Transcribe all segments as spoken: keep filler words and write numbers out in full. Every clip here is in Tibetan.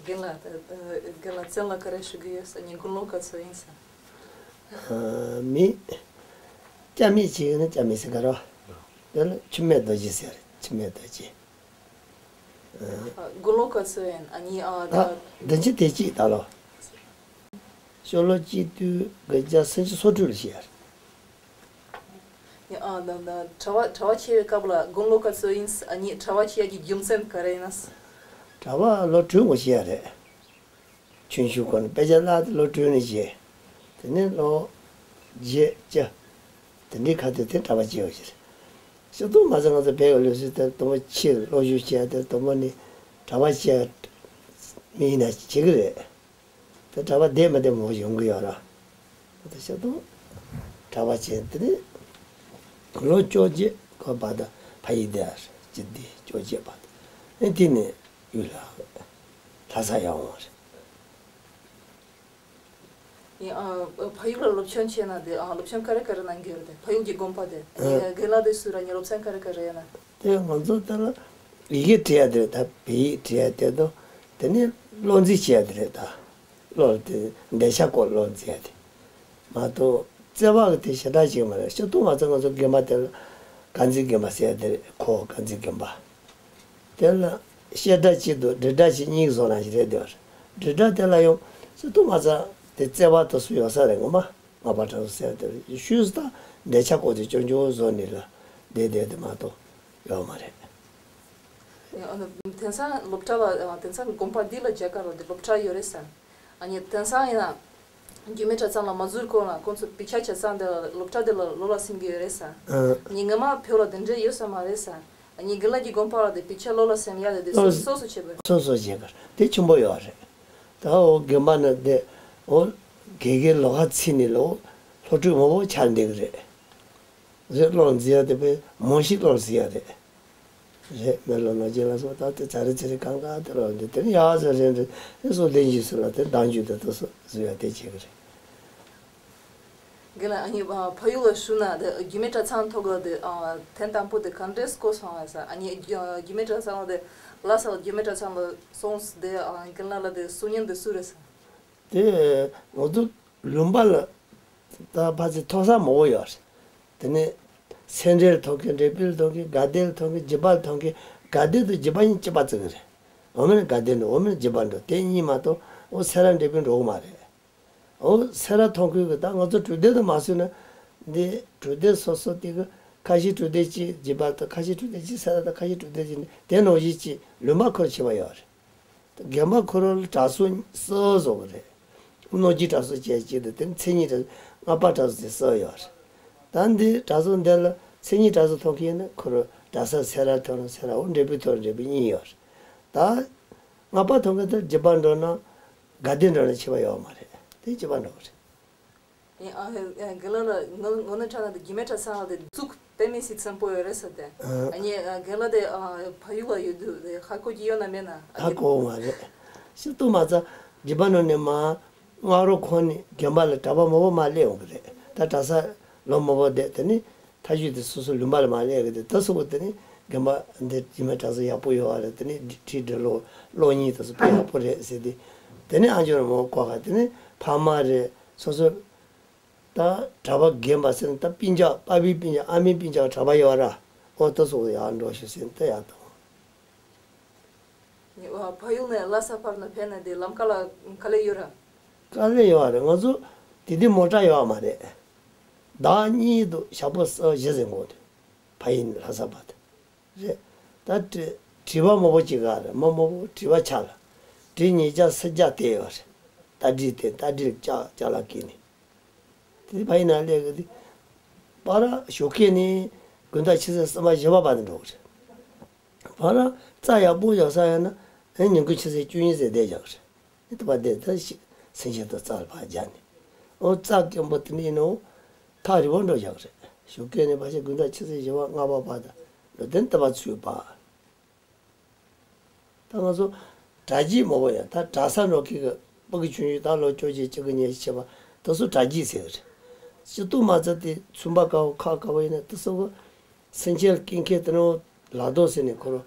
རྒན་ལགས། ཨ། རྒན་ལགས་བཙན་ལ་ག་རེ་ཞུ་གི་ཡོད་ཟེར་ན། དགུང་ལོ་ག་ཚོད་ཡིན་ཟེར། ཨ། མི་སྐྱ་མི་ཅིག་ཡིན་ན་སྐྱ་མི་ཟེར་ག་རེ། དེ་ལ་འཆི་མེད་རྡོ་རྗེ་ཟེར། འཆི་མེད་རྡོ་རྗེ། ཨ། དགུང་ལོ་ག་ཚོད་ཡིན། ཨ་ནི། ཨ། ད་ད་བདུན་ཅུ་དོན་གཅིག་ད་ལོ། ཤོ་ལོ་གཅིག་དུས་དགུ་བརྒྱ་སུམ་ཅུ་སོ་དྲུག་ལ་ཤི་ཡ་རེད། ཡ། ཨ། ད་ད་གྲྭ་པ་གྲྭ་པ་བྱེད་པའི་སྐབས་ལ་དགུང་ལོ་ག་ཚོད་ཡིན། ཨ་ནི་གྲྭ་པ་བྱེད་ཡ་གི་རྒྱུ་མཚན་ག་རེ་ཡིན་ན། གྲྭ་པ་ལོ་དྲུག་ངོ་ཤི་ཡ་རེད། ཆུང་ཆུང་སྒང་ནས་དཔེ་ཆ་བཀླགས་ཏེ་ལོ་དྲུག་ནས་བྱས། དེ་ནས་ལོ་བརྒྱད་བཅུ། དེ་འདྲའི་ཁ་ཐུག་དེ་གྲྭ་པ་བྱས་པ་ཞིག་རེད། ཤོ་ལོ་མ་ཟ་ང་ཚོ་བོད་ཀྱི་ལུགས་སྲོལ་དེ་དང་པོ་ཕྱིར་སློབ་ཞུགས་བྱས་ཏེ་དང་པོ་ནས་གྲྭ་པ་བྱས། མི་ཡིན་ན་བྱེད་ཀྱི་རེད། དེ་གྲྭ་པ་བསྡད་མི་བསྡད་མང་པོ་ཡོང་གི་ཡོད་ར། དེ་ཤོ་ལོ་གྲྭ་པ་བྱས། དེ་ནས་ལོ་བཅོ་བརྒྱད་ཀྱི་བར་དུ་ཕ་ཡུལ་བསྡད་ཡ་རེད། སྤྱི་བདེ་བཅོ་བརྒྱད་བར་དུ། ཨེ། དེ་ནས་ཡུལ་ལ་ལྷ་ས་ཡར་འོང་བ་རེད། ཡིན། ཨ། ཕ་ཡུལ་ལ་སློབ་སྦྱོང་བྱས་ན་དེ། ཨ། སློབ་སྦྱོང་ག་རེ་ག་རེ་གནང་གི་ཡོད་རེད། ཕ་ཡུལ་གྱི་དགོན་པ་དེ། ཨ། རྒན་ལགས་དེ་སུ་ར་ནི་སློབ་ཚན་ག་རེ་ག་རེ་ཡོད་ན། དེ་ང་ཚོ་ད་ལ་ཡི་གེ་འབྲི་ཡ་དེ་རེད། ད་བོད་ཡིག་འབྲི་ཡ་དེ་དང་། དེ་ནས་བློ་འཛིན་བྱེད་ཡ་དེ་རེད། ད་བློ་དེ་འདོད་ཆགས་སྐོར་བློ་འཛིན་ཡ་དེ་མ་གཏོགས། བརྩེ་བ་གི་དེ་ཞེ་དྲག་ཅིག་མ་རེད། ཤོ་ལོ་མ་ཚོ་ང་ཚོ་དགོན་པ་དེ་ལ་དཀར་མཛེས་དགོན་པ་ཟེར་ཡ་དེ་རེད། ཁོ་དཀར་མཛེས་དགོན་པ། དེ་ལ་བཤད་གྲྭ་གཅིག་དང་འབྲི་གྲྭ་གཅིག་གཉིས་ཀྱི་བཟོ་ནང་ཞིག་རེད། དེ་བར་འབྲི་གྲྭ་དེ་ལ་ཡང་ཤོ་ལོ་མ་ཚོ་དེ་བརྩེ་བ་དེ་ཚོ་ཡོད་ས་རེད། ངོ་མ་སྔགས་པ་གྲྭ་ཚང་ཟེར་དེ་ཤུལ་ད་འདོད་ཆགས་སྐོར་དེ་སྐྱོན་བརྗོད་བཟོ་ནི་ལ་བསྡད་བསྡད་དེ་མ་གཏོགས་ཡོད་མ་རེད། ཨ་ནི་དེང་སང་སློབ་གྲྭ་ལ། དེང་སང་དགོན་པ་འདི་ལ་རྒྱ་གར་ལ་དེ་སློབ་གྲྭ་ཡོད་རེད་ཟེར། ཨ་ནི་དེང་སང་ཡིན་ན་རྒྱུད་སྨད་གྲྭ་ཚང་ལ་མ་འཛུལ་གོང་ལ་ཁོང་ཚོ་བེད་སྤྱོད་བྱས་ཙང་དེ་ལ་སློབ་གྲྭ་དེ་ལ་བློ་ལ་སེམས་ཀྱི་ཡོད་རེད་ཟེར། ཨ། ཨ་ནི་སྔོན་མ་བོད་ལ་དེ་འདྲས་ཡོད་ས་མ་རེད་ཟེར། ཨ་ནི་རྒན་ལགས་ཀྱི་དགོན་པ་ལ་དེ་བེད་སྤྱོད་བློ་ལ་སེམས་ཡ་དེ་དེ་སོ་སོ་སོ་སོ་བྱེད་པར། སོ་སོ་བྱེད་པར་དེ་ཆེན་པོ་ཡོད་རེད། ད་འོ་དགོན་པ་ནི་དེ་འོ་དགེ་རྒན་ལོགས་ཀ་ཚིག་ནི་ལོ་སློབ་ཕྲུག་མང་པོ་ཆགས་འདུག་གི་རེད། རེད། བློ་འཛིན་ཡ་དེ་དཔེ་མང་ཞིག་བློ་འཛིན་ཡ་རེད། རེད། མེ་ལོང་ནང་བྱེད་ལ་སོགས་ད་དེ་ཚ་རེ་ཚེ་རེ་གང་ག་དེ་ལོ་འདི་དེ་ནི་ཡག་ཟེར་རེད། འདི་དེ་སོགས་ལེན་གྱི་སུ་ལ་དེ་འདང་རྒྱུ་དེ་དེ་སོགས་བཟོ་ཡ་དེ་བྱེད་གི་རེད། རྒན་ལགས། ཨ་ནི་ཕ་ཡུལ་ལ་བཞུགས་ན་དེ་རྒྱུད་སྨད་གྲྭ་ཚང་ཐོག་གི་དེ་ཐེངས་དང་པོ་དེ་ག་འདྲས་གོ་སོང་བ་ཟེར། ཨ་ནི་རྒྱུད་སྨད་གྲྭ་ཚང་ལ་དེ་ལྷ་ས་ལ་རྒྱུད་སྨད་གྲྭ་ཚང་ལ་སོང་དེ་རྒན་ལགས་ལ་དེ་གསུང་མཁན་དེ་སུ་རེད་ཟེར། དེ་ང་ཚོ་ལུང་པ་ལ་ད་ཕ་ཚི་ཐོག་ས་མང་པོ་ཡོད་རེད། དེ་ནས་སེ་འབྲས་ལ་ཐོན་མཁན། འབྲས་སྤུངས་ལ་ཐོན་མཁན། དགའ་ལྡན་ལ་ཐོན་མཁན། འཇིགས་པ་ལ་ཐོན་མཁན། དགའ་ལྡན་དང་འཇིགས་པ་གཉིས་གཅིག་པ་བརྩི་གི་རེད། འོ་མིན་ན་དགའ་ལྡན་འགྲོ། འོ་མིན་ན་འཇིགས་པ་འགྲོ། དེ་གཉིས་མ་གཏོགས་འོ་སེ་ར་འབྲས་སྤུངས་འགྲོ་གི་མ་རེད། འོ་སེ་ར་ཐོན་ཁུལ་གི་ད་ང་ཚོ་གྲོང་སྡེ་དུ་མ་བཟོས་ན། འདི་གྲོང་སྡེ་སོ་སོ་དེ་གི་ཁ་ཤས་གྲོང་སྡེ་གཅིག་འཇིགས་པ་དང་། ཁ་ཤས་གྲོང་སྡེ་གཅིག་སེ་ར་དང་། ཁ་ཤས་གྲོང་སྡེ་གཅིག་ནི་དེ་ནང་བཞིན་གཅིག་ལུང་པ་ཁོ་རང་ཕྱེ་བ་ཡོད་རེད། དགོན་པ་ཁོ་རང་ལ་གྲྭ་ཚང་གསར་བཟོ་གི་རེད། སྣོད་བཅུད་གྲྭ་ཚང་བཅས་གཅིག་དང་། དེ་ནས་མཚན་ཉིད་གྲྭ་ཚང་། སྔགས་པ་གྲྭ་ཚང་དེ་གསར་ཡོད་རེད། ད་འདི་གྲྭ་ཚང་འདི་ལ་མཚན་ཉིད་གྲྭ་ཚང་ཐོན་མཁན་ནི་ཁོ་རང་གྲྭ་ས་སེ་ར་ཐོན་ན་སེ་ར། འོ་འབྲས་སྤུངས་ཐོན་ན་འབྲས་སྤུངས་གཉིས་ཡོད་རེད། ད་སྔགས་པ་ཐོན་མཁན་དེ་འཇིགས་པ་འགྲོ་ན། དགའ་ལྡན་འགྲོ་ན་ཕྱེ་བ་ཡོད་མ་རེད། དེ་འཇིགས་པ་འགྲོ་གི་རེད། ཨ། རྒན་ལགས་ལ་ངོ་ངོ་ནས་དྲང་ན་དེ་རྒྱུད་སྨད་གྲྭ་ཚང་ལ་དེ་འཛུགས་དེ་མི་སྲིད་ཆེན་པོ་ཡོད་རེད་ཟེར་ཏེ། ཨ། ཨ་ནི་རྒན་ལགས་དེ་ཕ་ཡུལ་ལ་ཡོད་དུས་དེ་ཧ་གོ་གི་ཡོད་ན་མེད་ན། ཧ་གོ་མ་རེད། ཤིན་ཏུ་མ་རྩ། འཇིགས་པ་ནང་ནས་མར་སྔ་དྲོ་ཁོང་ནི་དགོན་པ་ལ་གྲྭ་པ་མང་པོ་མར་སླེབས་ཡོང་གི་རེད། ད་གྲྭ་ས་ལོ་མང་པོ་བསྡད། དེ་ནས་མཐའ་མཇུག་དེ་སོ་སོ་ལུང་པ་ལ་མར་སླེབས་གི་དེ། ད་སོ་སོ་དེ་ནས་དགོན་པ་འདི་རྒྱུད་སྨད་གྲྭ་ཚང་ཡག་པོ་ཡོད་རེད། དེ་ནས་ཁྲིད་འགྲོ་ལུགས་སློབ་གཉེར་དེ་ཚོ་དཔེ་ཡག་པོ་རེད་ཟེར་ཏེ། དེ་ནས་ཨ་ཅོ་རང་མོ་ཀོ་ཁ་དེ་ནས་ཕ་མ་རེད། སོ་སོ་ད་གྲྭ་པ་རྒན་པ་ཟེར་ན་ད་སྤུན་ཀྱག་པ་ཕའི་སྤུན་ཀྱག་ཨ་མའི་སྤུན་ཀྱག་གྲྭ་པ་ཡོད་ར། འོ་ད་སོ་སོ་ཡར་འགྲོ་ཤོག་ཟེར་ན་ད་ཡར་འགྲོ། ཕ་ཡུལ་ནས་ལྷ་ས་བར་ན་ཕེབས་ན་དེ་ལམ་ཁ་ལ་དཀའ་ལས་ཡོད་ར། དཀའ་ལས་ཡོད་རེད། ང་ཚོ་དེ་དུས་མོ་ཊ་ཡོད་མ་རེད། བདག་གཉིས་དང་ཞག་པོ་གསུམ་བཞི་ཟིན་དགོས་འདུག་ཕ་ཡུལ་ནས་ལྷ་ས་བར་དུ། རེད། ད་དྲི་དྲི་བ་མང་པོ་ཅིག་ག་རེད། མི་མང་པོ་དྲི་བ་ཆགས་ལ། དྲི་ཉིས་བརྒྱ་སུམ་བརྒྱ་དེ་ཡོད་རེད། རྟ་དྲེལ་དེ། རྟ་དྲེལ་ལྕགས་ལ་བཀལ་ནས། དེ་ཕ་ཡུལ་ནང་སླེབས་གི་དེ། བར་ཞོགས་ཀས་ནས་དགོང་དག་ཆུ་ཚོད་གསུམ་པ་བཞི་པ་བར་དུ་འགྲོ་གི་རེད། བར་རྩྭ་ཡག་པོ་ཡོད་ས་ཡོད་ན་ཨེ་ཉིན་གུང་ཆུ་ཚོད་བཅུ་གཉིས་ཙམ་བསྡད་བཞག་གི་རེད། ཨེ་ད་བར་བསྡད། ད་ཤི་སེམས་ཅན་དང་རྩྭ་ལ་ཕར་རྒྱག་ནས། འོ་རྩྭ་སྐམ་པོ་དེ་འདྲ་ཡིན་ནོ། ཐག་རིང་པོ་འགྲོ་བཞག་གི་རེད། ཞོགས་ཀས་ནས་ཕར་ཕྱིན་དགོང་དག་ཆུ་ཚོད་བཞི་པ་ལྔ་པ་བར་དུ་འགྲོ། དེ་ནས་ད་བར་ཚུར་བབས། ད་ང་ཚོ་གྲྭ་རྒྱུད་མང་པོ་ཡོད། ད་གྲྭ་ས་འགྲོ་མཁན་གྱི་ཕྲུ་གུ་ཆུང་ཆུང་ད་ལོ་བཅོ་བརྒྱད་བཅུ་དགུ་ཉི་ཤུ་བྱས་པ་དེ་ཚོ་གྲྭ་རྒྱུད་ཟེར་གྱི་རེད། སྤྱིར་བཏང་མ་རྩ་དེ་ཚུན་པ་དཀར་པོ་ཁ་དཀར་པོ་ཡིན་ན་དེ་ཚོ་གི་སེམས་ཅན་སྐྱོབ་མཁན་དེ་ནོ་ལག་ཐོག་ཟེར་ནས་ཁོ་རང་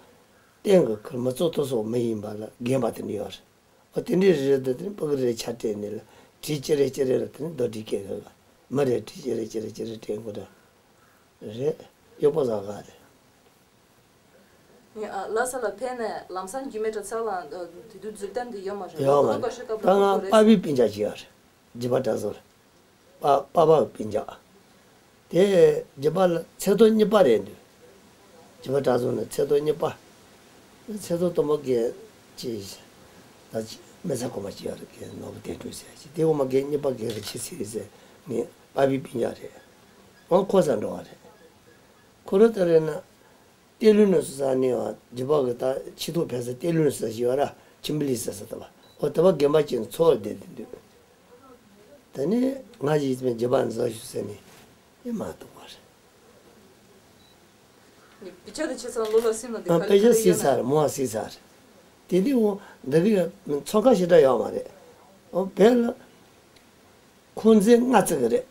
རྟེན་གྱི་ཁོ་རང་མི་གཙོ་དེ་ཚོ་མི་ཡིན་པ་ལ་རྒན་པ་དེ་འདྲ་ཡོད་རེད། ཨོ་དེ་འདྲའི་རི་རེད། དེ་ནི་ཕ་གི་རི་ཆ་སྤྲད་ནས་ལ་གྲི་ཅི་རེ་ཅི་རེ་ལ་དེ་ནི་རྡོ་གྲི་སྐྱེལ་གི་ག་མི་རེད། གྲི་ཅི་རེ་ཅི་རེ་ཅི་རེ་སྤྲད་དགོས་ར། རེད། གཡོག་པོ་བཟའ་ག་རེད། ངས་ཨ་ལྷ་ས་ལ་ཕེབས་ནས་ལམ་སང་རྒྱུད་སྨད་གྲྭ་ཚང་ལ་ཨ་དེ་དུས་འཛུལ་གཏམ་དེ་ཡོད་མ་རེད། ཡོད་མ་རེད། ད་ང་པ་ཕ་བི་སྤུན་ཀྱག་ཅིག་ཡོད་རེད། བརྒྱུད་པ་གྲྭ་ཚང་ལ། པ་པ་ཕ་སྤུན་ཀྱག་དེ་བརྒྱུད་པ་ལ་ཚེས་ཐོག་གཉིས་པ་རེད་འདུག་བརྒྱུད་པ་གྲྭ་ཚང་ནས་ཚེས་ཐོག་གཉིས་པ། ཚེས་ཐོག་དང་པོ་གི་ཅི་ད་ཅི་མི་ཚེ་གོང་མ་ཅིག་ཡོད་རེད། གི་ནོར་བུ་དོན་གྲུབ་ཟེར་ཅིག་དེ་འོ་མ་གི་གཉིས་པ་གི་རི་ཆི་སི་ཟེར་ངའི་པ་ཕ་བི་སྤུན་ཀྱག་རེད། འོ་ཁོ་ས་འགྲོ་བ་རེད། ཁོ་རང་ད་རེད་ན། གཏེར་ལུང་ནས་སུ་ས་ནས་བ་རྒྱུད་པ་གི་ད་ཕྱི་ཐོག་ཕེབས་ས་གཏེར་ལུང་ས་ཞིག་ཡོད་ར། ཁྱིམ་པི་ལི་ས་ས་ད་བ་འོ་ད་བ་དགོན་པ་ཅན་ཚོ་བ་བསྡད་དེ་འདུག་ད་ནི་ང་ཞིག་ཡིན་ཙམ་རྒྱུད་པ་འཛོལ་ཞུ་ཟེར་ནས་ཡིན་མ་གཏོགས་པ་རེད། དཔེ་ཆ་དེ་ཆ་ཚང་ལོ་ལ་སིམ་ལ་དེ་ཨ་ག་ལེ་དཔེ་ཆ་ག་ལེ་སིལ་ཡོད་ན། ཚར་མོ་བ་སིལ་ཚར། དེ་དུས་འོ་འདི་གི་ཚོང་ཁང་ཞེ་དྲག་ཡོད་མ་རེད། འོ་བོད་ལ། ཁུང་ཚན་ལྔ་བརྩི་གི་རེད།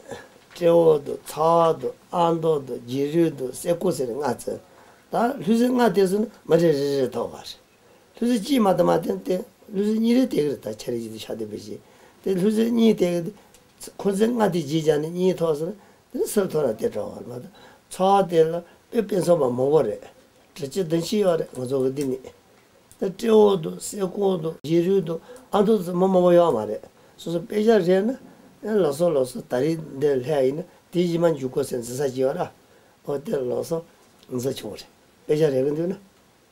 སྤྲེའུ་འདུག་ཚ་བ་འདུག་ཨ་མདོ་འདུག་རྗེ་རུས་འདུག་སེ་ཀོ་ཟེར་ལྔ་བརྩི། ད་ལྷུ་ཚན་ལྔ་དེ་ཚོ་ནི་མི་རེ་རེ་རེ་ཐོབ་པ་རེད། ལྷུ་ཚན་གཅིག་མ་གཏོགས་མ་བསྟན་ཏེ་ལྷུ་ཚན་གཉིས་རེ་དེ་གི་རེད། ད་ཆ་རེ་གཅིག་ཏུ་ཤ་དེ་བེད་བྱེད་དེ་ལྷུ་ཚན་གཉིས་དེ་གི་ཁུང་ཚན་ལྔ་དེ་རྗེས་བཞག་ནས་གཉིས་ཐོབ་ཟེར་ན་དེ་ནི་སིལ་ཐོབ་ལ་དེ་གྲོགས་པ་རེད་མ་གཏོགས་ཚ་བ་དེ་ལ་དཔེ་དཔེ་མཚོན་པ་མང་པོ་རེད། དྲི་ལྕི་བདུན་ཕྱེད་ཡོད་རེད་ང་ཚོ་གི་འདི་ནི། ད་སྤྲེའུ་འདུག་སེ་ཀོ་འདུག་རྗེ་རུས་འདུག་ཨ་མདོ་ཚོ་མི་མང་པོ་ཡོད་མ་རེད། སོ་སོ་དཔེ་ཆ་རེད་ན་ཨེ་ལགས་སོ་ལགས་སོ་ད་རེས་འདིར་སླེབས་ཡིན་ན་དེ་གཞི་མ་འཇུག་དགོས་ཟེར་འཛིན་ས་ཅིག་ཡོད་ར། འོ་དེ་ལགས་སོ་འཛིན་ཆོག་རེད། དཔེ་ཆ་རེད་གི་འདུག་ན།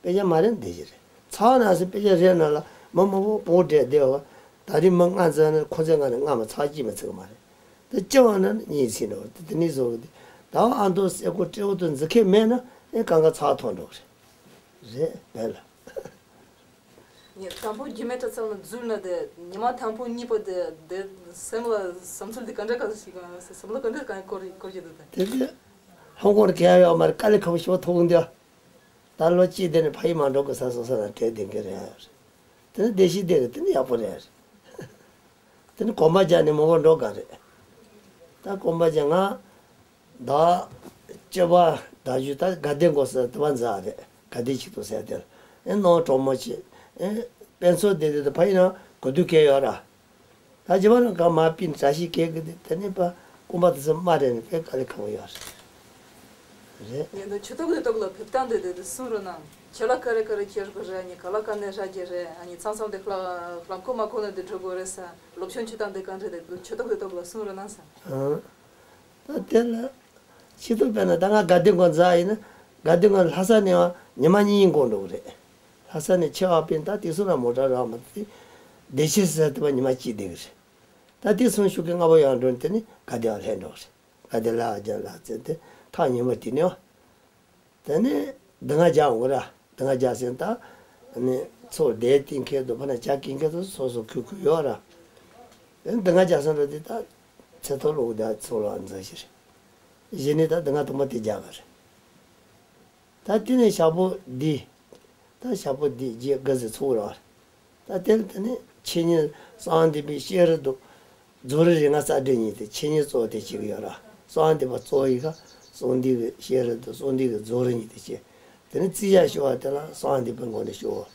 དཔེ་ཆ་མ་རེད་འདི་ཞིག་རེད། ཚར་ན་སེ་དཔེ་ཆ་རེད་ན་ལ་མི་མང་པོ་བོ་བསྡད་བསྡད་བ། ད་རེས་མི་ལྔ་འཛིན་ན་ཁོ་ཚོས་ང་ནས་ལྔ་མ་ཚར་གཅིག་མ་ཚིག་མ་རེད། དེ་ལྕི་བ་ན་ནི་གཉིས་ཚིག་འགྲོ་དེ་དེ་ནི་བཟོ་གི་དེ། ད་ཨ་མདོ་སེ་ཀོ་སྤྲེའུ་དུ་འཛི་ཁེ་མེད་ན་ཨེ་གང་ག་ཚར་ཐོན་འགྲོ་གི་རེད། རེད་བས་ལ། ངས་དང་པོ་རྒྱུད་སྨད་གྲྭ་ཚང་ལ་འཛུལ་ན་དེ་ཉི་མ་དང་པོ་གཉིས་པ་དེ་དེ་སེམས་ལ་བསམ་ཚུལ་དེ་ག་འདྲ་ག་ཞིག་བསམ་བློ་ག་འདྲ་ག་འཁོར་འཁོར་གྱི་འདུག་དེ། དེ་དེ་ཧོང་ཀོང་ག་ཡ་ཡོད་མ་རེད། དཀའ་ལས་ཁག་པོ་ཞེ་པོ་ཐོག་འདི། ད་ལོ་གཅིག་དེ་ནས་ཕ་ཡུལ་མ་འགྲོ་དགོས་ས་སོ་སོ་ལ་བྲེལ་བསྡད་མཁན་རེད། དེ་ནི་བདེ་སྐྱིད་བསྡད་གི་དེ་ནི་ཡག་པོ་རེད། དེ་ནི་གོམ་པ་རྒྱག་ནས་མང་པོ་འགྲོ་ག་རེད། ད་གོམ་པ་རྒྱག་ང་ཟླ་བཅུ་པ་ཟླ་བཞི་ད་དགའ་ལྡན་དགོས་ས་དེ་བ་འཛག་རེད། དགའ་ལྡན་ཆེད་དུ་ཟེར་དེ་ལ་ཨེ་ནང་གྲོགས་མོ་ཆེ་ཨེ་དཔེ་མཚོན་བསྡད་དེ་དེ་ཕ་ཡུལ་ནང་གོ་དུས་སྐད་ཡོད་ར། ད་རྗེས་མ་ལ་གང་མ་པིན་བཀྲ་ཤིས་སྐད་གི་དེ་དེ་ནི་པ་སྐུ་པ་དེ་ཚོ་མ་རེད་ནི་དཔེ་དཀའ་ལས་ཁག་པོ་ཡོད་རེད། ངས་འདི་ཆུ་ཐོག་དེ་ཐོག་ལ་ཕེབས་སྟངས་དེ་དེ་དེ་གསུང་རོགས་གནང་། ཆུ་ལ་ག་རེ་ག་རེ་ཁྱེར་དགོས་རེད། ཨ་ནི་ག་ལ་ག་ནས་ཧྲ་རྒྱུ་རེད། ཨ་ནི་མཚམས་མཚམས་དེ་ལྷ་ལྷམ་ཁོག་མ་ཁོག་ནས་དེ་འགྲོ་དགོས་རེད་ས། སློབ་སྦྱོང་བྱེད་སྟངས་དེ་ག་འདྲ་རེད། འདི་ཆུ་ཐོག་དེ་ཐོག་ལ་གསུང་རོགས་གནང་ས། ཨང་། ད་དེ་ལ། ཆེད་དུ་དཔེར་ན་ད་ང་དགའ་ལྡན་དགོན་འཛག་ཡིན་ན་དགའ་ལྡན་དགོན་ལྷ་ས་ནས་བ་ཉི་མ་གཉིས་འགོར་འགྲོ་གི་རེད། ལྷ་ས་ནས་ཆེ་བ་པིན་ད་དེ་ཚོ་ལ་མོ་ཊ་རག་མ་ཐུབ་དེ་བདེ་ཆེན་ཟེར་དུ་བ་ཉི་མ་གཅིག་བསྡད་གི་རེད། ད་དེ་སོང་ཤུགས་ཀྱི་སྔ་པོ་ཡང་འགྲོ་དེ་ནི་དགའ་ལྡན་བ་ལྷན་འགྲོ་གི་རེད། དགའ་ལྡན་ལ་རྒྱ་ལ་བཙན་དེ་ཐག་ཉེ་མོ་དེ་ནས་བ། དེ་ནས་འདི་ང་རྒྱ་འོང་གི་ར། དེ་སྔ་རྒྱ་སེང་ད་ནི་ཚོ་བསྡད་གཏིང་ཁེ་དུ་ཕ་ན་ཇ་གིན་ཁེ་དུ་སོ་སོ་ཁུ་ཁུ་ཡོད་ར། དེ་ནི་དེ་སྔ་རྒྱ་སེང་ར་དེ་ད་ཚེ་ཐོ་ལོག་དེ་ཚོ་ལ་འཛིན་ཞིག་རེད། གཞི་ནས་ད་དེ་སྔ་དུ་མ་དེ་རྒྱ་ག་རེད། ད་དེ་ནས་ཞག་པོ་འདི། ད་ཞག་པོ་འདི་རྗེས་དགའ་ཟེ་ཚོ་ར། ད་དེ་ལ་དེ་ནི་ཆེ་ཉིན་གསང་བ་འདུས་པའི་ཤེས་རབ་ཏུ། རྫོགས་རིམ་རིམ་ལྔ་རྩ་བྲལ་གཉིས་ཏེ་ཆེ་ཉིད་གཙོ་བོ་དེ་གཅིག་ཡོད་ར། གསང་བ་འདུས་པ་གཙོ་བོ་ཡི་ག་གསང་འདུས་ཀྱི་ཤེས་རབ་ཏུ་གསང་འདུས་ཀྱི་རྫོགས་རིམ་གཉིས་ཏེ་གཅིག་དེ་ནི་རྩིས་བྱ་ཤོ་བ་དེ་ལ་གསང་བ་འདུས་པའི་ངོ་ནས་ཤོ་བ།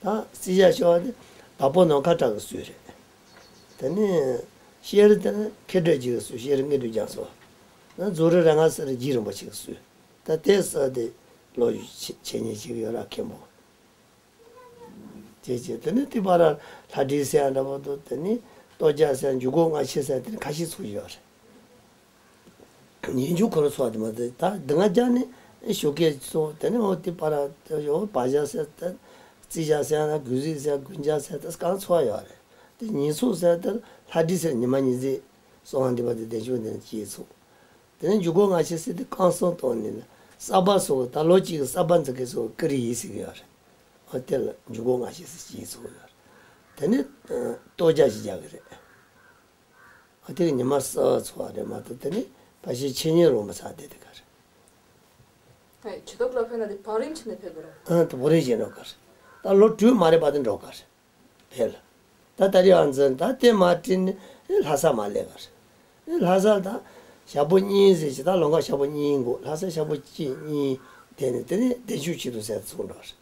ད་རྩིས་བྱ་ཤོ་བ་དེ་དྭགས་པོ་ནམ་མཁའ་གྲགས་ཀྱི་སྲོལ་རེད། དེ་ནི་ཤེས་རབ་དེ་ནི་མཁས་གྲུབ་རྗེ་ཀྱི་སྲོལ། ཤེས་རབ་དངོས་གྲུབ་རྒྱ་མཚོ། ད་རྫོགས་རིམ་རིམ་ལྔ་ཟེར་རྗེ་རིན་པོ་ཆེ་གི་སྲོལ། ད་དེ་ས་དེ་ལོ་ཆེ་ཆེ་ཉིད་ཅིག་ཡོད་ར་མཁན་པོ། ཅེས་བྱས་དེ་ནི་ཏི་པ་ར་ལྷ་བྲིས་ཟེར་ཡ་འདྲ་པོ་འདུག་དེ་ནི་ལྟོ་རྒྱ་ཟེར་འཇུག་སྒོ་ལྔ་ཆེ་ཟེར་དེ་ནི་ཁ་ཤས་ཚུགས་ཡོད་རེད། ཡིན་རྒྱུ་ཁོ་རང་ཚོ་བ་དེ་མ་དེ་ད་འདི་ང་རྒྱ་ནི་ཞོགས་ཀས་ཚོ་དེ་ནི་འོ་ཏི་པ་ར་དེ་ཡོ་བ་རྒྱ་ཟེར་དེ་རྩི་རྒྱ་ཟེར་ཡ་ན་དགུན་རྩི་ཟེར་དགུན་རྒྱ་ཟེར་དེ་གང་ཚོ་བ་ཡོད་རེད། དེ་ཉིན་ཚོགས་ཟེར་དེ་ལྷ་བྲིས་ཟེར་ཉི་མ་ཉིན་མཚན་སོང་བ་འདི་པ་དེ་བདེ་མཆོག་འདི་ནི་སྐྱེས་ཚུགས། དེ་ནས་འཇུག་སྒོ་ལྔ་ཆེ་ཟེར་དེ་རྐང་གསུམ་བཏང་ནས་ན་གསར་པ་སོགས་ད་ལོ་གཅིག་གི་གསར་པ་འཛུགས་མཁན་སོགས་ཀི་རི་ཡིས་ཟེར་གི་ཡོད་རེད། ཨ་དེ་ལ་འཇུག་སྒོ་ལྔ་ཆེ་ཟེར་གྱི་ཚུགས་ཡོད་རེད། དེ་ནས་ལྟོ་རྒྱ་ཞིག་རྒྱག་གི་རེད། ཨ་དེ་གི་ཉི་མ་གསར་པ་ཚོ་བ་རེད་མ་གཏོགས་དེ་ནས་ཕལ་ཆེར་ཆེ་ཉེ་རོ་མ་ཚ་བསྡད་དེ་ག་རེད། ཆུ་ཐོག་ལ་ཕེབས་ན་དེ་བང་རིམ་བྱས་ནས་ཕེབས་དགོས་རེད། ཨ་དེ་བང་རིམ་བྱས་ནས་ག་རེད། ད་ལོ་དྲུག་མ་རེད་པ་དེ་འགྲོ་ག་རེད། ཕེབས་ལ། ད་ད་རེས་ཨང་ཙི་ད་དེ་མ་བྲིས་ནས་ལྷ་ས་མ་སླེབས་པ་རེད། ལྷ་ས་ད་ཞག་པོ་གཉིས་ཟེར་ཅིག་ད་ལོ་འགའ་ཞག་པོ་གཉིས་འགོར། ལྷ་ས་ཞག་པོ་གཅིག་གཉིས་བསྡད་ནས་དེ་ནས་བདེ་མཆོག་ཆེད་དུ་ཟེར་ཚུགས་འགྲོ་རེད།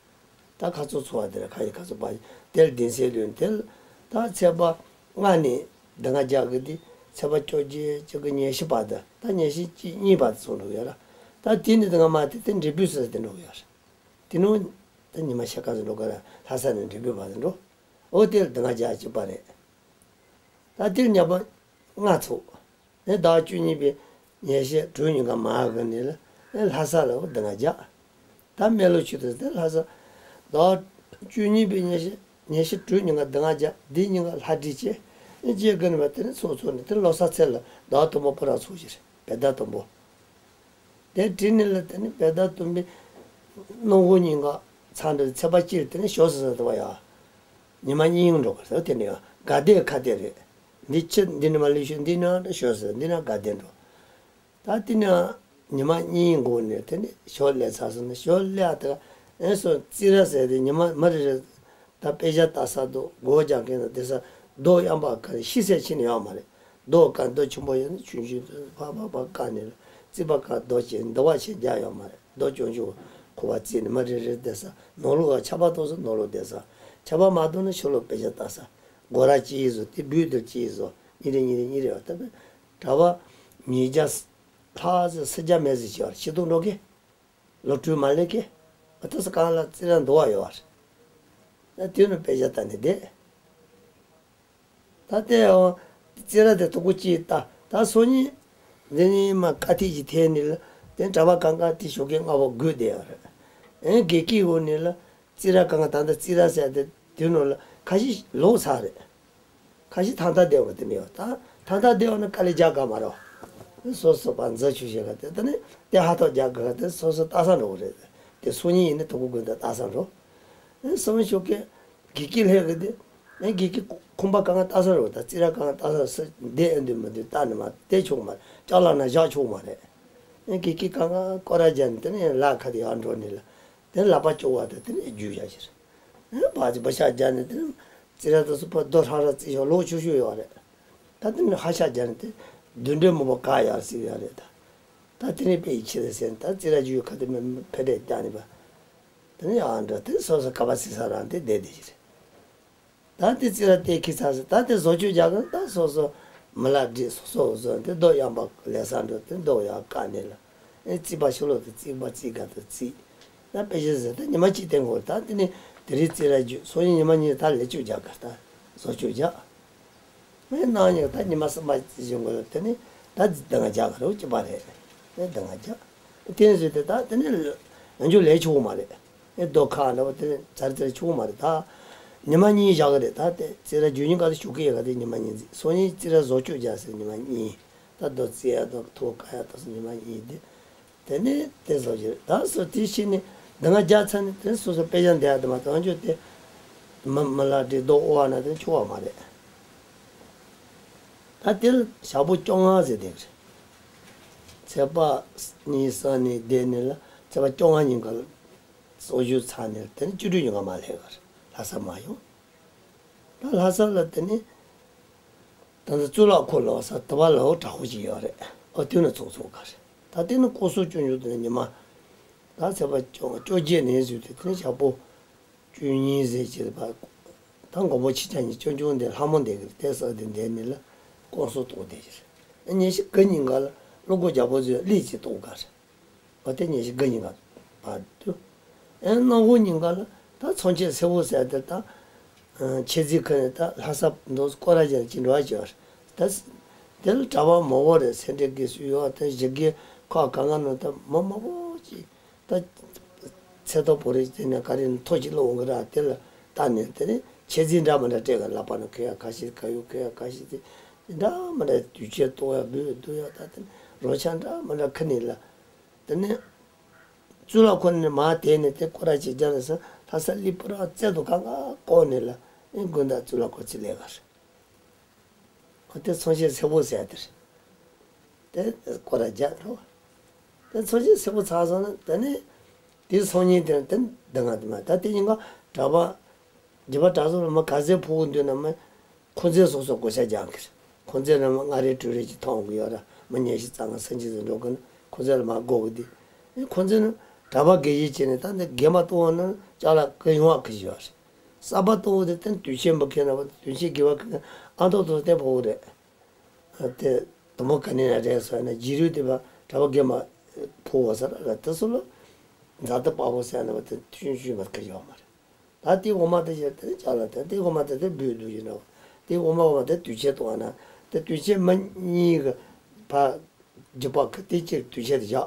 ད་ཁ་ཚོ་ཚོ་བ་དེ་ལ་ཁ་ཡི་ཁ་ཚོ་པ་དེ་ལ་གདན་སའི་ལུས་དེ་ལ་ ད་ཚེས་པ་ལྔ་ནས་འདི་ང་རྒྱག་གི་དེ་ཚེས་པ་བཅོ་བརྒྱད་བཅུ་དགུ་ཉི་ཤུ་བར་དུ། ད་ཉི་ཤུ་གཅིག་གཉིས་བར་དུ་ཚོགས་འགྲོ་གི་ཡོད་ར། ད་དེ་ནས་འདི་ང་མ་དེ་དེ་འབྲས་སྤུངས་ཟེར་དེ་འགྲོ་གི་ཡོད་ར། དེ་ནས་ད་ཉི་མ་ཕྱེད་ཀ་ཙམ་འགྲོ་གི་ར། ལྷ་ས་ནས་འབྲས་སྤུངས་བར་དུ་འགྲོ། འོ་དེ་ལ་འདི་ང་རྒྱག་གཅིག་པ་རེད། ད་དེར་ཉི་མ་ལྔ་ཚོགས། ནས་ཟླ་བ་བཅུ་གཉིས་པའི་ཉི་ཤུ་དྲུག་ཉིན་ཀ་མ་གི་ནས་ལ་ནས་ལྷ་ས་ལ་འོ་འདི་ང་རྒྱག་ད་སྨན་ལུགས་ཆུ་དུ་དེ་ལྷ་ས་ཟླ་བ་བཅུ་གཉིས་པའི་ཉི་ཤུ་ཉི་ཤུ་དྲུག་ཉིན་ཀ་འདི་ང་རྒྱག་འདི་ཉིན་ཀ་ལྷ་བྲིས་བྱས། ནས་རྗེས་གི་ནས་བ་དེ་ནས་ཚོགས་ཚོགས་ནས་དེ་ལོ་གསར་ཚེས་ལ་ཟླ་བ་དང་པོ་པོ་རང་ཚོགས་ཤིག་རེད། བོད་ཟླ་དང་པོ། དེ་བྲིས་ནས་ལ་དེ་ནས་བོད་ཟླ་དང་པོའི་གནམ་ལོ་ཉིན་ཀ་ཚང་འདྲ་ཚེས་པ་གཅིག་དེ་ནས་ཞོགས་སུ་ཟ་དུ་བ་ཡ། ཉི་མ་གཉིས་འགྲོ་གི་རེད། དེ་ནས་ཡང་དགའ་ལྡན་ཁ་བརྡ་རེད། འདི་ཕྱི་འདི་ནས་མ་ལུས་ཤོད་འདི་ནས་ཡང་ཞོགས་སུ་འདི་ནས་དགའ་ལྡན་འགྲོ། ད་དེ་ནས་ཉི་མ་གཉིས་འགོར་ནས་དེ་ནས་ཞོགས་སླེབས་ཚར་སོང་ན་ཞོགས་སླེབས་དེ་ཨེ་སོ་རྩི་ར་ཟེར་དེ་ཉི་མ་མི་རེ་རེ་ད་དཔེ་ཆ་ལྟ་ས་འདུག་སྒོ་རྒྱག་མཁན་ལ་དེ་ས་རྡོ་གཡམ་པ་ག་རེ་ཤི་སེ་ཕྱིན་ནས་ཡོད་མ་རེད། རྡོ་ག་རྡོ་ཆེན་པོ་ཡོད་ན་ཆུང་ཆུང་ཕ་ཕ་ཕ་བཀག་ནས་རྩིས་པ་ག་རྡོ་ཆེ་འདི་བ་ཆེ་རྒྱག་ཡོད་མ་རེད། རྡོ་ཆུང་ཆུང་ཁུ་བ་རྩིས་ནས་མི་རེ་རེ་བསྡད་ས། ནོར་ལུག་ག་ཆར་པ་གཏོང་ས་ནོར་ལུག་བསྡད་ས། ཆར་པ་མ་གཏོང་ན་ཕྱི་ལོགས་དཔེ་ཆ་ལྟ་ས། སྒོ་ར་གཅིག་བཟོ་དེ་སྦུག་དེར་གཅིག་བཟོ་གཉིས་རེ་གཉིས་རེ་གཉིས་རེ་བ་ད་དཔེ་གྲྭ་པ་ཉིས་བརྒྱ་ལྷག་ཙམ་སུམ་བརྒྱ་མེད་ཟེར་བྱས་པ་ཤི་སྡོང་འགྲོ་གི་ལོ་དྲུག་མ་སླེབས་ཀི། ཨ་ད་ས་གང་ལ་རྩི་ར་འདུ་བ་ཡོད་བ་རེད། ད་དུས་ནས་དཔེ་ཆ་ལྟ་ནས་བསྡད། ད་ལྟའི་འོ་རྩི་ར་དེ་ཐུག་པོ་གཅིག་ལྟ་ད་སང་ཉིན། འདི་ནི་མ་དཀའ་ཐིག་ཅིག་འཐེན་ནས་ལ་དེ་གྲྭ་པ་གང་ག་དེ་ཞོགས་ཀས་སྔ་པོ་སྒུག་བསྡད་ཡོད་རེད། ཨེ་དགེ་སྐྱིད་འོ་ནས་ལ་རྩི་ར་གང་ག་ད་ལྟ་རྩི་ར་ཟེར་དེ་དུས་ནོ་ལ་ཁ་ཤས་ལོག་ཚར་རེད། ཁ་ཤས་ཐང་ཐང་བསྡད་པ་དེ་ནས་ཡོད་ད་ཐང་ཐང་བསྡད་པ་ན་དཀའ་ལས་རྒྱག་ག་མ་རོ། སོ་སོ་པ་འཛུལ་ཆུ་བྱེད་ག་དེ་ད་ནི་དེ་ཧ་ཐོག་རྒྱག་ག་དེ་སོ་སོ་ལྟ་ས་འགྲོ་གི་རེད། དེ་སང་ཉིན་ཡིན་ན་དུ་གུ་དགོས་ད་ལྟ་ས་འགྲོ། ཨེ་སང་ཞོགས་ཀས། དགེ་སྐྱིད་ལྷས་གི་དེ། ངས་དགེ་སྐྱིད་ཁང་པ་གང་ག་ལྟ་ས་རེད་བ་ད་རྩི་ར་གང་ག་ལྟ་ས་སུ་བསྡད་ཨེ་འདུག་མི་འདུག་ལྟ་ནི་མ་བསྡད་ཆོག་མ་རེད་ཅ་ལག་ན་བཞག་ཆོག་མ་རེད། ངས་དགེ་སྐྱིད་གང་ག་སྐོར་ར་རྒྱག་ནས་དེ་ནས་ལ་ཁ་དེ་ཡར་འགྲོ་ནས་ལ། དེ་ལག་པ་བཅོ་བ་དེ་དེ་ནས་རྒྱུ་བཞག་ཕྱིར། ཨེ་བ་ཅི་བ་ཤ་རྒྱག་ནས་དེ་ནས་རྩི་ར་དེ་སུ་ཕ་རྡོ་ཧྲ་ཧྲ་རྩི་ཞོག་ལོག་ཆུ་ཤུ་ཡོད་རེད། ད་དེ་ནས་ཧ་ཤ་རྒྱག་ནས་དེ་བདུན་འདྲེ་མོ་བ་ག་ཡར་སྲིད་ཡོད་རེད་ད། ད་དེ་ནས་དཔེ་ཡི་ཆེ་རེད་ཟེར་ད་རྩི་ར་རྒྱུ་ཁ་དེ་མི་ཕེ་རེ་རྒྱག་ནས་པ། དེ་ནས་ཡང་འགྲོ་དེ་སོ་སོ་ཁ་པ་སི་ས་རང་དེ་བསྡད་བསྡད་ཀྱི་རེད། ད་དེ་རྩི་ར་དེ་ཁྱི་ཚ་ཟེར་ད་དེ་བཟོ་བཅོས་རྒྱག་གི་ད་སོ་སོ་མི་ལ་འདྲི་སོ་སོ་བཟོ་དེ་རྡོ་གཡམ་པ་ལས་ས་འགྲོ་དེ་རྡོ་ཡར་བཀག་ནས་ལ་ཨེ་རྩིས་པ་ཕྱི་ལོགས་དེ་རྩིས་པ་རྩིས་ག་དེ་རྩིས། ད་དཔེ་ཆ་ཟེར་ད་ཉི་མ་གཅིག་བསྟན་དགོས་ད་དེ་ནས་དེ་རིང་རྩི་ར་རྒྱུ་སང་ཉིན་ཉི་མ་གཉིས་ད་ལས་བཅོས་རྒྱག་གི་ད་བཟོ་བཅོས་རྒྱག་ངས་གནངས་ཉིན་ད་ཉི་མ་གསུམ་པ་རྩི་བཞིན་དགོས་ལ་དེ་ནས་ད་འདི་ང་རྒྱག་གི་རེད་གཅིག་པ་རེད། ངས་འདི་ང་རྒྱག་དེ་ནས་ཟེར་ཏེ་ད་དེ་ནས་ཡང་རྒྱུ་ལས་ཆོག་མ་རེད། ངས་རྡོ་ཁ་འདྲ་བོ་དེ་ནས་ཚར་ཚར་ཆོག་མ་རེད་ད། ཉི་མ་གཉིས་བཞག་གི་རེད་ད་དེ་རྩི་ར་རྒྱུ་ཉིན་ག་དེ་ཞུགས་ཀྱི་ཡོད་ག་དེ་ཉི་མ་གཉིས་རྩི་སང་ཉིན་རྩི་ར་བཟོ་བཅོས་རྒྱག་ཟེར་ཉི་མ་གཉིས། ད་རྡོ་རྩི་ཡ་རྡོ་ཐོ་ཀ་ཡ་ད་སོ་ཉི་མ་གཉིས་དེ། དེ་ནས་དེ་བཟོ་རྒྱུ་རེད་ད་སོ་དེ་ཕྱིན་ནས་འདི་ང་རྒྱག་ཚར་ནས་དེ་སོ་སོ་དཔེ་ཆ་འདི་ཡ་དེ་མ་གཏོང་རྒྱུ་དེ། མི་མི་ལ་འདྲི་རྡོ་ཨོ་བ་ན་དེ་ཆོག་བ་མ་རེད། ད་དེ་ལ་ཞག་པོ་བཅོ་ལྔ་ཟེར་དེ་རེད། ཚེས་པ་གཉིས་གསུམ་ནས་བསྡད་ནས་ལ་ཚེས་པ་བཅོ་ལྔ་ཉིན་ག་ལ་གསོལ་ཞུ་ཚར་ནས་དེ་ནས་བཅུ་དྲུག་ཉིན་ག་མ་སླེབས་ག་རེད་ལྷ་ས་མ་ཡོང་། ད་ལྷ་ས་ལ་དེ་ནས། ད་ལྟ་གཙུག་ལག་ཁང་ལོགས་ས་དུ་བ་ལའོ་དྲག་པོ་ཅིག་ཡོད་རེད། ཨོ་དེ་ནས་ཚོགས་ཚོགས་ག་རེད། ད་དེ་ནས་སྐུ་གསུང་བཅུ་མཆོད་དེ་ཉི་མ། ད་ཚེས་པ་བཅོ་བཅོ་བརྒྱད་ནས་བཟོས་ཏེ་དེ་ནས་ཞག་པོ་བཅུ་གཉིས་ཟེར་གྱི་རེད་པ། ད་མགོན་པོ་ཆེ་ཆ་ཉིད་སྐྱོང་སྐྱོང་དེ་ལྷ་མོ་འདེགས་ཀྱི་རེད་དེ་ས་དེ་འདས་ནས་ལ་སྐུ་གསུང་གཏོགས་བསྡད་ཀྱི་རེད། ཉི་ཤུ་དགུ་ཉིན་ག་ལ་གློ་བུར་རྒྱལ་པོ་ཚོས་གླུད་ཅིག་གཏོགས་ག་རེད། འོ་དེ་ཉི་ཤུ་དགུ་ཉིན་ག་བར་དུ། ཨེ་གནམ་ལོ་ཉིན་ག་ལ་ད་ཚོང་ཆེན་སེར་པོ་ཟེར་དེ་ད། ཨ་ཆེ་རྫིང་ཁུལ་ནས་ད་ལྷ་ས་མདོ་སྐོར་ར་ཅན་གྱི་འགྲོ་བ་ཅིག་ཡོད་རེད། ད་དེ་ལ་གྲྭ་པ་མང་པོ་རེད་སེ་འབྲས་དགེ་བཤེས་ཡོད་དེ་བཞི་དགེ་ཁག་གང་ག་ནང་ད་མི་མང་པོ་ཅིག་ད། ཚེ་ཐོག་བོ་རེ་དེ་ནས་ག་རེ་ནས་ཐོ་ཅིག་ལ་འོང་གི་ར་དེ་ལ་ལྟ་ནས་དེ་ནས་ཆེ་རྫིང་འདྲ་མི་འདྲ་སྤྲད་གི་ལག་པ་ནང་ཁེ་ཡ་ཁ་ཤས་ཁ་ཡོད་ཁེ་ཡ་ཁ་ཤས་དེ་འདྲ་མི་འདྲ་དུས་ཆེན་གཏོང་ཡ་འབུལ་བསྡུ་ཡ་ད་དེ་ནས་རོལ་ཆ་འདྲ་མི་འདྲ་ཁུར་ནས་ལ། དེ་ནས། གཙུག་ལག་ཁང་ནས་མར་དེད་ནས་དེ་སྐོར་ར་ཅིག་རྒྱབ་ནས་སོང་ལྷ་ས་གླིང་བུ་ར་རྩེ་དུ་གང་ག་བསྐོར་ནས་ལ་ཨེ་དགོན་བདག་གཙུག་ལག་ཁང་ཅིག་ལས་ག་རེད། ཨོ་དེ་ཚོང་ཆེན་སེར་པོ་ཟེར་དེ་རེད། དེ་སྐོར་ར་རྒྱབ་འགྲོ། དེ་ཚོང་ཆེན་སེར་པོ་ཚར་སོང་ན་དེ་ནས་དེ་སང་ཉིན་དེ་དེ་འདི་ང་དེ་མ་ད་དེ་ཉིན་ག་གྲྭ་པ། རྒྱུད་པ་གྲྭ་ཚང་ལ་མི་ག་ཚད་ཕོག་གི་འདུག་ན་མི། འཁོན་འཛིན་སོགས་སུ་བགོ་བཤའ་རྒྱག་གི་རེད། འཁོན་འཛིན་ལ་མི་ལྔ་རེ་དྲུག་རེ་ཅིག་ཐོན་གི་ཡོད་ར་མི་ཉི་ཤུ་རྩ་ལྔ་སུམ་ཅུ་ཙམ་འགྲོ་གི་ན་འཁོན་འཛིན་ལ་མ་བགོ་གི་འདུག་ཨེ་འཁོན་འཛིན་ནི་གྲྭ་པ་དགེ་བཤེས་བྱས་ནས་ད་འདི་དགེ་མ་གཏོགས་ན་ཅ་ལག་གི་ཡོང་བ་གི་ཡོད་རེད། གསར་པ་གཏོང་བ་དེ་དེ་དུས་ཆེན་པོ་ཁེལ་ན་བ་དུས་ཆེན་དགེ་བ་ཁེལ་ན་ཨ་མདོ་དུ་བསྟན་ཕོག་གི་རེད། དེ་དུ་མོ་ག་ནས་ན་རེད་ཟེར་ན་རྗེས་རུས་དེ་བ་གྲྭ་པ་དགེ་མ་ཕོག་བ་ཟེར་ན་དེ་སུ་ལ་མཛའ་ཐབས་དཔའ་བོ་ཟེར་ན་བ་དེ་ཐུན་ཤུལ་མ་ཁེལ་ཡོད་མ་རེད། ད་དེ་འོ་མ་དེ་བཞིན་དེ་ནི་ཅག་ལ་དེ་དེ་འོ་མ་དེ་དེ་འབུད་འདུག་ཡིན་ནོ། དེ་འོ་མ་འོ་མ་དེ་དུས་ཆེན་གཏོང་བ་ན་དེ་དུས་ཆེན་མ་གཉིས་ཀྱི་བར་རྒྱུ་པ་ཁ་དེ་གཅིག་དུས་ཆེན་དུ་བཞག་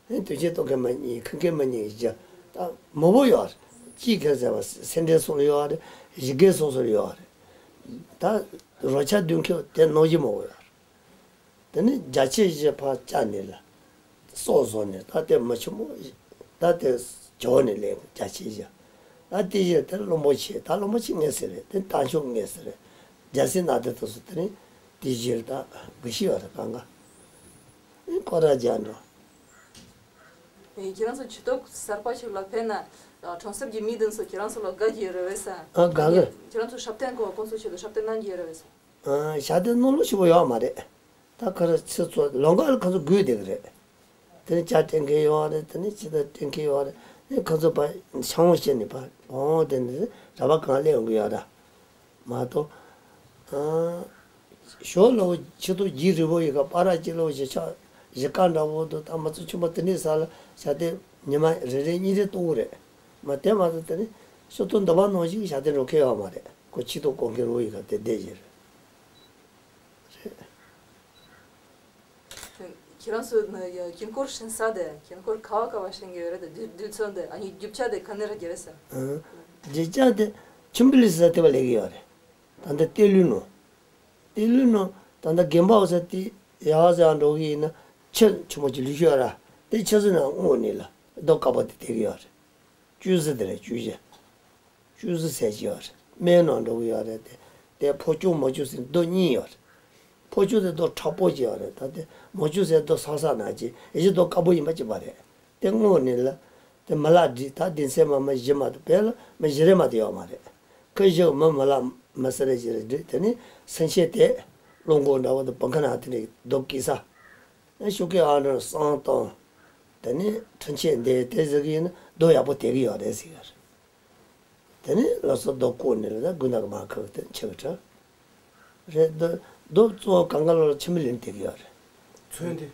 དེ་དུས་ཆེན་གཏོང་མཁན་མ་གཉིས་ཁེལ་མཁན་མ་གཉིས་བཞག་ད་མང་པོ་ཡོད་རེད། གཅིག་ཁེལ་ཟེར་བ་སེ་འབྲས་སོགས་ལ་ཡོད་རེད། ཞི་རྒོལ་སོགས་སུ་ཡོད་རེད། ད་རོ་ཆ་བདུན་ཁེལ་དེ་ནང་བཞིན་མང་པོ་ཡོད་རེད། དེ་ནི་རྒྱ་ཆེ་བཞི་ཕར་བཅག་ནས་ལ། སྲོག་བཟོ་ནས་ད་དེ་མི་ཆེན་མོ། ད་དེ་བྱོག་ནས་ལེན་རྒྱ་ཆེ་བཞི། ད་དེ་བཞི་དེ་བློན་པོ་ཆེ་ད་བློན་པོ་ཆེ་ངས་ཟེར་རེད། དེ་རྟ་མཆོག་ངས་ཟེར་རེད། རྒྱ་སེ་ན་དེ་དུ་སུ་དེ་ནི་དེ་བཞི་ད་དགུ་བཞི་བ་རེད་གང་ག་ཨེ་ཁོ་ར་རྒྱ་འགྲོ། ཁྱེད་རང་ཚོ་ཆུ་ཐོག་གསར་པ་ཞིག་ལ་ཕེབས་ན་གྲོང་གསེབ་ཀྱི་མི་དེ་ཚོ་ཁྱེད་རང་ཚོ་ལ་དགའ་གི་རེད་བས་ས། ཨ་དགའ་གི་ཁྱེད་རང་ཚོ་ཞབས་བརྟན་གོ་ཁོང་ཚོ་ཆེད་དུ་ཞབས་བརྟན་གནང་གི་ཡོད་རེད་བས་ས། ཨ་ཞབས་བརྟན་གནང་ལུགས་ཞིག་པོ་ཡོད་མ་རེད། ད་ག་རེ་ཚེ་ཚོ་ལོ་འགའ་ལ་ཁ་ཚོ་དགོས་བསྡད་ཀྱི་རེད། དེ་ནས་ཇ་སྟེར་མཁན་ཡོད་རེད། དེ་ནས་ཇི་ལྟར་སྟེར་མཁན་ཡོད་རེད། ཨེ་ཁ་ཚོ་ཕར་ཆང་བོ་བཤད་ནས་ཕར་འོང་། དེ་ནས་ར་བ་གང་སླེབས་ཡོང་གི་ཡོད་ར། མ་གཏོགས་ཨ་ཞོ་ལོ་ཆུ་ཐོག་རྒྱུད་རིལ་པོ་ཡི་ག་པ་ར་སྐྱེ་ལོ་བཞི་ཆ་བཞི་ཀ་འདྲ་བོ་འདུག་ད་མ་ཚོ་ཆུ་མ་དེ་ནས་ས་ལ་ཞབས་བརྟན་ཉི་མ་རེ་རེ་གཉིས་རེ་གཏོང་གི་རེད། མ་དེ་མ་ཚོ་དེ་ནས་ཆུ་ཐོག་འདི་པ་ནང་བཞིན་ཞབས་བརྟན་རོ་ཁེ་ཡོད་མ་རེད། ཁོ་ཆུ་ཐོག་གོང་གི་རོ་ཡི་ག་དེ་བསྡད་ཀྱི་རེད། རེད། ཁྱེད་རང་ཚོ་ནི་ཡ་དཀྱིལ་འཁོར་བཞེངས་ས་དེ་དཀྱིལ་འཁོར་ག་བ་ག་བ་བཞེངས་ཀྱི་ཡོད་རེད་དེ་རྡུལ་རྡུལ་ཚོན་དེ་ཨ་ནི་རྒྱུ་ཆ་དེ་ག་ནས་ར་རྒྱལ་རེད་ཟེར། ཨང་། རྒྱུ་ཆ་དེ་ཆུམ་བི་ལི་ཟེར་དེ་བ་ལས་ཀྱི་ཡོད་རེད། ད་ལྟ་གཏེར་ལུད་ནང་། གཏེར་ལུད་ནང་ད་ལྟ་དགོན་པ་འོ་ས་དེ་ཡག་ཟེར་འགྲོ་གི་ཡིན་ན་ཆུ་ཆུ་མོ་ཅིག་ལུད་ཤོད་ར་དེ་ཆུ་ཟོས་ན་སྔོ་ནས་ལ་རྡོ་དཀར་པོ་དེ་དེ་གི་ཡོད་རེད། བཅུད་བཟི་དེ་རེད་བཅུད་བཟི། བཅུད་བཟི་ཟེར་གྱི་ཡོད་རེད། སྨན་ནང་འགྲོ་གི་ཡོད་རེད་དེ། དེ་ཕོ་བཅུད་མོ་བཅུད་ཟེར་རྡོ་གཉིས་ཡོད་རེད། ཕོ་བཅུད་དེ་རྡོ་མཁྲེགས་པོ་ཅིག་ཡོད་རེད། ད་དེ་མོ་བཅུད་ཟེར་རྡོ་སག་སག་ནག་ཅིག་ཡེ་ཤེས་རྡོ་དཀར་པོ་ཡིན་པ་གཅིག་པ་རེད། དེ་སྔོ་ནས་ལ། དེ་མི་ལ་བསྒྲིགས་ད་སྡེ་ཚན་མ་མི་བཞི་མ་གཏོགས་བས་ལ་མི་བཞི་རེ་མ་གཏོགས་ཡོད་མ་རེད། ཁོ་བཞི་མི་མི་ལ་མི་སེར་རེ་བཞི་རེ་བསྒྲིགས་དེ་ནི་སེང་ཆེན་དེ། བློན་པོ་འདྲ་བོ་དང་བུ་མཁན་ཨ་དེ་ནི་རྡོ་བཀལ་ས། ཤུགས་ཀྱི་ཨ་འདྲ་སང་བཏང་། དེ་ནི་འཕྲིན་ཆས་འདི་དེ་ཟེར་གི་ཡིན་ན་རྡོ་ཡག་པོ་དེ་གི་ཡོད་རེད་ཟེར་གི་རེད། དེ་ནས་ལོ་སོ་རྡོ་བརྐོས་ནས་ལ་དགུན་ཟླ་གི་མར་ཁུ་དེ་ཆེ་གི་གྲགས། རེད་རྡོ་རྡོ་གཙོ་བོ་གང་ག་ལོ་ཆུ་མིག་ལིན་དེ་གི་ཡོད་རེད། ཚོན་དེ།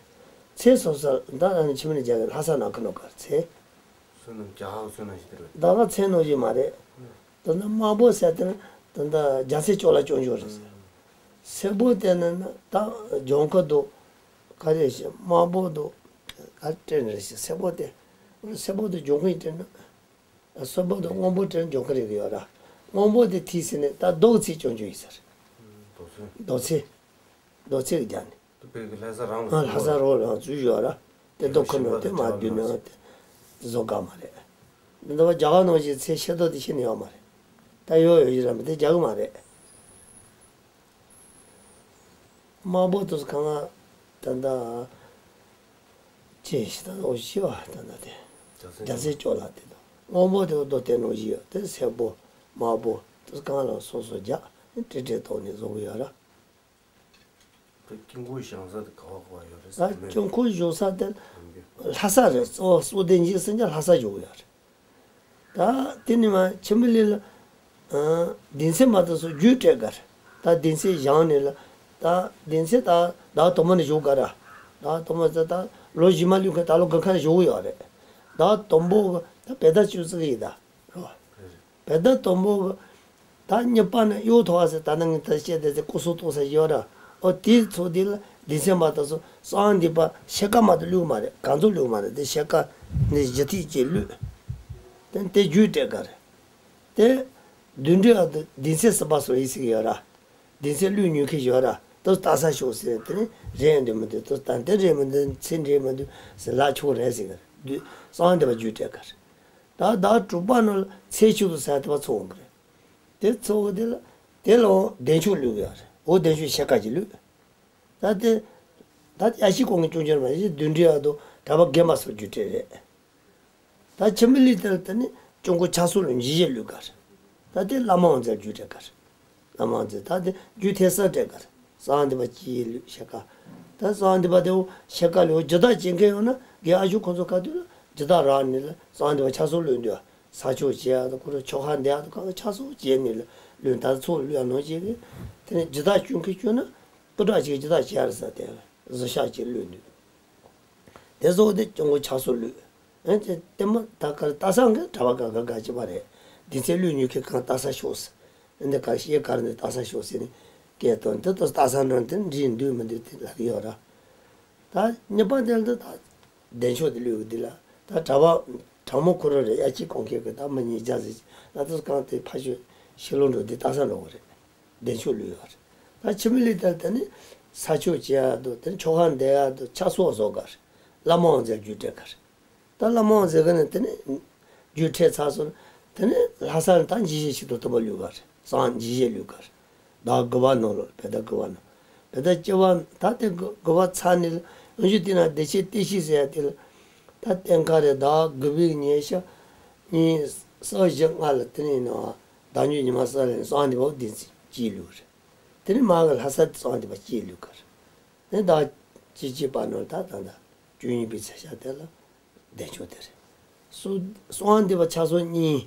ཚེ་སོ་སོ་ད་ཨ་ནི་ཆུ་མིག་ལིན་རྒྱག་གི་ལྷ་ས་ནང་ཁུ་ནོ་གར་ཚེ། བསོད་ནམས་རྒྱ་ཧ་བསོད་ནམས་ཞིག་དེ་རེད། ད་ག་ཚེ་ནོ་ཞིག་མ་རེད། ད་ནི་དམར་པོ་ཟེར་དེ་ནི་ད་ད་རྒྱ་ཚེ་ཅོག་ལ་སྐྱོན་བརྗོད་རེད་ཟེར། སེར་པོ་དེ་ནི་ནི་ད་ལྗོངས་ཁུ་འདུག་ག་རེ་ཞིག་དམར་པོ་འདུག་ག་སྤྲིན་རེད་ཞིག་སེར་པོ་དེ། སེར་པོ་དེ་ལྗོངས་ཁུ་ཡི་སྤྲིན་ནི། སོན་པོ་དང་སྔོན་པོ་དེ་འཇོག་གི་རེད་ཡོད་ར། སྔོན་པོ་དེ་ཐིག་ཟེར་ནས་ད་རྡོ་ཚིག་ཅོང་ཅོ་ཡིན་ཟེར། རྡོ་ཚིག་རྡོ་ཚིག་རྡོ་ཚིག་རྒྱག་ནས། དཔེ་གི་ལྷ་ས་རང་ལ་ཨ་ལྷ་ས་རོ་ལ་འཛུལ་ཡོད་ར། དེ་རྡོ་ཁུ་ནང་དེ་མ་བསྡུས་ནས་དེ་བཟོ་དཀའ་མ་རེད། འདི་འདྲ་བ་རྒྱ་གར་ནང་བཞིན་ཚེ་ཤེས་རྟོགས་དེ་ཤེས་ནས་ཡོད་མ་རེད། ད་ཡོད་ཡོད་ཀྱི་ར་མི་དེ་རྒྱག་གི་མ་རེད། དམར་པོ་དུས་གང་ང་ད་ལྟ་ཅི་ཞིག་ད་ལྟ་འོ་ཤི་བ་ད་ལྟ་དེ་རྒྱ་ཚེ་སྐྱོ་ལ་དེ་དང་སྔོན་པོ་དེ་རྡོ་དེ་ནང་བཞིན་ཡོད་དེ་སེར་པོ་དམར་པོ་དུས་གང་ལ་སོ་སོ་རྒྱ་ཏྲེ་ཏྲེ་ཐོག་ནས་བཟོ་གི་ཡོད་ར། དེ་དཀྱིལ་འཁོར་བཞེངས་ས་དེ་ག་བ་ག་བ་ཡོད་རེད་ད་ཟེར་གི་མེད། དཀྱིལ་འཁོར་བཞེངས་ས་དེ་ལྷ་ས་རེད། གཙོ་བོ་གཙོ་དོན་གྱི་སེམས་ཅན་ལྷ་ས་བཞུགས་ཡོད་རེད། ད་དེ་ནི་མ་ཆེན་པོ་ལི་ལ། ཨ་སྡེ་ཚན་མ་དེ་ཚོ་རྒྱུད་སྤྲད་གར། ད་སྡེ་ཚན་བཞེངས་ནས་ལ། ད་སྡེ་ཚན་ད་ཟླ་དང་པོ་ནས་བཞུགས་གར། ཟླ་དང་པོ་ཚེ་ད་ལོ་རྗེས་མ་ལུས་མཁན་ད་ལོ་དགུ་ཁ་ནས་བཞུགས་ཡོད་རེད། ཟླ་དང་པོ་གི་ད་བོད་ཟླ་བཅུ་གཅིག་ཡིན་ད། རོ། བོད་ཟླ་དང་པོ་གི་ད་གཉིས་པ་ནི་གཡོ་ཐོག་ཟེར་ད་ནི་ངས་ད་བཤད་དེ་ཚེ་སྐུ་གསུང་ཐོག་ས་ཡོད་ར། ཨོ་དེའི་ཚོ་དེ་ལ་སྡེ་ཚན་མ་དེ་ཚོ་གསང་སྔགས་འདུས་པ་ཕྱེད་ཀ་མ་གཏོགས་བླུགས་མ་རེད། གང་ཚོ་བླུགས་མ་རེད། དེ་ཕྱེད་ཀ་ནི་གཞི་ཐིག་ཅེས་བླུགས། དེ་དེ་རྒྱུད་སྤྲད་གར། དེ་བདུན་འདྲེ་ཨ་དུ་སྡེ་ཚན་གསུམ་པ་སོ་ཡི་ཟིག་ཡོད་ར། སྡེ་ཚན་བླུགས་ཉོ་མཁན་ཡོད་ར། དེ་ལྟ་ས་ཤོག་ཟེར་དེ་ནི་རེད་འདུག་མི་འདུག་དེ་ད་དེ་རེད་མི་འདུག་ཚེ་རེད་མི་འདུག་ཟེར་ལ་ཆོག་རེད་ཟེར་གར། བདུད་གསང་སྔགས་འདུས་པ་རྒྱུད་སྤྲད་གར། ད་ཟླ་དྲུག་པ་ནང་ལ་ཚེས་བཅུ་དང་ས་ཡ་དེ་བ་ཚོ་འོང་གི་རེད། དེ་ཚོ་གི་དེ་ལ་དེ་ལ་འོ་བདེ་མཆོག་བླུགས་ཡོད་རེད། འོ་བདེ་མཆོག་ཕྱེད་ཀ་ཅིག་བླུགས། ད་དེ་ད་ཡ་ཤི་ཀོང་གི་ཅུང་ཅུང་མ་ཡི་བདུན་འདྲེ་ཡ་དུ་གྲྭ་པ་རྒན་པ་སོགས་རྒྱུད་སྤྲད་རེད། ད་ཆེན་པོ་ལི་དེ་ལ་དེ་ནི་ཅུང་གོ་ཆ་སོགས་ལ་འཇིགས་བྱེད་བླུགས་གར། ད་དེ་བླ་མ་དབང་རྫས་རྒྱུད་སྤྲད་གར། བླ་མ་དབང་རྫས་ད་དེ་རྒྱུད་ཐེབས་གསར་སྤྲད་གར། གསང་སྔགས་འདུས་པ་གཅིག་བླུགས་ཕྱེད་ཀ། ད་གསང་སྔགས་འདུས་པ་དེ་འོ་ཕྱེད་ཀ་ལས་འོ་རྒྱུད་དག་བྱེད་མཁན་ཡོང་ན་རྒན་ཨ་ཞུ་ཁོང་ཚོ་ག་དུས་ལ་རྒྱུད་དག་རག་ནས་ལ་གསང་སྔགས་འདུས་པ་ཆ་སོགས་བླུགས་འདུག་ས་ཆོག་བྱེད་ཡག་དང་ཁོ་རང་ཆོ་ག་འདེབས་ཡག་དང་གང་ག་ཆ་ཚང་བྱས་ནས་ལོན། ད་ཚོགས་ལོན་ཡག་ནང་བྱེད་གི། དེ་ནས་སྦྱིན་བདག་སྐྱོན་མཁན་སྐྱོན་ན་སྐུ་དྲག་ཅིག་སྦྱིན་བདག་བྱེད་ཡག་རེད་ཟེར་ཏེ་གཟི་ཤག་ཅིག་ལོན་འདུག་དེ་སོགས་དེ་སྐྱོན་ཁོ་ཆ་ཚང་ལོན། ཨེ་ཅེ་ལྟད་མོ་ད་གར་ལྟ་ས་འགའ་གྲྭ་པ་ག་ག་ག་ཅི་པ་རེད། དེ་ཚེ་ལོན་ཉོ་མཁན་གང་ལྟ་ས་ཤོག་ཟེར། ཨེ་འདི་གར་ཤེས་གར་འདི་ལྟ་ས་ཤོག་ཟེར་ནས་སྐད་བཏང་། དེ་ལྟ་ས་འགྲོ་དེ་འདྲི་འདུག་མི་འདུག་དེ་ལབ་ཡོད་ར། ད་གཉིས་པ་དེ་ལ་ད་བདེ་མཆོག་དེ་ལུས་ཀྱི་འདི་ལ་ད་གྲྭ་པ་དྲང་མོ་ཁོ་རང་རེད། དབྱར་སྐྱིད་གོང་ཁེ་གི་ད་མི་ཉིས་བརྒྱ་ཟིག་ལ་དུས་གང་དེ་ཕ་ཤོད་ཤི་ལོ་འགྲོ་འདི་ལྟ་ས་འགྲོ་གི་རེད། བདེ་མཆོག་ལུས་ཡོད་རེད། ད་ཁྱིམ་མི་ལས་ད་དེ་ནི་ས་ཆོག་བྱེད་ཡག་འདུག་དེ་ནི་ཆོ་ག་འདེབས་ཡག་འདུག་ཕྱག་སྲོལ་བཟོ་ག་རེད། བླ་མ་དབང་མཛད་རྒྱུ་སྤྲད་ག་རེད། ད་བླ་མ་དབང་མཛད་གི་ནི་དེ་ནི་རྒྱུ་འབྲས་ཚར་སོང་། དེ་ནི་ལྷ་ས་ནས་ད་འཇིགས་བྱེད་ཆེད་དུ་དུམ་པ་ལུས་ག་རེད། སང་འཇིགས་བྱེད་ལུས་ག་རེད། ཟླ་དགུ་པ་ནང་ལོགས་བོད་ཟླ་དགུ་པ་ནང་། བོད་ཟླ་བཅུ་པ་ད་དེ་དགུ་དགུ་པ་ཚར་ནས་ལ་འོན་ཞུ་དེ་ན་བདེ་ཆེན་བདེ་སྐྱིད་ཟེར་ཡ་དེ་ལ། ད་གཏན་ཁ་རེད། ཟླ་དགུ་པའི་ཉིན་ཤ་ཉིན་ས་བཞི་ལྔ་ལ་དེ་ནི་ནང་བདག་ཉིད་ཉི་མ་ས་ལ་སང་འདི་པ་བདེ་སྐྱིད་ལུས་རེད། དེ་ནི་མ་གི་ལྷ་ས་སང་འདི་པ་སྐྱིད་ལུས་ག་རེད། དེ་ཟླ་བཅུ་གཅིག་པ་ནང་ད་ད་ད་བཅུ་གཉིས་པའི་ཚེས་ཤར་དེ་ལ་བདེ་མཆོག་དེ་རེད། སོ་སོ་དབང་འདུས་པ་ཆ་ཚང་གཉིས།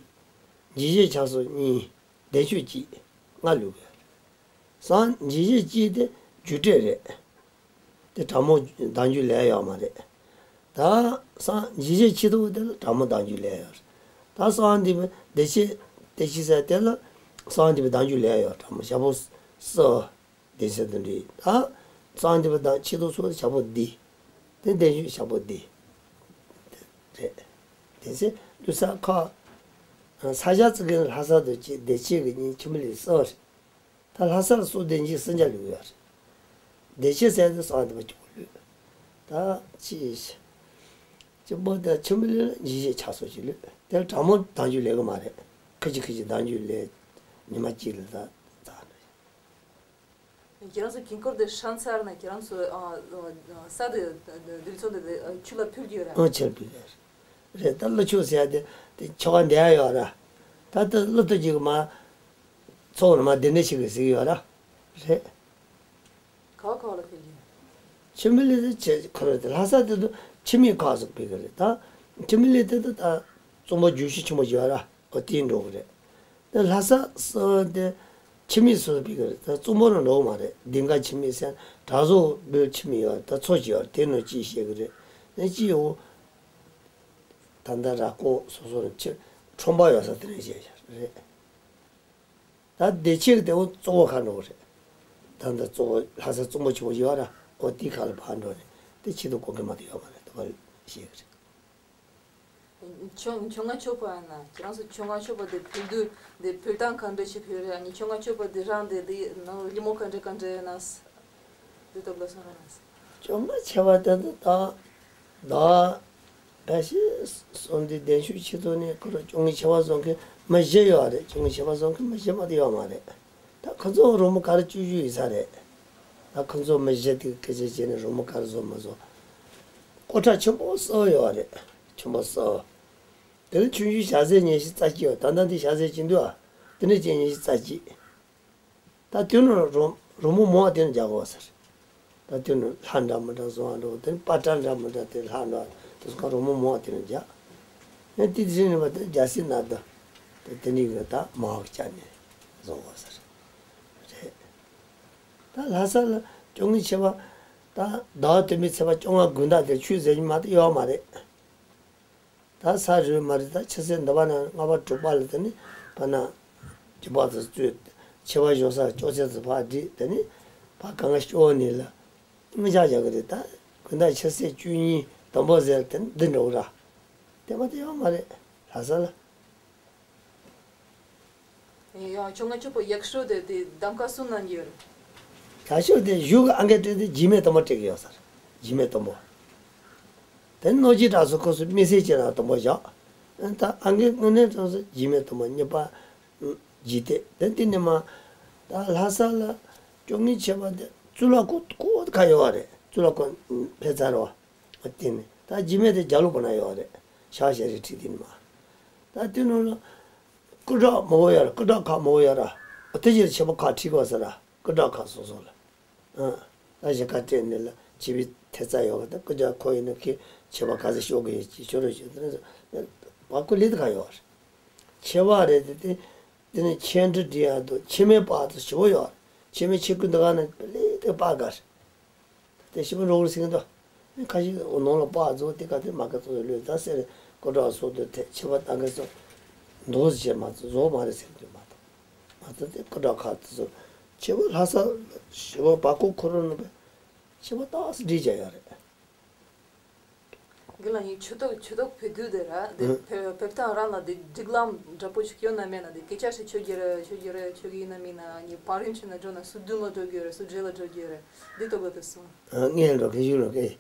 འཇིགས་བྱེད་ཆ་ཚང་གཉིས། བདེ་མཆོག་གཅིག་ལྔ་ལུས་པའི་སང་འཇིགས་བྱེད་གཅིག་དེ་རྒྱུ་འབྲས་རེད། དེ་དྲང་མོ་བདག་འཇུག་ལས་ཡོད་མ་རེད། ད་སང་འཇིགས་བྱེད་ཆེ་དྲགས་དེ་ལ་དྲང་མོ་བདག་འཇུག་ལས་ཡོད་རེད། ད་སང་འདུས་པའི་བདེ་ཆེན་བདེ་སྐྱིད་ཟེར་དེ་ལ་སང་འདུས་པའི་བདག་འཇུག་ལས་ཡོད། དྲང་མོ་ཞག་པོ་གསུམ། བདེ་ཆེན་དུ་འདྲེས། ད་གསང་འདུས་པ་དང་ཆེ་མཐོང་ཚོགས་དང་བྱ་ཕོ་འདི། དེ་བདེ་མཆོག་བྱ་ཕོ་འདི་རེད། དེ་ཚེ་ལུས་ས་ཁ། ས་ཞག་ཙི་གི་ལྷ་ས་དུ་སྐྱེས། བདེ་ཆེན་གྱི་གཉིས་ཁྱིམ་ལས་གསུམ་རེད། ད་ལྷ་ས་ལ་སོ་བདེ་འཇིགས་སུམ་བརྒྱ་ལུས་ཡོད་རེད། བདེ་ཆེན་ཟེར་དུ་གསང་འདུས་པ་གཅིག་པོ་ལུས། ད་ཅི་ཅི་པོ་དེ་ཁྱིམ་ལས་ལ་འཇིགས་བྱེད་ཆ་ཚང་ཅིག་ལུས། དེ་ལ་དྲང་མོ་བདག་འཇུག་ལས་གི་མ་རེད། ཁི་ཅི་ཁི་ཅི་བདག་འཇུག་ལས་ཉི་མ་གཅིག་ལ་ད་ད། ཁྱེད་རང་ཚོ་དཀྱིལ་འཁོར་དེ་ཧྲང་ཚར་ན་ཁྱེད་རང་ཚོ་ཨ་ཨ་ས་དེ་རྡུལ་ཚོན་དེ་དེ་ཆུ་ལ་ཕུལ་གྱི་ཡོད་ར། ཨང་ཆེར་ཕུལ་ཡོད་རེད། ད་ཀླུ་ཆུ་ཟེར་ཡ་དེ་དེ་ཆོ་ག་འདི་ཡ་ཡོད་ར། ད་ལྟ་ཀླུ་ཐུག་ཅིག་མ་ཚོགས་ནས་མ་དེ་འདྲ་ཞིག་གི་ཟིག་ཡོད་ར། རེད། ག་བ་ག་བ་ལ་ཕུལ་གྱི་ཡོད། ཁྱིམ་མི་ལས་དེ་ཁོ་ར་དེ་ལྷ་ས་དེ་དུ་ཁྱིམ་མི་ཁག་ཟིག་ཕུལ་གི་རེད། ད་ཁྱིམ་མི་ལས་དེ་དུ་ད་གཙང་པོ་རྒྱུ་ཤུགས་ཆེན་པོ་ཡོད་ར། ཨོ་དེ་འགྲོ་གི་རེད། དེ་ལྷ་ས་སོ་དེ་ཁྱིམ་མི་སོ་སོ་ཕུལ་གི་རེད། ད་གཙང་པོ་རང་འགྲོ་གི་མ་རེད། ལྡིང་ཁ་ཁྱིམ་མི་ཟེར་དྲག་བཟོ་བོད་ཁྱིམ་མི་ཡོད་རེད། ད་ཚོ་ཅིག་ཡོད་རེད། དེ་ནང་ཅིག་བཤད་གི་རེད། ནས་ཅིག་ཡོད། ད་ལྟ་ར་སྐོར་སོ་སོ་རང་ཁྱིམ་ཁྲོམ་པ་ཡོད་ས་དེ་རེད་བཤད་ཡོད་རེད། ད་བདེ་ཆེན་གྱི་དེ་བོ་གཙོ་བོ་ཁ་འགྲོ་གི་རེད། ད་ལྟ་གཙོ་བོ་ལྷ་ས་གཙང་པོ་ཆེན་པོ་ཡོད་ར། ཨོ་དེ་ཁ་ལ་ཕར་འགྲོ་རེད། དེ་ཆེད་དུ་གོ་གི་མ་གཏོགས་ཡོད་མ་རེད། དེ་བ་བཤད་གི་རེད། ཁྱོད་ཁྱོད་ང་ཆོག་པ་ན་ཁྱེད་རང་ཚོ་ཁྱོད་ང་ཆོག་པ་དེ་ཕུལ་དུས་དེ་ཕུལ་སྟངས་ག་འདྲ་ཞིག་ཕུལ་རེད། ཨ་ནི་ཁྱོད་ང་ཆོག་པ་དེ་རང་དེ་དེ་ནང་ལི་མོ་ག་འདྲ་ག་འདྲ་ཡོད་ན། དེ་ལྟ་བུ་ལ་སོང་ར་ན། ཁྱོད་ང་ཆོག་པ་དེ་དེ་ད་ད་ག་ཤེད་སོང་དེ་གདན་ཞུ་ཆེད་དུ་ནས་ཁོ་རང་སྐྱོ་ངལ་ཆེ་བ་བཟོ་མཁན་མི་བཞི་ཡོད་རེད། སྐྱོ་ངལ་ཆེ་བ་བཟོ་མཁན་མི་བཞི་མ་གཏོགས་ཡོད་མ་རེད། ད་ཁོ་ཚོ་རོལ་མོ་ག་རེ་བཅུ་བཞི་ཡོད་ས་རེད། ད་ཁོ་ཚོ་མི་བཞི་དེ་སྐད་ཆ་བྱས་ནས་རོལ་མོ་ག་རེ་བཟོ་མ་བཟོ། སྐོར་ཁྲ་ཆེན་པོ་གསུམ་ཡོད་རེད། ཆེན་པོ་གསུམ། དེ་ནས་ཆུང་ཆུང་ཞག་ཟས་ཉིན་ཤས་རྩ་གཅིག་ཡོད། ད་ལྟ་འདི་ཞག་ཟས་ཅི་འདུག་ཨ། དེ་ནས་ཅི་ཉིན་ཤས་རྩ་གཅིག་ད་དེ་ནས་རོལ་རོལ་མོ་མང་བ་དེ་ནས་རྒྱག་དགོས་ཟེར། ད་དེ་ནས་ལྷ་འདྲ་མི་འདྲ་བཟོ་བ་འགྲོ། དེ་ནས་པ་ཏྲ་འདྲ་མི་འདྲ་དེ་ལྷ་འདྲ་དེ་ཚོ་ག་རོལ་མོ་མང་བ་དེ་ནས་རྒྱག་ཡང་དེ་དེ་ནས་པ་དེ་རྒྱ་སེ་ན་ད་དེ་དེ་ནས་གི་ད་མང་བ་བཅའ་ནས་བཟོ་དགོས་ཟེར། རེད། ད་ལྷ་ས་ལ་སྐྱོ་ངལ་ཆེ་བ། ད་ཟླ་བ་དུ་མའི་ཚེས་པ་བཅོ་ལྔ་དགུན་ཟླ་དེ་ཆོས་ཟེར་གྱི་མ་གཏོགས་ཡོད་མ་རེད། ད་ས་རུལ་མ་རེད། ད་ཕྱི་ཚེས་འདི་པ་ན་ལྔ་པ་དྲུག་པ་ལ་དེ་ནི་ཕ་ན་རྒྱུ་པ་དུ་བཙུད། ཆེ་བ་ཞོ་ས་ཅོག་ཚད་དུ་ཕ་བསྒྲིགས། དེ་ནི་ཕ་གང་ག་སྐྱོ་ནི་ལ་དངུལ་ཆག་བཞག་གི་རེད། ད་དགུན་ཟླ་ཕྱི་ཚེས་བཅུ་གཉིས་དང་པོ་ཟེར་དེ་ནི་འདི་འགྲོ་གི་ར། དེ་མ་དེ་ཡོད་མ་རེད་ལྷ་ས་ལ། ཡང་ཁྱོད་ང་ཆོག་པ་ཡག་ཤོས་དེ་དེ་གདམ་ཁ་གསུང་གནང་གི་ཡོད། ཡག་ཤོས་དེ་གཞུག་གི་ཨང་ཀི་སྤྲད་དེ་རྗེས་མའི་དང་པོ་སྤྲད་གི་ཡོད་ས་རེད། རྗེས་མའི་དང་པོ། དེ་ནོར་གྱི་གྲངས་སུ་ཁོ་ཚོ་དམིགས་བསལ་གྱི་ན་དང་པོ་བཞག་ད་ཨང་ཀི་དངོས་གནས་གྲངས་སུ་རྗེས་མའི་དང་པོ་གཉིས་པ། རྗེས་དེ་དེ་དེ་ནས་མ། ད་ལྷ་ས་ལ་སྐྱོ་ངལ་ཆེ་བ་དེ་གཙུག་ལག་ཁང་ཁོ་ཁ་ཡོད་བ་རེད། གཙུག་ལག་ཁང་ཕེབས་ཚར་བ། དེ་ནས་ད་རྗེས་མའི་དེ་རྒྱ་ལོ་པ་ན་ཡོད་བ་རེད། ཤག་ཤག་རེ་ཁྲིད་དེ་ནས་མ། ད་དེ་ནང་ལ། སྐུ་དྲག་མང་པོ་ཡོད་ར། སྐུ་དྲག་ཁག་མང་པོ་ཡོད་ར། དེ་ཕྱིར་ཆེན་པོ་ཁག་ཁྲིད་དགོས་ཟེར་ར། སྐུ་དྲག་ཁག་སོ་སོ་ལ། ཨ། ད་གཞིས་ཀ་སྤྲད་ནས་ལ་ཆེ་བའི་ཐེབས་རྩ་ཡོད་གི། ད་སྐུ་དྲག་ཁོ་ཡིན་ན་ཁྱེད་ཆེ་བ་ག་ཚོད་ཤོག་གི་ཡོད་ཀྱི་ཤོ་རོ་ཤོ་དེ་ནས་བ་སྐུ་ལི་དེ་ཁག་ཡོད་ ཆེ་བ་རེད་དེ། དེ་དེ་ནི་ཆེ་འབྲིང་འབྲི་ཡག་འདུག་ཆེ་མའི་པ་དེ་ཞེ་པོ་ཡོད་རེད། ཆེ་མའི་ཆེ་ཀུན་འདི་ག་ནི་ལས་དེ་པ་ག་རེད། དེ་ཞེ་པོ་འགྲོ་གི་རེད་ཟེར་གྱི་འདུག་ཁ་ཤས་ནང་ལ་པ་རྫོགས་དེ་ག་དེ་མ་ག་ཚོད་ལོས་ད་ཟེར་རེད། ཀོ་ཏྲ་སོགས་དེ་ཐད་ཆེ་བ་ད་ག་ཚོད་འདུག་ཟེར་མ་ཚོད་རྫོགས་མ་རེད་ཟེར་གྱི་འདུག་མ་གཏོགས། ང་ཚོ་དེ་ཀོ་ཏྲ་ཁ་དེ་ཚོ་ཆེ་བོ་ལྷ་ས་ཞེ་པོ་བར་སྐོར་ཁོ་རང་ནང་པའི་ཆེ་བ་ཏག་སེ་བྲིས་བྱ་ཡོད་རེད། རྒན་ལགས་ངས་ཆོས་ཐོག་ཆོས་ཐོག་ཕེབས་དུས་དེ་ར་དེ་ཨ། ཕེབས་ཕེབས་སྟངས་རང་ལ་དེ་སྒྲིག་ལམ་འདྲ་པོ་ཞིག་ཡོད་ན་མེད་ན། དེ་སྐད་ཆ་ཞིག་ཆོས་རྒྱུ་རེད། ཆོས་རྒྱུ་རེད། ཆོས་ཀྱི་ཡིན་ན་མིན་ན་ངས་བར་རིམ་ཆོས་ན་འགྲོ་ན་སུ་མདུན་ལ་འགྲོ་རྒྱུ་རེད། སུ་རྗེས་ལ་འགྲོ་རྒྱུ་རེད། འདི་ལྟ་བུ་དེ་གསུངས། ཨ། ངས་འགྲོ་གི་ཞུ་རོགས་གི།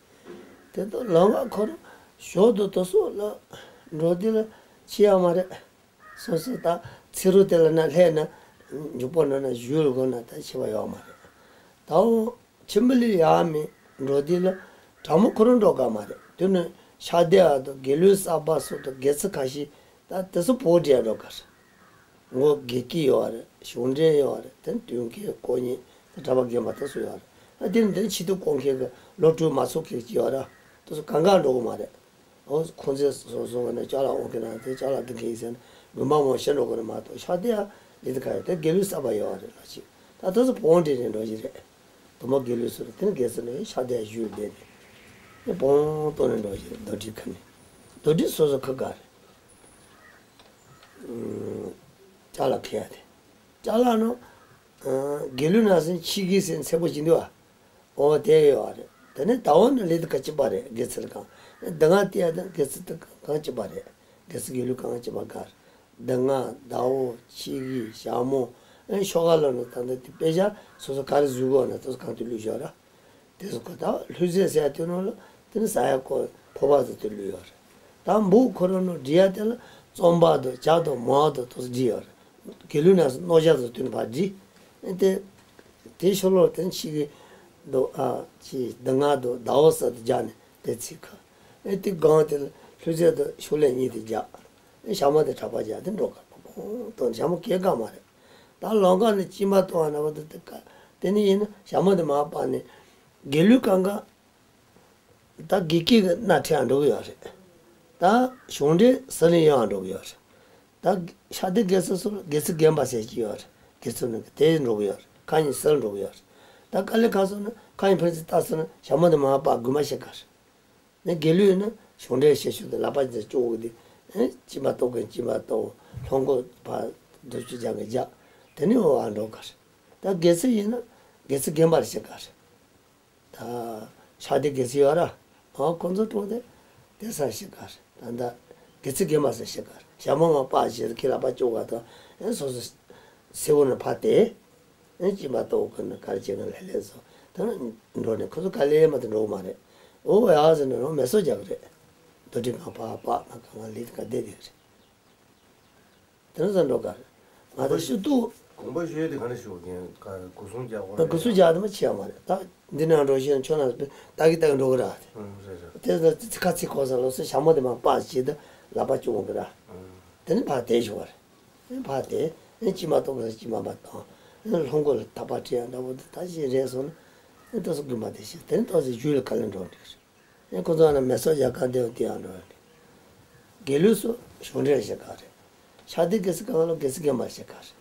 དེ་ལྟར་ལམ་ཁ་ཁོ་རང་ཞོར་དུ་དེ་སོགས་ལ་འགྲོ་དུས་ལ་ཆེ་ཡ་མ་རེད། སོ་སོ་ད་ཚེ་རུ་དེ་ལ་ན་ལྷས་ན་མགྱོགས་པོ་འགྲོ་ན་བཞུད་དགོས་ན་ད་ཆེ་བ་ཡོད་མ་རེད། ད་འོ་ཆེན་པོ་ལས་ཡག་མིན་འགྲོ་དུས་ལ་གྲང་མོ་ཁོ་རང་འགྲོ་ག་མ་རེད། དེ་ནི་ཤག་སྡེ་བ་དང་དགེ་ལུགས་གསར་པ་སོགས་དང་དགེ་ཚུལ་ཁ་ཤས་ད་དེ་ཚོ་བོད་འདྲེ་འགྲོ་ག་རེད། ངོ་དགེ་སྐྱིད་ཡོད་རེད། གཞུང་འབྲེལ་ཡོད་རེད། དེ་ནི་དོན་མཁན་དཀོན་གཉེར་དེ་གྲྭ་པ་རྒན་པ་དེ་ཚོ་ཡོད་རེད། ཨ་དེ་ནི་དེ་ནི་ཆེད་དུ་བསྐོ་མཁན་གྱི་སློབ་ཕྲུག་མང་ཚོགས་ཁག་ཅིག་ཡོད་རེད། དེ་ཚོ་གང་ག་འགྲོ་གི་མ་རེད། འོ་ཁོང་ཚོས་སོ་སོ་བ་ནས་ཅ་ལག་འོང་གི་ན་དེ་ཅ་ལག་འདི་གས་ཟེར་ན་དགོན་པ་མང་ཤེས་འགྲོ་གི་རེད་མ་གཏོགས་ཤག་དེ་ཡང་ལས་དེ་ག་ཡོད་དེ་དགེ་ལུགས་གསར་པ་ཡོད་རེད་ལ་ཅིག་ད་དེ་ཚོ་བོང་འདྲེ་ནས་འགྲོ་གི་རེད། དུ་མ་དགེ་ལུགས་སུ་རེད། དེ་ནས་དགེ་སུ་ནས་ཤག་དེ་ཡང་བཞུད་བསྡད་ནས་དེ་བོང་བཏོན་ནས་འགྲོ་གི་རེད། རྡོ་དྲིལ་ཁ་ནས་རྡོ་དྲིལ་སོ་སོ་ཁ་ག་རེད། ཅ་ལག་ཁེ་ཡ་དེ། ཅ་ལག་ནང་དགེ་ལུགས་ནང་སེམས་ཕྱི་གི་སེམས་འཚེ་པོ་ཅི་འདུག་ཨ། འོ་དེ་ཡོད་རེད། དེ་ནས་ཟླ་བོ་ནི་ལས་དེ་ག་གཅིག་པ་རེད། དགེ་ཚུལ་གང་། སྡུག་བསྔལ་དེ་ཡ་དང་དགེ་ཚུལ་དེ་གང་གཅིག་པ་རེད། དགེ་ཚུལ་དགེ་ལུགས་གང་གཅིག་པ་ག་རེད། སྡུག་བསྔལ་ཟླ་བོ་ཕྱི་གི་ཞག་མོ། ཨེ་ཤོག་ཁ་ལ་ནི་ད་ལྟ་དེ་དཔེ་ཆ་སོ་སོ་ག་རེ་བཟོས་གོ་ན་དེ་ཚོ་གང་དུ་བླུགས་བཞག་ར། དེ་ཚོ་གོ་ད་ལྷུས་རྫས་ཟེར་ཡ་དེ་ནང་ལ་དེ་ནི་ཟ་ཡ་ཀོ་ཕོར་པ་ཚོ་དེ་བླུགས་ཡོད་རེད། ད་འབུ་ཁོ་རང་ནང་འབྲི་ཡ་དེ་ལ་རྩོམ་པ་དང་ཇ་དང་མར་དང་དེ་ཚོ་བྲིས་ཡོད་རེད། དགེ་ལུགས་ནང་སོ་རྣོ་ཇ་ཚོ་དེ་ནི་ཕར་བྲིས། ཨེ་དེ་དེ་ཤོ་ལོ་དེ་ནི་ཕྱི་གི་དོ་ཨ་ཕྱི་སྡུག་བསྔལ་དང་ཟླ་བོ་ས་དེ་སྦྱར་ནས་དེ་ཚིག་ཁ། ཨེ་དེ་སྒང་དེ་ལ་ལྷུས་རྫས་དང་ཤོ་ལོ་གཉིས་དེ་སྦྱར། ཨེ་ཞྭ་མོ་དེ་གྲྭ་པ་སྦྱར་དེ་འགྲོ་ག་པོ་ཏོ་ཞྭ་མོ་སྐྱེལ་ག་མ་རེད། ད་ལམ་ཁ་ནས་གཅིན་པ་གཏོང་བ་ན་བ་དེ་དེ་ཀ་དེ་ནི་ཡིན་ན་ཞྭ་མོ་དེ་མར་སྤར་ནས་དགེ་ལུགས་གང་ག་ད་དགེ་སྐྱིད་ཀྱི་སྣ་ཁྲིད་ཡང་འགྲོ་གི་ཡོད་རེད། ད་གཞུང་འབྲེལ་ཟི་ལིང་ཡང་འགྲོ་གི་ཡོད་རེད། ད་ཤག་སྡེ་དགེ་ཚུལ་སོགས་དགེ་ཚུལ་རྒན་པ་ཟེར་གྱི་ཡོད་རེད། དགེ་ཚུལ་ནི་དེ་འགྲོ་གི་ཡོད་རེད། ཁ་ཉིན་ཟིར་འགྲོ་གི་ཡོད་རེད། ད་དཀའ་ལས་ཁག་སོང་ན་ཁ་ཉིན་ཕན་ཚུན་ལྟ་སོང་ན་ཞྭ་མོ་དེ་མར་སྤར་དགོས་མ་ཤེས་ག་རེད། ནས་དགེ་ལུགས་ཡིན་ན་གཞུང་འབྲེལ་བཤད་ཤུགས་དང་ལག་པ་ཅིག་བཅུག་གི་དེ། ཨེ་གཅིན་པ་གཏོང་མཁན་གཅིན་པ་གཏོང་། ལྷུང་མཁན་ཕར་རྡོ་ཆུ་སྦྱར་མཁན་སྦྱར། དེ་ནས་འོ་ཨ་འགྲོ་ག་རེད། ད་དགེ་ཚུལ་ཡིན་ན་དགེ་ཚུལ་རྒན་པར་བཤད་ག་རེད། ད་ཤག་སྡེ་དགེ་ཚུལ་ཡོད་ར། ཨ་ཁོང་ཚོ་གྲོངས་ཏེ་དེ་ས་བཤད་ག་རེད། ད་ད་དགེ་ཚུལ་རྒན་པ་ས་བཤད་ག་རེད། ཞྭ་མོ་མར་སྤར་བྱས་ཏེ་ཁྱེད་ལག་པ་བཅུག་ག་ད་ཨེ་སོ་སོ་སེར་པོ་ནས་ཕར་དེ། ཨེ་གཅིན་པ་གཏོང་གི་ན་ག་རེ་བྱེད་གི་ལྷས་ལྷས་སོ། ད་འགྲོ་ནས་ཁོ་ཚོ་དཀའ་ལས་མ་གཏོགས་འགྲོ་གི་མ་རེད། འོ་ཡག་ཟེར་ནས་རང་མེ་སོར་རྒྱག་གི་རེད། རྡོ་དྲིལ་གང་ཕར་སྤར་ན་གང་ལི་ག་བསྡད་བསྡད་གི་རེད། དེ་ནས་ས་འགྲོ་ག་རེད། ང་ཚོ་ཤི་ཏུ། དགོངས་པ་ཞུ་ཡས་དེ་ག་རེ་ཞུ་གིན་ག་སྒོ་སྲུང་རྒྱག་དགོས་རེད། སྒོ་སྲུང་རྒྱག་དེ་མ་བྱེད་ཡ་མ་རེད། ད་འདི་ནང་འགྲོ་ཤེས་ན་ཁྱོད་རང་ལྟ་གི་ལྟ་གི་འགྲོ་གི་ར། ཨང་རེད་རེད། དེ་ཚོ་ཁ་ཚིག་གོ་ས་ལོ་སོ་ཞྭ་མོ་དེ་མར་སྤར་བྱས་ཏེ་ལག་པ་བཅུག་འོང་གི་ར། ཨང་། དེ་ནས་ཕར་དེད་ཞུ་བ་རེད། ཕར་དེད། ཨེ་གཅིན་པ་གཏོང་གི་ན་གཅིན་པ་མར་བཏང་། ཨེ་ལྷུང་མཁན་ལ་ཐག་པ་འཁྲུད་ཡ་འདྲ་བོ་དེ་ད་ཅིག་རེད་སོང་ན། ཨེ་ཏོག་ཙམ་དགོན་པ་དེ་ཤེས་དེ་ནས་ཏོག་ཙམ་རྒྱུད་ལ་དཀའ་ལས་འགྲོ་འགྲིག་རེད། ཨེ་ཁོ་ཚོ་ན་མེ་སོར་རྒྱག་ག་བསྡད་པ་དེ་ཡང་འགྲོ་ཡ་རེད། དགེ་ལུགས་སུ་གཞུང་འབྲེལ་བཤད་ག་རེད། ཤག་སྡེ་དགེ་ཚུལ་གང་ལ་དགེ་ཚུལ་རྒན་པ་བཤད་ག་རེད།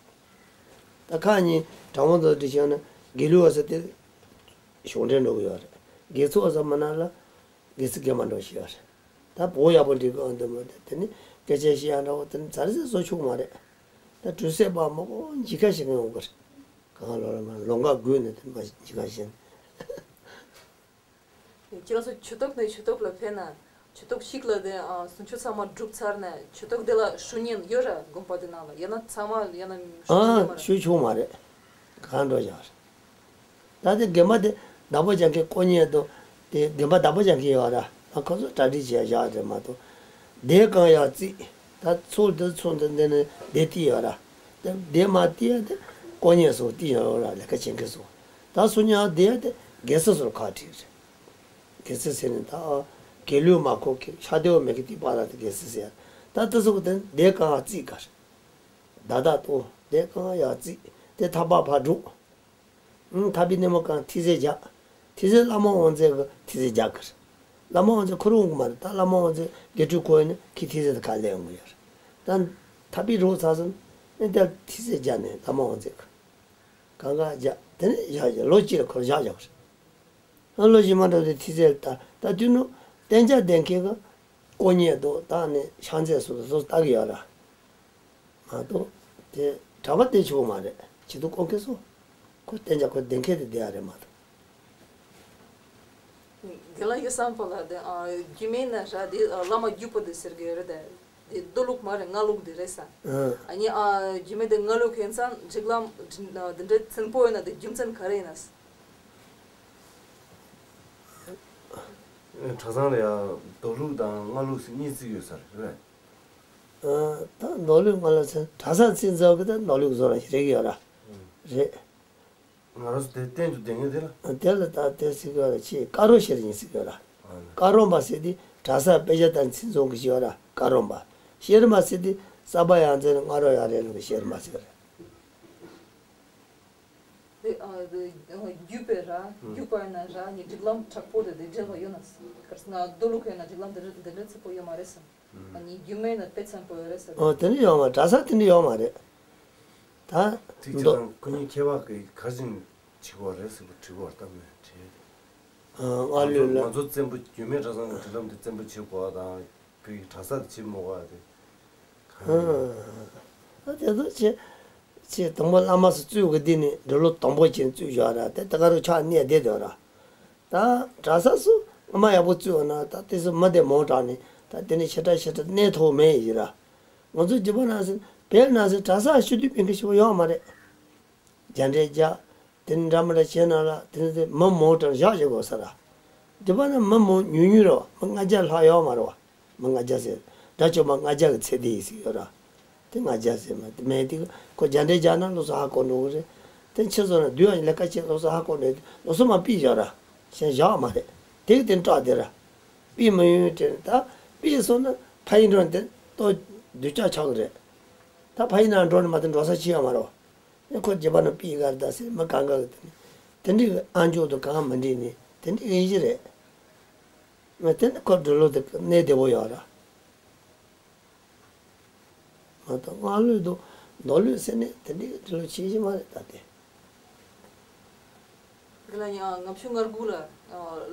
ད་ཁ་ཉིན་དྲང་པོ་མདོར་བསྡུས་བཤད་ན་དགེ་ལུགས་བ་ས་དེ་གཞུང་འབྲེལ་འགྲོ་གི་ཡོད་རེད། དགེ་ཚུལ་བ་ས་མ་ན་ལ་དགེ་ཚུལ་རྒན་པ་འགྲོ་བཞིན་ཡོད་རེད། ད་བོད་ཡག་པོ་འགྲིག་གི་ཨ་འདི་མོ་དེ་དེ་ནི་སྐད་ཆ་བཤད་ཡ་འདྲ་བོ་དེ་ནི་ཚར་ཚར་བཟོ་ཆོག་མ་རེད། ད་གྲོས་ཚད་པ་མ་གོ་འཇིགས་ཁ་ཞིག་ཡོང་གི་རེད། གང་ལོ་ལ་མ་ལོ་འགའ་སྒུག་ནས་དེ་མ་འཇིགས་ཁ་ཞིག་ཁྱེད་རང་ཚོ་ཆོས་ཐོག་ནས་ཆོས་ཐོག་ལ་ཕེབས་ན་ཆོས་ཐོག་ཞིག་ལ་དེ་ཨ་གསུང་ཆོས་ཚང་མ་གྲུབ་ཚར་ནས་ཆོས་ཐོག་དེ་ལ་ཞུ་མཁན་ཡོད་ར། དགོན་པ་དེ་ནང་ལ་ཡང་ན་ཚང་མ་ཡང་ན་ཞུ་མཁན་ཨ་མ་རེད། ཞུ་ཆོག་མ་རེད། གང་འགྲོ་ཡག་རེད། ད་དེ་དགོན་པ་དེ་བདག་པོ་རྒྱག་མཁན་དཀོན་གཉེར་དང་དེ་དགོན་པ་བདག་པོ་རྒྱག་མཁན་ཡོད་ར། ང་ཁོ་ཚོ་གྲ་སྒྲིག་བྱས་བཞག་རེད་མ་གཏོགས། དེ་གང་ཡག་རྩིས། ད་ཚུར་དེ་ཚུར་འདི་འདི་ནས་དེ་བལྟས་ཡོད་ར། དེ་དེ་མ་བལྟས་ཡ་དེ་དཀོན་གཉེར་སོགས་བལྟས་ཡོད་ར། ལས་ཀ་བྱེད་མཁན་སོགས། ད་སུ་ཉག་དེ་ཡ་དེ་དགེ་ཚུལ་སོགས་ཁག་ཁྲིག་རེད། དགེ་ཚུལ་ཟེར་ནས་ད་དགེ་ལུགས་མ་གོ་མཁན་ཤག་སྡེ་བ་མེད་མཁན་དེ་པ་ར་དེ་དགེ་ཚུལ་ཟེར་ཡ། ད་དེ་ཚོ་གི་དེ་དེ་གང་ཡག་རྩིས་ག་རེད། བདག་བདག་ཏུ་དེ་གང་ཡག་རྩིས་དེ་ཐག་པ་ཕར་སྒྲུག་ཨང་། ཐག་པའི་སྣེ་མོ་གང་ཐི་ཚེ་རྒྱག་ཐི་ཚེ་བླ་མ་དབང་རྫས་ཀྱི་ཐི་ཚེ་རྒྱག་གི་རེད། བླ་མ་དབང་རྫས་ཁོ་རང་འོང་གི་མ་རེད། ད་བླ་མ་དབང་རྫས་དགེ་ཕྲུག་ཁོ་ཡིན་ན་ཁི་ཐི་ཚེ་དེ་ག་ལས་འོང་གི་ཡོད་རེད། ད་ ཐག་པས་རོགས་ཚར་སོང་། ཨེ་དེར་ཐིག་ཚད་སྦྱར་ནས་བླ་མ་དབང་རྩེ་གི་གང་ག་བཞག་དེ་ནས་བཞག་བཞག་ལོ་གཅིག་ལ་ཁོར་བཞག་བཞག་པ་རེད། ཨ་ལོ་གཞན་མ་འགྲོ་དེ་ཐིག་ཚད་ལ་ད་ད་དུས་ནོ་གཏན་འཇགས་ལྡན་མཁན་གི་དཀོན་གཉེར་དང་ད་ནི་ཕྱག་མཛད་སོགས་ལ་སོ་སོ་ལྟ་གི་ཡོད་ར། མ་གཏོགས་དེ་གྲྭ་པ་དེ་ཆོག་མ་རེད། ཆེད་དུ་དཀོན་མཁན་སོ། ཁོ་གཏན་འཇགས་ཁོ་ལྡན་མཁན་དེ་བསྡད་ཡ་རེད་མ་གཏོགས། དགེ་ལགས་ཡོད་བསམ་པ་ལ་དེ་ཨ་རྒྱུད་སྨད་ན་ར་དེ་ཨ་བླ་མ་རྒྱུད་པ་དེ་ཟེར་གི་ཡོད་རེད་དེ། དེ་རྡོ་ལུགས་མ་རེད། སྔགས་ལུགས་དེ་རེད་ས། ཨ་ནི་ཨ་རྒྱུད་སྨད་དེ་སྔགས་ལུགས་ཡིན་ཙང་སྒྲིག་ལམ་འདི་འདྲའི་ཚན་པོ་ཡོད་ན་དེ་རྒྱུ་མཚན་ག་རེ་ཡིན་ན། གྲྭ་ཚང་ལ་ཡང་མདོ་ལུགས་དང་སྔགས་ལུགས་ཟེར་གཉིས་བརྩི་གི་ཡོད་ས་རེད། ད་མདོ་ལུགས་སྔགས་ལུགས་ཟེར་གྲྭ་ཚང་བརྩི་འཛོལ་གི་ད་མདོ་ལུགས་བཟོ་ར་ཞིག་རེད་གི་ཡོད་ར། རེད། ང་རང་ཚོ་དེ་གཏན་དུ་བསྡད་མཁན་དེ་ལ། དེ་ལ་ད་དེ་ཟེར་གི་ཡོད་ར། ཆེས་བཀའ་རོམ་ཤེར་ཡིན་ཟེར་གི་ཡོད་ར། བཀའ་རོམ་པ་ཟེར་དེ་གྲྭ་ས་དཔེ་ཆ་ལྟར་ཚིག་འཛོམས་གི་ཞིག་ཡོད་ར། བཀའ་རོམ་པ། ཤེར་མ་ཟེར་དེ་གསར་པ་ཡང་རྩེ་ནས་སྔ་རོལ་ཡར་རེད་ལུགས་ཀྱི་ཤེར་མ་ཟེར་གི་རེད། དེ་ཨ་དེ་ཨ་རྒྱུད་པའི་ར་རྒྱུད་པ་ཡིན་ན་ར་ནི་སྒྲིག་ལམ་དྲག་པོ་དེ་དེ་འབྲེལ་བ་ཡོད་ན་ཟེར། ག་རེ་ཟེར་ན་མདོ་ལུགས་ཡིན་ན་སྒྲིག་ལམ་དེ་འདྲ་དེ་འདྲ་ཚིག་པོ་ཡོད་མ་རེད་ཟེར། ཨ་ནི་རྒྱུད་སྨད་ན་དཔེ་ཚན་པོ་ཡོད་རེད་ཟེར། ཨོ་དེ་འདྲ་ཡོད་མ་རེད། གྲྭ་ས་དེ་འདྲ་ཡོད་མ་རེད། ད་ཐིག་ཚེ་མདོ་དང་ཁོ་གཉིས་ཁྱད་པར་གི་ག་ཅིག་ཆེ་བ་རེད་ཟེར་བ་དྲི་བ་ལྟ་མོད་དྲིས། ཨ་སྔགས་ལུགས་ལ། ང་ཚོ་བཙན་པོ་རྒྱུད་སྨད་གྲྭ་ཚང་གི་སྒྲིག་ལམ་དེ་བཙན་པོ་བྱེད་དགོས་པ་དང་བོད་ཀྱི་གྲྭ་ས་དེ་བྱེད་མི་དགོས་པ་དེ་གང་ཡིན། ཨ་དེ་ཚོ་ཆེ་ཆེ་དང་པོ་བླ་མ་སུ་བཙུགས་གི་འདི་ནི་འབྲི་ལོ་དང་པོ་ཅན་བཙུགས་བཞག་ར། དེ་ད་ག་རུ་ཆགས་གནས་བསྡད་དོ་ར། ད་གྲྭ་ས་སུ་སྔ་མ་ཡག་པོ་བཙུགས་ཡོད་ན་ད་དེ་སུ་མི་དེ་མང་དྲགས་ནས་ད་དེ་ནི་ཞེ་དྲག་ཞེ་དྲག་གནས་ཐུབ་མེད་ཡིན་ར། ང་ཚོ་རྒྱུད་པ་ནང་སུ་བོད་ནང་སུ་གྲྭ་ས་ཤུགས་ལྡན་སྤུན་མཁན་ཞིག་ཡོད་མ་རེད། རྒྱ་འདྲེ་རྒྱ། དེ་ནི་འདྲ་མི་འདྲ་བྱས་ན་ལ་དེ་ནི་དེ་མི་མང་དྲགས་བཞག་བཞག་དགོས་ས་ར། རྒྱུད་པ་ནི་མི་མང་ཉུང་ཉུང་རེད་བ། མི་ལྔ་བརྒྱ་ལྷག་ཡོད་མ་རེད་བ། མི་ལྔ་བརྒྱ་ཟེར། དགྲ་བཅོམ་པ་ལྔ་བརྒྱ་གི་ཚེ་འདི་ཡིན་ཟེར་ཡོད་ར། དེ་ལྔ་བརྒྱ་ཟེར་མ་དེ་མེད་དེ་ཁོ་རྒྱ་འདྲེ་རྒྱག་ན་ལོ་སོ་ཧ་གོ་འགྲོ་གི་རེད། དེ་ཕྱི་སོ་ན་བསྡུ་བ་ལས་ཀ་བྱེད་ལོ་སོ་ཧ་གོ་འགྲོ་ལོ་སོ་མ་ཕུད་བཞག་ར། གཞན་བཞག་མ་རེད། དེ་གི་དེ་སྐྲག་དེ་ར། ཕུད་མི་ཡོང་དྲན་ད་ཕུད་སོང་ན་ཕ་ཡི་འགྲོ་དེ་ལྟོ་སྡུག་ཅག་ཆགས་གི་རེད། ད་ཕ་ཡི་ན་འགྲོ་ནི་མ་དེ་འགྲོ་ས་ཆི་ཡང་མ་རེད་བ། ཁོ་རྒྱབ་ན་པི་གར་ད་སེ་མི་གང་ག་གི་དེ་འདྲའི་གི་ཨ་མཆོག་ཏུ་གང་མི་འདྲེས་ནི་དེ་འདྲའི་གི་ཡི་རེད། ང་དེ་ནི་ཁོ་འགྲོ་ལོ་དེ་གནས་བདེ་བོ་ཡོད་ར། མ་གཏོགས་སྔགས་ལུགས་དང་མདོ་ལུགས་ཟེར་ནས་དེ་འདྲའི་གི་འགྲོ་ལོ་ཆེ་ཤི་མ་རེད་ད་དེ། དེ་ལ་ཡང་ལྔ་བཅུ་ང་དགུ་ལ་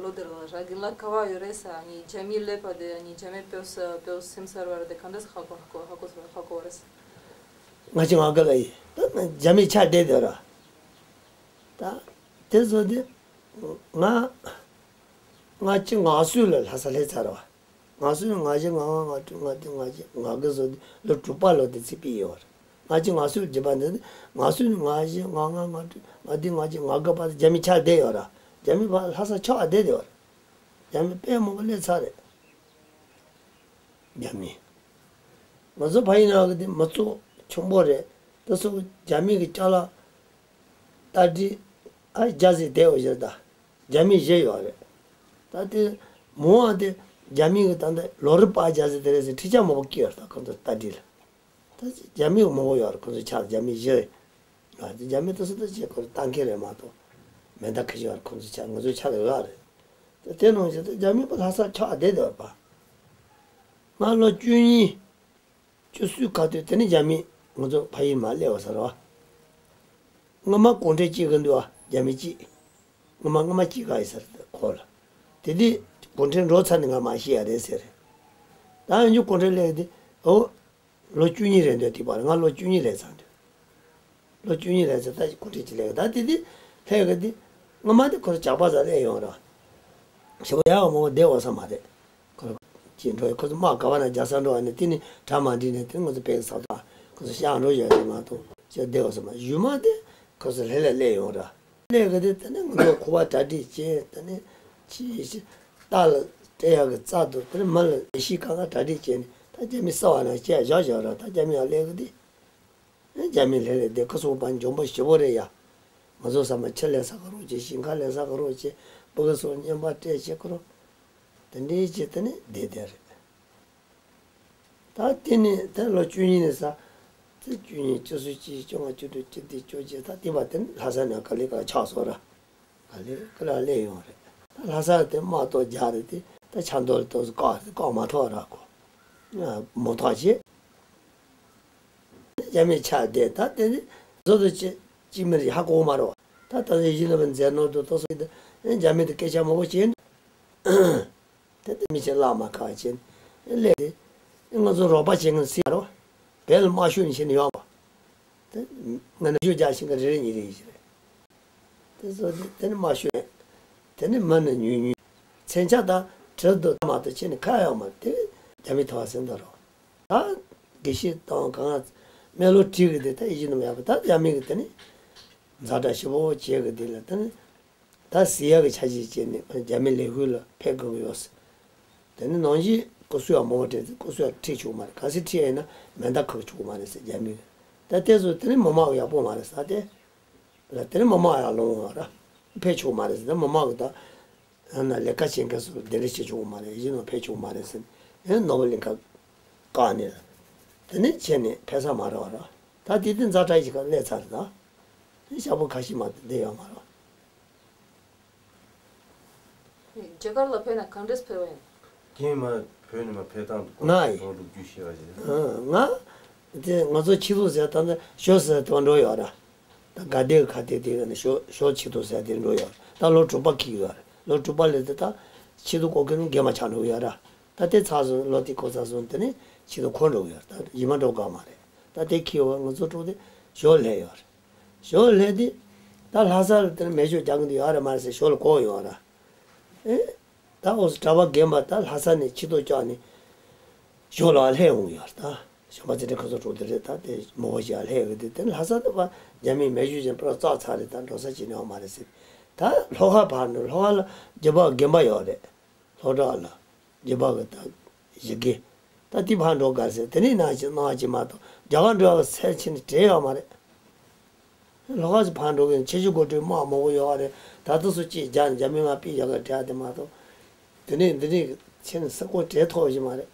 ལོ་དེར་ལ་ར་དགེ་ལགས་ག་བ་ཡོད་རེད་ས་ནི་རྒྱ་མི་སླེབས་པ་དེ་ནི་རྒྱ་མི་བོད་ས་བོད་སེམས་གསར་བ་རེད་དེ་ག་འདྲ་ཧ་གོ་ཧ་གོ་ཧ་གོ་ཧ་གོ་བ་རེད་ས། ང་ཅི་ང་ག་ལ་ཡི་ད་རྒྱ་མི་ཆ་བསྡད་དེ་ར། ད་དེ་ཚོ་དེ་ང་ང་ཅི་ང་སུ་ལ་ལྷ་ས་སླེབས་ཚར་བ། ང་སུ་ལ་ང་བཞི་ང་ལྔ་ང་དྲུག་ང་བདུན་ང་བརྒྱད་ང་དགུ་ཚོ་དེ་ལོ་དྲུག་པ་ལོ་དེ་ཚེ་པི་ཡོད་ར། ང་ཅི་ང་སུ་ལ་རྒྱུད་པ་འདི་ནི་ང་སུ་ནི་ང་བཞི་ང་ལྔ་ང་དྲུག་ང་བདུན་ང་བརྒྱད་ང་དགུ་བར་དུ་རྒྱ་མི་ཆ་བསྡད་ཡོད་ར། རྒྱ་མི་བར་ལྷ་ས་ཆགས་བསྡད་ཡོད་ར། རྒྱ་མི་དཔེ་མང་པོ་སླེབས་ཚར་རེད། རྒྱ་མི། ང་ཚོ་ཕ་ཡུལ་ནང་གི་དེ་མི་ཚོགས་ཆེན་པོ་རེད། དེ་ཚོ་རྒྱ་མི་གི་ཅ་ལག་རྟ་དྲེལ་ཨ་རྒྱ་ཟེར་བསྡད་ཡོད་ཟེར་ད། རྒྱ་མི་བཞི་ཡོད་རེད། ད་དེ་མོ་ཨ་དེ་རྒྱ་མི་གི་ད་ལྟ་ལོ་རི་པ་རྒྱ་ཟེར་དེ་རེད་ཟེར་ཁྲི་ཆ་མང་པོ་སྐྱེས་ཡོད་རེད་ད་ཁོང་ཚོ་རྟ་དྲེལ་ལ། ད་རྒྱ་མི་མང་པོ་ཡོད་རེད་ཁོང་ཚོ་ཆ་རྒྱ་མི་བཞི་རེད། ང་ཚོ་རྒྱ་མི་དེ་ཚོ་ད་ཅིག་ཁོ་རང་ལྟ་མཁན་རེད་མ་གཏོགས་མེ་མདའ་ཁ་ཤས་ཡོད་རེད་ཁོང་ཚོ་ཆ་ང་ཚོ་ཆ་ལ་ཡོད་རེད། ད་དེ་ནང་བཞིན་དུ་རྒྱ་མི་པ་ལྷ་ས་ཆགས་བསྡད་ཡོད་པ། ང་ལོ་བཅུ་གཉིས། བཅུ་གསུམ་ཁ་ཐུག་དེ་ནས་རྒྱ་མི་ང་ཚོ་ཕ་ཡུལ་མར་སླེབས་པ་ཟེར་བ། སྔོན་མ་གུང་ཁྲན་སྐྱེལ་གི་འདུག་ཨ་རྒྱ་མི་གཅིག་སྔོན་མ་སྔོན་མ་གཅིག་ག་ཡི་ཟེར་ཁོ་ལ། དེ་དུས་གུང་ཁྲན་འགྲོ་ཚར་ནས་ང་མར་ཤི་ཡ་རེད་ཟེར། ད་ཡང་རྒྱུ་གུང་ཁྲན་སླེབས་དེ་ཨོ། ལོ་བཅུ་གཉིས་རེད་འདོད་དེ་བར་ང་ལོ་བཅུ་གཉིས་རེད་ཚར་འདུག་ལོ་བཅུ་གཉིས་ལས་ཚེ་ད་གུང་ཁྲན་གྱི་ལས་ཀ་ད་དེ་དེ་ལྷས་ཀ་དེ་སྔ་མ་དེ་ཁོ་རང་ཇག་པ་ཟ་སླེབས་ཡོང་ར། ཞེ་པོ་ཡག་མོ་བསྡད་འོང་ས་མ་རེད། ཁོ་རང་ཅི་འགྲོ་ཡི་ཁོ་ཚོ་དམག་ག་བ་ན་རྒྱག་ས་འགྲོ་བ་ནས་དེ་ནི་གྲ་མ་འགྲིག་ནས་དེ་ང་ཚོ་པེག་ས་ད་ཁོ་ཚོ་ཤག་འགྲོ་ཡོད་ཟེར་མ་གཏོགས་ཅི་བསྡད་འོང་ས་མ་གཞུག་མ་དེ་ཁོ་ཚོ་ལྷས་ལ་སླེབས་ཡོང་ར། སླེབས་ཀ་དེ་དེ་ནས་ང་ཚོ་ཁུ་བ་གྲ་སྒྲིག་བྱས་དེ་ནས་ཕྱི་ཡི་ཕྱི་རྟ་ལ་སྤྲད་ཡག་གི་རྩྭ་དང་དེ་ནས་མི་ལ་ཡེ་ཤེས་གང་ག་གྲ་སྒྲིག་བྱས་ནས་ད་རྒྱ་མི་ས་བ་ན་བྱས་བཞག་བཞག་ར་ད་རྒྱ་མི་ཡང་སླེབས་ཀ་དེ། རྒྱ་མི་ལྷས་ལས་དེ་ཁ་སོང་པ་འཇོན་པོ་ཞེ་པོ་རེད་ཡ། ང་ཚོ་ཚང་མ་ཕྱི་ལས་ས་ག་རོགས་བྱེད་ཞིང་ཁ་ལས་ས་ག་རོགས་བྱེད་སྤུ་གུ་སོགས་བསྙེན་པ་སྤྲད་བྱེད་ཁོ་རོ། དེ་འདྲའི་བྱེད་དེ་ནས་བསྡད་བསྡད་རེད། ད་དེ་ནས་དེ་ལོ་བཅུ་གཉིས་ནས་ས། དེ་བཅུ་གཉིས་བཅུ་གསུམ་བཅུ་བཞི་བཅོ་ལྔ་བཅུ་དྲུག་བཅུ་བདུན་བཅོ་བརྒྱད་ད་དེ་བ་དེ་ནས་ལྷ་ས་ནས་ག་ལེ་ག་ཆགས་སོང་ར། ག་ལེ་ག་ལ་སླེབས་ཡོང་རེད། ད་ལྷ་ས་དེ་དམག་ཏོག་རྒྱག་རེད་དེ་ད་ཆབ་མདོ་ལ་ཏོག་ཙམ་བཀག་རེད་བཀག་མ་ཐུབ་ར་ཁོ། མོ་ཐག་བྱེད། རྒྱ་མི་ཆགས་བསྡད། ད་དེ་ནི་བཟོ་དུ་ཅི་ཅི་མི་རིགས་ཧ་གོ་མ་རོ། ད་ད་ནི་ཡིན་ནོ་མཛད་ནོ་དུ་ཏོ་སོ་ཡིན། རྒྱ་མི་དུ་སྐད་ཆ་མང་པོ་བྱས་འདུག་དེ་ལྟ་མི་ཆེ་ལག་མ་ཁག་ཆེན་ལས་དེ། ང་ཚོ་རོགས་པ་བྱེད་མཁན་སྲིད་རོ། བལ་དམར་ཤོག་ནི་བྱེད་ནི་ཡོང་བ། དེ་ང་ནི་ཤོག་རྒྱག་ཤིང་གི་རེ་རེ་ཉིན་རེ་ཡིན་ཞིག་རེད། དེ་ཚོ་དེ་དེ་ནི་དམར་ཤོག་ཡིན། དེ་ནི་མི་ནི་ཉུང་ཉུང་། མཚོན་ཆ་དང་གྲི་དུ་མ་གཏོགས་ཁྱེད་ནི་ཁ་ཡོང་མ་དེ་རྒྱ་མི་ཐོག་ཟིན་ད་རོ། ད་དགེ་བཤེས་དང་གང་སྨན་ལོ་བྲིས་གི་དེ་ད་ཡིད་ནི་མ་ཡག་པ། ད་རྒྱ་མི་གི་དེ་ནི་ཛ་དྲག་ཞིབ་པོ་བྱེད་གི་དེ་ལ་དེ་ནི། ད་ཟེར་ཡག་གི་འཆར་གཞི་བྱས་ནས་རྒྱ་མི་ལས་འགུལ་ལ་ཕེབས་དགོས་ཀྱི་ཡོད། དེ་ནི་ནང་བཞིན་སྐུ་སྲུང་ཡག་མང་པོ་སྤྲད་ཚེ་སྐུ་སྲུང་ཡག་ཁྲིད་ཆོག་མ་རེད། གལ་སྲིད་ཁྲིད་ཡིན་ན་མེ་མདའ་འཁུར་ཆོག་མ་རེད་ཟེར་རྒྱ་མི་གིས། ད་དེ་ཚོ་དེ་ནི་མི་མང་ཡག་པོ་མ་རེད་ཟེར་ཏེ། ལ་དེ་ནི་མི་མང་ཡག་ལོང་བ་ར། ཕེབས་ཆོག་མ་རེད་ཟེར། ད་མི་མང་གི་ད་ཡང་ན་ལས་ཀ་བྱེད་མཁན་ཚོ་གདན་འདྲེན་བྱེད་ཆོག་མ་རེད། ཡིན་ནོ་ཕེབས་ཆོག་མ་རེད་ཟེར་ནས་ནོར་བུ་གླིང་ཁ་བཀག་ནས་ལ། དེ་ནི་བྱས་ནས་ཕེབས་ས་མ་རེད་བ་ར། ད་དེ་དེ་ཛ་དྲག་ཞིག་ག་སླེབས་ཚར་རེད་ད། དེ་ཤག་པོ་ཁ་ཤས་མ་གཏོགས་བསྡད་ཡོད་མ་རེད། རྒྱ་གར་ལ་ཕེབས་ན་གང་འདྲས་ཕེབས་པ་ཡིན། རྒན་མ་བོད་ནས་མ་ཕེབས་སྟངས་དུ་ང་ཡི་ལོ་དྲུག་ཅུ་ཤེས་པ་ཞིག་ང་དེ་ང་ཚོ་ཆིག་སྟོང་ཟེར་ད་ནི་ཞོ་ཟེར་དོན་འགྲོ་ཡོད་ར། ད་དགའ་ལྡན་ཁ་གཏད་དེ་ག་ནི་ཞོ་ཞོ་ཆིག་སྟོང་ཟེར་དེ་འགྲོ་ཡོད་ར། ད་ལོ་དྲུག་པ་ཁེལ་ཡོད་ར། ལོ་དྲུག་པ་ལས་དེ་ད་ཆིག་སྟོང་གོ་ཁེལ་ནི་རྒན་མ་ཆགས་འགྲོ་ཡོད་ར། ད་དེ་ཚར་སོང་། ལོ་དེ་གོ་ཚར་སོང་། དེ་ནི་ཆིག་སྟོང་འཁོར་འགྲོ་ཡོད་ར། ད་ཡི་མ་འགྲོ་ག་མ་རེད། ད་དེ་ཁེལ་བ་ང་ཚོ་གྲོགས་དེ་ཞོ་ལས་ཡོད་ར། ཞོ་ལས་དེ་ད་ལྷ་ས་ལ་དེ་ནི་མེ་ཞོ་རྒྱག་གི་འདུག་ཡོད་ར་མ་རེད་ཟེར་ཞོ་ལ་གོ་ཡོད་ར། ཨེ། ད་འོ་གྲྭ་པ་རྒན་པ་ད་ལྷ་ས་ནས་ཆིག་སྟོང་བཅག་ནས་ཞོ་ལ་སླེབས་འོང་ཡོད་རེད། ད་གཞོན་པ་ཚེ་རིང་ཁ་སང་གྲོགས་དེ་རེད། ད་དེ་མོ་བ་ཞིག་སླེབས་ཡོད་གི་དེ་དེ་ལྷ་ས་ད་པ་རྒྱ་མིའི་མེ་ཤུགས་ཅན་པར་བཙག་ཚར་རེད། ད་འགྲོ་ས་ཅི་ནས་ཡོང་མ་རེད་ཟེར། ད་ལྷོ་ཁ་བར་འགྲོ། ལྷོ་ཁ་ལ་རྒྱ་པ་རྒན་པ་ཡོད་རེད། ལྷོ་བྲག་ལ་རྒྱ་པ་གི་ད་གཞི་རྒན། ད་དེ་ཕར་འགྲོ་དགའ་ཟེར། དེ་ནས་ནང་ཅི་ནང་ཅི་མ་གཏོགས་རྒྱ་གར་འགྲོ་བ་སེར་ཕྱིན་ནས་བྲེལ་ཡོད་མ་རེད། ལྷོ་ཁ་ཚོ་ཕར་འགྲོ་གིན་ཁྱེད་ཆོ་སྒོ་དྲུག་དམག་མང་པོ་ཡོད་རེད། ད་ལྟ་སུ་གཅིག་རྒྱ་རྒྱ་མི་ང་པི་ཡག་ག་བྲལ་དེ་མ་གཏོགས། དེ་ནས་འདི་ནས་ཁྱེད་ནས་ས་སྒོ་བྲལ་ཐོག་ཞིག་མ་རེད།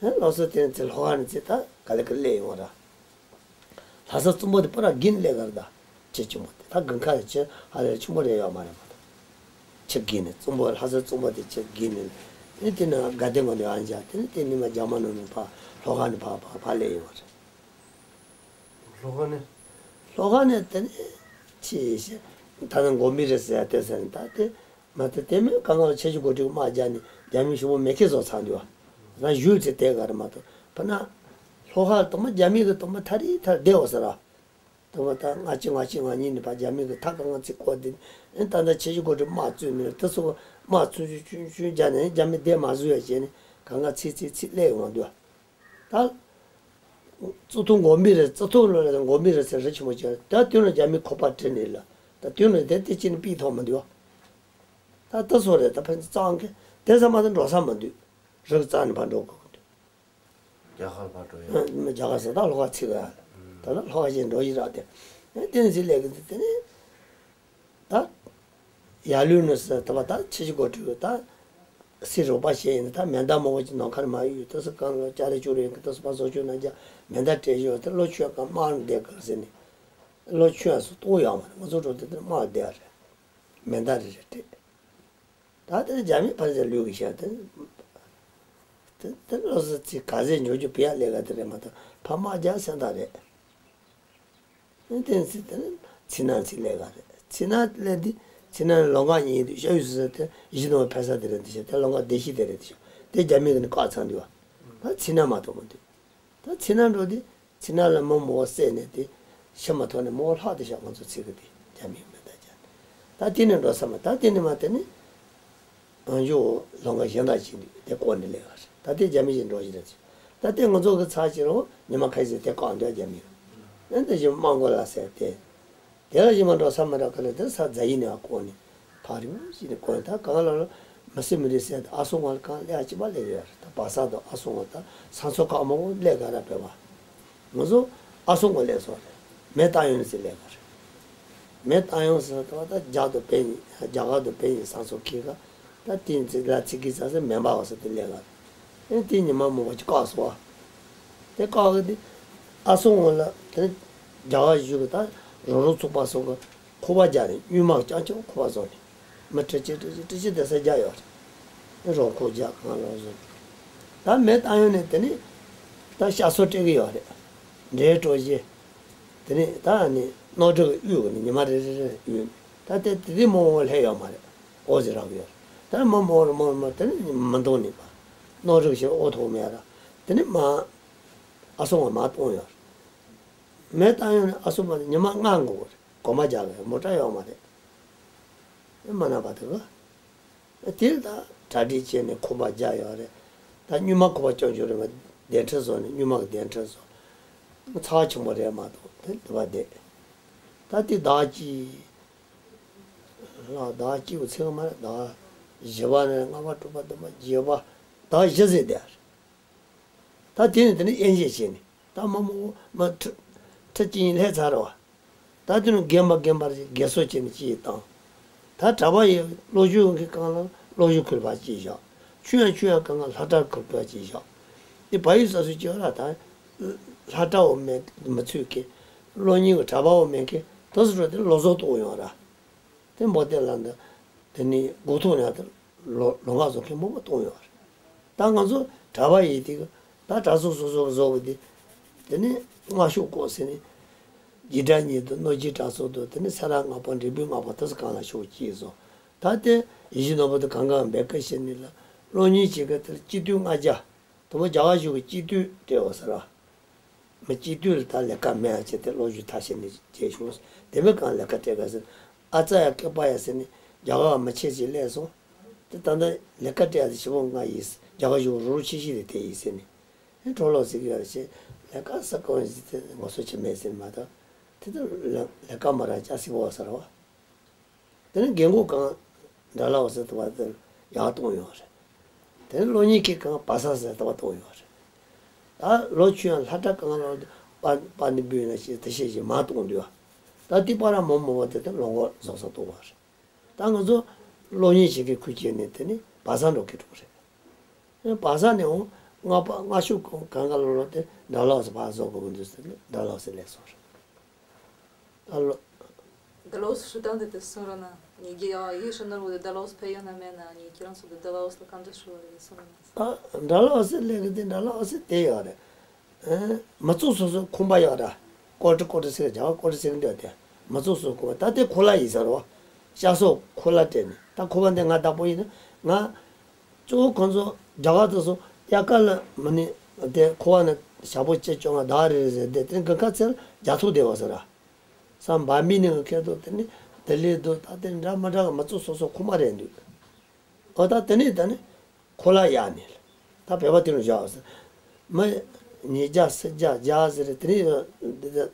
ཧེ་ལོ་སོ་དེ་ཚེ་ལྷོ་ཁ་ནས་ཚེ་ད་ག་ལེ་ག་སླེབས་ཡོང་ར། ལྷ་ས་བཙུན་པོ་དེ་པ་ར་གིན་སླེབས་གར་ད། ཁྱེད་ཆུང་པོ་དེ་ད་དགུན་ཁ་ལ་ཁྱེད་ཧ་ལས་ཆུང་པོ་རེད་ཡོད་མ་རེད་མ་གཏོགས། ཁྱེད་གིན་ནས་བཙུན་པོ་ལྷ་ས་བཙུན་པོ་དེ་ཁྱེད་གིན་ནས། ཨེ་དེ་ནས་དགའ་ལྡན་ངོ་ནས་ཨ་འཇག་དེ་ནས་དེ་ནས་མ་རྒྱ་མ་ནང་ནས་ཕ་ལྷོ་ཁ་ནས་ཕ་ཕ་ཕ་སླེབས་ཡོང་རེད། ལྷོ་ཁ་ནས། ལྷོ་ཁ་ནས་དེ་ནས་ཕྱི་ཡི་ཤེས། ད་ནང་མགོ་མི་རེད་ཟེར་ཡ་དེ་ཟེར་ནས་ད་དེ་མ་དེ་དེ་མིན་གང་ག་ལ་ཁྱེད་ཆོ་སྒོ་དྲུག་དམག་རྒྱག་ནས་རྒྱ་མི་ཞུ་མོ་མེ་ཁེ་བཟོ་ཚར་འདུག་བ། ང་ཞུ་ཚེ་དེ་ག་རེ་མ་གཏོགས་ཕ་ན། ལྷོ་ཁ་དང་པོ་རྒྱ་མི་གི་དང་པོ་ཐ་རི་ཐར་བསྡད་འོ་ཟེར་ར། དང་པོ་ད་ལྔ་བཅུ་ང་གཅིག་ང་གཉིས་ནས་ཕ་རྒྱ་མི་གི་ཐ་ག་ང་ཚིག་བསྐོར་དེ་ཨེ་ད་ལྟ་ཁྱེད་ཆོ་སྒོ་དྲུག་དམག་བཙུགས་ནས་དེ་ཚོ་དམག་ཚུན་ཆུང་ཆུང་ཆུང་རྒྱག་ནས་རྒྱ་མི་བསྡད་མ་བཟོ་ཡ་བྱས་ནས་གང་ག་ཚིག་ཚིག་ཚིག་སླེབས་ཡོང་འདུག་བ། ད། གཙུག་ཐུག་མགོ་མི་རེད། གཙུག་ཐུག་ལོ་ལ་མགོ་མི་རེད་ཟེར་རི་ཆེན་མོ་ཅིག་ད་དུས་ལ་རྒྱ་མི་ཁོ་པ་དྲན་ནས་ལ། ད་དུས་ལ་དེ་དེ་ཅི་ནས་ཕིག་ཐོག་མི་འདུག་ད་ལྟ་སོ་རེད། ད་ཕན་ཚུན་གཙང་གི་དེ་ས་མ་དེ་འགྲོ་ས་མི་འདུག་རི་གཙང་ནས་ཕར་འགྲོ་དགོས་ཀྱི་འདུག་རྒྱ་གར་ཕར་འགྲོ་ཡ། རྒྱ་གར་ཟེར་ད་ལྷོ་ཁ་ཚིག་ག་ཡ་ལ། ད་ལ་ལྷོ་ཁ་ཞིག་འགྲོ་ཡི་རག་དེ། དེ་ནས་ཟི་ལས་གི་དེ་ནས། ད། ཡར་ལུས་ནི་ཟེར་ད་བ་ད་ཁྱེད་ཀྱི་སྒོ་ཁྲིད་ད། སི་རོགས་པ་བྱས་ཡིན་ད་མེ་མདའ་མང་པོ་ཅིག་ནང་ཁར་མ་ཡོད་ད་སུ་གང་ལ་ཅ་རེ་ཅུ་རེ་ཡིན་གི་ད་སུ་པ་བཟོ་ཆུ་ན་རྒྱ་མེ་མདའ་སྤྲད་ཞོར་ད་ལོ་ཆུ་གང་དམག་རུ་བསྡད་གི་ཟེར་ནས། ལོ་ཆུ་ཡང་སུ་གཏོང་ཡོང་བ་རེད། ང་ཚོ་འགྲོ་དེ་དེར་དམག་བསྡད་རེད། མེ་མདའ་རེ་རེ་སྤྲད། ད་དེ་རྒྱ་མི་ཕར་ཚུར་ལུས་གི་ཤག་དེ། དེ་དེ་ལོ་སུ་ཚིག་ག་ཚད་འཇོག་རྒྱུ་བེ་ཡ་ལས་ཀ་དེ་རེད་མ་གཏོགས་ཕ་དམག་རྒྱག་སེམས་ཐག་རེད། ཨེ་དེ་ཚེ་དེ་ནི་ཚི་ནང་ཚི་ལས་ཀ་རེད། ཚི་ནང་ལས་འདི་ཚི་ནང་ལོང་ག་གཉིས་འདུག་ཤ་ཡུ་སུ་ཟེར་དེ་ཡི་ནོ་ཕེ་ས་དེ་རེད་འདི་ཤ་དེ་ལོང་ག་བདེ་ཤི་དེ་རེད་འདི་ཤ་དེ་རྒྱ་མི་གི་ནི་བཀག་ཚང་འདུག་བ། ད་ཚི་ནང་མ་གཏོགས་མི་འདུག་ད་ཚི་ནང་འགྲོ་འདི་ཚི་ནང་ལ་མོ་མོ་བསད་ནས་དེ་ཤ་མ་ཐོག་ནས་མོ་ལྷག་དེ་ཤ་ང་ཚོ་ཚི་གི་དེ་རྒྱ་མི་གི་མེ་མདའ་རྒྱག་ད་དེ་ནས་འགྲོ་ས་མ་ད་དེ་ནས་མ་དེ་ནི། ཨང་ཇོ་ལོང་ག་གཞན་དག་ཅིག་འདུག་དེ་བསྐོར་ནས་སླེབས་པ་རེད། ད་དེ་རྒྱ་མི་ཞིག་འགྲོ་བཞིན་རེད། ད་དེ་ང་ཚོ་གི་ཚར་ཕྱིན་རོ་ཉི་མ་ཁ་ཤས་དེ་བཀག་འདུག་རྒྱ་མི་ཡོད། ཨེ་འདི་བཞིན་དམག་མགོ་ལ་ཟེར་དེ། དེ་ལ་ཞིག་མ་འགྲོ་ས་མ་རག་ག་ལ་དེ་ས་རྫ་ཡི་ནས་བ་བསྐོར་ནས་ཕ་རིང་ཞིག་ནས་བསྐོར་ནས་ད་གང་ལ་ལ་མི་སེ་མི་རེད་ཟེར་ད་ཨ་སོ་ང་ལ་གང་ལས་ཨ་ཅི་པ་ལས་ཡོད་རེད། ད་བ་ས་དང་ཨ་སོ་ང་ད་ས་མཚོ་ཁག་མང་པོ་ལས་ག་ར་བས་པ། ང་ཚོ་ཨ་སོ་ང་ལས་སོ་རེད། མེ་བཏང་ཡོང་ཟེར་ལས་ག་རེད། མེ་བཏང་ཡོང་ཟེར་ད་ད་རྒྱ་དང་བན་རྒྱ་གར་དང་བན་ཡིན་ས་མཚོ་ཁེ་ག་ད་དེ་ཚེ་ལ་ཚིག་གི་ས་ས་མེ་འབར་བ་ས་དེ་ལས་ག་རེད། ཨེ་དེ་ཉི་མ་མོ་བ་ཅི་བཀག་སོ་བ། དེ་བཀག་གི་དེ་ཨ་སོ་ང་ལ་དེ་རྒྱ་གར་བཞུགས་གི་ད་རོ་རོ་ཚུགས་པ་སོ་གི་ཁོ་པ་རྒྱ་ནས་གཡུལ་དམག་རྐྱང་རྐྱང་ཁོ་པ་བཟོ་ནས་མི་ཁྲི་གཅིག་ཁྲི་གཅིག་ཁྲི་གཅིག་དེ་ས་རྒྱ་ཡོད་རེད། རོང་ཁོ་རྒྱ་གང་ལ་བཟོ་ནས་ད་མེ་བཏང་ཡོང་ནས་དེ་ནས་ད་ཤ་སོ་སྤྲད་གི་ཡོད་རེད། འབྲས་སྤྲོ་བྱེད། དེ་ནས་ད་ནི་རྣོ་གྲི་གི་དབུས་ཀྱི་ནི་ཉི་མ་རེ་རེ་རེ་དབུས་ནས་ད་དེ་དེ་དེ་མང་བོ་སླེབས་ཡོད་མ་རེད། འོ་ཟེར་རག་ཡོད་རེད། ད་མང་མང་རེ་མང་མང་དེ་ནི་མི་འདོང་ནི་པ། རྣོ་གྲི་གི་ཞེས་འོ་ཐོག་མེད་ར། དེ་ནི་མ་ཨ་སོང་བ་མ་གཏོང་ཡོད་རེད། མེ་བཏང་ཡོང་ནས་ཨ་སོང་བ་ནི་ཉི་མ་ལྔ་འགོར་གི་རེད། གོམ་པ་རྒྱག་གི་མོ་ཊ་ཡོད་མ་རེད། དེ་མ་ན་པ་དེ་གི། དེར་ད་གྲ་སྒྲིག་བྱས་ནས་ཁོག་པ་རྒྱག་ཡོད་རེད། ད་སྙུན་མ་ཁོག་པ་སྐྱོན་བྱུང་རེད་བ། གདན་ཁྲི་བཟོ་ནས་སྙུན་མ་གི་གདན་ཁྲི་བཟོ། ཚ་བ་ཆེན་པོ་རེད་མ་གཏོགས་དེ་འདི་བ་བསྡད། ད་དེ་ཟླ་གཅིག་ལ་ཟླ་གཅིག་གི་ཚེ་གི་མ་རེད། ཟླ་བཞི་པ་ནས་ལྔ་པ་དྲུག་པ་བདུན་པ་བརྒྱད་པ་ཟླ་བཞི་ཟེར་བསྡད་རེད། ད་དེ་ནས་དེ་ནས་དབྱེ་འབྱེད་བྱས་ནས་ད་མ་མོ་མ་ཁྲི་ཁྲི་གཅིག་གཉིས་སླེབས་ཚར་བ། ད་དེ་ནས་རྒན་པ་རྒན་པར་དགེ་གསོ་བྱས་ནས་ཅིག་བཏང་། ད་གྲྭ་པ་ཡི་བློ་ཞུ་གི་སྒང་ལ་བློ་ཞུ་ཁུར་བ་ཅིག་བཞག་ཆུ་ཡང་ཆུ་ཡང་སྒང་ལ་ལྷ་གྲྭ་ཁུར་བ་ཅིག་བཞག་དེ་བལ་ཡུལ་ས་སུ་སྐྱེ་བ་ལ་ད་ལྷ་གྲྭ་བོ་མེད་མི་ཚུད་མཁན། བློ་གཉེར་གི་གྲྭ་པ་བོ་མེད་མཁན་དེ་ཚོ་འགྲོ་དེ་བློ་བཟང་གཏོང་ཡོང་ར། དེ་འབོ་དེ་ལ་འདི། དེ་ནི་སྒོ་ཐོག་ནས་དེ་ལོ་ལོ་ངག་བཟོ་མཁན་མང་པོ་གཏོང་ཡོད་རེད། ད་ང་ཚོ་གྲྭ་པ་ཡིན་དེ་གི་ད་གྲྭ་ཚོགས་སོ་སོ་གི་བཟོ་གི་དེ། དེ་ནི་སྔགས་ཤོག་བརྐོས་ཟེར་ནས། རྒྱུད་གྲྭ་ཉིད་དུ་གནོད་སྦྱིན་གྲྭ་ཚོགས་དུ་དེ་ནི་སེ་ར་སྔགས་པ་འབྲས་སྤུངས་སྔགས་པ་དེ་ཚོ་གང་ལ་ཤོག་ཅིག་བཟོ། ད་དེ་ཡིད་བཞིན་ནོར་བུ་དེ་གང་གང་འབད་ཀི་ཤེས་ནི་ལ་བློ་གཉེར་བྱེད་ཀི་དེ་ལ་སྤྱི་འཐུས་ལྔ་བརྒྱ། དུ་བ་རྒྱ་གར་གཞུང་གི་སྤྱི་འཐུས་སྤྲད་འོ་ཟེར་བ། མི་སྤྱི་འཐུས་ལ་ད་ལས་ཀ་མེད་ཨ་བྱས་ཏེ་བློ་ཞུ་ཐག་ཆོད་ནས་བྱས་བྱུང་། དེ་མིན་གང་ལས་ཀ་སྤྲད་ག་ཟེར། ཨ་ཙ་ཡ་སྐད་པ་ཡ་ཟེར་ནས་རྒྱ་གར་མི་ཆེ་ཅིག་སླེབས་སོང་། དེ་ད་ལྟ་ལས་ཀ་སྤྲད་ཡ་དེ་ཞེ་པོ་ང་ཡིན། རྒྱ་གར་གཞུང་རུ་རུ་ཆེ་ཤོས་དེ་དེ་ཡིན་ཟེར་ནས། ཨེ་གྲོགས་ལོག་ཟེར་གི་ཡོད་རེད་ཅེས་ལས་ཀ་ས་གང་ཞིག་དེ་ངོ་སོ་ཆེ་མེད་ཟེར་མ་གཏོགས། དེ་ད་ལས་ཀ་མ་རག་ཅག་སྲིད་པོ་ཟེར་བ། དེ་ནས་རྒན་གོག་གང་འདྲ་ལ་བ་ཟེར་ཏེ་བ་དེ་ཡག་གཏོང་ཡོད་རེད། དེ་ནས་བློ་གཉེར་ཁྱེད་གང་བ་ས་ཟེར་ཏེ་བ་གཏོང་ཡོད་རེད། ད་ལོ་ཆུང་ཡང་ལྷ་གྲྭ་གང་ལ་པ་པ་འདི་འབུལ་ན་ཞེས་དེ་བཤད་ཞེས་མ་གཏོང་འདུག་ད་དེ་པ་ར་མོ་མོ་བ་དེ་དེ་ལོ་ངོ་རྫོགས་ས་གཏོང་བ་རེད། ད་ང་ཚོ་བློ་གཉེར་བྱེད་མཁན་ཁུལ་བྱས་ནས་དེ་ནི་བ་ས་འགྲོ་གི་འགྲོ་གི་རེད། བ་ས་ནས་འོང་ལྔ་པ་ལྔ་ཤུ་གང་ག་ལོ་ལོ་དེ་འདྲ་ལགས་སུ་བ་བཟོ་དགོས་ཀྱི་འདུག་ཟེར་ནས་འདྲ་ལགས་སུ་སླེབས་སོང་རེད། ད་ལོ། འདི་ལོ་སུ་དང་འདི་དེ་སོང་ར་ན་ཉིད་ཀྱི་ཡ་ཡིག་ཧྲི་ནར་བུ་དེ་འདི་ལོ་སུ་ཕེ་ཡོད་ན་མེད་ན་ཉིད་ཁྱེད་རང་ཚོ་དེ་འདི་ལོ་སུ་ལ་གང་འདྲ་ཧྲི་བ་རེད་སོང་ར་ན། ད་འདྲ་ལོ་སུ་ལས་ཀྱི་དེ་འདྲ་ལོ་སུ་དེ་ཡོད་རེད། མི་ཚོགས་སོ་སོ་ཁུམ་པ་ཡོད་ར། ཀོ་ཏི་ཀོ་ཏི་ཟེར་རྒྱ་བ་ཀོ་ཏི་ཟེར་གི་འདོད་དེ། མི་ཚོགས་སོ་སོ་ཁུམ་པ་ད་དེ་ཁོ་ལ་ཡིན་ཟེར་རོ། ཤ་སོགས་ཁོ་ལ་སྤྲད་ནས་ད་ཁོ་པ་འདི་ང་བདག་པོ་ཡིན་ན་ང་། གཙོ་བོ་ཁོང་ཚོ་རྒྱ་གར་དུ་སོང་དབྱར་ཁ་ལ་མི་ནི་དེ་ཁོ་བ་ནི་ཞག་པོ་ཆེ་བཅོ་ལྔ་ཟླ་རེ་རེ་ཟེར་དེ་དེ་གི་ཁ་ཚེ་ལ་རྒྱ་ཐོ་བདེ་བ་ཟེར་ར། སམ་བ་མི་ནི་གི་ཁེ་ཐོ་དེ་ནི་དེ་ལས་དུ་ད་དེ་འདྲ་མ་འདྲ་གི་མི་ཚོ་སོ་སོ་ཁོ་མ་རེད་འདུག་ཨོ་ད་དེ་ནི་ད་ནི་ཁོ་ལ་ཡ་ནི་ད་བེ་བ་དེ་རུ་བཞག་ཟེར། མི་ཉིས་བརྒྱ་སུམ་བརྒྱ་བརྒྱ་ཟེར་དེ་ནི་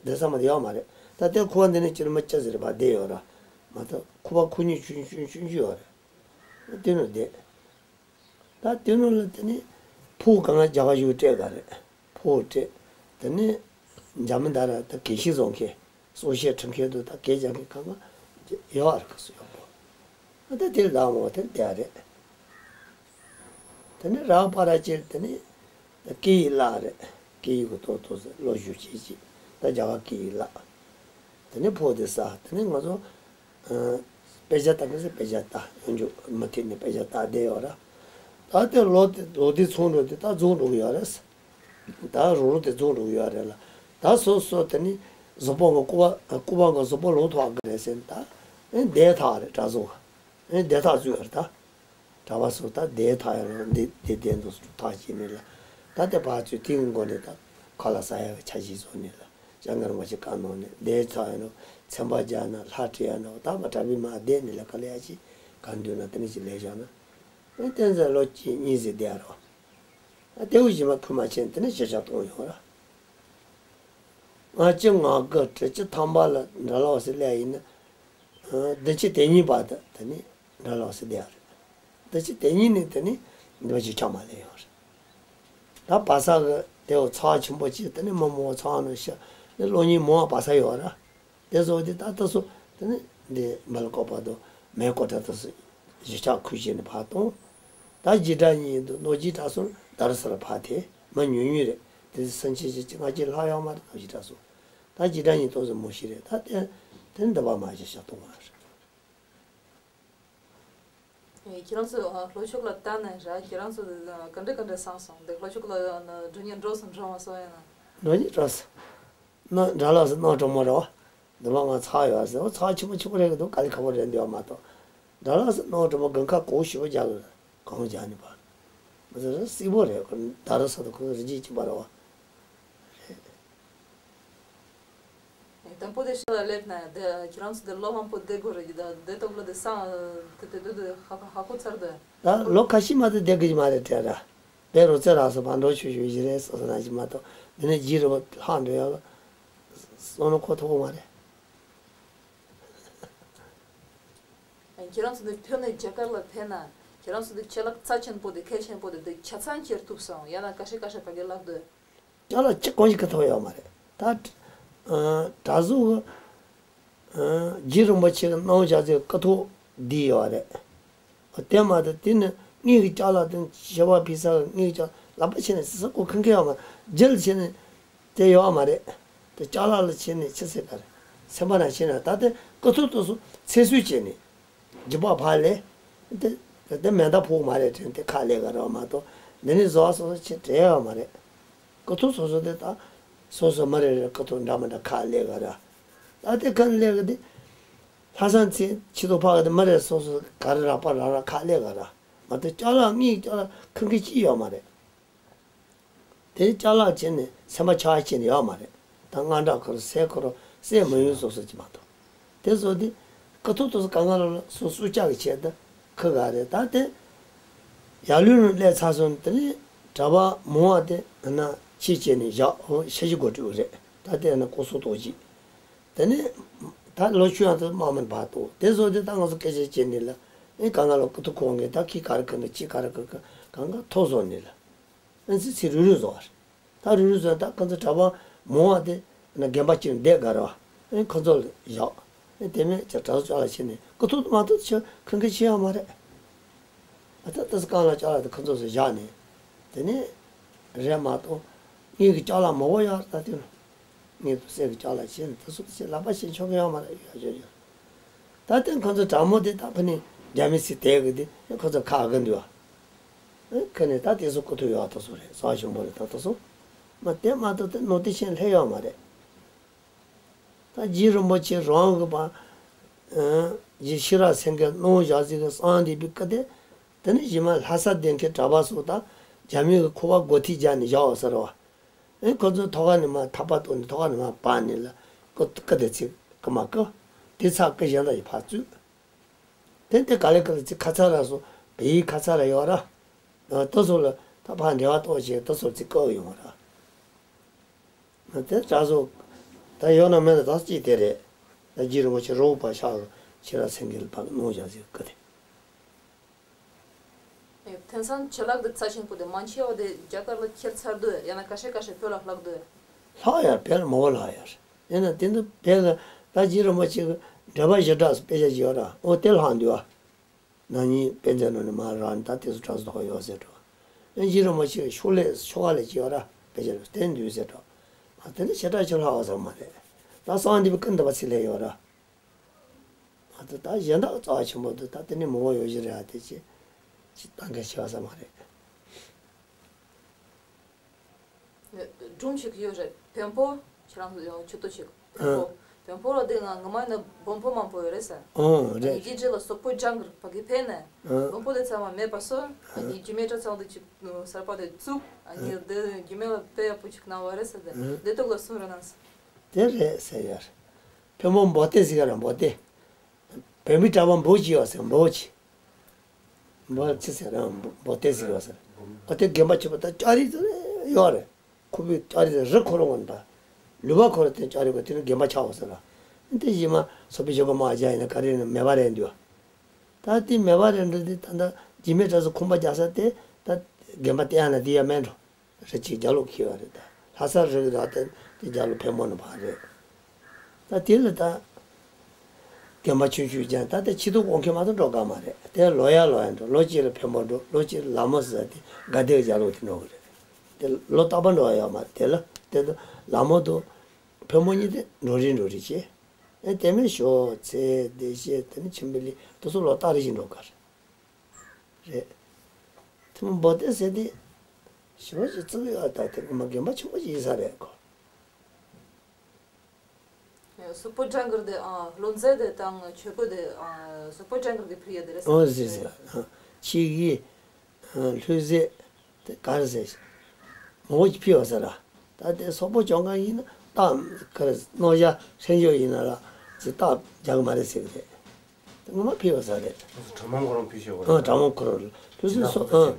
དེ་ས་མ་དེ་ཡོད་མ་རེད། ད་དེ་ཁོ་བ་འདི་ནི་ཅི་རུ་མི་ཅི་ཟེར་བ་བདེ་ཡོད་ར། མ་ད་ཁོ་བ་ཁོ་གཉིས་ཆུང་ཆུང་ཆུང་ཆུང་ཡོད་རེད། དེ་ནི་བདེ། ད་དེ་ནང་ལ་དེ་ནི་ཕུག་གང་ལ་རྒྱ་གར་ཡུལ་སྤྲད་ག་རེད། ཕུག་སྤྲད། དེ་ནི་འཇར་མན་ད་ར་ད་གད་ཤིག་བཟོ་མཁན། གསོལ་ཞལ་ཁྲི་མཁན་དུ་ད་གད་རྒྱག་མཁན་གང་ག་ཡོད་ར་ག་སུ་ཡོད་པོ། ད་དེ་ལ་མོ་དེ་བསྡད་རེད། དེ་ནི་རག་པ་ར་ཅེར་དེ་ནི་ད་སྐད་ཡིག་བརླག་རེད། སྐད་ཡིག་གི་ཐོག་ཐོག་སེ་བློ་ཞུ་བྱེད་ཅིག་ད་རྒྱ་གར་སྐད་ཡིག་བརླག་དེ་ནི་ཕོ་དེ་ས་དེ་ནི་ང་ཚོ། དཔེ་ཆ་ལྟ་གི་ཟེར་དཔེ་ཆ་ལྟ་ཡོང་རྒྱུ་མུ་མཐུད་ནས་དཔེ་ཆ་ལྟ་བསྡད་ཡོད་ར། ད་དེ་ལོ་དེ་ལོ་དེ་ཚོང་འགྲོ་དེ་ད་རྫོང་འགྲོ་གི་ཡོད་རེད། ད་རུ་རུ་དེ་རྫོང་འགྲོ་གི་ཡོད་རེད་ལ། ད་སོ་སོ་དེ་ནི་གཟུགས་པོ་གི་སྐུ་པ་སྐུ་པ་གི་གཟུགས་པོ་ལོག་ཐོག་གི་རེད་ཟེར་ད་ཨེ་བསྡད་ཐག་རེད་གྲྭ་ཚོ་ག་ཨེ་བསྡད་ཐག་ཚུད་ཡོད་རེད་ད། གྲྭ་པ་ཚོ་ད་བསྡད་ཐག་ཡོད་རེད་འདི་བསྡད་བསྡད་འདུག་ཐག་བཅད་ནས་ལ། ད་དེ་ཕར་ཚུད་དེའི་མགོ་ནས་ད་ཁ་ལག་ཟ་ཡག་གི་ཆ་ཞིག་བཟོ་ནས་ལ། སྤྱང་ཀར་མ་ཞིག་བཀའ་གནང་ནས་བསྡད་ཚར་ཡོད་ནོ། ཚན་པ་རྒྱག་ན་ལྷ་ཁྲིད་ཡ་ནོ་ད་མ་གྲྭ་པའི་མ་བསྡད་ནས་ལས་ཀ་ལས་ཡ་ཅིག་ག་འདུག་ན་དེ་ནས་ཅིག་ལས་བཞག་ན། ཨེ་བསྟན་འཛིན་ལོ་གཅིག་གཉིས་ཟིག་བསྡད་རོགས། ཨ་དེའུ་གཞི་མ་ཁུ་མ་ཆེན་དེ་ནས་གཞིས་ཆགས་གཏོང་ཡོང་ར། ལྔ་བཅུ་ང་དགུ་དྲུག་ཅུ་ཐམ་པ་ལ་འདྲ་ལོག་སེ་སླེབས་ཡིན་ན། བདུན་ཅུ་དོན་གཉིས་བར་དུ་དེ་ནས་འདྲ་ལོག་སེ་བསྡད་ཡོད་རེད། བདུན་ཅུ་དོན་གཉིས་ནས་དེ་ནས་འདི་བ་གཞིས་ཆགས་མ་སླེབས་ཡོད་རེད། ད་བ་ས་གི་དེའུ་ཚ་བ་ཆེན་པོ་གཅིག་དེ་ནས་མི་མང་པོ་ཚ་བ་ནང་ཤི་ནས་གློག་བརྙན་མང་བ་བ་ས་ཡོད་ར། དེ་ཚོ་དེ་ད་ལྟ་སུ་དེ་ནི་འདི་མ་ལ་ཀོ་པ་དང་མེ་ཀོ་ཏྲ་དེ་སུ་གཞིས་ཆགས་ཁུལ་བྱས་ནས་ཕར་གཏོང་། ད་རྒྱུད་གྲྭ་གཉིས་འདུག་གནོད་སྦྱིན་གྲྭ་ཚང་དར་ས་ལ་ཕར་དེ་མ་ཉུང་ཉུང་རེད། དེ་སུན་ཆད་ཅིག་ང་ཅིག་ལྷག་ཡོང་མ་རེད། གནོད་སྦྱིན་གྲྭ་ཚང་ད་རྒྱུད་གྲྭ་གཉིས་གཏོང་ས་མོ་ཤི་རེད། ད་དེ་དེ་འདི་པ་མ་གཞིས་ཆགས་གཏོང་བ་རེད། ཁྱེད་རང་ཚོ་ལྷོ་ཕྱོགས་ལ་ལྟ་ནས་ར་ཁྱེད་རང་ཚོ་ག་འདྲ་ག་འདྲ་བསམ་སོང་། འདི་ལྷོ་ཕྱོགས་ལ་འགྲོ་ཉེན་འགྲོ་སོང་འགྲོ་མ་སོང་ཡང་ན། འགྲོ་ཉེན་འགྲོ་སོང་། ན་དགྲ་ལགས་སུ་གནམ་གྲང་མོ་རེད་བ། འདི་མ་ང་ཚ་ཡོད་ཟེར་བ། ཚ་ཆེན་པོ་ཆེན་པོ་རེད་གི་འདུག་ག་ལེ་ཁ་པོ་རེད་འདུག་མ་གཏོགས། དགྲ་ལགས་སུ་གནམ་གྲང་མོ་དགུན་ཁ་གོག་ཞེ་པོ་རྒྱག་གི། གང་རྒྱག་ནི་བ། མི་ཚེ་རེ་སྲིད་པོ་རེད། ཁོ་ད་རུ་ས་དུ་ཁོ་རི་རྗེས་ཀྱི་པ་རེད་བ། དང་པོ་དེ་ཤི་ལ་སླེབས་ན་དེ་ཁྱེད་རང་ཚོ་དེ་ལོ་མང་པོ་བསྡད་དགོས་རེད་ཀྱི། ད་དེ་ཐོག་ལ་དེ་སང་དེ་དེ་དུས་དེ་ཧ་ཧ་གོ་ཚར་དེ། ད་ལོ་ཁ་ཤས་མ་གཏོགས་བསྡད་དགོས་ཀྱི་མ་རེད་དྲན་ར། དཔེ་རོ་ཙེ་རག་སོ་བ་འགྲོ་ཆོག་ཆོག་ཞིག་རེད་སོ་སོ་ན་ཞིག་མ་གཏོགས། འདི་ནས་རྗེས་རུ་ལྷག་འགྲོ་ཡག་བསམ་བློ་འཁོར་ཐུབ་ཀྱི་མ་རེད། ཁྱེད་རང་ཚོ་འདི་ཐོན་ནས་རྒྱ་གར་ལ་ཕེབས་ན་ཁྱེད་རང་ཚོ་འདི་ཆད་ལྷག་རྩ་ཆེན་པོ་དེ་གལ་ཆེན་པོ་དེ་དེ་ཆ་ཚང་ཁྱེར་ཐུབ་སོང་ཡང་ན་ཁ་ཤས་ཁ་ཤས་ཕ་གི་ལབ་འདུག་ཅ་ལག་གཅིག་གང་ཞིག་ཁུར་ཐུབ་ཡོད་མ་རེད། ད་གྲྭ་ཟུར་གྱི་རྗེ་རིན་པོ་ཆེ་གི་གནང་བཞག་ཚེ་ཀུ་ཐུག་འདི་ཡོད་རེད། དེ་མ་གཏོགས་དེ་ནི་དངུལ་གྱི་ཅ་ལག་དང་ཞལ་བ་ཕི་ས་གི་དངུལ་གྱི་ཅ་ལག་ལག་པ་ཕྱེ་ནས་སི་སི་ཀོ་ཁེངས་ཁེངས་ཡོད་མ་རེད། རྗེས་ལ་ཕྱེ་ནས་དེ་ཡོད་མ་རེད། དེ་ཅ་ལག་ལ་ཕྱེ་ནས་ཕྱི་སེ་ག་རེད། སེམས་པ་ན་ཕྱེ་ན་ད་དེ་ཀུ་ཐུག་ཏུ་སུ་ཚེ་སུས་བྱས་ནས་རྒྱུ་པ་ཕ་ལས་དེ་དེ་མེ་མདའ་ཕོག་མ་རེད་དྲན་དེ་ཁ་ལས་ག་རེ་མ་གཏོགས་འདི་ནི་བཟོ་བ་སོ་སོ་ཆེ་བྲལ་ཡོད་མ་རེད། ཀུ་ཐུག་སོ་སོ་དེ་ད་སོ་སོ་མ་རེད་རེད། ཀུ་ཐུག་འདྲ་མི་འདྲ་ཁ་ལས་ག་རེ་ད་དེ་ཁ་ལས་ག་དེ། ལྷ་ས་ཚེ་ཆེ་ཐོག་ཕ་གི་དེ་མ་རེད། སོ་སོ་ག་རེ་རག་པ་རག་རག་ཁ་ལས་ག་ར་མ་གཏོགས་ཅ་ལག་དངུལ་ཅ་ལག་ཁང་ཁི་ཅི་ཡོད་མ་རེད། དེ་ཅ་ལག་བྱས་ནས་སེམས་པ་ཆགས་བྱས་ནས་ཡོད་མ་རེད། ད་དངངས་སྐྲག་ཁོ་ར་སེ་ཁོ་ར་སེ་མ་ཡོང་སོ་སོ་ཅི་མ་གཏོགས། དེ་ཚོ་དེ་ཀུ་ཐུག་ཏུ་གང་ག་ལ་སུ་སུ་ཅག་གི་ཆེད་དུ་ཁུ་ག་རེད། ད་དེ་ཡར་ལུས་ནང་སླེབས་ཚར་སོང་། དེ་ནས་གྲྭ་པ་མང་བ་དེ་ན་ཕྱི་བྱས་ནས་བཞག་འོ་ཤ་ཞིག་གོ་སྤྲོད་རེད། ད་དེ་ན་ཀུ་སུ་ཏོག་ཅིག་དེ་ནས་ད་ལོ་ཆུ་ཡང་དུ་དམག་མི་འབར་ཏོ་དེ་བཟོ་དེ་ད་ང་ཚོ་སྐད་ཆ་བྱེད་ནི་ལ་ཨེ་གང་ག་ལ་ཀུ་ཐུག་ཁོང་གིས་ད་ཁྱི་ག་རེ་ག་ནི་ཅི་ག་རེ་ག་ག་གང་ག་ཐོ་བཟོ་ནི་ལ་ཨེ་ཚི་ཚི་རུ་རུ་བཟོ་བ་རེད། ད་རུ་རུ་བཟོ་ད་ཁོ་ཚོ་གྲྭ་པ་མང་བ་དེ་ན་རྒན་པ་གཅིག་འདས་ག་རེ་བ་ཨེ་ཁོ་ཚོ་ལ་བཞག་ཨེ་དེ་མེད་ཅག་གྲྭ་ཚོ་ཅག་ལ་བྱེད་ནི་ཀུ་ཐུག་མ་ཐུག་ཆ་ཁང་གི་ཆེ་ཡང་མ་རེད། ཨ་ད་ད་སི་རྐང་ལག་ཅག་ལ་དེ་ཁོ་ཚོ་སུ་བཞག་ནས་དེ་ནས་རེད་མ་གཏོགས་ངེད་ཀྱི་ཅག་ལ་མོ་བོ་ཡོད་ད་དེ་ནི། ངེད་དུ་སེ་གི་ཅག་ལ་བྱེད་ནས་དེ་སུ་དེ་བྱེད་ལག་པ་བྱེད་ཆོག་གི་ཡོད་མ་རེད། ཡོད་ཡོད་ཡོད། ད་དེ་ཁོ་ཚོ་དྲང་མོ་དེ་ད་ཕུ་ནི་རྒྱ་མི་སི་དེ་གི་དེ་ཁོ་ཚོ་ཁ་གི་འདུག་ཨ། ཁ་ནས་ད་དེ་སུ་ཀུ་ཐུག་ཡོད་དེ་སུ་རེད། ས་ཞིམ་པོ་རེད་ད་དེ་སུ། མ་དེ་མ་གཏོགས་དེ་ནོ་དེ་ཤེས་ལྷད་ཡོད་མ་རེད། ད་རྗེ་རིན་པོ་ཆེ་རང་གི་པ། རྗེ་ཤེས་རབ་སེང་གེ་གནང་བཞག་ཟིག་གི་གསང་སྟེ་བི་ཀ་དེ། དེ་ནི་གཞི་མ་ལྷ་ས་གདན་ཁའི་གྲྭ་པ་སོགས་དང་རྒྱ་མི་གི་ཁུ་བ་སྒོ་ཐིག་སྦྱར་ནས་བཞག་འོ་ཟེར་བ། ཨེ་ཁོ་ཚོས་ཐོག་ཁ་ནས་མ་ཐག་པ་གཏོང་ནས་ཐོག་ཁ་ནས་མ་སྤར་ནས་ལ་ཀི་ཀི་དེ་ཚིག་ཀི་མ་ཀི། དེ་ཚག་ཀི་གཞན་དག་ཡི་ཕར་བཙུགས། དེ་དེ་ག་ལེ་ཀི་ལ་ཚིག་ཁ་ཚ་ར་སོ་བེ་ཡི་ཁ་ཚ་ར་ཡོད་ར། དེ་ཚོ་ལ་ད་ཕར་འབྲེལ་བ་གཏོང་བྱས་དེ་ཚོ་ཚིག་ཀི་ཡོང་ར། དེ་གྲྭ་ཟུར་ད་ཡོད་ན་མེད་ན་ད་ཅི་དེ་རེད། ད་རྗེ་རིན་པོ་ཆེ་རོགས་པ་ཤག་ཤེས་རབ་སེང་གེ་ལ་ཕར་གནང་བཞག་ཟེར་ཀི་དེ། དེང་སང་ཆ་ལག་དེ་རྩ་ཆེན་པོ་དེ་མ་མཆིས་པ་དེ་རྒྱ་གར་ལ་ཁྱེར་ཚར་དུས་ཡང་ན་ཁ་ཤས་ཁ་ཤས་བོད་ལ་ལྷག་དུས། ལྷག་ཡར་བོད་ལ་མང་བོ་ལྷག་ཡར། ཡིན་ན་དེ་འདི་བོད་ལ་ད་རྗེ་རིན་པོ་ཆེ་གི་འགྲེལ་པ་བཞི་སྦྲགས་སུ་དཔེ་ཆ་ཅིག་ཡོད་ར། འོ་དེ་ལྷག་འདུག་ཨ། ན་ནིང་དཔེ་མཛོད་ནང་ནས་མར་རག་ནས་ད་དེ་ཚོ་གྲྭ་ཚོ་ཐོག་ཡོད་ཟེར་འགྲོ། ཨེ་རྗེ་རིན་པོ་ཆེ་གི་ཤོག་ལྷེ་ཤོག་ཁ་ལས་ཅིག་ཡོད་ར། དཔེ་ཆ་ལ་བསྟན་འདུག་ཟེར་འགྲོ། ཨ་དེ་འདི་བྱེ་བྲག་ཆེ་ལྷག་ཡོད་ས་མ་རེད། ད་གསང་སྡེ་པའི་ཀུན་ཏུ་པ་ཚིག་ལས་ཡོད་ར། ཨ་ད་ད་གཞན་དག་རྩ་བ་ཆེན་པོ་འདུག་ད་དེ་ནས་མང་བོ་ཡོད་ཀྱི་རེད། ཨ་དེ་ཅི་ཅི་ལྟ་མཁན་ཤེས་པ་ས་མ་རེད། སྒྲུང་ཞིག་ཡོད་རེད། བོན་པོ་ཁྱེད་རང་ཚོ་ཡང་ཆུ་ཏོ་ཞིག་བོན་པོ་བོན་པོ་ལ་དེ་ང་ངོ་མ་ཡིན་ན་བོན་པོ་མང་པོ་ཡོད་རེད་ཟེར། ཨོ་རེད། ཡི་གེ་རྗེས་ལ་སོག་པོ་ལྗང་གི་ཕ་གི་ཕེ་ནས་ཨ་བོན་པོ་དེ་ཚང་མ་མེད་པ་སོ། ཨ་ནི་རྒྱུ་མེད་དྲ་ཚང་དུ་ཅིག་གསར་པ་དེ་བཙུགས། ཨ་ནི་དེ་རྒྱུ་མེད་ལ་དཔེ་ཡག་པོ་ཅིག་གནང་བ་རེད་ཟེར། དེ་དེ་ཐོག་ལ་གསུང་རོགས་གནང་ཟེར། དེ་རེད་ཟེར་ཡ་རེད། བོན་པོ་འབོ་ཏེ་ཟེར་ག་ར་འབོ་ཏེ། བོན་པོའི་གྲྭ་པ་འབོ་ཅི་ཡོད་ཟེར་འབོ་ཅི། འབོ་ཅི་ཟེར་ར་འབོ་ཏེ་ཟེར་ཡོད་ཟེར། འོ་དེ་རྒན་པ་ཆེ་བ་ད་ལྕགས་རི་དེ་ཡོད་རེད། ཁུ་བའི་ལྕགས་རི་དེ་རི་ཁོ་རང་ངོ་ད། ལུས་པ་ཁོ་ར་དེ་ལྕགས་རི་གོ་དེ་ནི་རྒན་པ་ཆགས་འོ་ཟེར་ར། དེ་ཡིན་མ་སོ་པའི་ཞོགས་པ་མ་བྱ་ཡིན་ན་ག་རེ་ནི་མེ་བ་རེད་འདུག་ད་དེ་མེ་བ་རེད་འགྲོ་དེ་ད་ད་རྒྱུ་མེད་གྲྭ་ཚོ་ཁུམ་པ་རྒྱག་ས་དེ་ད་རྒན་པ་བསྟེན་ཡ་ན་དེ་ཡ་མེད་འགྲོ། རི་གཅིག་རྒྱ་ལོ་ཁྱེར་བ་རེད་ད། ལྷ་ས་རི་གི་ར་དེ་དེ་རྒྱ་ལོ་ཕན་མོ་ནི་བ་རེད། ད་དེ་ལ་ད་རྒན་པ་ཆུང་ཆུང་ཅན་ད་ལྟ་ཕྱི་ཐོག་གོང་ཁེ་མ་ཐོག་འགྲོ་ག་མ་རེད། དེ་ལོ་ཡ་ལོ་ཡ་འགྲོ། ལོ་གཅིག་ལ་ཕན་པོ་འགྲོ། ལོ་གཅིག་ལ་ལ་མོ་ཟེར་དེ་དགའ་བདེ་རྒྱ་ལོ་དེ་འགྲོ་གི་རེད། དེ་ལོ་རྟག་པ་འགྲོ་ཡ་ཡོད་མ་རེད། དེ་ལ་དེ་དུ་ལ་མོ་དུ་ཕན་པོ་གཉིས་དེ་འགྲོ་རེ་འགྲོ་རེ་བྱེད། ཨེ་དེ་མིན་ཞོགས་ཚེ་བདེ་གཤེགས་དེ་ནི་ཆེན་པོ་ལི་དུ་སུ་ལོ་རྟག་རེ་བཞིན་འགྲོ་ག་རེད། རེད། ཐུ་མོ་འབོ་ཏེ་ཟེར་དེ་ཞོ་ཅིག་བཙུགས་ཡོད་ད། དེ་ངོ་མ་རྒན་པ་ཆུང་པོ་ཅིག་ཡིན་ས་རེད་ཁོ། སོག་པོ་ཊའི་གར་དེ་ཨ་བློ་འཛིན་དེ་དང་ཆོས་སྐུ་དེ་ཨ་སོག་པོ་ཊའི་གར་དེ་ཕུལ་ཡ་དེ་རེད་ཟེར། ཨོ་ཟེར་ཟེར། ཨ་ཆིག་ཡིག་ཨ་ལྷུ་ཟེ་དེ་ག་རེ་ཟེར། མང་པོ་ཅིག་ཕུལ་བ་ཟེར་ར། ད་དེ་སོག་པོ་ཅོ་ཁང་ཡིན་ན་རྟགས་ག་རེ་རྣོ་ཡ་ཧྲེང་ཞོ་ཡིན་ན་ར་ཅིག་རྟགས་རྒྱག་གི་མ་རེད་ཟེར་གི་རེད། དེ་ངོ་མ་ཕུལ་བ་ཟེར་རེད། གྲྭ་མང་ཁོ་རང་ཕུལ་ཤོག་ཨ་གྲྭ་མང་ཁོ་རང་ལྷུ་ཟེ་སོག་ཨ་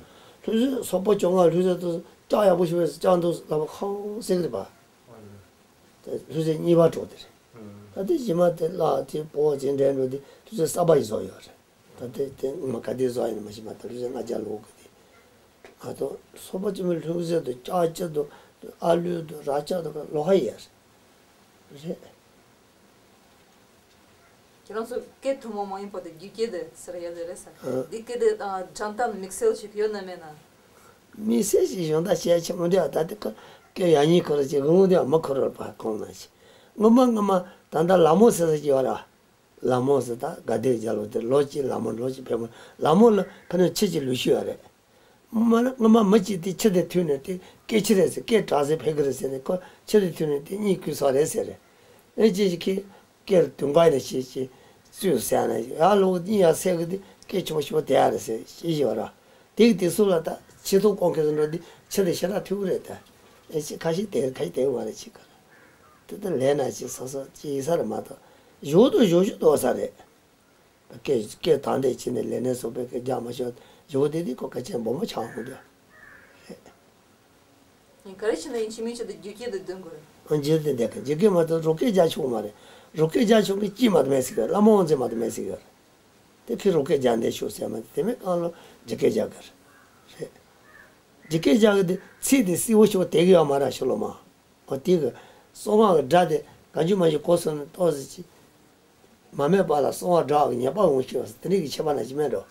ལྷུ་ཟེ་སོག་པོ་ཅོ་ཁང་ལྷུ་ཟེ་དུ་ལྕགས་ཡག་པོ་ཞིག་བས་ལྕགས་འདུག་ལབ་པ་ཁོང་ཟེར་གི་རེད་པ། ལྷུ་ཚན་གཉིས་པ་གྲོགས་དེ་རེད། ད་དེ་རྗེས་མ་དེ་བརླག་དེ་པོ་ཅན་འདྲེན་འགྲོ་དེ་ལྷུ་ཚན་གསར་པ་ཞིག་བཟོ་ཡོད་རེད། ད་དེ་དེ་ངོ་མ་ག་དེ་བཟོ་ཡིན་ན་མ་ཤེས་མ་ད་ལྷུ་ཚན་ལྔ་བརྒྱ་ལོ་གི་དེ། ང་ཚོ་སོག་པོ་ཅན་མོ་ལྷུ་ཚན་དུ་ལྕགས་ཅི་དུ་ཨ་ལུ་དུ་ར་ལྕགས་དུ་ལོ་ཧ་ཡ་རེད། ཁྱེད་རང་ཚོ་སྐད་ཐུན་མོང་མ་ཡིན་པ་དེ་རྒྱུད་སྐད་དེ་ཟེར་ཡ་དེ་རེད་ས། ཨ། འདི་སྐད་དེ་དྲན་སྟངས་དམིགས་བསལ་ཞིག་ཡོད་ན་མེད་ན། མི་སེར་ཞིག་གཞོན་དག་བཤད་ཆེ་མོ་འདི་ད་དེ་ཀ་སྐད་ཡག་ཉེས་ཁོ་ར་ཅིག་དགོངས་འདི་མ་ཁོ་ར་པ་གོང་ན་ཞིག་ངོ་མ་ངོ་མ་ད་ལྟ་ལ་མོ་ཟེར་ས་ཅིག་ཡོད་ར། ལ་མོ་ཟེར་ད་དགའ་ལྡན་རྒྱལ་པོ་དེ་ལོ་གཅིག་ལ་མོ་ལོ་གཅིག་ཕེབས་མོ་ལ་མོ་ལ་ཕ་ནི་ཁྱི་གཅིག་ལུས་ཤི་ཡོད་རེད། ངོ་མ་ངོ་མ་མི་གཅིག་དེ་ཁྱི་དེ་ཐུག་ནས་དེ་སྐད་ཆི་རེད་ཟེར་སྐད་གྲགས་ཟེར་ཕེབས་གི་རེད་ཟེར་ནས་ཁོ་ཁྱི་དེ་ཐུག་ནས་དེ་གཉིད་ཁུག་སོང་རེད་ཟེར་རེད། ཨེ་ཅི་ཞིག་གིས། སྐེ་ལ་དུང་དཀར་ཡིན་ན་ཞེས་ཀྱི་བཙུགས་ཟེར་ན་ཡར་ལོག་གཉིད་ཡར་སད་གི་དེ་སྐེ་ཆུང་ཆུང་དེ་ཡར་རེད་ཟེར་ཞེས་བརྗོད་ར། དེ་གི་དེ་སུ་ལ་ད་ཆེ་ཐོག་ཀོང་ཁེ་སུ་འགྲོ་དེ་ཆེ་དེ་ཞེ་དྲག་ཐུག་གི་རེད་ད། ཨེ་ཅི་ཁ་ཤས་དེ་ཁ་ཤས་དེ་མ་རེད་ཅི་ག་ར། དེ་ད་ལས་ན་ཅི་སོ་སོ་ཅི་ཡིན་ས་རེད་མ་གཏོགས་བཞུགས་དུ་བཞུགས་བཞུགས་དོ་ས་རེད། སྐེ་སྐེ་དང་དེ་ཕྱིན་ནས་ལས་ནས་སོགས་པའི་སྐེ་རྒྱག་མ་ཤོར་བཞུགས་དེ་དེ་ཁོ་སྐད་ཆེན་པོ་མོ་ཆགས་འོང་དུ་རེད། ཡིན་ག་རེ་བྱས་ན་ཡིན་ཕྱི་མིན་ཆད་དུ་རྒྱུད་སྐད་དུ་འདོན་དགོས་རེད། ཨང་རྒྱུད་དེ་འདེད་གི་རྒྱུད་སྐད་མ་གཏོགས་རོགས་སྐད་རྒྱག་ཆོག་མ་རེད། རོགས་སྐད་རྒྱག་ཆོག་གི་ཅི་མ་གཏོགས་མེད་ཟེར་གི་བླ་མ་དབང་འཛིན་མ་གཏོགས་མེད་ཟེར་གི་རེད། དེ་ཕི་རོགས་སྐད་རྒྱག་འདེད་ཆོག་ཟེར་མ་དེ་མེད་གང་ལོ་རྒྱུད་སྐད་རྒྱག་གི་རེད། རྒྱུད་སྐད་རྒྱག་གི་དེ་ཚིག་དེ་སྲིད་བོ་ཞོག་དེ་གི་ཡོད་མ་ར་ཤོ་ལོ་མ། འོ་དེ་གི་གསང་སྔགས་ཀྱི་སྒྲ་དེ་གང་བྱུང་མ་བྱུང་གོ་སོང་ན་ཏོག་ཙམ་ཅི། མ་སྨད་པ་ལ་གསང་བ་སྒྲ་གི་ཉེས་པ་འོང་ཤོག་ཟེར་དེ་འདྲ་གི་ཁྱད་པར་ན་ཅི་མེད་འགྲོ།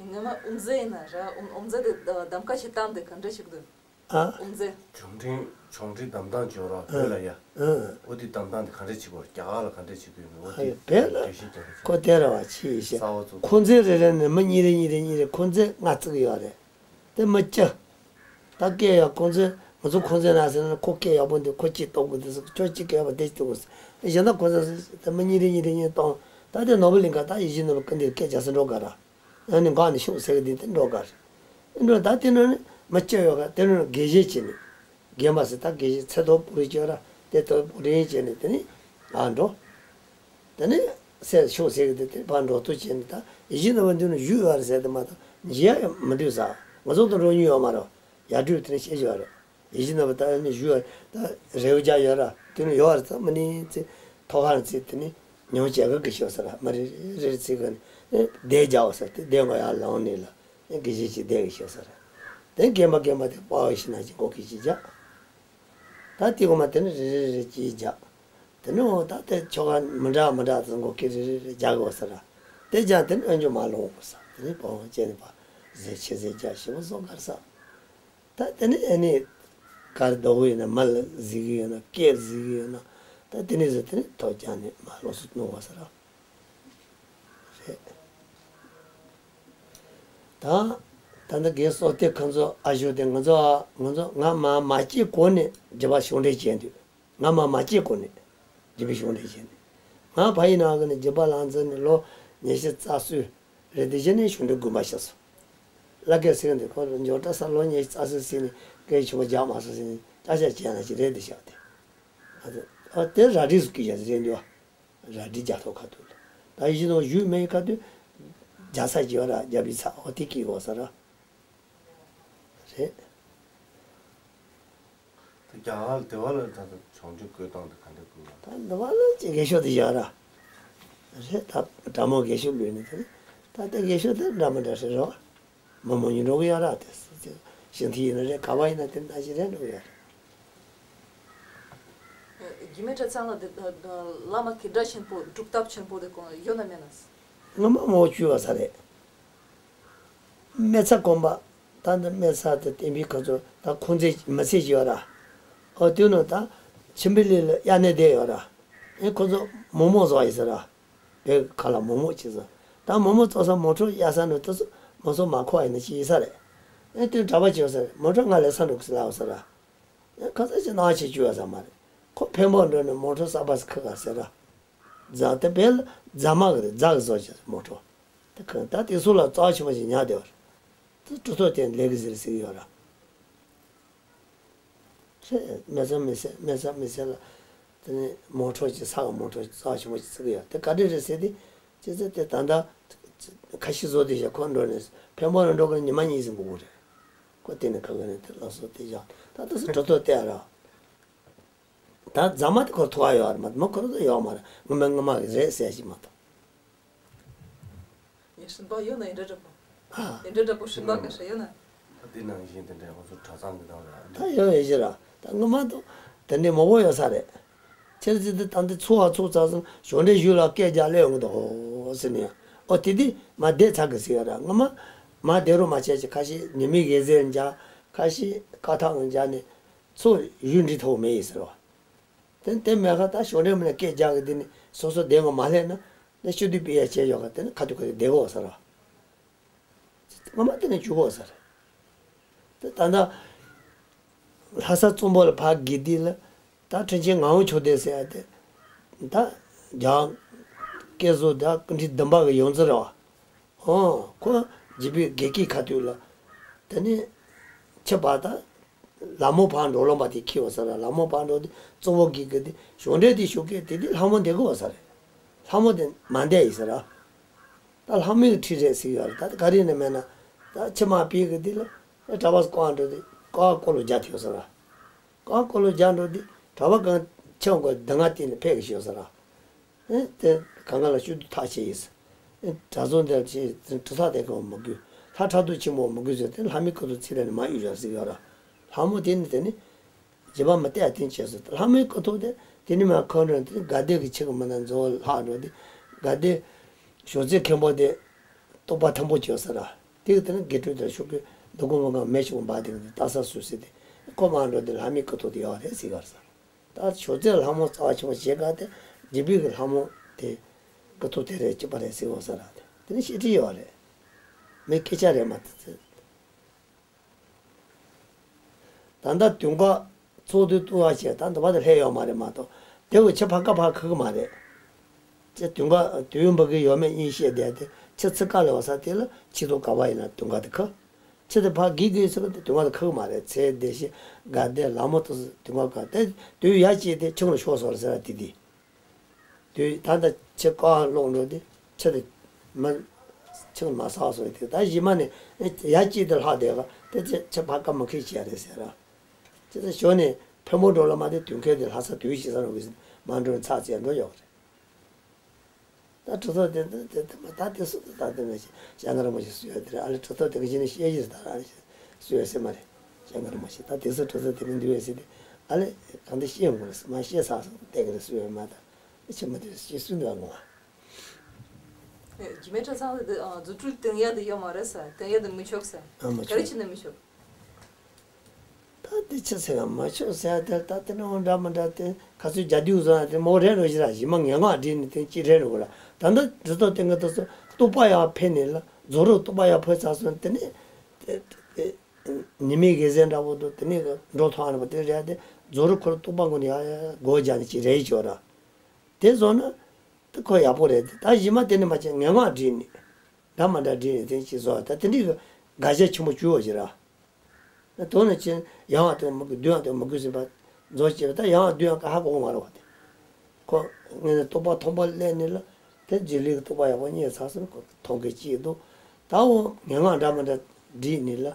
ངོ་མ་དབུ་མཛད་ཡིན་ན་ར། དབུ་དབུ་མཛད་དེ་གདམ་ཀ་བྱེད་སྟངས་དེ་ག་འདྲ་ཞིག་འདུག་ཨ། དབུ་མཛད། ཆོས་ཁྲིམས་ཆོས་ཁྲིམས་གདམ་སྟངས་བྱོས་ར་བོད་ལ་ཡ། ཨ། འོ་དེ་གདམ་སྟངས་དེ་ག་འདྲ་བྱེད་དགོས་རྒྱ་གར་ལ་ག་འདྲ་བྱེད་དགོས་ནི་འོ་དེ་ཨ་བོད་ལ་འགྲེལ་བཤད་རྒྱག་རྒྱུ་ཁོ་དེ་ར་བ་ཆི་ཡིན་ཤེ། ས་འོག་ཚོ་ཁོ་ཚོའི་རེ་རེ་ནས་མི་གཉིས་རེ་གཉིས་རེ་གཉིས་རེ་ཁོ་ཚོའི་ལྔ་བརྩི་གི་ཡོད་རེད། དེ་མི་སྐྱ། ད་སྐད་ཡག་ཁོང་ཚོས་ང་ཚོ་ཁོང་ཚོའི་ནང་ཟེར་ན་ཁོ་སྐད་ཡག་པོ་འདུག་ཁོ་གཅིག་གཏོང་དགོས་འདུག་ཟེར་ཁྱོད་གཅིག་སྐད་ཡག་པོ་དེ་གཅིག་གཏོང་དགོས་ཟེར་གཞན་དག་ཁོང་ཚོ་ཟེར་ད་མི་གཉིས་རེ་གཉིས་རེ་གཉིས་གཏོང་ད་དེ་ནོར་བུ་གླིང་ག་ད་ཡིད་བཞིན་ནོར་བུ་སྐུ་འདིར་སྐད་རྒྱག་ས་འགྲོ་ག་ར། ཨ་ནི་འགག་ནས་ཤོག་ཟེར་གི་འདི་དེ་འགྲོ་ག་རེད། འགྲོ་ད་དེ་ནང་ནས་མི་སྐྱ་ཡོད་ག་དེ་ནང་ནས་དགེ་བཤེས་བྱས་ནས་རྒན་པ་ཟེར་ད་དགེ་བཤེས་ཚེ་ཐོག་པུ་རི་སྐྱོ་ར་དེ་ཐོག་པུ་རི་བྱས་ནས་དེ་ནས་ཨ་འགྲོ། དེ་ནས་སད་ཤོག་ཟེར་གི་དེ་དེ་ཕར་འགྲོ་ཐུག་བྱས་ནས་ད་ཡིད་བཞིན་ནོར་བུ་འདི་ནས་བཞུགས་ཡོད་རེད་ཟེར་དེ་མ་གཏོགས་འཇིགས་ཡ་ཡང་མི་འདུག་ཟེར། ང་ཚོ་དང་འགྲོ་མྱོང་ཡོད་མ་རེད། ཡར་འགྲོས་དེ་ནས་བཤད་ཀྱི་ཡོད་རེད། ཡིད་བཞིན་ནོར་བུ་ད་ནི་བཞུགས་ཡོད་ད་རེའུ་རྒྱག་ཡོད་ར་དེ་ནས་ཡོད་རེད་ད་མི་ནི་ཚེ་ཐོག་ཁར་ཚེ་དེ་ནས་ཉུང་བྱེད་གི་གི་ཤོག་ཟེར་ར་མི་རེ་རེ་རེ་ཚེ་གི་ནས་བསྡད་རྒྱག་ཟེར་དེ་བསྡད་དགོས་ཡར་ལངས་ནས་ལ་དགེ་བཤེས་ཅིག་བསྡད་གི་ཤོག་ཟེར་ར་དེ་རྒན་པ་རྒན་པ་དེ་དཔའ་བོ་ཞིག་ན་ཅིག་མགོ་སྐད་ཅིག་རྒྱག་ད་དེ་གོ་མ་དེ་ནི་རེ་རེ་རེ་ཅིག་རྒྱག་དེ་ནི་འོ་ད་དེ་ཆོ་ག་མི་འདྲ་མི་འདྲ་དེ་མགོ་སྐད་རེ་རེ་རེ་རྒྱག་དགོས་ཟེར་ར། དེ་རྒྱག་དེ་ནི་ཨ་འཇོ་མ་ལོང་དགོས་ཟེར། དེ་ནི་བ་འོ་ཅན་ནི་བ་ཟེ་ཆེ་ཟེ་རྒྱག་ཞེ་པོ་བཟོ་གར་ཟེར། ད་དེ་ནི་ཨ་ནི་གར་རྡོ་བོ་ཡིན་ན་མ་ལ་གཟིགས་ཡོད་ན་སྐད་གཟིགས་ཡོད་ན་ད་དེ་ནི་ཟེ་དེ་ནི་ཐོ་རྒྱག་ནི་མ་ལོགས་སུ་ནོ་བ་ཟེར་ར། རེད། ད་ད་ནི་རྒན་སོ་ཏེ་ཁོང་ཚོ་ཨ་ཞོ་དེ་ང་ཚོ་ང་ཚོ་ང་མ་མ་སྐྱེས་གོང་ནས་རྒྱུད་པ་ཤུགས་འགྲེལ་བྱས་འདུག་ང་མ་མ་སྐྱེས་གོང་ནས་རྒྱུད་པའི་ཤུགས་འགྲེལ་བྱས་ནས་ང་ཕ་ཡི་ནང་གི་ནས་རྒྱུད་པ་ལང་ཚོ་ནས་ལོ་ཉི་ཤུ་རྩ་གསུམ་རེད་དེ་གཞི་ནས་ཤུགས་འགྲེལ་དགོན་པ་ཤར་སོང་། བླ་སྐད་ཟེར་གི་འདུག་ཁོང་ཚོ་འབྱོར་གྲྭ་ས་ལོ་ཉི་ཤུ་རྩ་གསུམ་ཟིན་ནས་སྐད་ཆུང་བ་རྒྱག་མ་སོང་ཟིན་ནས་ཅག་ཅག་བྱས་ན་ཅི་རེད་དེ་བཞག་དེ་ཨ་དེ་ཨ་དེ་ར་རིས་སུ་སྐྱེས་བཞག་ཟེར་འདུག་ར་འདི་རྒྱ་ཐོག་ཁ་ཐུག་ལ། ད་ཡིད་ནང་བཞུགས་མེད་ཁ་ཐུག་རྒྱ་ས་ཀྱི་བ་ར་རྒྱ་བི་ཚ་འོ་དེ་ཀྱི་འོ་ས་ར། རེད། ད་རྒྱ་གར་ལ་དེ་བ་ལ་ད་ད་བྱང་ཆུབ་བཀོད་སྟངས་དེ་ག་འདྲ་བཀོད་པ། ད་འདི་བ་ལ་ཅི་རྒས་ཤོས་དེ་བཞག་ར། རེད་ད་དགྲ་མོ་རྒས་ཤོས་ལུས་ནི་དེ་ནི་ད་ལྟ་རྒས་ཤོས་དེ་འདྲ་མི་འདྲ་ཞིག་རེད་བ། མི་མོ་ཉིད་འགྲོ་གི་ཡོད་ར་དེ། ཞིང་ཐིག་ཡིན་ན་རེད་ག་བ་ཡིན་ན་དེ་འདྲ་ཞིག་རེད་འགྲོ་གི་ཡོད་ར། རྒྱུད་སྨད་གྲྭ་ཚང་ལ་དེ་བླ་མ་གི་སྒྲ་ཆེན་པོ་སྒྲུབ་ཐབས་ཆེན་པོ་དེ་གོ་ཡོད་ན་མེད་ན། སྔ་མ་མོ་བཅུ་བ་ས་རེད། སྨད་ཚ་དགོན་པ། ད་འདི་སྨད་ཚ་དེ་བསྟན་པའི་ཁ་ཚོ་ད་ཁོང་ཚེ་མི་ཚེ་ཞིག་ཡོད་ར། ཨོ་དུས་ནང་ད་ཆིམ་པི་ལི་ལ་དབྱར་གནས་བསྡད་ཡོད་ར། ཨེ་ཁོ་ཚོ་མོག་མོག་བཟོ་ཡི་ཟེར་ར། བོད་ཁ་ལ་མོག་མོག་ཅེས་ཟེར། ད་མོག་མོག་བཙོ་ས་མོ་ཊ་གཡར་ས་ནང་དུ་མོ་ཚོ་མ་ཁོག་ཡིན་ན་ཅི་ཡིན་ས་རེད། ཨེ་དུས་གྲྭ་པ་ཅིག་ཡོད་ས་རེད་མོ་ཊ་ང་ལས་ས་འགྲོ་གི་ཟེར་ལ་ཡོད་ས་ར། ཁ་ཚ་ཅིག་སྣང་བྱེད་བཅུག་ཡ་ས་མ་རེད། ཁོ་འཕན་པོ་འགྲོ་ནས་མོ་ཊ་གསར་པ་ཞིག་ཁུར་ག་ཟེར་ར། རྫ་དེ་བས་ལ་རྫ་མ་གི་རེད། རྫ་གི་བཟོ་བྱས་མོ་ཊ། དེ་ཁུར་ད་དེ་ཚོ་ལ་རྩ་ཆེན་པོ་ཞིག་ཉར་བསྡད་པ་རེད། དེ་གྲུབ་ཐོབ་བསྟན་ལས་ཀྱི་ཟེར་ཟེར་གྱི་ཡོད་ར། རེད། མེད་ས་མེད་ས་མེད་ས་མེད་ས་ལ། དེ་ནས་མོ་ཊ་ཅིག་ས་གི་མོ་ཊ་ཅིག་རྩ་ཆེན་པོ་ཞིག་བརྩི་གི་ཡོད། དེ་ག་འདྲ་རེད་ཟེར་དུས། ཅི་ཟེར་དེ་ད་ལྟ་ཁ་ཤས་བཟོ་དེ་བཞག་ཁོ་འགྲོ་ནས་འཕན་པོ་ལ་འགྲོ་གི་ཉི་མ་གཉིས་ཟིན་དགོས་ཀྱི་རེད། ཁོ་དེ་ནས་ཁ་ཁ་ནས་དེ་ལ་སོ་དེ་བཞག་ད་ལྟ་སུ་གྲུབ་ཐོབ་བསྟན་ར། ད་རྫ་མ་དེ་ཁོ་ཐུག་ཡོད་རེད་མ་གཏོགས་མོ་ཁོ་རང་ཚོ་ཡོད་མ་རེད། ངོ་མ་ངོ་མ་གི་རེད་ཟེར་ཞིག་མ་གཏོགས། ཡ་སྲིན་པ་ཡོད་ན་ཡིན་འདྲ་འདྲ་པོ། ཨ། ཡིན་འདྲ་འདྲ་པོ་སྲིན་པ་ག་ས་ཡོད་ན། ད་འདི་ནང་བཞིན་དེ་འདྲའི་ང་ཚོ་གྲྭ་ཚང་གི་ནང་ལ་ད་ཡོད་ཡོད་ཞིག་ར། ད་ངོ་མ་དུ་དེ་འདྲའི་མང་པོ་ཡོད་ས་རེད། ཁྱེད་ཚོས་དེ་ད་འདི་ཚུགས་ཨ་ཚུགས་ཚར་སོང་ཞོགས་འདྲའི་གཞུག་ལ་སྐད་རྒྱག་སླེབས་ཡོང་གི་འདུག་ཟེར་ནས། ཨོ་དེ་དུས་མ་བསྡད་ཚར་གི་ཟེར་ཡོད་ར། ངོ་མ་མ་བསྡད་རོགས་མ་བྱས་ཀྱི་ཁ་ཤས་ཉི་མའི་གེ་ཟེར་འཇག་ཁ་ཤས་ཀ་ཐག་འཇག་ནས་ཚུགས་གཞུག་འབྲི་ཐུབ་མེད་ཡིན་ཟེར་བ། དེ་དེ་མེད་ཁ་ད་ཞོགས་འདྲའི་མི་ལ་སྐད་རྒྱག་གི་དེ་ནི་སོ་སོ་བསྡད་ངོ་མ་སླེབས་ན། ནས་ཤུ་དུས་པི་ཡ་བྱས་ཡོད་ག་དེ་ནི་ཁ་ཐུག་ཁ་ཐུག་བསྡད་དགོས་ས་ར། ངོ་མ་དེ་ནས་བཅུག་དགོས་ས་རེད། དེ་ད་ལྟ་ལྷ་ས་གཙང་པོ་ལ་ཕར་བརྒལ་དུས་ལ་ད་དྲིན་ཆེན་ངག་དབང་ཆོས་སྡེ་ཟེར་ཡ་དེ་ད་རྒྱ་སྐད་བཟོ་ད་སྐུ་ཕྲེང་བདུན་པ་གི་ཡོངས་འཛིན་རེད་བ། ཨོ་ཁོ་རྗེ་བོད་དགེ་བསྐོས་ཁ་ཐུག་ལ་དེ་ནས་ཁྱི་པ་ད། ལ་མོ་བར་འགྲོ་ལོང་པ་དེ་ཁྱི་བ་ས་ར། ལ་མོ་བར་འགྲོ་དེ་གཙོ་བོ་གི་གི་དེ་ཞོགས་འདྲའི་དེ་ཞོགས་ཀས་དེ་དེ་ལྷ་མོ་འདེད་གི་བ་ས་རེད། ལྷ་མོ་དེ་མ་འདེད་ཡིན་ས་ར། ད་ལྷ་མོའི་ཁྲིད་རེད་ཟེར་ཡོད་རེད། ད་ག་རེ་ནས་མེད་ན། ད་ཕྱི་མ་པི་གི་དེ་ལ་གྲྭ་པ་ཀོ་འགྲོ་དེ་ཀོ་ཀོ་ལོ་རྒྱ་ཐེ་ཡོད་ས་ར། ཀོ་ཀོ་ལོ་རྒྱ་འགྲོ་དེ་གྲྭ་པ་གང་ཆེ་བ་གོ་དེ་ང་དེ་ནས་ཕེབས་གི་ཤི་ཡོད་ས་ར། ཨེ་དེ་གང་ག་ལ་ཤུ་དུ་ཐག་ཆེ་ཡིས། ཨེ་གྲྭ་ཚང་དེར་ཆེ་གྲུ་ཐག་དེ་གང་མ་དགོས། ལྷ་ཁྲག་འཐུང་ཆེན་མོ་མ་དགོས་ཟེར་ཏེ་ལྷ་མོའི་སྐུ་ཐོག་ཚིག་ལ་ནི་མ་གཡུག་ར་ཟེར་ཡོད་ར། ལྷ་མོ་དེ་ནི་དེ་ནི་རྗེས་མ་མི་བལྟས་ཡ་དེ་བྱས་སོ། ལྷ་མོའི་སྐུ་ཐོག་དེ་དེ་ནི་མ་ཁོ་རང་དེ་དགའ་ལྡན་གྱི་ཆེ་གི་མི་ན་མཛོ་ལྷག་འགྲོ་དེ་དགའ་ལྡན་ཞོགས་ཚེ་མཁན་པོ་དེ་རྟོགས་པ་མཐོན་པོ་བྱོས་ས་ར། དེ་གི་དེ་ནི་དགེ་ཕྲུག་དེར་ཤོག་གི་འདུག་གོ་མ་གང་མེ་ཤོག་འབའ་དེ་གི་ལྟ་ས་སུ་སི་དེ་ཁོ་མ་འགྲོ་དེ་ལྷ་མོའི་སྐུ་ཐོག་དེ་ཡོད་རེད་ཟེར་གར་ས། ད་ཞོགས་ཚེ་ལྷ་མོ་རྩ་བ་ཆེན་པོ་བྱེད་ག་དེ་རྗེ་བོད་ཀྱི་ལྷ་མོ་དེ་སྐུ་ཐོག་དེ་རེད་གཅིག་པ་རེད་ཟེར་འོང་ས་ར་དེ་དེ་ནི་བཤད་ཁྲི་ཡོད་རེད། མི་སྐད་ཆ་རེད་མ་ཐུབ་ཚེ། ད་ལྟ་དུང་དཀར་ཚོགས་འདུ་བཏུང་བ་བྱས་ད་འདི་བ་དེ་སླེབས་ཡོད་མ་རེད་མ་གཏོགས་དེ་བས་ཆེ་ཕ་ཀ་ཕ་ཁུ་གི་མ་རེད། ཅེས་དུང་དཀར་དུས་ཡུན་འབུ་གི་ཡོད་མེད་གཉིས་བཤད་བསྡད་དེ་ཆེ་ཚི་ཀ་ལེ་བ་ས་དེ་ལ་ཆེ་ཐོག་ཀ་བ་ཡིན་ན་དུང་དཀར་དེ་ཁུ། ཆེ་དེ་ཕ་གི་གི་ཚི་ཀ་དེ་དུང་དཀར་དེ་ཁུ་གི་མ་རེད། ཚེ་བདེ་ཤེས་དགའ་བདེ་ལ་མོ་ཏོ་སི་དུང་དཀར་ཀ་དེ་དུས་ཡ་ཅེས་དེ་ཆུང་ལ་ཤོག་སོར་ཟེར་བ་དེ་དེ། དུས་ད་ལྟ་ཆེ་ཀ་ལོག་འགྲོ་དེ་ཆེ་དེ་མ་ཆུང་མ་ས་སོ་དེ་ད་གཞི་མ་ནས་ཡ་ཅེས་དེ་ལྷག་བསྡད་ག་དེ་ཆེ་ཆེ་ཕ་ཀ་མ་ཁི་ཅེས་རེད་ཟེར་ར། ཅེ་ད་ཞོ་ནས་ཕེ་མོ་འགྲོ་ལ་མ་དེ་དུས་མཁན་དེ་ལྷ་ས་དུས་ཤི་ས་རུ་གི་མ་འགྲོ་ཚགས་ཚད་འགྲོ་ཡོད་རེད། ད་གྲུ་ཐོག་དེ་དེ་དེ་མ་ད་དེ་སུ་དེ་ད་དེ་མ་ཤེས་ཞྭ་དཀར་མོ་ཞིག་སུ་ཡོད་དེ་རེད། ཨ་ལེ་གྲུ་ཐོག་དེ་གི་ཞི་ནས་ཤེས་ཀྱི་རེད། ད་ཨ་ལེ་སུ་ཡོད་སེ་མ་རེད། ཞྭ་དཀར་མོ་ཞིག་ད་དེ་སུ་གྲུ་ཐོག་དེ་གི་འདི་ཡོད་སེ་དེ་ཨ་ལེ་གང་དེ་ཤེས་ཡོང་གི་རེད། མ་ཤེས་ས་སུ་བསྡད་གི་རེད། སུ་ཡོད་མ་ད་ཨ་ཆེ་མ་དེ་ཤེས་སུ་འདུག་ཨ་ངོ་། རྒྱུད་སྨད་གྲྭ་ཚང་དེ་རྫུ་འཕྲུལ་སྟོན་ཡ་དེ་ཡོད་མ་རེད་ས། སྟོན་ཡ་དེ་མི་ཆོག་ས། ཨ་མ་ག་རེ་ཆོག་བྱས་ནས་མི་ཆོག་ད་དེ་ཅི་ཟེར་ཡང་མ་ཆོག་ཟེར་ཡ་དེ་ད་དེ་ནི་འོ་འདྲ་མི་འདྲ་དེ་ག་ཚོད་རྒྱ་སྡུག་བཟོ་ཡ་དེ་མོ་རེད་རོ་ཞིག་ར། གཞི་མ་ངན་སྔགས་བསྒྲིལ་ནས་དེ་ཅི་རེད་རོ་གོ་ར། ད་ལྟ་འདི་ཚོ་དེ་གི་དེ་ཚོ་རྟོགས་པ་ཡར་འཕེལ་ནས་ལ་རྫོགས་རིམ་རྟོགས་པ་ཡར་འཕེལ་ཚར་སོང་། དེ་ནས་དེ་དེ་ཉི་མའི་གེ་སར་འདྲ་པོ་འདུག་དེ་ནས་འགྲོ་ཐོག་ཨ་ནི་པོ་དེ་རེད་དེ་རྫོགས་རིམ་ཁོ་རང་རྟོགས་པ་ངོ་ནས་ཡར་ཡར་སྒོ་རྒྱག་ནས་ཅི་རེད་ཅོ་ར། དེ་བཟོ་ན་དེ་ཁོ་ཡག་པོ་རེད་དེ། ད་གཞི་མ་དེ་ནས་མ་བྱས་ངན་སྔགས་བསྒྲིལ་ནས་འདྲ་མ་འདྲ་བསྒྲིལ་ནས་དེ་ཅི་བཟོ་ད་དེ་འདྲའི་གི་དགག་བྱ་ཆེན་པོ་བཅུ་བ་ཞིག་ར། དོན་ལ་ཕྱིན་ཡང་བ་དེ་མི་དགོས། བདུན་བ་དེ་མི་དགོས་ཟིན་པ་རྫོགས་བྱས་པ་ད་ཡང་བ་བདུན་བ་ཀ་ཧ་གོ་མ་རེད་བ་དེ། ཁོ་ངས་ནི་རྟོགས་པ་མཐོན་པོ་སླེབས་ནས་ལ་དེ་རྗེས་ལུས་ཀྱི་རྟོགས་པ་ཡག་པོ་རྙེད་ཚར་སོང་། ཁོ་མཐོང་གི་ཅིག་འདུག་ད་འོ་ངན་སྔགས་འདྲ་མི་འདྲ་བསྒྲིལ་ནས་ལ་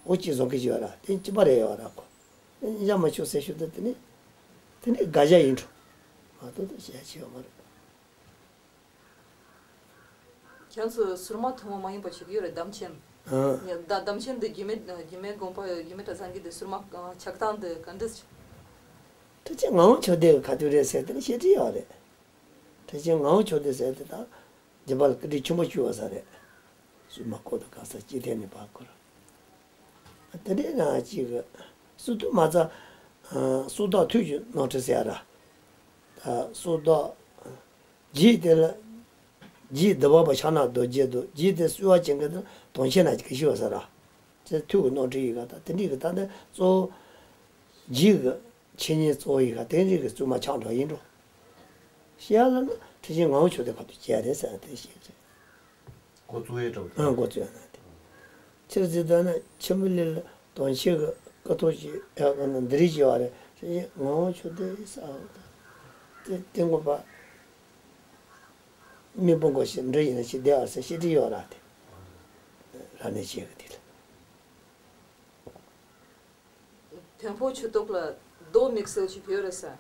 འོ་ཅིག་བཟོ་གི་ཅིག་ཡོད་ར། དེ་གཅིག་པ་རེད་ཡོད་ར། ཁོ་ཡང་མ་ཆོག་ཟེར་ཞུ་ད་དེ་ནི་དེ་ནི་དགག་བྱ་ཡིན་འགྲོ་མ་གཏོགས་ད་བཤད་ཆེ་ཡོད་མ་རེད། ཁྱེད་ཚོས་སོར་མོ་ཐུན་མོང་མ་ཡིན་པ་ཞིག་ཡོད་རེད། སྡོམ་ཆེན། ཨ། ད་སྡོམ་ཆེན་འདི་རྒྱུད་སྨད་རྒྱུད་སྨད་དགོན་པ་རྒྱུད་སྨད་གྲྭ་ཚང་གི་འདི་སོར་མོ་ཆགས་སྟངས་འདི་ག་འདྲ་ཞིག་དྲིན་ཅན་ངག་དབང་ཆོས་སྡེ་གི་ཁ་ཐུག་རེད་ཟེར་དེ་ནི་བཤད་ཁྲི་ཡོད་རེད། དྲིན་ཅན་ངག་དབང་ཆོས་སྡེ་ཟེར་དེ་དང་རྒྱུད་པ་ལ་སྐུ་དྲིན་ཆེན་པོ་བསྐྱུར་བ་ས་རེད། སོར་མོ་ཁོ་དང་ག་ས་ཅི་ཐད་ནས་བར་སྐོར། དེ་འདྲའི་ནང་གཅིག་གི་སུ་དུ་མ་ཚ་སུ་དག་ཐུགས་ཀྱི་ནོར་འཁྲུལ་ཟེར་ཡ་ར། ད་སུ་དག་རྗེས་དེ་ལ། རྗེས་འདི་བ་པ་ཕྱག་ན་རྡོ་རྗེ་འདུག་རྗེས་དེ་གསོལ་བ་ཅན་གྱི་དོན་ཆེན་ན་གི་ཤི་བ་ས་ར། ཅེས་ཐུགས་ཀྱི་རྣམ་འཕྲུལ་ཡི་ག་ད་དེ་འདྲའི་གི་ད་ནི་གཙོ་བོ། རྗེས་ཀྱི་འཆད་ཉན་གཙོ་བོ་ཡི་ག་དེ་རིགས་ཀྱི་བཙུན་མ་ཆགས་འགྲོ་ཡིན་འགྲོ། བཤད་ཡ་ལ་ན་ཁྲི་ཆེན་ངག་དབང་ཆོས་སྡེ་ཁ་ཐུག་བྱས་རེད་ཟེར་ན་དེ་བཤད་རེད། འགོ་བཙུགས་ཡས་འགྲོ། ཨ་འགོ་བཙུགས་ཡ་ན་དེ། ཕྱིར་ཟེར་ད་ན་ཆེན་པོ་ལི་ལ་དོན་ཆེ་གི་ཀ་ཐོག་ཅིག་ཡག་ག་ན་འདི་རིགས་བྱས་པ་རེད། ཁྲི་ཆེན་ངག་དབང་ཆོས་སྡེ་ས་དེ་དེ་འགོ་པ། མི་སྤུན་གོ་ཞིག་འདྲ་ཡིན་ན་ཞིག་བསྡད་ཨ་ཟེར་བཤད་ཀྱི་ཡོད་ར་དེ། ར་ནས་བྱེད་གི་དེ་ལ། དོན་ཕུག་ཆུ་ཐོག་ལ་རྡོ་དམིགས་བསལ་ཅིག་ཡོད་རེད་ས།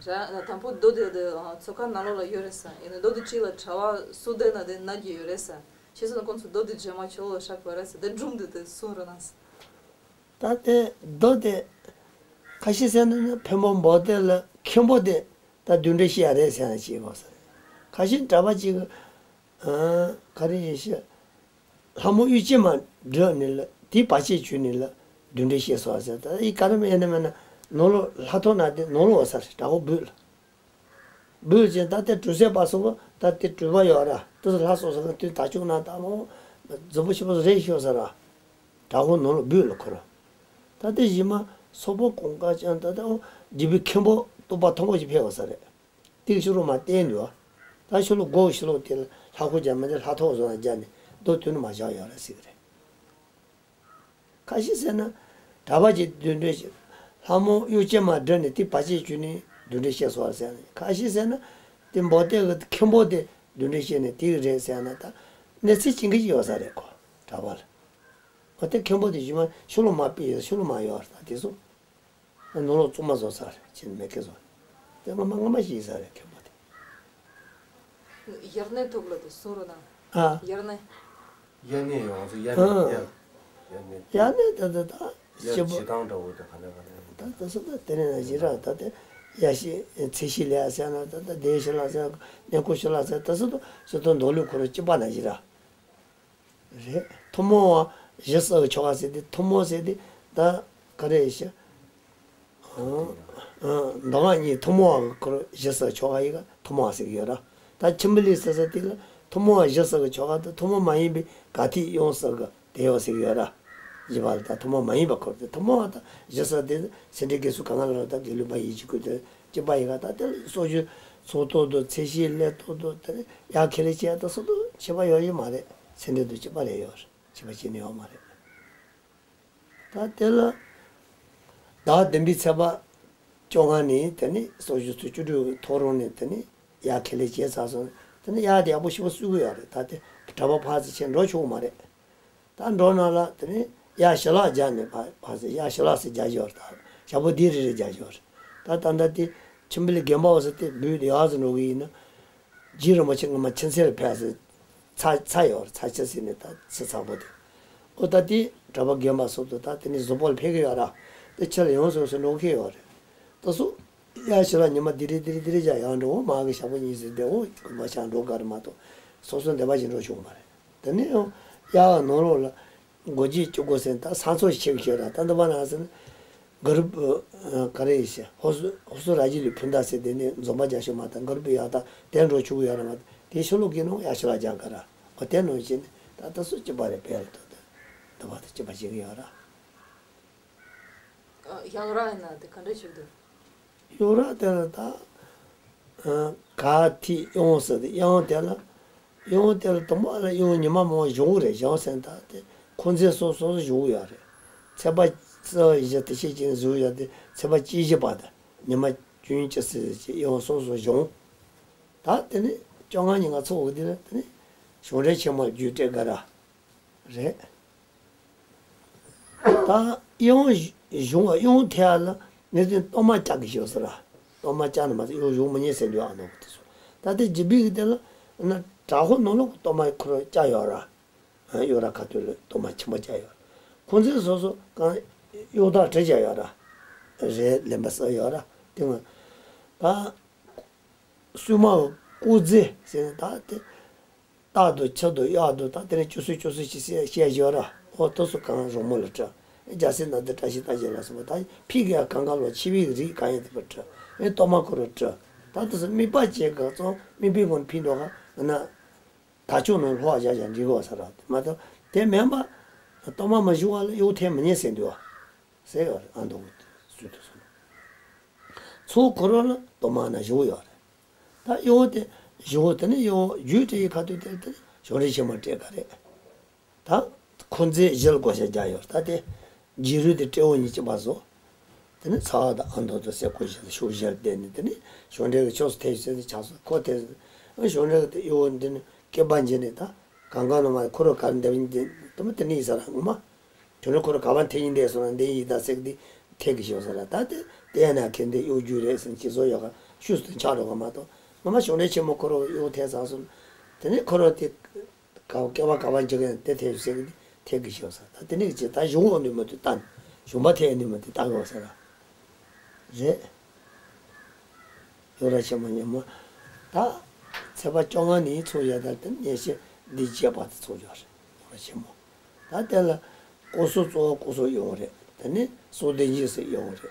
ར་དང་པོ་རྡོ་དེ་དེ་མཚོ་ཁ་ནང་ལོགས་ལ་ཡོད་རེད་ས། ཡིན་ན་རྡོ་དེ་གཅིག་ལ་གྲྭ་པ་སུ་བསྡད་ན་དེ་ན་གི་ཡོད་རེད་ས། ཞེས་སོགས་ན་ཁོང་ཚོ་རྡོ་དེ་རྗེས་མ་ཆུ་ལོགས་ལ་བཞག་པ་རེད་ས། དེ་སྒྲུང་དེ་དེ་གསུང་རོགས་གནང་ས། ད་དེ་རྡོ་དེ་ཁ་ཤས་ཟེར་ན་ནི་བོན་པོ་འབོ་དེ་ལ་མཁན་པོ་དེ་ད་བདུད་འདྲེ་བཤད་ཡ་རེད་ཟེར་ན་ཅིག་གོ་ས་རེད། ཁ་ཤས་གྲྭ་པ་ཅིག་ག་རེ་ཡིན་ཤི། ལྷ་མོ་གཡུ་ཅན་མ་བསྒྲལ་ནི་ལ་དེའི་བར་ཆད་བྱུང་ནི་ལ་བདུད་འདྲེ་བཤད་སོང་ཟེར། ད་ཡི་ག་རེ་མེད་ན་མེད་ན་ནོར་ལོ་ལྷ་ཐོ་ན་དེ་ནོར་ལོ་བ་ས་རེད། དྲག་པོ་འབུལ། འབུལ་ཅན་ད་ལྟའི་གྲུ་གསེབ་པ་སོགས་ད་ལྟའི་གྲུ་པ་ཡོད་ར། དེ་ཚོ་ལྷ་སོགས་སོགས་དུས་ད་ཅུང་ན་ད་མོ་རྫི་པོ་ཤི་པོ་རེད་ཤོག་ས་ར། དྲག་པོ་ནོར་ལོ་འབུལ་ལ་འཁོར། ད་ལྟའི་གཞི་མ་སོག་པོ་གོང་དཀར་ཅན་ད་ལྟ་འོ་རྒྱལ་པོའི་མཁན་པོ་སྟོན་པ་མཐོན་པོ་ཞིག་ཕེབས་པ་ས་རེད། དེ་གི་ཤུ་རུ་མ་བསྟན་འདུག་ད་ཤུ་ལོ་སྒོ་ཤུ་ལོ་དེ་ལ་ལྷ་ཁུ་རྒྱ་མ་དེ་ལྷ་ཐོག་བཟོ་ན་རྒྱ་ནི་རྡོ་དུ་ནི་མ་བཞག་ཡོད་ར་ཟིག་རེད། ཁ་ཤས་ཟེར་ན། གྲྭ་པ་ཅིག་བདུད་འདྲེ་ཞིག་ལྷ་མོ་གཡུ་ཅན་མ་བསྒྲལ་ནས་དེ་བར་ཆད་བྱུང་ནས་བདུད་འདྲེ་བཤད་སོང་བ་ཟེར་ན། ཁ་ཤས་ཟེར་ན། དེ་འབོ་སྟེགས་ཀྱི་མཁན་པོ་དེ་བདུད་འདྲེ་བཤད་ནས་དེ་གི་རེད་ཟེར་ན་ད། གནས་ཚུལ་ཅི་འགའ་ཞིག་ཡོད་ས་རེད་ཁོ། གྲྭ་པ་ལ། འོ་དེ་མཁན་པོ་དེ་གཞུག་མ་ཤུ་ལོ་མ་པི་ཡོད་ཤུ་ལོ་མ་ཡོད་ད་དེ་སོང་། ནོར་ལོག་བཙུན་མ་བཟོ་ས་རེད་ཕྱིན་མེད་ཀི་བཟོ། དེ་སྔ་མ་སྔ་མ་ཞིག་ཡིན་ས་རེད་མཁན་པོ་དེ། དབྱར་གནས་ཐོག་ལ་དེ་གསུང་རོགས་གནང་། ཨ། དབྱར་གནས། དབྱར་གནས་ཡོངས་སུ་དབྱར་གནས། ཨ། དབྱར་གནས། དབྱར་གནས་དེ་དེ་ད་དབྱར་སྐྱིད་པོ། བྱེ་ཐང་འདྲ་བོ་དེ་ག་ལེ་ག་ལེ། ད་དེ་སུ་ད་དེ་ནས་ན་ཞིག་ར་ད་དེ་ཡ་ཤི་ཚེ་ཤི་ལས་ཟེར་ན་ད་ད་དེ་ཤི་ལ་ཟེར་གནས་སྐོར་ཤི་ལ་ཟེར་ད་སུ་ད་སུ་ད་མདོ་ལུས་འཁོར་སྐྱིད་པ་ན་ཞིག་ར། རེད། ཐུན་མོང་བ་གཞི་གསར་གྱི་ཆོ་ག་ཟེར་ཏེ་ཐུན་མོང་ཟེར་ཏེ་ད་ག་རེ་ཞེ། མདོ་སྔགས་གཉིས་ཐུན་མོང་བ་གི་སྐོར་གཞི་གསར་ཆོ་ག་ཡི་ག་ཐུན་མོང་བ་ཟེར་གྱི་ཡོད་ར། ད་ཁྱིམ་པ་ལས་ཟེར་ས་དེ་ལ་ཐུན་མོང་བ་གཞི་གསར་གྱི་ཆོ་ག་དང་ཐུན་མོང་མ་ཡིན་པའི་ག་ཐིག་ཡོང་གསར་གྱི་དེ་ཡོད་ཟེར་གྱི་ཡོད་ར། བཞི་པ་ལ་ད་ཐུན་མོང་མ་ཡིན་པ་སྐོར་དེ་ཐུན་མོང་བ་དང་གཞི་གསར་དེ་སེ་འབྲས་དགེ་ཚུལ་གང་ག་ལ་ད་དགེ་ལུགས་པ་ཡིན་གཅིག་ཀུན་དེ། སྤྱི་པ་ཡི་ག་ད་དེ་ལ་སོགས་རྒྱུ་ཚོགས་ཐོག་ཏུ་ཚེ་ཤི་ལས་ཐོག་ཏུ་དེ་ནི་ཡ་ཁེ་ལས་བྱས་ད་སོགས་ཏུ་ཁྱད་པར་ཡོད་ཡོད་མ་རེད། ཚེ་འདྲེ་དུ་སྤྱི་པ་ལས་ཡོད་ཁྱད་པར་བྱས་ནས་ཡོད་མ་རེད། ད་དེ་ལ་ཟླ་བདུན་པའི་ཚེས་པ་བཅོ་ལྔ་ནས་དེ་ནི་སོགས་རྒྱུ་ཚོགས་བཅུ་དྲུག་གི་ཐོག་རོང་ནས་དེ་ནི་ཡ་ཁེ་ལས་བྱས་ཚར་སོང་། དེ་ནི་ཡ་དེ་ཡག་པོ་ཞེ་པོ་བསུ་གི་ཡོད་རེད། ད་དེ་གྲྭ་པ་ཕར་ཚུར་ཕྱིན་འགྲོ་ཆོག་གི་མ་རེད། ད་འགྲོ་ན་ལ་དེ་ནས་ཡ་ཞི་ལགས་རྒྱག་ནས་ཕ་ཕ་ཟེར་ཡ་ཞི་ལགས་ཟེར་རྒྱག་ཞོར་ད་ཞབས་པོ་འདི་རེ་རེ་རྒྱག་ཞོར། ད་ད་ལྟ་དེ་ཁྱིམ་པ་ལས་རྒན་པ་བ་ཟེར་དེ་འབུད་དེ་ཡག་ཟེར་འགྲོ་གི་ཡིན་ན། རྗེ་རིན་པོ་ཆེ་སྔ་མ་ཁྱིམ་མཚེས་ལ་ཕེབས་ཟེར། ཚ་ཚ་ཡོར་ཚ་ཆེ་ཟེར་ནས་ད་ཚེ་ཚ་པོ་དེ། ཨོ་ད་དེ་གྲྭ་པ་རྒན་པ་སོགས་དུ་ད་དེ་ནས་གཟུགས་པོ་ལ་ཕེབས་གི་ཡོད་ར། དེ་ཁྱེད་ལ་ཡོང་སོང་ཟེར་འགྲོ་གི་ཡོད་རེད། ད་སུ། ཡ་ཞི་ལགས་ཉི་མ་དེ་རེ་དེ་རེ་དེ་རེ་རྒྱག་ཡང་འགྲོ་འོ་མ་གི་ཞབས་པོ་གཉིས་ཟེར་དེ་འོ་དགོན་པ་ཆགས་འགྲོ་ག་རེ་མ་གཏོགས་སོ་སོ་འདས་པ་ཞིག་འགྲོ་ཆོག་མ་རེད། དེ་ནས་ཡང་ཡ་ནོར་ལོག་ལ་སྒོ་འབྱེད་བཅུ་དགུ་ཟེར་ད་ས་མཚོ་ཞིག་ཆེ་གི་ཆེ་ར་ད་འདི་པ་ན་ཟེར་ན། གུ་རུ་ག་རེ་ཡིན་ཞེ་ཧོ་སུ་ཧོ་སུ་ར་ཇི་ལི་ཕུན་ད་ཟེར་དེ་ནས་འཛོམས་པ་རྒྱ་ཤོད་མ་ད་གུ་རུ་ཡག་ད་དེ་འགྲོ་ཆོག་གི་ཡོད་ར་མ་ད་དེ་ཤོ་ལོ་གི་ནོ་ཡ་ཞི་ལགས་རྒྱག་ག་ར་འོ་དེ་ནོ་ཞེ་ནས་ད་ད་སུ་སྐྱིད་པ་རེད་བལ་ལ་ཐོག་ད་འདི་པ་ད་སྐྱིད་པ་ཞིག་ཡོད་ར། ཡང་ར་ཡིན་ན་དེ་ག་འདྲ་ཞིག་འདུག་གཡོ་ར་དེ་ལ་ད། ག་ཐི་གཡོ་ཟེར་ཏེ་གཡོ་དེ་ལ། གཡོ་དེ་ལ་དུམ་པ་ལ་གཡོ་ཉི་མ་མང་བཞུགས་རེད་བཞུགས་ཟེར་ད་དེ་ཁོང་ཚོས་སོ་སོ་སོ་བཞུགས་ཡོད་རེད། ཚེས་པ་རྩ་བཞི་དེ་ཤེས་ཀྱིན་བཞུགས་ཡོད་དེ་ཚེས་པ་གཅིག་བཞི་པ་དང་ཉི་མ་བཅུ་གཅིག་ཟེར་ཅིག་གཡོ་སོ་སོ་བཞུགས། ད་དེ་ནི་བཅོ་ལྔ་ཉིན་ང་ཚོ་འོ་དེ་ལ་དེ་ནི་གཞུང་འབྲེལ་ཆེན་མོ་རྒྱུད་སྤྲད་ག་ར་རེད། ད་གཡོ་གཞུང་གཡོ་ཐལ་ལ་ངེས་ཅན་གཏོར་མ་བཅག་གི་ཞོག་ཟེར་ར། གཏོར་མ་བཅག་ན་མ་ཟེར་གཡོ་གཞུང་མི་ཉན་ཟེར་འདུག་ཨ་ནོ་དེ་སོ། ད་དེ་ཇི་བི་གི་དེ་ལ་ན་དྲག་པོ་ནོར་ལོག་གཏོར་མ་ཁོ་ར་བཅག་ཡོད་ར། གཡོ་ར་ཁ་ཐུག་ལ་གཏོར་མ་ཆེན་པོ་བཅག་ཡོད་ར། ཁོང་ཚོས་སོ་སོ་གང་གཡོ་ཐག་བྲི་བཅག་ཡོད་ར། རེད་ལེན་པ་ས་ཡོད་ར། དེ་ང་ད་སུ་མ་སྐུ་རྫེ་ཟེར་ནས་ད་དེ། རྟག་ཏུ་ཆེད་དུ་གཡོག་ཏུ་དང་དེ་ནས་བཅུ་གསུམ་བཅུ་གསུམ་ཞིག་བཤད་བཤད་བཞག་ར། ཨོ་ཏོ་སུ་གང་རོང་མོ་ལ་སྤྲད། རྒྱལ་སྲས་ནང་དུ་བཀྲ་ཤིས་རྟགས་བརྒྱད་ལ་སོགས་པ་དང་ཕི་ག་གང་ག་ལོ་ཆི་བི་རིགས་གང་ཡིན་དེ་པར་སྤྲད། ཨེ་གཏོར་མ་ཁོ་རུ་སྤྲད། ད་དེ་སུ་དམིགས་པ་བཅས་ག་ཚོང་དམིགས་པའི་ངོར་ཕི་འགྲོ་ག་ན། ད་ཆུང་ནང་ལྷོ་བ་བཞག་ཀྱང་འགྲིག་གོ་ས་ར་མ་གཏོགས་དེ་མིན་པ། གཏོར་མ་མ་བཞུགས་པ་ལ་གཡོ་ཐལ་མི་ཉན་ཟེར་འདུག་བ། ཟེར་ཡོད་རེད་ཨ་མདོ་དགོས་སུས་དུ་སོང་། ཚོགས་ཁོ་རང་ལ་དོ་མ་ན་བཞི་བོ་ཡོད་རེད། ད་གཡོག་དེ་བཞི་བོ་དེ་ནི་གཡོག་རྒྱུད་སྤྲད་ཡི་ཁ་ཐུག་དེ་དེ་ནི་གཞུང་འབྲེལ་ཆེན་མོ་སྤྲད་ག་རེད། ད་ཁོ་ཚོས་གཞི་ལ་བགོ་བཤའ་རྒྱག་ཡོད་རེད། ད་དེ་རྗེས་རུ་དེ་སྤྲེའུ་གཉིས་ཀྱི་བར་སོ། དེ་ནི་ཚ་བ་དང་ཨ་མདོ་དང་སེ་ཀོ་བཞི་དང་ཤུགས་བཞིར་བསྡད་ནས་དེ་ནི་གཞུང་འབྲེལ་གྱི་ཕྱོགས་སུ་ཐེ་ཞུ་ཟེར་ཏེ་ཆགས་སོང་། ཁོ་དེ་གཞུང་འབྲེལ་གྱི་དེ་གཡོག་འདི་ནི་སྐེད་པ་འབྱེད་ནས་ད་གང་གང་ནང་མ་ཁོ་རང་ག་རེ་འདེབས་ཡིན་དེ་དུ་མ་དེ་ནི་ཡིན་ས་ར་ངོ་མ། དོན་ཁོ་རང་ག་བ་འཐེན་ཡིན་བསྡད་སོང་ན་འདི་ཡིན་ད་ཟེར་གི་འདི་འཐེན་གི་ཤོག་ཟེར་ར། ད་དེ་དེ་ཡང་ན་ཁྱེད་འདི་གཡོག་རྒྱུ་རེད་ཟེར་ནས་ཅི་བཟོ་ཡོད་ག་ཤུགས་སུ་ཆགས་འགྲོ་ག་མ་གཏོགས་ངོ་མ་གཞུང་འབྲེལ་ཆེན་མོ་ཁོ་རང་གཡོག་འཐེན་ཚར་སོང་། དེ་ནས་ཁོ་རང་དེ་ག་བ་སྐལ་བ་ག་བ་འཇོག་ཡང་དེ་འཐེན་ཟེར་གི་འདི་འཐེན་གི་ཤོག་ཟེར། ད་དེ་ནས་ཅི་ད་གཞུང་འོག་ནས་མ་དེ་བཏང་གཞུང་པ་འཐེན་ནས་མ་དེ་བཏང་གོ་ཟེར་ར། རེད། ཡོ་ར་ཆེན་མོ་ཉིན་མོ། ད་ཚེས་པ་བཅོ་ལྔ་ནས་ཚོགས་བཞག་ད་དེ་ནས་ཤེས་འདི་བྱས་པ་དེ་ཚོགས་བཞག་རེད། ཡོ་ར་ཆེན་མོ། ད་དེ་ལ་སྐུ་གཟུགས་གཙོ་བོ་སྐུ་གཟུགས་ཡོང་རེད། དེ་ནས་སྲོག་ལྡན་འཇིགས་སུ་ཡོང་རེད།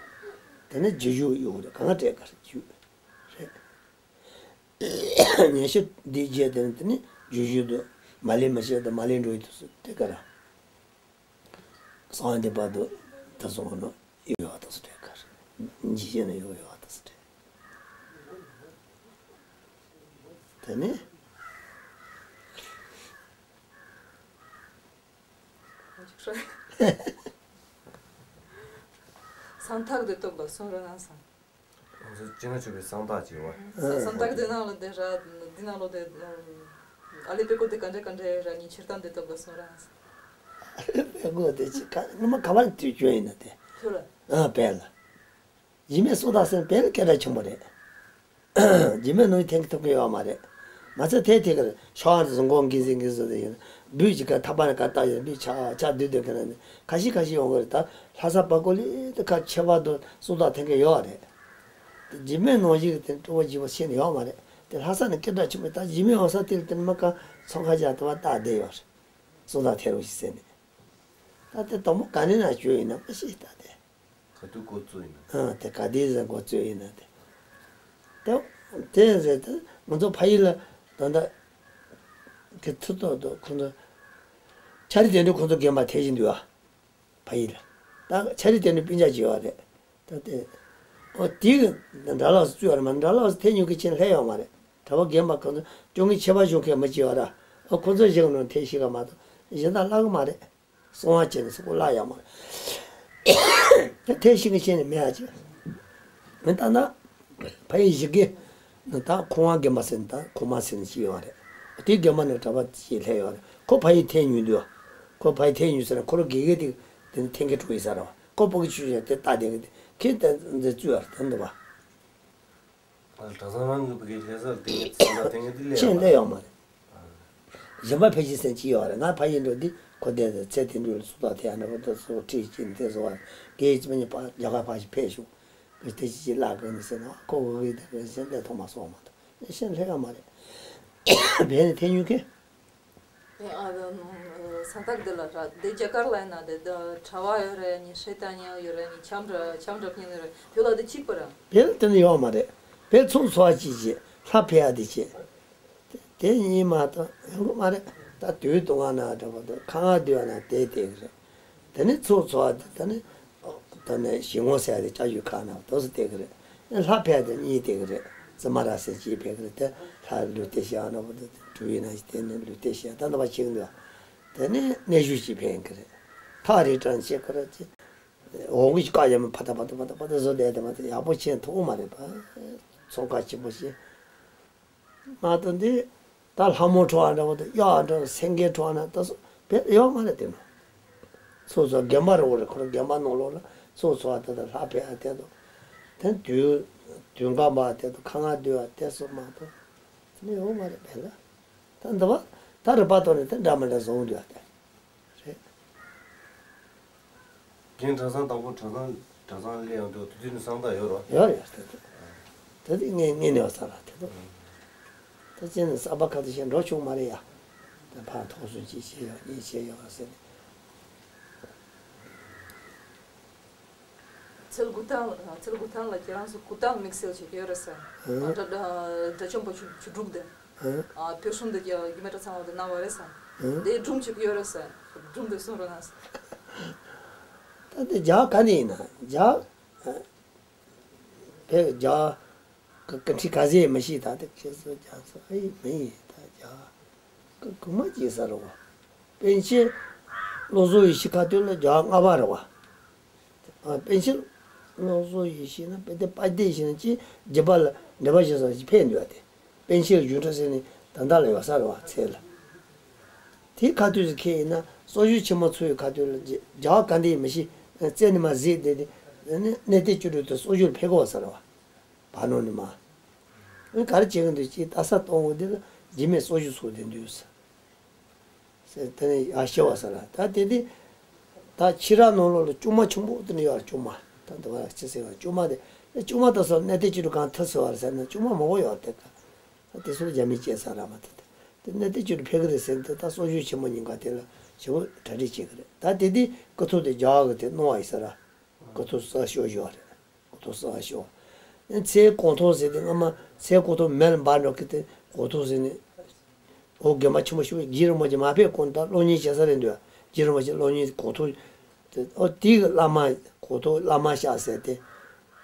དེ་ནས་རྗེས་འཇུག་ཡོང་རེད། གང་སྤྲད་ག་རེ་རྒྱུ་རེད། ཉན་ཤེས་འདི་བྱས་དེ་ནས་དེ་ནས་རྗེས་འཇུག་དུ་མ་ལས་མི་བྱེད་དུ་མ་ལས་འགྲོ་ཡི་དུ་སུ་དེ་ག་ར། གསང་བ་འདི་བར་དུ་ད་སོང་ནོ་ཡོད་བ་ད་སུ་དྲན་གར་འཇིགས་ཤེས་ནི་ཡོད་ཡོད་བ་ད་སུ་དྲན། དེ་ནི་སང་ཐག་དེ་ཐོབ་ལ་སོང་ར་ན་སང་། ང་ཚོ་སྤྱི་ནོར་མཆོག་པའི་གསང་རྟགས་ཅིག་ཡོད་པ། ས་སང་ཐག་དེ་ནང་ལ་དེ་ར་འདི་ནང་ལོ་དེ་ཨ་ལེ་པེ་ཀོ་དེ་ག་འདྲ་ག་འདྲ་ར་ནི་ཕྱིར་བཏང་དེ་ཐོབ་ལ་སོང་ར་ན་སང་། ཨ་ལེ་པེ་ཀོ་དེ་ཅི་ག་ངོ་མ་ག་བ་དུས་སྐྱོན་ཡིན་ན་དེ། ཁྱོད་ལ། ཨ་བས་ལ། རྗེས་མའི་སྲོག་དང་སེམས་དཔེ་ལ་སྐད་གྲགས་ཆེན་པོ་རེད། རྗེས་མའི་ནང་ཐེན་གི་ཐུབ་ཀྱི་ཡོད་མ་རེད། མ་ཚད་དེ་དེ་གར་ཤོག་ཨང་དུ་བཟུང་གོང་གི་ཟིན་གི་བཟོ་དེ་ཡིན། འབུད་ཀྱི་ཀ་ཐག་པ་ནས་ཀ་བཏགས་ཡོད་འབུད་ཆ་ཆ་བསྡུས་བསྡུས་གི་ན་ནི་ཁ་ཤས་ཁ་ཤས་ཡོང་གི་རེད། ད་ལྷ་ས་པ་ཀོ་ལི་དུ་ཁ་ཁྱད་པར་དུ་སྲོག་དང་ཐེན་གི་ཡོད་རེད། རྗེས་མའི་ནང་བཞིན་གི་དེ་སྤྲོ་བ་བརྗིད་པོ་ཤེས་ནི་ཡོད་མ་རེད། དེ་ལྷ་ས་ནས་སྐད་གྲགས་ཆེན་པོ་ད་རྗེས་མའི་འོང་ས་དེ་ལ་དེ་ནི་མ་ཀ་ཚོང་ཁ་རྒྱག་ཐུབ་པ་བཏགས་བསྡད་ཡོད་རེད། སྲོག་དང་ཐེན་རོགས་ཞིག་ཟེར་ནས། ད་དེ་དང་པོ་ག་ནས་ན་བྱོས་ཡིན་ན་མ་ཤེས་ད་དེ། ག་དུས་འགོ་བཙུགས་ཡིན་ན། ཨ་དེ་ག་དུས་ཟེར་འགོ་བཙུགས་ཡིན་ན་དེ། དེ་དེ་ཟེར་དེ་ང་ཚོ་ཕ་ཡུལ་ལ་ད་ལྟ་གི་ཚུར་ཐོག་ཏུ་ཁོ་ཚོ་ཆ་རི་དེ་འདྲ་ཁོ་ཚོ་རྒན་པ་ཐེ་བཞིན་འདུག་ཨ། ཕ་ཡུལ་ལ་ད་ཆ་རི་དེ་འདྲ་སྤུན་ཆ་བྱེད་བ་རེད། ད་དེ་ཨོ་དེ་གི་འདྲ་ལགས་སུ་བཙུགས་བ་རེད། མ་འདྲ་ལགས་སུ་ཐེ་ཉུང་གི་ཆེན་ལྷད་ཡོད་མ་རེད། གྲྭ་པ་རྒན་པ་ཁོ་ཚོ་སྐྱོ་ངའི་ཆད་པ་ཞུ་མཁན་མི་བྱེད་བ་ར། ཨོ་ཁོ་ཚོ་བཞེངས་ནོ་ཐེ་ཤི་ག་མ་གཏོགས་གཞན་དག་བརླག་གི་མ་རེད། གསང་བ་བྱས་ནས་སུ་ཀོ་བརླག་ཡག་མ་རེད། ཐེ་ཤི་གི་ཤེས་ནས་མེད་ཡ་ཅིག་མི་ལྟ་ན། ཕ་ཡི་ཞིག་གི་ནི་ད་ཁོང་བ་རྒན་པ་ཟེར་ནི་ད་ཁོང་མ་ཟེར་ནི་ཅི་ཡོང་རེད། དེ་རྒན་པ་ནི་གྲྭ་པ་ཅིག་སླེབས་ཡོང་རེད། ཁོ་ཕ་ཡི་ཐེ་ཉུང་དུས། ཁོ་ཕ་ཡི་ཐེ་ཉུང་ཟེར་ན་ཁོ་རང་དགེ་རྒན་དེ་དེ་ནི་ཐེན་གི་འགྲོ་ཡི་ས་རེད་བ། ཁོ་ཕ་གི་ཆུ་ཞོན་དེ་ལྟ་དེ་གི་དེ་ཁྱེད་དེ་འཛེ་བཙུགས་ཡ་རེད་དེ་འདུག་བ། གྲྭ་ཚང་རང་གི་བུ་གའི་ལྷ་སར་དེ་ཚང་མ་དེ་ངས་དེ་ལས་ཆེན་ལས་ཡོང་མ་རེད། གཞན་པ་ཕལ་ཆེར་སེམས་ཅི་ཡོད་རེད། ང་ཕ་ཡིན་འགྲོ་འདི་ཁོ་དེ་ཚེ་དེ་འགྲོ་ལ་སུ་དག་དེ་ཡང་འདྲ་པོ་དེ་སོ་ཁྲིད་ཅིག་དེ་སོ་བ་གའི་ཅི་མ་ཉི་པ་རྒྱ་གར་ཕ་ཞིག་ཕེབས་ཤོག་གི་དེ་ཅི་ཅི་བརླག་གི་ནི་ཟེར་ན་ཁོ་བུ་གའི་དེ་གའི་སེམས་ལས་ཐོག་མ་སོང་མ་ཐོག་སེམས་ལྷད་ཡོད་མ་རེད། བས་ནི་ཐེ་ཉུང་གི་ཨ་ད་ནོ་ས་ཐག་འདི་ལ་ར་དེ་རྒྱ་གར་ལ་ཡིན་ན་དེ་ད་གྲྭ་བ་ཡོད་རེད་ནི་ཧྲེ་ཏ་ཉ་ཡོད་རེད་ནི་ཆམ་ར་ཆམ་ར་ཕྱིན་ཡོད་རེད་བོད་ལ་དེ་གཅིག་པ་ར། བོད་དེ་ནི་ཡོད་མ་རེད། བོད་ཚོགས་འཚོགས་ཅིག་བྱེད་ལྷ་ཕེ་ཡ་དེ་བྱེད། དེ་གཉིས་མ་གཏོགས་ཡོང་གི་མ་རེད། ད་དུས་སྟོང་བ་ན་འདྲ་པོ་འདུག་ཁ་ང་བསྡུས་བ་ན་དེ་དེ་གི་རེད། དེ་ནི་ཚོགས་འཚོགས་བ་དེ་ད་ནི་ད་ནི་ཞི་ངོ་ཟེར་ཡ་དེ་ལྕགས་ཀྱུ་ཁ་ན་དོ་སུ་དེ་གི་རེད། ལྷ་ཕེ་དེ་གཉིས་དེ་གི་རེད། ཙི་མ་ར་སེ་གཅིག་ཕེ་གི་རེད། དེ་ལྷ་ལུས་དེ་ཤི་ཨ་ན་བོ་དེ་གྲུ་ཡིན་ན་ཞིག་དེ་ནི་ལུས་དེ་ཤི་ད་ནི་བ་ཆིག་འདུག་དེ་ནི་གནས་བཞུགས་གཅིག་ཕེ་གི་རེད། ཐག་རིང་དྲགས་བྱེད་གི་རེད་ཅི། འོང་གི་བཀའ་ཡ་མི་ཕ་ད་ཕ་ད་ཕ་ད་ཕ་ད་བཟོ་བསྡད་དེ་མ་དེ་ཡག་པོ་ཆེན་ཐུག་མ་རེད་པ། ཚོང་ཁ་ཆེན་པོ་ཞིག་མ་གཏོགས་འདི་ད་ལྷ་མོ་ཁྲོ་བ་འདྲ་བོ་དང་གཡག་འདྲ་སེང་གེ་ཁྲོ་བ་ན་ད་སོ་བེད་ཡོད་མ་རེད་དེ་ནོ། ཚོགས་འཚོགས་རྒན་པ་རེད་བོ་རེད། ཁོ་རང་རྒན་པ་ནང་ལོགས་ལ་ཚོགས་འཚོགས་བ་དེ་དང་ལྷ་ཕེ་བ་དེ་དང་། དེ་དུས་དུས་འགའ་མ་དེ་དང་ཁ་ང་བསྡུས་བ་དེ་སོ་མ་གཏོགས་དེ་ནི་ཡོད་མ་རེད་བེད་ལ། ད་འདི་བ་ད་རེ་བ་ཏོ་ནི་དེ་འདྲ་མི་འདྲ་བཟོ་འོང་དུས་བ་དེ་རེད། རྒན་གྲྭ་ཚང་དང་པོ་གྲྭ་ཚང་གྲྭ་ཚང་སླེབས་ཡོང་དུས་དེ་དུས་ནི་གསང་བདག་ཡོད་རོ། ཡོད་ཡོད་དེ་དུས་དེ་དུས་ངས་ངས་ནས་བ་ས་ར་དེ་དུས་ད་ཅི་ནི་གསར་པ་ཁ་ཐུག་བཤད་འགྲོ་ཆོག་མ་རེད་ཡ། དེ་ཕར་ཐོག་སུ་ཅི་བྱས་ཡོད་གཉིས་བྱས་ཡོད་ཟེར་ནས། ཚེ་དགུ་ཐང་ཚེ་དགུ་ཐང་ལ་ཁྱེད་རང་ཚོ་སྐུ་ཐང་དམིགས་བསལ་བྱེད་ཀྱི་ཡོད་རེད་ཟེར། ཨ་དགྲ་དགྲ་བཅོམ་པ་ཆུ་ཆུ་དྲུག་དེ། ཨ་ཕེབས་བསུང་དེ་རྒྱ་རྒྱ་མི་གྲྭ་ཚང་བ་དེ་གནང་བ་རེད་ཟེར། དེ་སྒྲུང་བྱེད་ཀྱི་ཡོད་རེད་ཟེར། སྒྲུང་དེ་གསུང་རོགས་གནང་ཟེར། ད་དེ་རྒྱ་ག་ནས་ཡིན་ན་རྒྱ། དེ་རྒྱ་གི་ཀི་ཁྲི་ག་ཟེ་མི་ཤེས། ད་དེ་ཁྱེད་ཚོ་རྒྱ་ཚོ་ཨེ་མི་ཡིན། ད་རྒྱ་གི་གོང་མ་སྐྱེས་ས་རེད་བ། པཎ་ཆེན་བློ་བཟང་ཡེ་ཤེས་ཁ་ཐུག་ལ་རྒྱ་ལྔ་པ་རེད་བ། ཨ། པཎ་ཆེན་བློ་བཟང་ཡེ་ཤེས་ན་དཔེ་དེ་དཔལ་ལྡན་ཡེ་ཤེས་ན་ཅི་རྒྱུད་པ་ལ་འགྲེལ་པ་བྱེད་ས་ཅི་ཕེབས་འདུག་བ། དེ་པཎ་ཆེན་བཞུགས་གྲལ་ཟེར་ནས་ད་ལྟ་ལ་ཡོད་ས་རེད་བ། ཚལ་ལ། དེའི་ཁ་ཐུག་ཅིག་ཁེལ་ཡིན་ན་གསོ་བཞུགས་ཆེན་མོ་ཚོགས་ཡུལ་ཁ་ཐུག་ལ་རྒྱ་ག་འདི་ཡིན་མི་ཤེས། རྩེ་ནས་མར་གཟིགས་བསྡད་དེ་གནས་བརྟན་བཅུ་དྲུག་དེ་གསོ་བཞུགས་ལ་ཕེབས་དགོས་ས་རེད་བ། བར་སྣང་ནས་མར། ཨ་ནི་ག་རེ་བྱེད་ཀྱི་འདུག་ཅེས་ལྟ་ས་གཏོང་བ་དེ་ལ་རྒྱུད་སྨད་གསོ་བཞུགས་ཚོགས་བསྡད་འདུག་ཟེར། ཟེར་དེ་ནས་ཡར་ཞུ་བ་ཟེར་ལ། ད་དེ་དུས་ད་ཁྱི་ར་ནང་ལོགས་ལ་ལྕུག་མ་ཆེན་པོ་དེ་འདྲ་ཡོད་རེད། ལྕུག་མ་ད་འདི་བ་ཅི་ཟེར་བ། ལྕུག་མ་དེ་ལྕུག་མ་དེ་ཚོ་གནས་བརྟན་བཅུ་དྲུག་གང་ཐུག་ཟེར་བ་རེད་ཟེར་ན་ལྕུག་མ་མང་པོ་ཡོད་རེད། དེ་ག་ད་དེ་ཚོ་རྒྱ་མིས་བཅད་ཚར་ར་མ་ཐུབ། དེ་དེ་གནས་བརྟན་བཅུ་དྲུག་ཕེབས་ཀྱི་རེད་ཟེར་ནས། ད་གསོ་བཞུགས་ཆེན་མོ་ཉིན་ཀ་དེ་ལ་ཞེ་པོ་གྲ་སྒྲིག་བྱེད་ཀྱི་རེད། ད་དེ་དུས་སྐུ་ཐོག་དེ་རྒྱ་གར་གྱི་དེ་གནང་བ་ཡིན་ས་ར། སྐུ་ཐོག་གསར་ཤོག་ཞུ་བ་རེད། སྐུ་ཐོག་གསར་ཤོག་ཚལ་གོང་ཐོག་ཟེར་དེ་སྔ་མ་ཚལ་གོང་ཐོག་མེ་ལ་འབར་འགྲོ་གི་དེ་གོང་ཐོག་ཟེར་ནས། འོ་དགོན་པ་ཆེན་པོ་ཞིག་རྗེ་རིན་པོ་ཆེ་མ་ཕེབས་གོང་ད་གློག་བརྙན་བྱེད་ས་རེད་འདུག་རྗེ་རིན་པོ་ཆེ་གློག་བརྙན་གོང་ཐོག་དེ། ཨོ་དེ་གི་བླ་མ་གོང་ཐོག་བླ་མ་ཤག་ཟེར་དེ་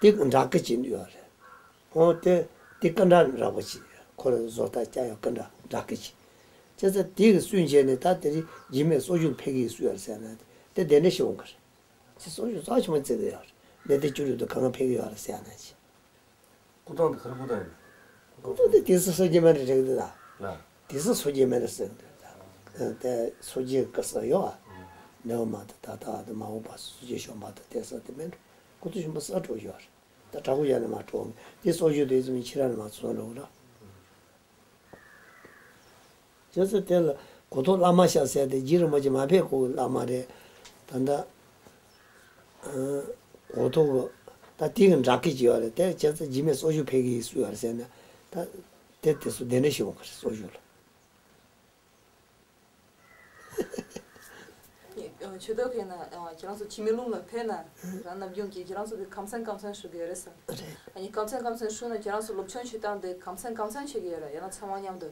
དེ་གི་འདྲ་སྐུ་ཅིག་འདུག་ཡོད་རེད། ཨོ་དེ་དེ་སྐུ་འདྲ་འདྲ་པོ་ཅིག་ཁོ་རང་བཟོ་ལྟ་སྐྱ་ཡང་སྐུ་འདྲ་འདྲ་སྐུ་ཅིག་བྱས་ཙང་དེ་གི་སུན་བྱས་ནས་ད་དེ་རིང་རྗེ་མི་གསོ་བཞུགས་ཕེབས་ཀྱི་སུ་ཡོད་ཟེར་ན་དེ་གདན་འདྲེན་ཞུ་འོང་གི་རེད། ཅི་གསོ་བཞུགས་གཙོ་ཆེན་པོ་བརྩི་གི་ཡོད་རེད། གནས་བརྟན་བཅུ་དྲུག་ཏུ་གང་ག་ཕེབས་ཀྱི་ཡོད་རེད་ཟེར་ཡ་ན་ཅི། སྐུ་ཐང་དེ་ག་རེ་སྐུ་ཐང་ཡིན། སྐུ་ཐང་དེ་དེ་སུ་སོ་སྐྱེ་མེད་རེད་རེད་དེ་ད། ལ། དེ་སུ་སོ་སྐྱེ་མེད་རེད་ཟེར་གི་འདུག་ད། དེ་སོ་སྐྱེ་གི་ས་ཡོད་ཨ། ནེའུ་མ་དང་ད་ད་དེ་མ་འོངས་པ་སོ་སྐྱེ་གཞོན་པ་དང་དེ་ས་དེ་མེད་འགྲོ། སྐུ་ཐང་ཆེན་པོ་ས་འགྲོ་ཡོད་རེད། ད་དྲག་པོ་ཡ་ནས་མ་འགྲོ་དེ་སོ་སྐྱེ་དེ་ཚོ་མི་ཁྱེད་རང་ནས་མ་ཚོ་འགྲོ་གི་ར། བྱས་ཙང་དེ་ལ་གོང་ཐོག་བླ་མ་ཤག་ཟེར་དེ་རྗེ་རིན་པོ་ཆེ་མ་ཕེབས་གོང་གི་བླ་མ་རེད། ད་ལྟ་གོང་ཐོག་གི་ད་དེ་གི་འདྲ་སྐུ་ཅིག་ཡོད་རེད། དེ་བྱས་ཙང་རྗེ་མི་གསོ་བཞུགས་ཕེབས་ཀྱི་སུ་ཡོད་རེད་ཟེར་ན། ད་དེ་དེ་ཚོ་གདན་འདྲེན་ཞུ་འོང་གི་རེད་གསོ་བཞུགས་ལ། ཆོས་ཐོག་ཕེབས་ན་ཁྱེད་རང་ཚོ་འཆི་མེད་གླིང་ལ་ཕེབས་ན་རང་ནམ་རྒྱུན་གྱི་ཁྱེད་རང་ཚོ་གི་ཁམས་ཚན་ཁམས་ཚན་ཞུ་གི་ཡོད་རེད་ཟེར། རེད། ཨ་ནི་ཁམས་ཚན་ཁམས་ཚན་ཞུ་ན་ཁྱེད་རང་ཚོ་སློབ་སྦྱོང་བྱེད་སྟངས་དེ་ཁམས་ཚན་ཁམས་ཚན་བྱེད་ཀྱི་ཡོད་རེད། ཡང་ན་ཚང་མ་མཉམ་དུ།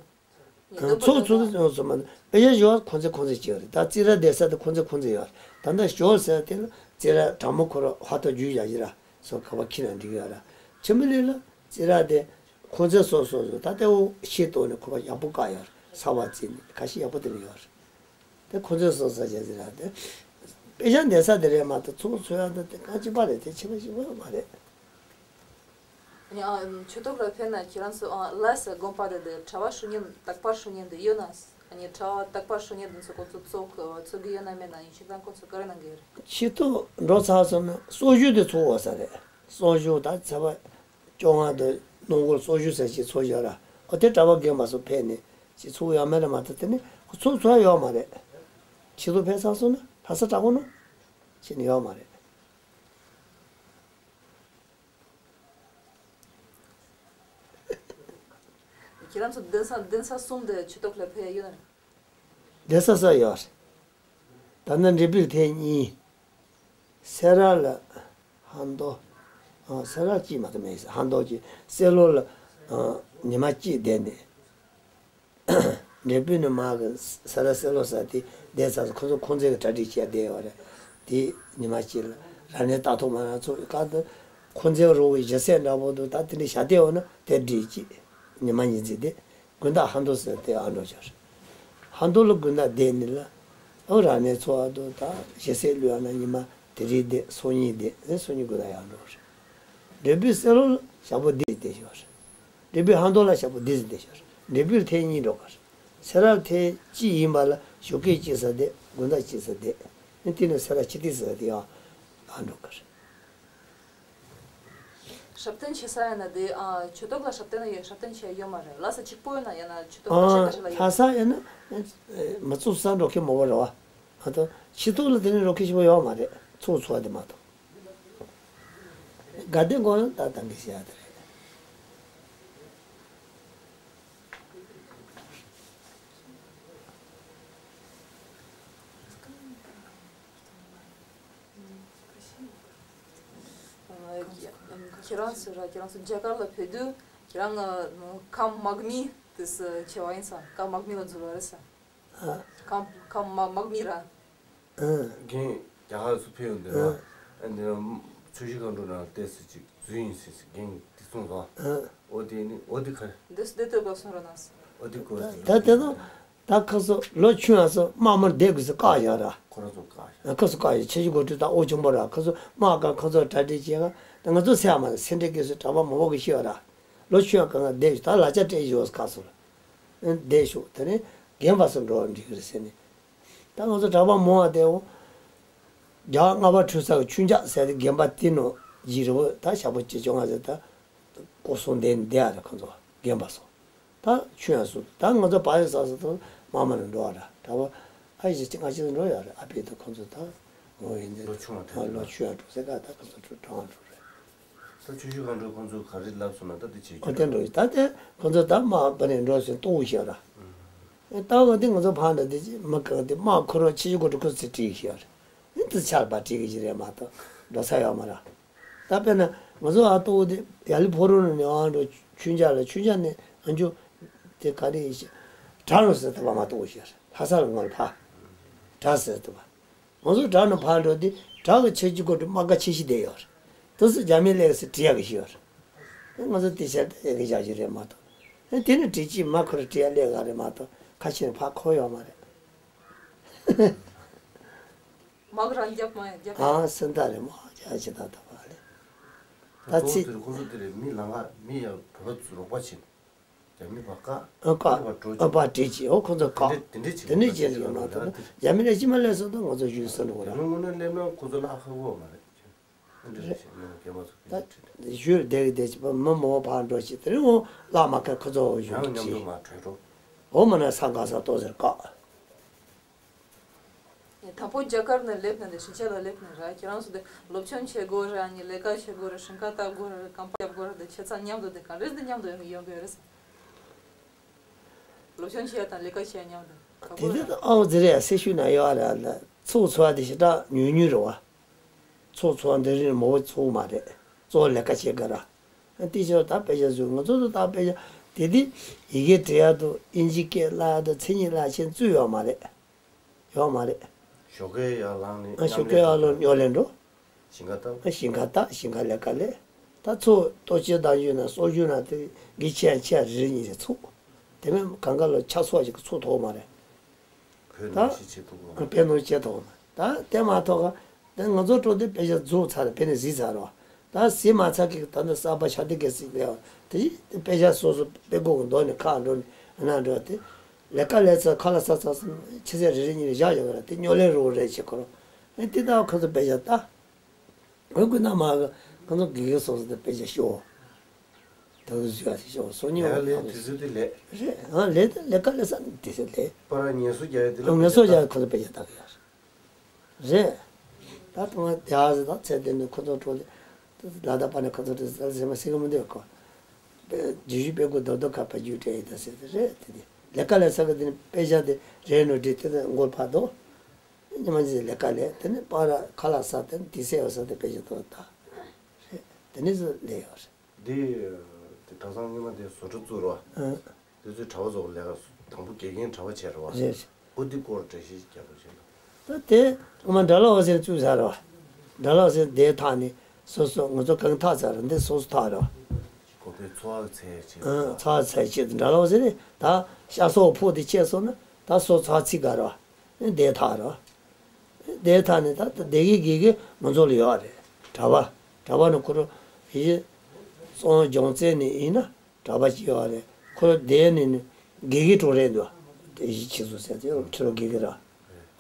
ཚོགས་ཚོགས་ཚོགས་ཚོགས་མ་དཔེ་ཆ་ཞོག་ཁོང་ཚོས་ཁོང་ཚོས་བྱས་ཡོད་རེད། ད་རྩི་ར་བསྡད་ས་དེ་ཁོང་ཚོས་ཁོང་ཚོས་ཡོད་རེད། ད་ལྟ་ཞོག་ཟེར་དེ་ལ་རྩི་ར་དྲང་མོ་ཁོ་ར་ཧ་ཏོ་རྒྱུས་བཞག་གི་ར་སོ་ག་པ་ཁྱི་རང་འགྲིག་ཡོད་ར། ཆི་མི་ལི་ལ་རྩི་ར་དེ་ཁོང་ཚོས་སོ་སོ་སོ་ད་ལྟ་འོ་ཤེས་ཏོ་ནས་ཁོ་པ་ཡག་པོ་བཀག་ཡོད་རེད། ས་བ་རྩི་ནས་ཁ་ཤས་ཡག་པོ་དེ་ལ་ཡོད་རེད། དེ་ཁོ་ཚོས་སོ་སོ་བྱས་ཟེར་ར་དེ། དཔེ་ཆ་འདེབས་ས་དེ་རེད་མ་གཏོགས་ཚོགས་འཚོགས་ཡག་འདི་དེ་གང་ཅི་པ་རེད། དེ་ཆེ་བ་ཞིག་ཡོད་མ་རེད། ཨ་ནི་ཨ་ཆོས་ཐོག་ལ་ཕེབས་ན་ཁྱེད་རང་ཚོ་ཨ་ལ་ས་དགོན་པ་རེད་དེ་གྲྭ་པ་ཞུ་མཁན་དག་པ་ཞུ་མཁན་དེ་ཡོད་ན། ཨ་ནི་གྲྭ་པ་དག་པ་ཞུ་མཁན་དེ་ཚོ་ཁོ་ཚོ་ཚོགས་ཚོགས་ཀྱི་ཡོད་ན་མེད་ན་ཡིན་ཕྱིན་ཙང་ཁོ་ཚོ་ག་རེ་གནང་གི་ཡོད་རེད། ཆེད་དུ་འགྲོ་ཚར་སོང་ན་གསོ་བཞུགས་དེ་ཚོགས་འོང་ས་རེད། གསོ་བཞུགས་ད་ཚེས་པ་བཅོ་ལྔ་དུ་སྣུམ་འཁོར་གསོ་བཞུགས་ཟེར་ཞིག་ཚོགས་ཡོད་ར། ཨོ་དེ་གྲྭ་པ་རྒན་པ་ཚོ་ཕེབས་ནས་ཞིག་ཚོགས་ཡོད་མེད་ལ་མ་ལྟོས། དེ་ནི་ཁོ་ཚོགས་ཚོགས་ཡོད་མ་རེད། ཆེད་དུ་ཕེབས་ཚར་སོང་ན་ལྷ་ས་དྲག་པོ་ནང་ཕྱིན་ཡོད་མ་རེད། ཁྱེད་རང་ཚོ་གདན་ས་གདན་ས་གསུམ་དེ་ཆོས་ཐོག་ལ་ཕེབས་ཡོད་ན། གདན་ས་གསར་ཡོད་རེད། ད་ནི་འབྲས་སྤུངས་ལ་ཐེངས་གཉིས། སེ་ར་ལ་ཧན་ཏོ། ཨ་སེ་ར་གཅིག་མ་གཏོགས་མེད་ཟེར། ཧན་ཏོ་གཅིག་སེ་ལོ་ལ་ཨ་ཉི་མ་གཅིག་བསྡད་ནས། འབྲས་སྤུངས་ནས་མར་གི་ས་ར་སེ་ལོ་ས་དེ་བསྡད་ཚར་སོང་། ཁོ་ཚོ་ཁོང་ཚོའི་གྲ་སྒྲིག་བྱས་བསྡད་ཡོད་རེད། དེ་ཉི་མ་གཅིག་ལ་ར་ནས་ལྟ་ཐོག་མ་རང་ཚོ་ག་དུ་ཁོང་ཚོའི་རོགས་ཀྱི་ཞི་སེམས་འདྲ་པོ་འདུག་ད་དེ་འདྲ་བྱ་བསྡད་ཡོད་ན་དེ་སྒྲིག་གཅིག་ཉི་མ་གཉིས་ཙམ་བསྡད། དགོན་བདག་ཧན་ཏོ་ཟེར་དེ་ཨ་འགྲོ་ཆོག་རེད། ཧན་ཏོ་ལ་དགོན་བདག་བསྡད་ནི་ལ། ཨོ་ར་ནས་ཚོ་ཨ་དོ་ད་ཞི་སེམས་བློས་ཨ་ན་ཉི་མ་དེ་རིང་བསྡད། སང་ཉིན་བསྡད། ཨེ་སང་ཉིན་དགོན་བདག་ཡར་འགྲོ་རེད། འབྲས་སྤུངས་སེ་ལོ་ལ་ཞག་པོ་འདི་བསྡད་ཆོག་རེད། འབྲས་སྤུངས་ཧན་ཏོ་ལ་ཞག་པོ་འདི་ཙམ་བསྡད་ཆོག་རེད། འབྲས་སྤུངས་ལ་ཐེངས་གཉིས་འགྲོ་ག་རེད། སེ་ར་ལ་ཐེངས་གཅིག་ཡིན་པ་ལ་ཞོགས་ཀས་གཅིག་ས་བསྡད། དགོང་དག་གཅིག་ས་བསྡད། ཨེ་དེ་ནས་སེ་ར་ཕྱི་དེ་ས་བསྡད་ཨ་ཨ་འགྲོ་ག་རེད། སྲབ་སྟོན་བྱེད་ས་ཡིན་ན་དེ་ཨ་ཆོས་ཐོག་ལ་སྲབ་སྟོན་ཡོད། སྲབ་སྟོན་བྱེད་ཡོད་མ་རེད། ལྷ་ས་གཅིག་པོ་ཡིན་ན་ཡང་ན་ཆོས་ཐོག་ཁ་ཤས་ཁ་ཤས་ལ་ཡོད། ལྷ་ས་ཡིན་ན་མི་ཚོགས་ས་འགྲོ་མཁན་མང་པོ་རེད་བ། ཨ་ད་ཆོས་ཐོག་ལ་དེ་ནས་འགྲོ་མཁན་ཞིག་ཡོད་མ་རེད། ཚོགས་ཚོགས་དེ་མ་གཏོགས། དགའ་ལྡན་དགོན་ལ་ད་གཏང་གི་བྱ་དེ་རེད། ཁྱེད་རང་ཚོ་ར་ཁྱེད་རང་ཚོ་རྒྱ་གར་ལ་ཕེབས་དུས་ཁྱེད་རང་ཁམས་དམག་མི་དེ་ཚོ་བྱེད་པ་ཡིན་ཙང་། ཁམས་དམག་མི་ལ་འཛུལ་བ་རེད་ས། ཨ། ཁམས་ཁམས་དམག་དམག་མི་ར། ཨ། རྒན་རྒྱ་གར་ཚོ་ཕེབས་ཡོང་དུས་ར། ཨ། ཨ་འདི་ཚོས་གཞིས་སྒང་དྲུག་ནང་བལྟས་ཚེ་ཅིག་ རྫུན་ཡིན་ཟེར་ཟེར་རྒན་གྱིས་འདི་གསུངས་སོང་། ཨ། ཨོ་དེ་ནི་ཨོ་དེ་ག་རེ། འདི་སུ་བདེ་སྟོད་པ་གསུང་རོགས་གནང་ཟེར། ཨོ་དེ་གོ་ད་ཟེར། ད་དེ་ཚོ་ད་ཁ་སོ་ལོ་ཆུང་ཡང་སོ་དམག་མར་བསྡད་དགོས་ཟེར་བཀག་བཞག་ར། ཁོ་རང་ཚོ་བཀག་བཞག་ཁ་སོ་བཀག་བཞག་ཆེ་ཆུང་གོ་ཁྲུ་ད་ཨོ་ཆུང་པོ་ར། ཁ་སོ་དམག་ག་ཁོ་ཚོ་གྲ་སྒྲིག་བྱེད་ག་ད་ང་ཚོ་སེ་ཨ་མ་སེ་འབྲས་དགེ་སོ་གྲྭ་པ་མང་པོ་གི་ཤི་བ་ར། ལོ་ཆུང་ཡང་གང་ག་བསྡད་ཞུ་ད་ལ་ཆ་སྤྲད་ཞུ་ཁ་སོ་ར། བསྡད་ཞུ་དེ་ནི་རྒན་པ་སོ་འགྲོ་བ་འགྲིག་གི་རེད་ཟེར་ནི། ད་ང་ཚོ་གྲྭ་པ་མང་བ་དེ་འོ། རྒྱ་ལྔ་པ་འཁྲུངས་ས་གི་ཆུན་འཇག་ཟེར་ཏེ་རྒན་པ་དེ་ནོ་ཡིན་རེད་བོ། ད་ཞག་པོ་ཅི་བཅོ་ལྔ་ཟེར་ད་སྐུ་སྲུང་འདས་འདས་ཨ་རེད་ཁོ་ཚོ་རྒན་པ་སོ། ད་ཆུན་ཡང་སོ་ད་ང་ཚོ་བ་ཡི་ས་སོ་ད་མ་མ་ནས་འགྲོ་བ་ར་གྲྭ་པ་ཨ་ཡི་ཅི་ང་ཅི་འགྲོ་ཡ་རེད། ཨ་ཕི་དང་ཁོ་ཚོ་ད་འོ་ཡིན་ཏེ་ལོ་ཆུང་བ་ད་ལོ་ཆུང་ཡང་འགྲོ་ཟེར་ག་ད་ཁོ་ཚོ་འགྲོ་གྲང་འགྲོ་རེད། ད་ཆུ་ཤུལ་གང་འགྲོ་ཁོ་ཚོ་ག་རེ་ལབ་སོང་ན་ད་དེ་བྱེད་ཨོ་རྒྱུ་དེ་འགྲོ་ཡི་ད་དེ་ཁོ་ཚོ་ད་མ་བ་ནས་འགྲོ་ཟེར་ལྟོ་བོ་ཤོར་ར། ལྟ་བ་དེ་ང་ཚོ་ཕ་འདྲ་དེ་མི་གང་དེ་དམག་ཁོ་རང་ཆེ་ཆུང་གོ་ཁྲུ་ཁོ་ཚོས་བྲིས་ཤག་རེད། ཨེ་དེ་ཆར་པ་བྲིས་གི་ཞིག་རེད་མ་གཏོགས་འགྲོ་ས་ཡོད་མ་རེད། ད་དཔེར་ན་ང་ཚོ་ཨ་ཏོ་དེ་ཡ་ལི་ཕོ་རོ་ནས་ནས་ཨང་འགྲོ་ཆུན་འཇག་ལ་ཆུན་འཇག་ནས་ཨ་འཇུ་དེ་ག་རེ་ཡིན་ཞེ་དྲག་རུ་ཟེར་ཏེ་བ་མ་གཏོགས་ཞེ་ལྷ་ས་ལ་ངོ་ལ་ཕ་དྲག་ཟེར་ཏེ་བ། ང་ཚོ་བྲག་ནས་ཕར་འགྲོ་དུས་བྲག་གི་ཆེ་ཆུང་གོ་ཁྲུ་དམག་སྒར་ཆེ་ཤོས་དེ་ཡོད་རེད། དེ་ཚོ་རྒྱ་མི་སླེབས་སེ་བྲིས་ཡག་གི་ཞིག་ཡོད་རེད། ང་ཚོ་དེ་ཆར་དེ་ཡག་གི་བཞག་རྒྱུ་རེད་མ་གཏོགས། དེ་ནི་བྲིས་ཅིག་མ་ཁོ་ར་བྲིས་ཡག་སླེབས་ག་རེད་མ་གཏོགས་ཁ་ཕྱིར་ཕར་འཁོར་ཡོད་མ་རེད། དམག་རང་རྒྱབ་མ་རྒྱབ་ཨ་སེམས་ཐག་རེད་མོ་རྒྱ་ཆེ་ད་ད་བ་ལེ། ད་ད་ཚིག་དེར་ཁོ་ཚོ་དེ་རེད་མི་ལང་ག་མི་ཡག་བོད་པ་ཚོ་རོགས་པ་བྱེད། རྒྱ་མི་བ་ཀ་ཨ་ཀ་ཨ་བ་འགྲོ་ཨ་བ་བྲིས་ཅི་ཨོ་ཁོ་ཚོ་ཀ་དེ་འདྲས་དེ་འདྲས་བྱེད་དེ་འདྲས་ཀྱི་བྱེད་ཡོད་མ་ལ་གཏོགས་ད་རྒྱ་མི་ལ་ཅི་མ་ལས་སོང་ད་ང་ཚོ་ཞུ་སོང་འགྲོ་ར། རྒྱ་མི་དངོས་གནས་སླེབས་ན་ཁོ་ཚོ་ལ་ཧ་གོ་མ་རེད། འདི་རེད་ཞེས་ནས་རྒན་པ་ཚོ་གི་ད་འདི་བྲིས་ཏེ། ཞུ་བདེ་གི་བདེ་ཅི་པ་མི་མོ་བ་འགྲོ་ཅི་དེ་རིང་འོ་བླ་མ་ཁ་ཁོ་ཚོ་ཞུ་ཡང་མཉམ་དུ་བྲིས་མ་བྲོས་འགྲོ། འོ་མ་ན་ས་ག་ས་ཏོ་ཟེར་ཀ་དང་པོ་རྒྱ་གར་ནས་སླེབས་ནས་འདི་ཕྱིན་ཆད་ལ་སླེབས་ནས་ར་ཁྱེད་རང་ཚོ་འདི་སློབ་སྦྱོང་བྱེད་དགོས་རེད། ཨ་ནི་ལས་ཀ་བྱེད་དགོས་རེད། ཞིང་ཁ་བཏབ་དགོས་རེད། རྐང་པ་རྒྱབ་དགོས་རེད། འདི་བྱས་ཙང་མཉམ་དུ་འདི་ག་རེ་འདི་མཉམ་དུ་ཡོང་གི་ཡོང་གི་ཡོད་རེད། སློབ་སྦྱོང་བྱེད་ཡ་དང་ལས་ཀ་བྱེད་ཡ་མཉམ་དུ་ག་དེ་དགོས་དུས་རེད། ཨའོ་ཟེར་ཡ་སེ་ཤུ་ན་ཡོད་ར་ལ་ཚོགས་ཚོགས་དེ་ཞེ་དྲག་ཉུང་ཉུང་རེད་བ། ཚོགས་ཚོགས་འདི་རིང་མོ་ཚོགས་མ་རེད། གཙོ་བོ་ལས་ཀ་བྱེད་དགོས་ར། དེ་ཕྱིར་ད་དཔེ་ཆ་བཟོས་ང་ཚོ་ཚོ་ད་དཔེ་ཆ་དེ་དེ་ཡི་གེ་འབྲི་ཡག་དང་ཨིན་ཇི་སྐད་བསླབ་ཡག་དང་མཚན་ཉིད་བསླབ་ཆེད་བཙུགས་ཡོད་མ་རེད། ཡོད་མ་རེད། ཞོགས་ཀས་ཡར་ལངས་ནས་ཨ་ཞོགས་ཀས་ཡར་ལངས་ཉོ་ལེན་འགྲོ། ཞིང་ཁ་བཏབ། ཨ་ཞིང་ཁ་བཏབ་ཞིང་ཁ་ལས་ཀ་ལས། ད་ཚོགས་ལྟོ་ཆས་བདག་འཇུག་ན་གསོག་འཇུག་ན་དེ་གི་ཆས་ཆས་རེ་རེ་གཉིས་རེ་ཚུགས། དེ་མིན་གང་ག་ལ་ཆ་ཚོགས་ཤིག་ཚུགས་ཐུབ་མ་རེད། བོད་ད་ནང་བཞིན་བྱེད་ཐུབ་དགོས་མ་རེད། བོད་ནང་བྱེད་ཐུབ་མ་རེད། ད་དེ་མ་ཐོག་ག་ད་ང་ཚོ་སྤྲོ་དེ་དཔེ་ཆ་བཟོ་ཚར་རེད། བོད་ནས་གཟིགས་ཚར་རོ། ད་གཟིགས་མ་ཚར་གི་ད་ནི་གསར་པ་ཤ་དེ་གས་གཟིགས་ལས་དེ་དཔེ་ཆ་སོ་སོ་དཔེ་ཁུག་གི་མདོ་ནས་ཁག་འགྲོ་ནས་ཨ་ན་འགྲོ་དེ། ལས་ཀ་ལས་ཚར་ཁ་ལག་ཟ་ཚར་སོང་ཆུ་ཚོད་རེ་རེ་གཉིས་རེ་བཞག་བཞག་གི་ར་དེ་སྨྱོ་ལེན་རོགས་རེད་བྱེད་ཁོ་རང་། ཨེ་དེ་ལྟར་ཁོ་ཚོ་དཔེ་ཆ་ལྟ། འོ་ཀུན་ན་མ་གི་ཁོ་ཚོ་དགེ་རྒན་སོ་སོ་དེ་དཔེ་ཆ་ཤོག་ད་གཟུ་ཡ་དེ་ཤོག་སོ་ཉོ་ལས་ཀ་ལས་དུས་ཚོད་དེ་ལས། རེད་ཨ་ལས་དེ་ལས་ཀ་ལས་ས་དེ་ཚོད་ལས། པ་ར་ངལ་གསོ་རྒྱག་ཡ་དེ་ལ་ངལ་གསོ་རྒྱག་ཁོ་ཚོ་དཔེ་ཆ་ལྟ་གི་ཡ་རེད། རེད། ད་ཐོག་མ་དེ་ཨ་ཟེར་ད་ཚེ་འདི་ནས་ཁོ་ཚོ་འཕྲོ་ལ་ད་ད་པ་ནས་ཁོ་ཚོ་དེ་ཟེར་མ་ཟེར་གི་མི་འདུག་གོ། རྗེས་ཤུལ་དཔེ་ཁུག་རྡོག་རྡོག་ཁ་པ་རྒྱུད་སྤྲད་ཡིན་ད་ཟེར་དེ་རེད་དེ་དེ་ལས་ཀ་ལས་ས་གི་དེ་ནས་དཔེ་ཆ་དེ་རེད་ནོ་འདྲི་དེ་ནས་མགོ་ཕར་འདུག་ཉི་མ་ཉི་ལས་ཀ་ལས་དེ་ནས་པ་ར་ཁ་ལག་ཟ་དེ་ནས་དེ་སེ་བ་ཟ་དེ་དཔེ་ཆ་ཐོག་ད་རེད་དེ་ནས་སུ་ལས་ཡོད་རེད། འདི་དེ་གྲྭ་ཚང་སྔོན་མ་དེ་བཟོ་གྲྭ་བཙུགས་རོགས། ཨ། དེ་ཚོའི་གྲྭ་པ་ཚོ་ལས་ཀ་དང་པོ་དགེ་རྒན་གྲྭ་པ་བྱས་རེད་བ། རེད། ཨོ་འདི་སྐོར་འགྲེལ་བཤད་རྒྱག་དགོས་བྱས་ན། ད་དེ་སྔོན་མ་འདྲ་ལ་འོ་ཟེར་བཙུགས་ཚར་རེད་བ། འདྲ་ལ་འོ་ཟེར་དེ་ཐག་ནས་སོ་སོ་ང་ཚོ་གང་ཐག་ཚར་རེད་འདི་སོ་སོ་ཐག་རེད་བ། ཁོ་པའི་འཚོ་བ་ཚད་ཆེད་དུ། ཨ་འཚོ་བ་ཚད་ཆེད་དུ་འདྲ་ལ་འོ་ཟེར་ནས་ད་ཤ་སོགས་ཕོག་དེ་ཆད་སོང་ན་ད་སོ་འཚོ་བ་ཚིག་ག་རེད་བ། དེ་ཐག་རེད་བ། དེ་ཐག་ནས་ད་ལྟ་སྡེ་དགེ་དགེ་དགེ་ང་ཚོ་ལ་ཡོད་རེད། གྲྭ་པ། གྲྭ་པ་ནི་ཁོ་རང་ཡི་གེ་གཙང་སྦྱོང་བཙལ་ནས་ཡིན་ན་གྲྭ་པ་ཅིག་ཡོད་རེད། ཁོ་རང་དེ་ནས་ནི་དགེ་དགེ་གྲོགས་རེད་འདུག་དེ་གཞིས་ཆགས་སུ་ཟེར་དེ་ཁྱོད་རང་དགེ་དགེ་ར།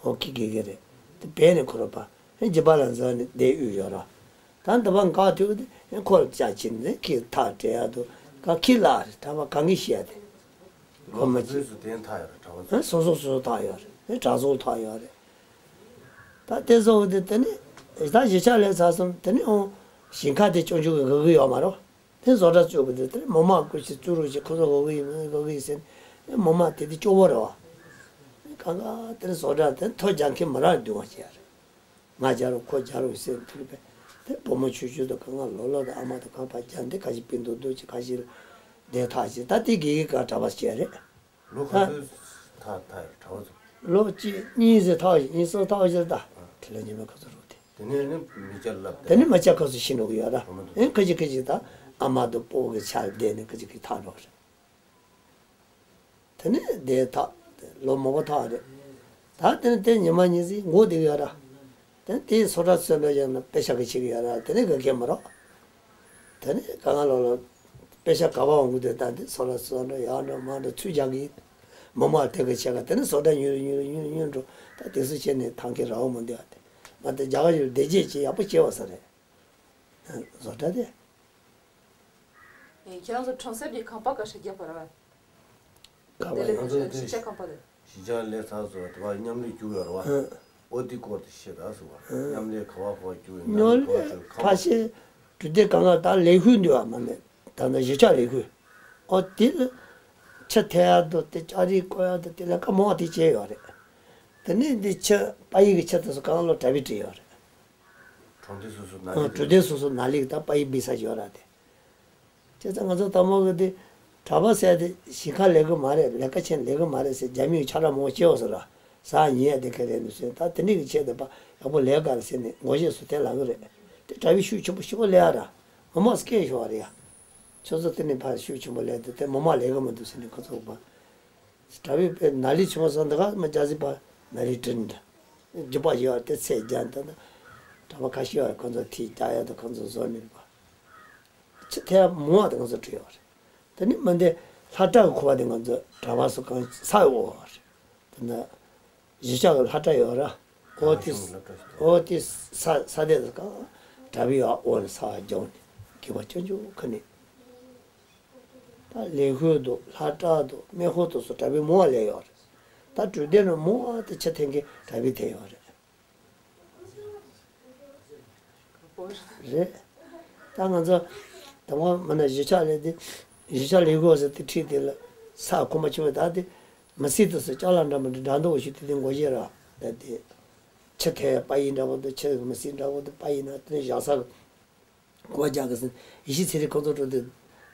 ཨོ་ཁྱི་དགེ་དགེ་རེད། དེ་བས་ནས་ཁོ་རང་པ་རྗེ་པ་ལ་འཛོལ་ནས་བསྡད་ཡོད་ཡོད་ར། ད་འདི་པ་འགག་ཐུག་དེ་ཁོ་ལ་ཅག་ཅིག་ནས་ཁྱི་ཐག་བྲལ་ཡ་འདུག་ག་ཁྱི་ལ་རེད་གྲྭ་པ་གང་གི་བཤད་དེ། ཁོ་མ་ལོ་ཅིག་སོ་སོའི་ཐག་ཡོད་རེད་གྲྭ་པ་ཚོ། སོ་སོ་སོ་སོ་ཐག་ཡོད་རེད་གྲྭ་ཚོ་ཐག་ཡོད་རེད། ད་དེ་ཚོ་དེ་དེ་ནི་ད་གཞིས་ཆགས་ལས་ཚར་སོང་དེ་ནི་ཨོ་ཞིང་ཁ་དེ་སྐྱོང་རྒྱུ་གི་དགོས་ཀྱི་ཡོད་མ་རེད། དེ་བཟོ་གྲྭ་བཙུགས་པ་དེ་དེ་ནི་མི་མང་སྐུ་མཁྱེན་བཙུགས་རོགས་ཞེས་ཁོ་ཚོ་དགོས་ཀྱི་ཡིན་མིན་དགོས་ཀྱི་ཡིན་ཟེར་ནས་མི་མང་དེ་དེ་སྐྱོ་བོ་རེད་བ། གང་ག་དེ་ནི་བཟོ་གྲྭ་དེ་ཐོ་རྒྱག་མཁན་མི་རང་འདུག་བ་བྱས་རེད། ང་རྒྱག་རོགས་ཁོ་རྒྱག་རོགས་ཟེར་ཐུག་པས། དེ་བུ་མོ་ཆུང་ཆུང་དང་གང་ག་ལོ་ལོ་དང་ཨ་མ་དང་གང་ཕར་རྒྱག་འདི་ཁ་ཤས་སྤུན་མདོག་མདོག་ཅིག་ཁ་ཤས་ལ་བསྡད་ཐག་ཅིག་ད་དེ་དགེ་དགེ་ག་གྲྭ་པ་བྱས་རེད། ལོ་ག་ཚོད་ཐག་ཐག་ཡོད་གྲྭ་པ་ཚོ། ལོ་གཅིག་གཉིས་ཟེར་ཐག་བཞག་གཉིས་གསུམ་ཐག་བཞག་ད་དེ་ལ་ཉི་མ་ཁ་ཚོ་རུ་དེ། དེ་ནས་ནི་མི་སྐྱ་ལབ་དེ་ནས་མི་སྐྱ་ཁ་སུ་ཤི་འགྲོ་གི་ཡོད་ར། ཨེ་ཁ་ཅིག་ཁ་ཅིག་ད་ཨ་མ་དང་སྤོ་བོ་གི་ཆ་བསྡད་ནས་ཁ་ཅིག་གི་ཐག་འགྲོ་རེད། དེ་ནས་དེ་ཐག་ལོ་མང་པོ་ཐག་རེད། ད་དེ་ནས་དེ་ཉི་མ་ཉི་ཟིག་འགོ་བསྡད་ཡོད་ར། དེ་ནས་དེའི་སོ་ཁྲ་སོན་འགྲོ་ཡོད་ན་དཔེ་ཤག་གི་ཆེ་གི་ཡོད་ར། དེ་ནས་ག་གེ་མ་རོགས། དེ་ནས་ག་ང་ལོ་ལོ་དཔེ་ཤག་ག་བ་འོང་གི་དེ་ད་དེ་སོ་ཁྲ་སོན་འགྲོ་ཡག་འགྲོ་མ་འགྲོ་ཚུལ་རྒྱག་གི་ཡིན། མི་མ་དེ་གི་ཆེ་ག་དེ་ནས་སོ་ཁྲ་ཉུལ་ཉུལ་ཉུལ་ཉུལ་འགྲོ། ད་དེ་སུ་བྱས་ནས་ཐང་གི་ར་བ་མ་འདི་བ་དེ་མ་དེ་རྒྱ་གར་ཡུལ་བདེ་སྐྱིད་ཅིག་ཡག་པོ་སྐྱེ་བ་ས་རེད། བཟོ་གྲྭ་དེ། ཨེ། ཁྱེད་རང་ཚོ་གྲོང་གསེབ་ཀྱི་ཁང་པ་ག་ཤེད་རྒྱབ་པ་ར། ག་བ་དེ་ལས་ཡང་ཚོ་དེ་གཞིས་ཆགས་ཁང་པ་དེ། གཞིས་ཆགས་ལས་ཚང་ཚོ་དེ་བ་མཉམ་ལས་རྒྱུག་ཡོད་ར་བ། ཨ། ཨོ་དེ་སྐོར་དེ་ཤེས་ད་སུ་བ། ཨ། མཉམ་ལས་ག་བ་ག་བ་རྒྱུག་ཡོད་མཉམ་ལས་ག་བ་རྒྱུག་ཁ་ཁང་པ། ཤས་གྲུ་དེ་གང་ལ་ད་ལས་ཁུལ་འདུས་བ་མ་ནས་ད་ནི་གཞིས་ཆགས་ལས་ཁུལ། ཨོ་དེ་ལ་ཆུ་ཐལ་ཡག་དང་དེ་ལྕགས་རི་བཀོལ་ཡག་དང་དེ་ལས་ཀ་མང་བ་དེ་བྱས་ཡོད་རེད། དེ་ནས་འདི་ཆུ་པ་ཡིག་གི་ཆུ་དེ་ཚོ་གང་ལོ་གྲྭ་པས་བྲིས་ཡོད་རེད། གྲོང་སྡེ་སོ་སོ་ནང་ཨ་ལས་གྲུ་དེ་སོ་སོ་ནང་ལས་ཀྱི་ད་པ་ཡིག་བི་ས་ཡོད་ར་དེ། བྱས་ཙང་ང་ཚོ་དང་པོ་གི་དེ་གྲྭ་པ་ཟེར་དེ་གཞིས་ཁ་ལས་ཀྱི་མ་རེད། ལས་ཀ་ཆེན་ལས་ཀྱི་མ་རེད་ཟེར། རྒྱ་མིས་ཁྱབ་བསྒྲགས་མང་པོ་བྱས་ཡོད་ས་ར། ཟ་ཉལ་དེ་ག་རེ་འདུག་ཟེར། ད་དེ་འདྲ་གི་ཆེད་དུ་པ་ཡག་པོ་ལས་ཀ་རེད་ཟེར་ནས་ངོ་ཤེས་སུ་དེ་ལབ་གི་རེད། དེ་གྲྭ་པས་ཤུགས་ཆེན་པོ་ཞེ་པོ་ལས་ཡ་ར། ངོ་མ་སྐད་ཤོར་བ་རེད་ཡ། ཁྱོད་ཚོ་དེ་ནས་ཕར་ཤུགས་ཆེན་པོ་ལས་དེ་དེ་ངོ་མ་ལས་ཀྱི་མི་འདུག་ཟེར་ནས་ཁོ་ཚོ་པ། གྲྭ་པས་དཔེ་ནཱ་ལི་ཆུང་བ་ཚོ་འདི་ག་མ་རྒྱ་ཟིག་པ་ནཱ་ལི་བྲིན་འདྲ། རྒྱུ་པ་ཡོད་དེ་ཚད་རྒྱ་འདི་ན། གྲྭ་པ་ཁ་ཤས་ཡོད་ཁོ་ཚོ་ཐིག་རྒྱག་ཡ་དང་ཁོ་ཚོ་བཟོ་ནི་པ། ཆུ་ཐལ་མོ་བ་དེ་ང་ཚོ་བྲིས་ཡོད་རེད། དེ་ནི་མི་འདི་ལྷ་བྲག་གི་ཁུ་བ་དེ་ང་ཚོ་གྲྭ་པ་སུ་གང་ས་འོ་རེད། དེ་ན་གཞིས་ཆགས་ཀྱི་ལྷ་བྲག་ཡོད་ར། འོ་དེ་ཨོ་དེ་ས་ས་དེ་གང་གྲྭ་པའི་ཡ་འོ་རེད། ས་བ་རྒྱང་ནི་གི་བ་ཅོ་ཅོ་ཁ་ནི། ད་ལས་ཁུལ་དུ་ལྷ་བྲག་དུ་སྨད་ཧོ་དུ་སུ་གྲྭ་པའི་མོ་བ་ལས་ཡོད་རེད། ད་གྲུ་དེ་ནི་མོ་བ་དེ་ཆུ་ཐེན་གི་གྲྭ་པའི་དེ་ཡོད་རེད། རེད། ད་ང་ཚོ་དང་པོ་མ་ན་གཞིས་ཆགས་ལས་དེ་གཞིས་ཆགས་ལས་སྒོ་ཟེར་དེ་ཁྲིད་དེ་ལ་ས་ཁོ་མ་ཆུ་བ་ད་དེ་མི་སྲིད་དུ་སུ་ཅག་ལ་འདྲ་མི་འདྲ་འདྲ་འདུག་ཞུ་དེ་དེ་མགོ་བཞེས་ར། ད་དེ་ཕྱི་ཐལ་པ་ཡིན་འདྲ་པོ་འདུག་ཕྱི་མི་སྲིད་འདྲ་པོ་འདུག་པ་ཡིན་ན་དེ་བཞག་ས་གོ་རྒྱག་གི་ཟིན་ཡེ་ཤེས་ཚེ་རིང་ཁོང་ཚོ་འགྲོ་དེ་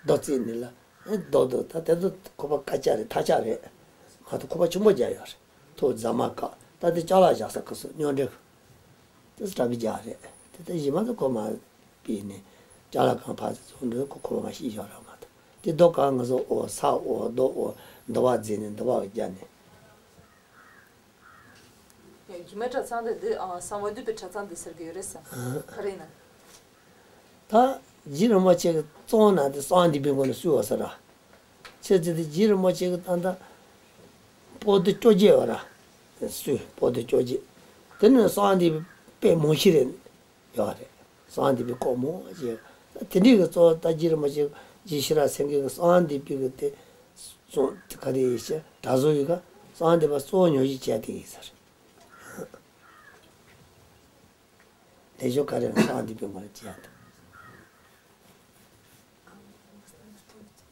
རྡོ་རྩིས་ནི་ལ་རྡོ་རྡོ་ད་དེ་ཚོ་ཁོ་པ་དཀའ་ཅག་རེད་ཐ་ཅག་རེད། ང་ཚོ་ཁོ་པ་ཆུང་པོ་རྒྱག་ཡོད་རེད། ཐོག་རྫ་མ་བཀག་ད་དེ་ཅག་ལ་བཞག་ས་ཁ་སོ་སྨྱོ་འདྲེ། དེ་ཚོ་གྲྭ་པའི་རྒྱག་རེད། དེ་ལྟར་གཞི་མ་ཚོ་ཁོ་མ་པིས་ནས་ཅ་ལག་གང་ཕར་ཚོ་འགྲོ་ཁོ་ཁོ་མ་ཤི་ཤོར་ར་མ་ཐོ། དེ་རྡོ་གང་ང་ཚོ་འོ་ས་འོ་རྡོ་འོ་འདུ་བ་རྫིས་ནས་འདུ་བ་རྒྱག་ནས། རྒྱུད་སྨད་གྲྭ་ཚང་དེ་འདི་ཨ་གསང་བ་འདུས་པའི་གྲྭ་ཚང་འདི་ཟེར་གི་ཡོད་རེད་ས། ཨ། ག་རེ་ཡིན་ན། ད་རྗེ་རིན་པོ་ཆེ་གི་གཙོ་བོ་ན་དེ་གསང་བ་འདུས་པའི་སྒོ་ནས་གསོལ་བ་ས་ར། ཆེ་ཚེ་དེ་རྗེ་རིན་པོ་ཆེ་གི་ད་ལྟ་པོ་ཏི་བཅོ་བརྒྱད་བ་ར། སུས་པོ་ཏི་བཅོ་བརྒྱད། དེ་ནས་གསང་བ་འདུས་པའི་དཔེ་མང་ཤོས་རེད། ཡོད་རེད། གསང་བ་འདུས་པའི་སྐོར་མང་ཞེས། དེ་འདྲའི་གི་གཙོ་བོ་ད་རྗེ་རིན་པོ་ཆེ་རྗེ་ཤེས་རབ་སེང་གེ་གི་གསང་བ་འདུས་པའི་གི་དེ་གསུང་དེ་ག་རེ་ཡིན་ཞེས་གྲྭ་བཟོ་ཡི་ག་གསང་བ་འདུས་པ་གཙོ་བོ་ཉོ་ཞིག་བྱས་དེ་ཡིན་ཟེར། ལས་ཞོར་ག་རེ་གསང་བ་འདུས་པའི་ངོ་ལ་བྱས་དང་།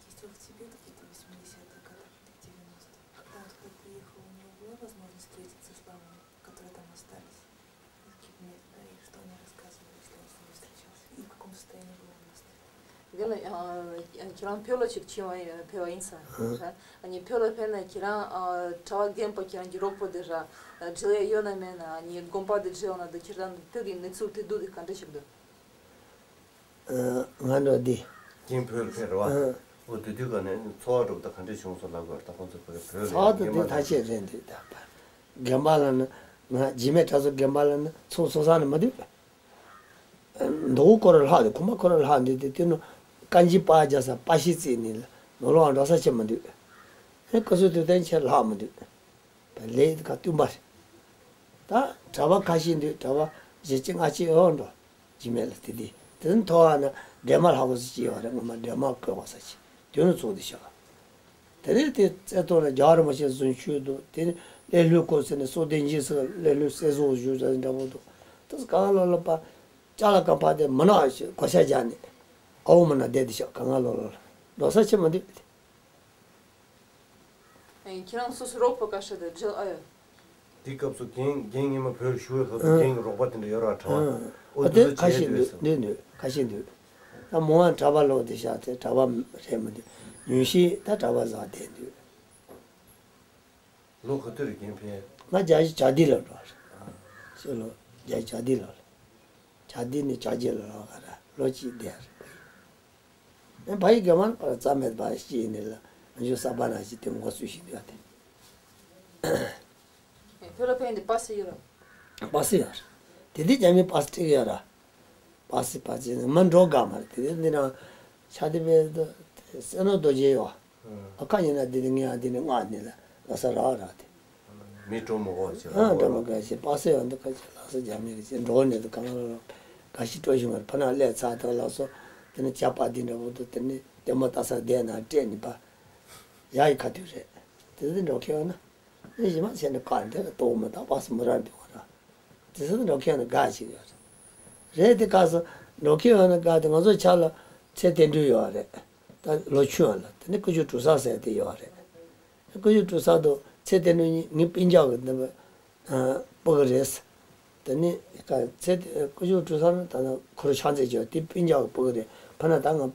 Есть в Тибете какие-то восьмидесятые годы, девяностые. Когда он туда приехал, у него была возможность встретиться с ламами, которые там остались? Какие-то методы, и что они рассказывали, если он с ними встречался, и в каком состоянии был он настолько? རྒན་ལགས། ཨ། ཁྱེད་རང་བོད་ལ་ཅིག་ཕྱིན་པ་ཡིན། ཕེབས་པ་ཡིན་ས། ཨ། ཨ་ནི་བོད་ལ་ཕེབས་ནས་ཁྱེད་རང་ཨ་གྲྭ་པ་རྒན་པ་ཁྱེད་རང་གི་རོགས་པ་དེ་ར་འབྲེལ་ཡ་ཡོད་ན་མེད་ན། ཨ་ནི་དགོན་པ་དེ་འབྲེལ་ཡོད་ན་དེ་ཁྱེད་རང་བོད་ཀྱི་གནས་ཚུལ་དེ་སྡུག་དེ་ག་འདྲ་ཞིག་འདུག་ཨ། ང་འགྲོ་འདི། རྒན་བོད་ཕེབས་རེད་བ། ཨ། འོ་དེ་དུས་ག་ནས་འཚོ་བ་སྒྲུབ་ད་ག་འདྲ་བྱུང་སོང་ལབ་དགོས་ད་ཁོང་ཚོ་བོད་བོད་ལ་ཚོ་དེ་ཡང་ཐ་ཆད་རེད་འདུག་ད་རྒན་པ་ལ་ནི་ང་རྗེས་མའི་གྲྭ་ཚོ་རྒན་པ་ལ་ནི་ཚོང་ཚོང་ས་ནི་མི་འདུག་མདོ་དབུས་ཁོ་ར་ལྷག་དེ་ཁོ་མ་ཁོ་ར་ལྷག་འདི་དེ་དེ་ནི་དཀའ་འཇིགས་པ་རྒྱ་ས་པ་ཤི་རྩིས་ནི་ལ་ནོར་ལོག་འགྲོ་ས་ཆེ་མི་འདུག་ཧེ་ཀ་སུ་དུ་བསྟན་ཆེ་ལྷག་མི་འདུག་ལས་ཀ་བསྟུན་པ་རེད། ད་གྲྭ་པ་ཁ་ཤས་འདུག་གྲྭ་པ་བཞི་གཅིག་ལྔ་གཅིག་ཡོད་འགྲོ། རྗེས་མའི་ལ་དེ་དེ་དེ་ཚོ་མཐོ་བ་ན་འདྲེ་མ་ལྷག་གོ་སུ་ཅི་ཡོད་རེད། ངོ་མ་འདྲེ་མ་བཀོད་གོ་ས་ཅི་དེ་ནི་ཚོགས་དེ་བཞག་དེ་ནས་དེ་རྩེ་ཐོག་ལ་རྒྱལ་བ་རིན་པོ་ཆེ་གཟིམ་ཆུང་འདུག་དེ་ནས་ཀླད་ལུས་བཀོད་ཟེར་ནས་སོ་བདེ་འཇིགས་སུ་ཀླད་ལུས་གསལ་བཟོ་བཞུགས་ཟེར་འདྲ་པོ་འདུག་དེ་གང་ལོ་ལོ་པ་ཅ་ལག་ཀ་ཕ་དེ་མི་ནག་གོ་ཤ་རྒྱག་ནས་ཨའུ་མི་ནག་བསྡད་དེ་ཤག་གང་ལོ་ལོ་ལ་འགྲོ་ས་ཆེ་མི་འདུག་ཨེ། ཁྱེད་རང་སོ་སོ་རོགས་པ་བཀའ་ཤག་དེ་འབྲེལ་ཨ་ཡོད། དེ་སྐབས་སུ་རྒན་རྒན་ཉི་མ་བོད་ཞུ་བའི་སྐབས་སུ་ཨ། རྒན་གྱི་རོགས་པ་དེ་འདྲ་ཡོད་ར་གྲྭ་པ། ཨ། ཨོ་ཨ་དེ་དེ་ཚོ་ཁ་བྱས་ཤས་འདུག་ཟེར། འདུག་འདུག་ཁ་ཤས་འདུག་ད་མོ་ཨ་གྲྭ་པ་ལོག་དེ་ཤག་དེ་གྲྭ་པ་རེད་མི་འདུག་ཉུང་ཤས་ད་གྲྭ་པ་ཟ་བསྡད་འདུག་ལོ་ག་དུས་རེད་རྒན་ཕེབས། ང་བརྒྱད་ཅུ་གྱ་བདུན་ལ་འགྲོ་བ་རེད། ཕྱི་ལོ་བརྒྱད་ཅུ་གྱ་བདུན་ལ་རེད། ཆ་འདི་ནི་ཆ་རྒྱུས་ལ་ལོ་ག་ར་ལོ་གཅིག་བསྡད་རེད། ཨེ་ཕ་ཡི་རྒན་མ་པར་རྩ་མེད་པ་ཞིག་ཡིན་ནི་ལ་ང་ཚོ་གསར་པ་ན་ཞིག་དེ་མགོ་ཚོས་ཤིག་འདུག་སྟེ། ཁྱོད་ལ་ཕན་འདི་པ་སི་ཡོད་ར། པ་སི་ཡོད་ར། དེ་དུས་རྒྱ་མི་པ་སི་སྤྲད་ཀྱི་ཡོད་ར། པ་སི་པ་སི་མ་འགྲོ་དགའ་མ་རེད། དེ་དུས་འདི་ན་ཆ་དེ་བས་སེ་ནོ་རྡོ་རྗེ་ཡོད། ཨ་ཁ་ཉིན་ན་འདི་ནི་ངས་འདི་ནི་ང་ནི་ལ་ལ་ས་ར་ར་དེ། མི་འགྲོ་མི་དགོས་ཅེས་ཨ་འགྲོ་མི་དགོས་ཅེས་པ་སི་ཡོད་འདི་ཁ་ཅིག་ལ་ས་རྒྱ་མི་རེད་ཅེས་འགྲོ་ནས་འདི་གང་ལ་ལ་ག་ཤི་སྤྲོ་ཞིག་མ་རེད། ཕ་ན་ལས་ཚ་དང་ལ་སོ་དེ་ནི་ཇ་པ་འདི་འདྲ་བོ་འདུག་དེ་ནི་ལྟད་མོ་ལྟ་ས་བསྡད་ན་སྤྲད་ནི་པ། ཡ་ཡི་ཁ་དུས་རེད། དེ་འདི་འགྲོ་ཁེ་བ་ན། ནི་ཞི་མ་ཆེ་ནི་ཀ་འདི་ལ་ལྟོགས་མི་དང་པ་སི་མི་ར་འདུག་ར། དེ་ཚོ་འགྲོ་མཁན་ནི་དགའ་ཞིག་ཡོད་རེད། རེད་དེ་སྐབས་སུ་འགྲོ་མཁན་ཡོད་ན་དགའ་དེ་ང་ཚོ་ཆ་ལ་ཚེ་བརྟན་གྲོལ་ཡོད་རེད། ད་ལོ་ཆུང་ལ་དེ་ནི་ཀུ་ཅུ་གྲུ་ས་ཟེར་དེ་ཡོད་རེད། ཀུ་ཅུ་གྲུ་ས་དུ་ཚེ་བརྟན་གྲོལ་ངའི་སྤུན་ཀྱག་གི་འདི་པ་གི་རེད། དེ་ནི་ཀ་ཚེ་ཀུ་ཅུ་གྲུ་ས་ནི་ད་ནི་ཁོ་རང་ཆང་རྩེད་ཀྱི་ཡོད་དེ་སྤུན་ཀྱག་གི་སྤུ་གུ་རེད། ཕ་ན་ད་ང་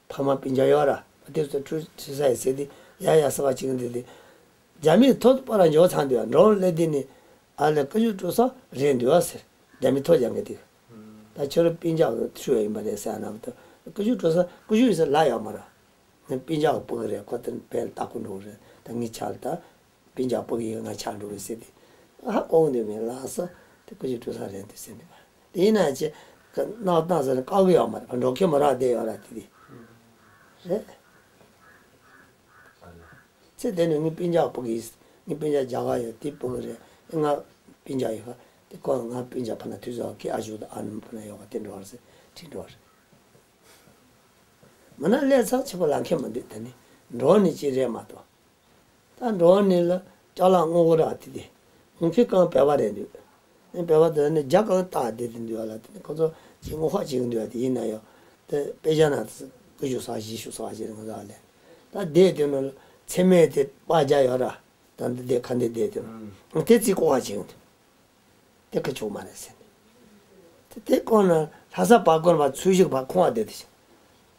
ཕ་མ་སྤུན་ཀྱག་ཡོད་ར། དེ་ཚོ་ཁྲུ་ཁྲུ་ས་ཡི་ཟེར་དེ་ཡ་ཡ་ས་བ་ཅིག་འདི་དེ། རྒྱ་མིའི་ཐོག་ཏུ་པར་འཇོག་ཚང་འདུག་ཡ་འགྲོ་ལེ་དེ་ནི་ཨ་ལེ་ཀུ་ཅུ་གྲུ་ས་རེད་འདུག་ཨ་ཟེར། རྒྱ་མི་ཐོག་ཡང་གི་དེ། ད་ཁྱོད་རང་སྤུན་ཀྱག་གི་ཤུ་ཡིན་པ་རེད་ཟེར་ན་མ་གཏོགས་ཀུ་ཅུ་གྲུ་ས་ཀུ་ཅུ་ཡིན་ཟེར་ལ་ཡོད་མ་ར། ངའི་སྤུན་ཀྱག་གི་སྤུ་གུ་རེད། ཁོ་དེ་བལ་ལྟ་སྐུ་འགྲོ་གི་རེད། ད་ངའི་ཆ་ལ་ད་སྤུན་ཀྱག་སྤུ་གུ་ཡིན་ང་ཆ་འགྲོ་གི་ཟེར་དེ། ཧ་གོ་འདུག་མེད་ལ་ས་དེ་ཀུ་ཅུ་གྲུ་ས་རེད་འདུག་ཟེར་ནི་པ། དེ་ཡིན་ན་ཅི་ག་ནག་ནག་ཟེར་ན་བཀག་གི་ཡོད་མ་རེད། ཕ་འགྲོ་མཁན་མ་རག་བསྡད་ཡོད་ར་དེ་དེ། རེད། ཚེ་དེ་ནས་ངའི་སྤུན་ཀྱག་སྤུ་གུ་ཡིན། ངའི་སྤུན་ཀྱག་རྒྱ་གར་ཡོད་དེ་སྤུ་གུ་རེད། ང་སྤུན་ཀྱག་ཡོད་ཁ་དེ་ཁོ་ང་སྤུན་ཀྱག་ཕ་ན་དུས་ཚོད་ཀྱི་ཨ་ཞུ་དང་ཨ་ནུ་ཕ་ན་ཡོད་ཁ་དེ་འགྲོ་བ་རེད་ཟེར་ཁྲིད་འགྲོ་བ་རེད། མ་ན་ལས་ཚང་ཆེ་པོ་ལ་མཁན་མ་འདུག་དེ་ནི་འགྲོ་ནི་ཅི་རེད་མ་གཏོགས། ད་འགྲོ་ནི་ལ་ཅ་ལག་སྔོག་གོ་ར་དེ་དེ། ངུ་ཁི་གང་བེ་བ་རེད་འདུག་ཨེ་བེ་བ་དེ་ནི་རྒྱ་གང་བཏགས་དེ་དེ་འདུག་ལ་དེ་ནི་ཁོ་ཚོ་ཅི་སྔོག་ཁ་ཅིག་འདུག་དེ་ཡིན་ན་ཡང་དེ་དཔེ་ཆ་ན་ཀུ་ཤུ་ས་བཞི་ཤུ་ས་བཞི་ང་ཚོ་ལས། ད་དེ་དེ་ནི་ཚེ་སྨད་དེ་པ་རྒྱ་ཡོད་ར། ད་འདི་དེ་ཁ་འདི་དེ་དེ་ནི་དེ་ཅི་སྔོག་ཁ་ཅིག་འདུག་དེ་ཁ་ཆོག་མ་རེད་ཟེར་ནས། དེ་དེ་ཀོ་ན་ལྷ་ས་པ་ཀོ་ན་པ་ཚུལ་ཞིག་པ་ཁོང་བ་དེ་དེ་ཚེ་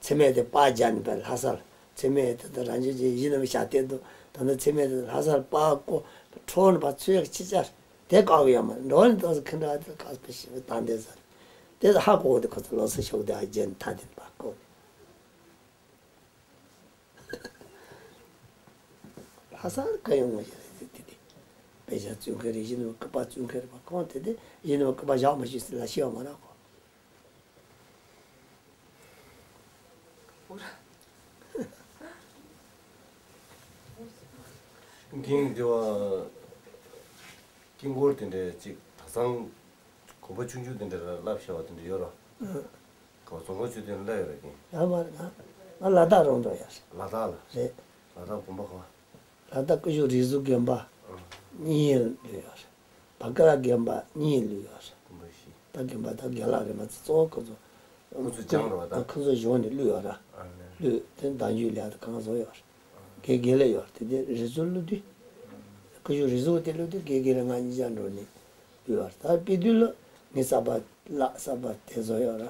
སྨད་དེ་པ་རྒྱ་ནི་པ་ལྷ་ས་ལ་ཚེ་སྨད་དེ་དེ་རང་ཅི་ཅི་ཡིན་ནམ་བྱ་དེ་དུ་ད་ནི་ཚེ་སྨད་དེ་ལྷ་ས་ལ་པ་ཀོ་ཁྲོ་ནི་པ་ཚུལ་ཞིག་ཅི་ཅར་དེ་བཀག་གི་ཡོད་མ་རེད། འགྲོ་ནི་ཏོག་ཙམ་ཁི་འདྲ་དེ་བཀག་པའི་ཞིབ་དང་དེ་ཟེར། དེ་ཧ་གོ་དེ་ཁོ་ཚོ་ལོ་སུ་ཤོག་དེ་ཨ་རྒྱན་ཐ་དེ་པ་ཀོ། ལྷ་ས་ལ་ག་ཡོང་བ་ཞིག་རེད་དེ་དེ། དཔེ་ཆ་བཙུན་མཁན་རེད། གཞི་ནས་སྐུད་པ་བཙུན་མཁན་རེད་པ། ཁོང་དེ་དེ་གཞི་ནས་སྐུད་པ་བཞག་མ་ཤེས་ཟེར་ལ་ཤེས་པ་མ་རག་གོ། དཀྱིལ་འདི་བ་དཀྱིལ་འཁོར་དེ་འདྲའི་ཅིག་གྲྭ་ཚང་དགོན་པ་ཆུང་ཆུང་དེ་འདྲ་ལ་བསླབ་བྱ་བ་དེ་འདྲ་ཡོད་རོ། ཨ། ག་བ་རྫོང་ཁ་ཆོས་སྡེ་ལ་ཡོད་ར་གིན། ཡོད་མ་རེད། ང་ང་ལ་དྭགས་རང་འགྲོ་ཡ་རེད། ལ་དྭགས་ལ། རེད། ལ་དྭགས་དགོན་པ་ག་བ། ལ་དྭགས་སྐུ་ཞབས་རིག་འཛིན་དགོན་པ་གཉིས་ལུས་ཡོད་རེད། བ་ཀ་ར་དགོན་པ་གཉིས་ལུས་ཡོད་རེད། དགོན་པ་བཞི། ད་དགོན་པ་ད་དགེ་ལགས་རེད་མ་ཚད་གཙོ་བོ་ཁོ་ཚོ། ཁོ་ཚོ་སྦྱངས་རེད་བ་ད། ཁོ་ཚོ་གཞུང་ནས་ལུས་ཡོད་ར། ཨ་ནི། ལུས་དེ་བདག་འཇུག་ལས་ད་གང་བཟོ་ཡོད་རེད། དགེ་དགེ་ལས་ཡོད་རེད། དེ་དེ་རིག་འཛིན་ཀླུ་འདུས། སྐུ་ཞབས་རིག་འཛིན་དེ་ཀླུ་འདུས་དགེ་དགེ་ལས་ང་གཉིས་ཆ་འགྲོ་ནས་ལུས་ཡོད་རེད། ད་དཔེ་དུས་ལ་ངའི་ས་པ་ལགས་ས་པ་དེ་བཟོ་ཡོད་ར།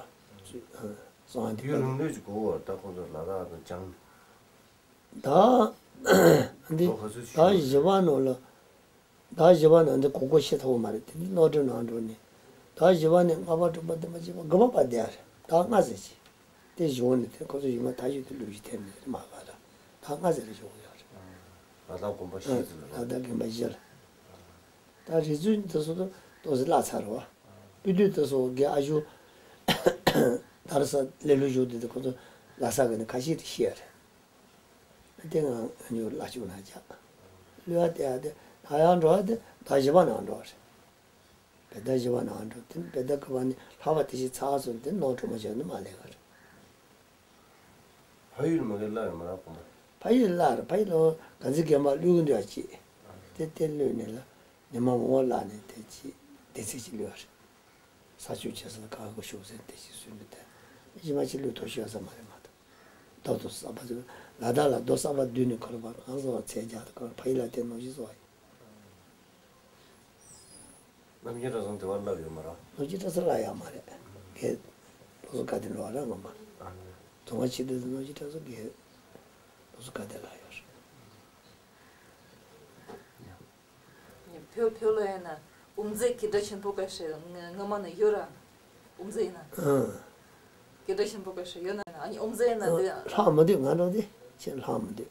སོང་ཨ་དེ་ཡུན་རིང་ལོས་ཀྱི་གོ་བར་ད་ཁོ་ཚོ་ལ་དྭགས་དང་སྦྱངས། ད་འདི་ལོ་ག་ཚོད་ད་ཞིག་བཞི་པ་ནང་ལ། ཟླ་བཞི་པ་ནང་འདི་གོ་གོ་ཤེས་ཐུབ་པ་མ་རེད། དེ་ནི་རྣོ་སྒྲིབ་ནང་འགྲོ་ནས། ཟླ་བཞི་པ་ནས་ལྔ་པ་དྲུག་པ་བདུན་པ་བཅུ་པ་དགུ་པ་བར་བསྡད་ཡ་རེད། ཟླ་ལྔ་ཟེར་གྱི། དེ་གཞུང་ནས་དེ་ཁོ་ཚོ་ཡུལ་མ་ཐག་ཆོད་དུ་ལུས་ཀྱི་ཐེབས་ནས་རེད་མ་ག་ར། ཟླ་ལྔ་ཟེར་རེ་ཞོག་ཡོད་རེད། ལ་དྭགས་དགོན་པ་བཞི་ཟེར་ལ། ལ་དྭགས་དགོན་པ་བཞི་ལ། ད་རིག་འཛིན་དེ་ཚོ་ཏོག་ཙམ་བརླག་ཚར་བ། དཔེ་དུས་དེ་ཚོ་དགེ་ཨ་ཞུ་དར་ས་ལེ་ལུ་ཞུ་དེ་དེ་ཁོ་ཚོ་ལ་ས་གི་ནས་ཁ་ཤས་དེ་ཤེས་ཡ་རེད། དེ་ང་ཉུ་ལ་ཆུ་ན་ཅག་ལུས་ཡ་དེ་ཡ་དེ་ད་ཡང་འགྲོ་བ་དེ་ད་བཞི་པ་ནང་འགྲོ་བ་རེད། བེ་ད་བཞི་པ་ནང་འགྲོ་དེ་བེ་ད་ཀ་བ་ནི་ལྷག་པ་དེ་ཞིག་ཚགས་སོང་དེ་ནོར་འགྲོ་མ་བྱས་ནི་མ་ལས་ག་རེད། ཕ་ཡུལ་མ་གི་ལ་ཡོད་མ་ར་གོ་མ། ཕ་ཡུལ་ལ་ར་ཕ་ཡུལ་ལ་ག་ཚི་རྒན་པ་ལུས་གི་འདུག་ཡ་ཅི། དེ་དེ་ལུས་ནི་ལ་ཉི་མ་མོ་ལ་ནི་དེ་ཅི་དེ་ཚིག་ཅི་ལུས་ཡ་རེད། ས་ཆུ་ཆེ་ས་ལ་ཁ་ཁོ་ཤུགས་ཟེར་དེ་ཞིག་སུན་དུ་དེ་ཞི་མ་ཅི་ལུས་ཐོ་ཤོད་ས་མ་རེད་མ་ཐོ། རྡོ་དུ་ས་པ་ལ་དྭགས་ལ་རྡོ་ས་པ་བསྡུས་ནས་ཁོ་ར་པ་གང་བཟོ་བ་ཚད་རྒྱག་ཏུ་ཁོ་ར་ཕ་ཡི་ལ་དེ་ནོ་ཞིག་བཟོ་བ་ཡིན། རྣམ་རྒྱལ་གྲྭ་ཚང་དེ་བར་བསླབ་ཡོད་མ་ར། ནོ་ཅི་གྲྭ་ཚང་ལ་ཡག་མ་རེད། གས་ལོ་སུ་བཀའ་དེ་འགྲོ་བ་ར་ངོ་མ། རྫོང་བ་ཆེ་དུས་སུ་ནོ་ཅི་གྲྭ་ཚང་གས་ལོ་སུ་བཀའ་དེ་ལ་ཡོད་རེད། བོད་བོད་ལ་ཡིན་ན་དབུ་མཛད་ཀྱི་སྒྲ་ཆེན་པོ་ག་ཞེས་སྔ་མ་ནས་ཡོད་ར། ཨོམ་ཟེ་ཡིན་ན། ཨང་། སྐད་གྲགས་ཆེན་པོ་ག་ཤེད་ཡོད་ན་ཡང་། ཨ་ནི་ཨོམ་ཟེ་ཡིན་ན་དེ། ལྷག་མི་འདུག་ང་འགྲོ་དེ་ཁྱེད་ལྷག་མི་འདུག་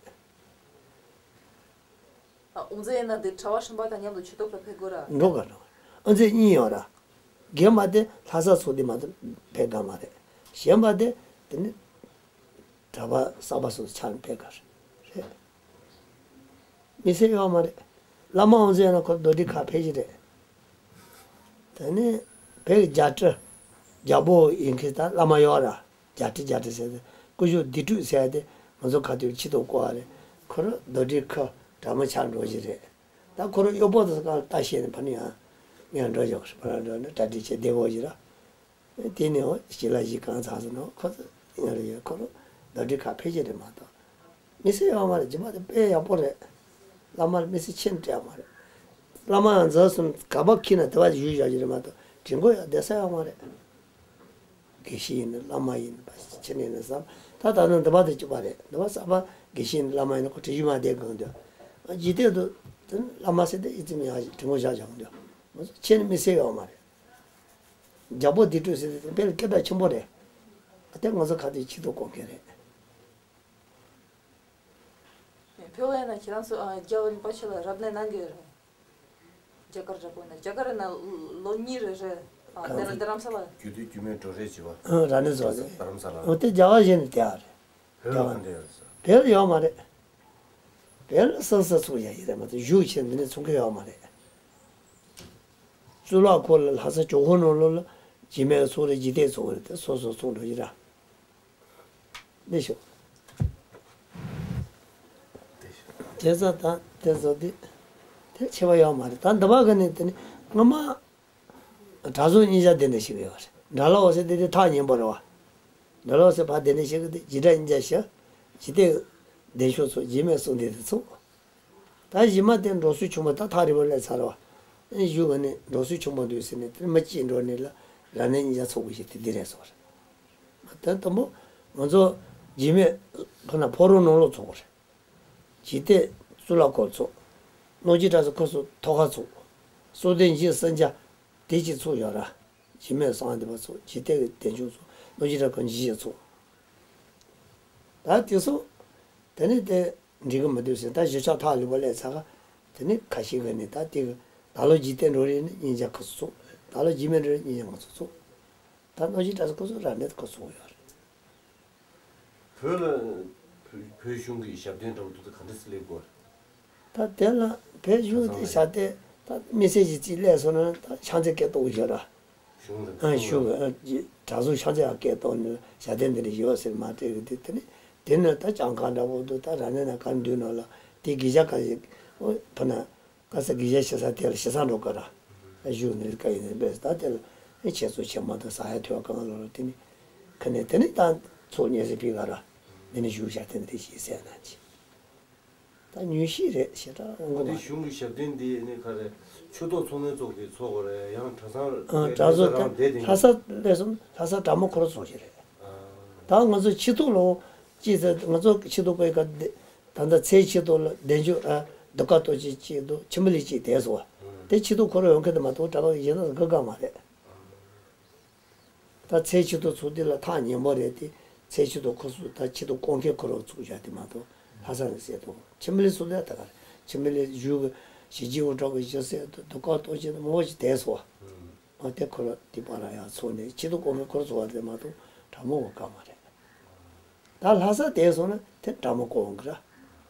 ཨ། ཨོམ་ཟེ་ཡིན་ན་དེ་གྲྭ་པ་གཞན་པ་དང་མཉམ་དུ་ཆོས་ཐོག་ལ་ཕེབས་དགོས་ར། འགྲོ་ག་འགྲོ་ག་ཨོམ་ཟེ་གཉིས་ཡོད་ར། རྒན་པ་དེ་ལྷ་ས་ཚོ་དེ་མ་གཏོགས་ཕེབས་དགའ་མ་རེད། གཞན་པ་དེ་དེ་ནི་གྲྭ་པ་གསར་པ་སོགས་ཆགས་ནས་ཕེབས་དགའ་རེད། དམིགས་བསལ་ཡོད་མ་རེད། བླ་མ་ཨོམ་ཟེ་ཡིན་ན་ཁོ་རྡོ་རྗེ་ཁ་ཕེབས་ཀྱི་རེད། དེ་ནས་བོད་ཀྱི་རྒྱ་སྤྲུལ། རྒྱལ་པོ་ཡིན་མཁན་ད་བླ་མ་ཡོད་ར། རྒྱ་སྤྲུལ་རྒྱ་སྤྲུལ་ཟེར་ཏེ་སྐུ་ཞབས་བདེ་སྤྲུལ་ཟེར་ཏེ་ང་ཚོ་ཁ་ཐུག་ཆེད་དུ་བསྐོ་བ་རེད། ཁོ་རང་རྡོ་རྗེ་ཁ་གྲྭ་མོ་ཆགས་འགྲོ་གི་རེད། ད་ཁོ་རང་གཡོག་པོ་དང་ཁ་ལྟ་ཤེས་ནས་ཕ་ནི་ཡང་ངས་འགྲོ་ཞོག་ཕ་ར་འགྲོ་ནས་གྲ་སྒྲིག་བྱས་བསྡད་དགོས་ཀྱི་ར། དེ་ནས་འོ་ཞི་ལ་ཞིག་གང་ཚང་ཟེར་ནོ་ཁོ་ཚོ་ཡང་རེ་ཡོད་ཁོ་རང་རྡོ་རྗེ་ཁ་ཕེབས་ཀྱི་རེད་མ་གཏོགས། མི་སེར་ཡོད་མ་རེད། རྗེས་མ་དེ་དཔེ་ཡག་པོ་རེད། བླ་མར་མི་སེར་ཆེན་སྤྲད་མ་རེད། བླ་མ་ཡང་འཛིན་སོང་ག་པ་ཁྱི་ན་དེ་བ་ཞུས་བཞག་གི་རེད་མ་གཏོགས་དྲིན་གོ་ཡག་བསྡད་ས་ཡོད་མ་རེད། དགེ་བཤེས་ཡིན་ན་བླ་མ་ཡིན་པ་ཕྱི་ནས་ནི་བསམ། ད་ད་ནི་འདི་པ་དེ་གཅིག་པ་རེད། འདི་པ་གསར་པ་དགེ་བཤེས་ཡིན་ན་བླ་མ་ཡིན་ན་ཁོ་དྲི་ཞུ་མ་བསྡད་གང་འདོད། འཇིག་རྟེན་དུ་དེ་ནི་བླ་མ་ཟེར་ཏེ་ཨི་ཙི་མི་ཡག་ཞིག་དྲི་མོ་བཞག་བཞག་འདོད། ང་ཚོ་ཁྱེད་ནི་མི་སེར་ཡོད་མ་རེད། རྒྱལ་པོ་བདེ་སྤྲུལ་ཟེར་ཏེ་དཔེ་ལ་སྐད་གྲགས་ཆེན་པོ་རེད། ཨ་དེ་ང་ཚོ་ཁ་ཐུག་ཆེད་དུ་བསྐོ་མཁན་རེད། བོད་ཡིན་ན་ཁྱེད་རང་ཚོ་ཨ་རྒྱལ་བ་རིན་པོ་ཆེ་ལ་རབ་གནས་གནང་གི་རེད། རྒྱ་གར་འདྲ་པོ་ཡིན་ན་རྒྱ་གར་ཡིན་ན་ལོ་གཉིས་རེ་རེ་ཨ་གང་དེ་ལ་རྡ་རམ་ས་ལ། རྒྱུད་སྟོད་རྒྱུད་སྨད་འགྲོ་རེས་བྱེད་པ། ཨ་རབ་གནས་ཚོགས་རེད། རྡ་རམ་ས་ལ། འོ་དེ་རྒྱ་གར་གཞན་ནས་དེ་ཨ་རེད། བོད་ལ་གང་འདྲ་ཡོད་རེད་ཟེར། བོད་ལ་ཡོད་མ་རེད། བོད་ལ་སོ་སོ་ཚོགས་ཡ་ཡི་རེད་མ་གཏོགས་གཞུང་ཆེན་འདི་ནས་ཚོགས་མཁན་ཡོད་མ་རེད། གཙུག་ལག་ཁོ་ལ་ལྷ་ས་ཇོ་ཁོ་ནང་ལོ་ལ་རྒྱུད་སྨད་ཚོགས་རེད། འཇིག་རྟེན་ཚོགས་རེད། དེ་སོ་སོ་ཚོགས་འགྲོ་ཡི་ར། འདི་ཤོག་དེ་ཚོ་དང་དེ་ཚོ་དེ་དེ་ཆེ་བ་ཡོད་མ་རེད། ད་འདི་བ་ག་ནས་དེ་ནི་སྔ་མ་གྲྭ་ཚོགས་གཉིས་ཆ་དེ་འདྲ་ཞིག་ཡོད་རེད། གྲྭ་བློ་ཟེར་དེ་དེ་ཐག་ཉེ་པོ་རེད་བ། གྲྭ་བློ་ཟེར་བ་དེ་འདྲ་ཞིག་གི་དེ་འཇིགས་གྲྭ་གཉིས་ཆ་ཞིག་འཇིག་རྟེན་བདེ་མཆོག་ཚོགས། འཇིགས་མེད་གསུམ་ལྡན་དེ་ཚོགས། ད་གཞི་མ་དེ་འགྲོ་སོང་ཆུང་མ་ད་ཐག་རིང་པོ་སླེབས་ཚར་བ། ཨེ་གཞུག་ག་ནས་འགྲོ་སོང་ཆུང་མ་འདུག་ཟེར་ནས་དེ་མི་གཅིག་འགྲོ་ནས་ལ་རབ་གནས་གཉིས་ཆ་ཚོགས་དགོས་ཞེས་དེ་འདི་རེད་ཟེར་བ་རེད། ད་དང་པོ་ང་ཚོ་རྗེས་མའི་ཁོ་ན་ཕོ་བྲང་ནང་ལོགས་ཚོགས་པ་རེད། འཇིག་རྟེན་གཙུག་ལག་སྐོར་ཚོགས། རྣམ་རྒྱལ་གྲྭ་ཚང་ཁོ་ཚོ་ཐོག་ཁ་ཚོགས། སོ་ལྡན་འཇིག་སེམས་ཅན་དེ་གཅིག་ཚོགས་ཡོད་ར། འཇིགས་མེད་གསུམ་ལྡན་པ་ཚོགས། འཇིག་རྟེན་གྱི་བདེ་མཆོག་ཚོགས། རྣམ་རྒྱལ་གྲྭ་ཁོ་ན་འཇིགས་བྱེད་ཚོགས། ད་དེ་ཚོ་དེ་ནི་དེ་འགྲིག་གི་མི་འདུག་ཟེར། ད་གཞིས་ཆགས་ཐག་རིང་པོ་སླེབས་ཚར་ག་དེ་ནི་ཁ་ཤས་ཀྱིས་ནི་ད་དེ་གི་ད་ལོ་འཇིག་རྟེན་འགྲོ་རེས་ནི་གཉིས་ཆ་ཁོ་ཚོ་ཚོགས། ད་ལོ་འཇིགས་མེད་འགྲོ་རེས་གཉིས་ཆ་ང་ཚོ་ཚོགས། ད་རྣམ་རྒྱལ་གྲྭ་ཚང་ཁོ་ཚོ་རབ་གནས་ཁོ་ཚོ་ཚོགས་ཡོད་རེད། བོད་ལ་བོད་བོད་གཞུང་གི་ཞབས་བརྟན་འདྲ་བོ་འདུག་ད་ག་འདྲ་སེ་སླེབས་དགོས་རེད། ད་དེ་ལ་བོད་གཞུང་དེ་བྱ་དེ་ད་མི་སེར་གྱི་རྩིས་སླེབས་སོང་ན་ད་ཕྱག་འཚལ་སྐད་གཏོང་གི་ཡོད་ར། གཞུང་དང་ཨ་གཞུང་གི་ཨ་གྲྭ་ཚང་ཕྱག་འཚལ་སྐད་གཏོང་ནས་ཞབས་བརྟན་འདི་འདྲ་ཡོད་ཟེར་མ་སྤྲད་གི་དེ་དེ་ནི་དེ་ནི་ད་གྱངས་ཁ་འདྲ་བོ་འདུག་ད་རབ་གནས་ན་ག་འདུག་ནོ་ལ་དེ་དགེ་བཤེས་ག་ཞིག་ཨོ་ཕ་ན། ག་ས་དགེ་བཤེས་ཞེ་ས་དེ་ལ་ཞེ་ས་འགྲོ་ག་ར། བཞུགས་ནས་ཀ་ཡིན་ནས་བས་ད་དེ་ལ་ཆེ་ཚོ་ཆེ་མ་དང་ས་ཡ་ཐོས་གང་ལོ་ལ་དེ་ནི་ཁ་ནས་དེ་ནི་ད་ཚོགས་ཉེ་སེ་ཕི་ག་ར་དེ་ནི་བཞུགས་བཞག་དེ་ནི་དེ་ཞིག་ཟས་ན་ཅི། ད་ཉུལ་ཤི་རེད་ཞེ་དྲག་འོང་གི་མ་དེ་རེད། གཞུང་གི་ཞབས་བརྟན་དེ་ནི་ག་རེ་ཆོས་ཐོག་ཚོགས་ངན་ཚོགས་ཀྱི་ཚོགས་པ་རེད། ཡང་གྲྭ་ཚང་ཨ་གྲྭ་ཚོ་རང་དེ་དེ་ལྷ་ས་ལས་སོང་ལྷ་ས་གྲྭ་མོ་འཁོར་ཚོགས་ཤིག་རེད། ད་ང་ཚོ་ཆེ་ཐོག་ལོ་གཅིག་ཟེར་ང་ཚོ་ཆེ་ཐོག་པའི་ཀ་དེ། ད་ལྟ་ཚེས་ཆེ་ཐོག་ལ་བདེ་མཆོག་ཨ་གདུགས་དཀར་སྟོབས་ཆེན་གཅིག་འདུག་ཆེན་པོ་ལས་གཅིག་དེ་སོ། དེ་ཆེ་ཐོག་ཁོ་རང་ཡོང་མཁན་དེ་མ་གཏོགས་གྲྭ་པ་གཞན་དག་དགའ་དགའ་མ་རེད། ད་ཚེས་ཆེ་ཐོག་ཚོགས་དུས་ལ་ཐག་ཉེ་པོ་རེད་དེ། ཚེས་ཆེ་ཐོག་ཁོ་ཚོ་ད་ཆེ་ཐོག་བསྐོ་མཁན་ཁོ་རང་ཚུགས་བཞག་དེ་མ་གཏོགས་ལྷ་ས་ནས་ཟེར་དོ། ཆེན་པོ་ལས་ཚོགས་དུས་ད་ག་རེད། ཆེན་པོ་ལས་བཞུགས་གི་ཞི་རྒྱས་དབུ་གྲགས་ཀྱི་ཞི་སེ་གདུགས་དཀར་སྟོབས་ཆེན་དེ་མང་པོ་ཞིག་དེ་སོ། ཨ་དེ་ཁོ་རང་དེ་པ་ར་ཡང་ཚོགས་ནས་ཆེ་ཐོག་བསྐོ་མཁན་ཁོ་རང་ཚོ་བ་དེ་མ་གཏོགས་གྲྭ་མོ་བ་དགའ་མ་རེད། ད་ལྷ་ས་དེ་སོང་ན་དེ་གྲྭ་མོ་བསྐོ་འོང་གི་ར།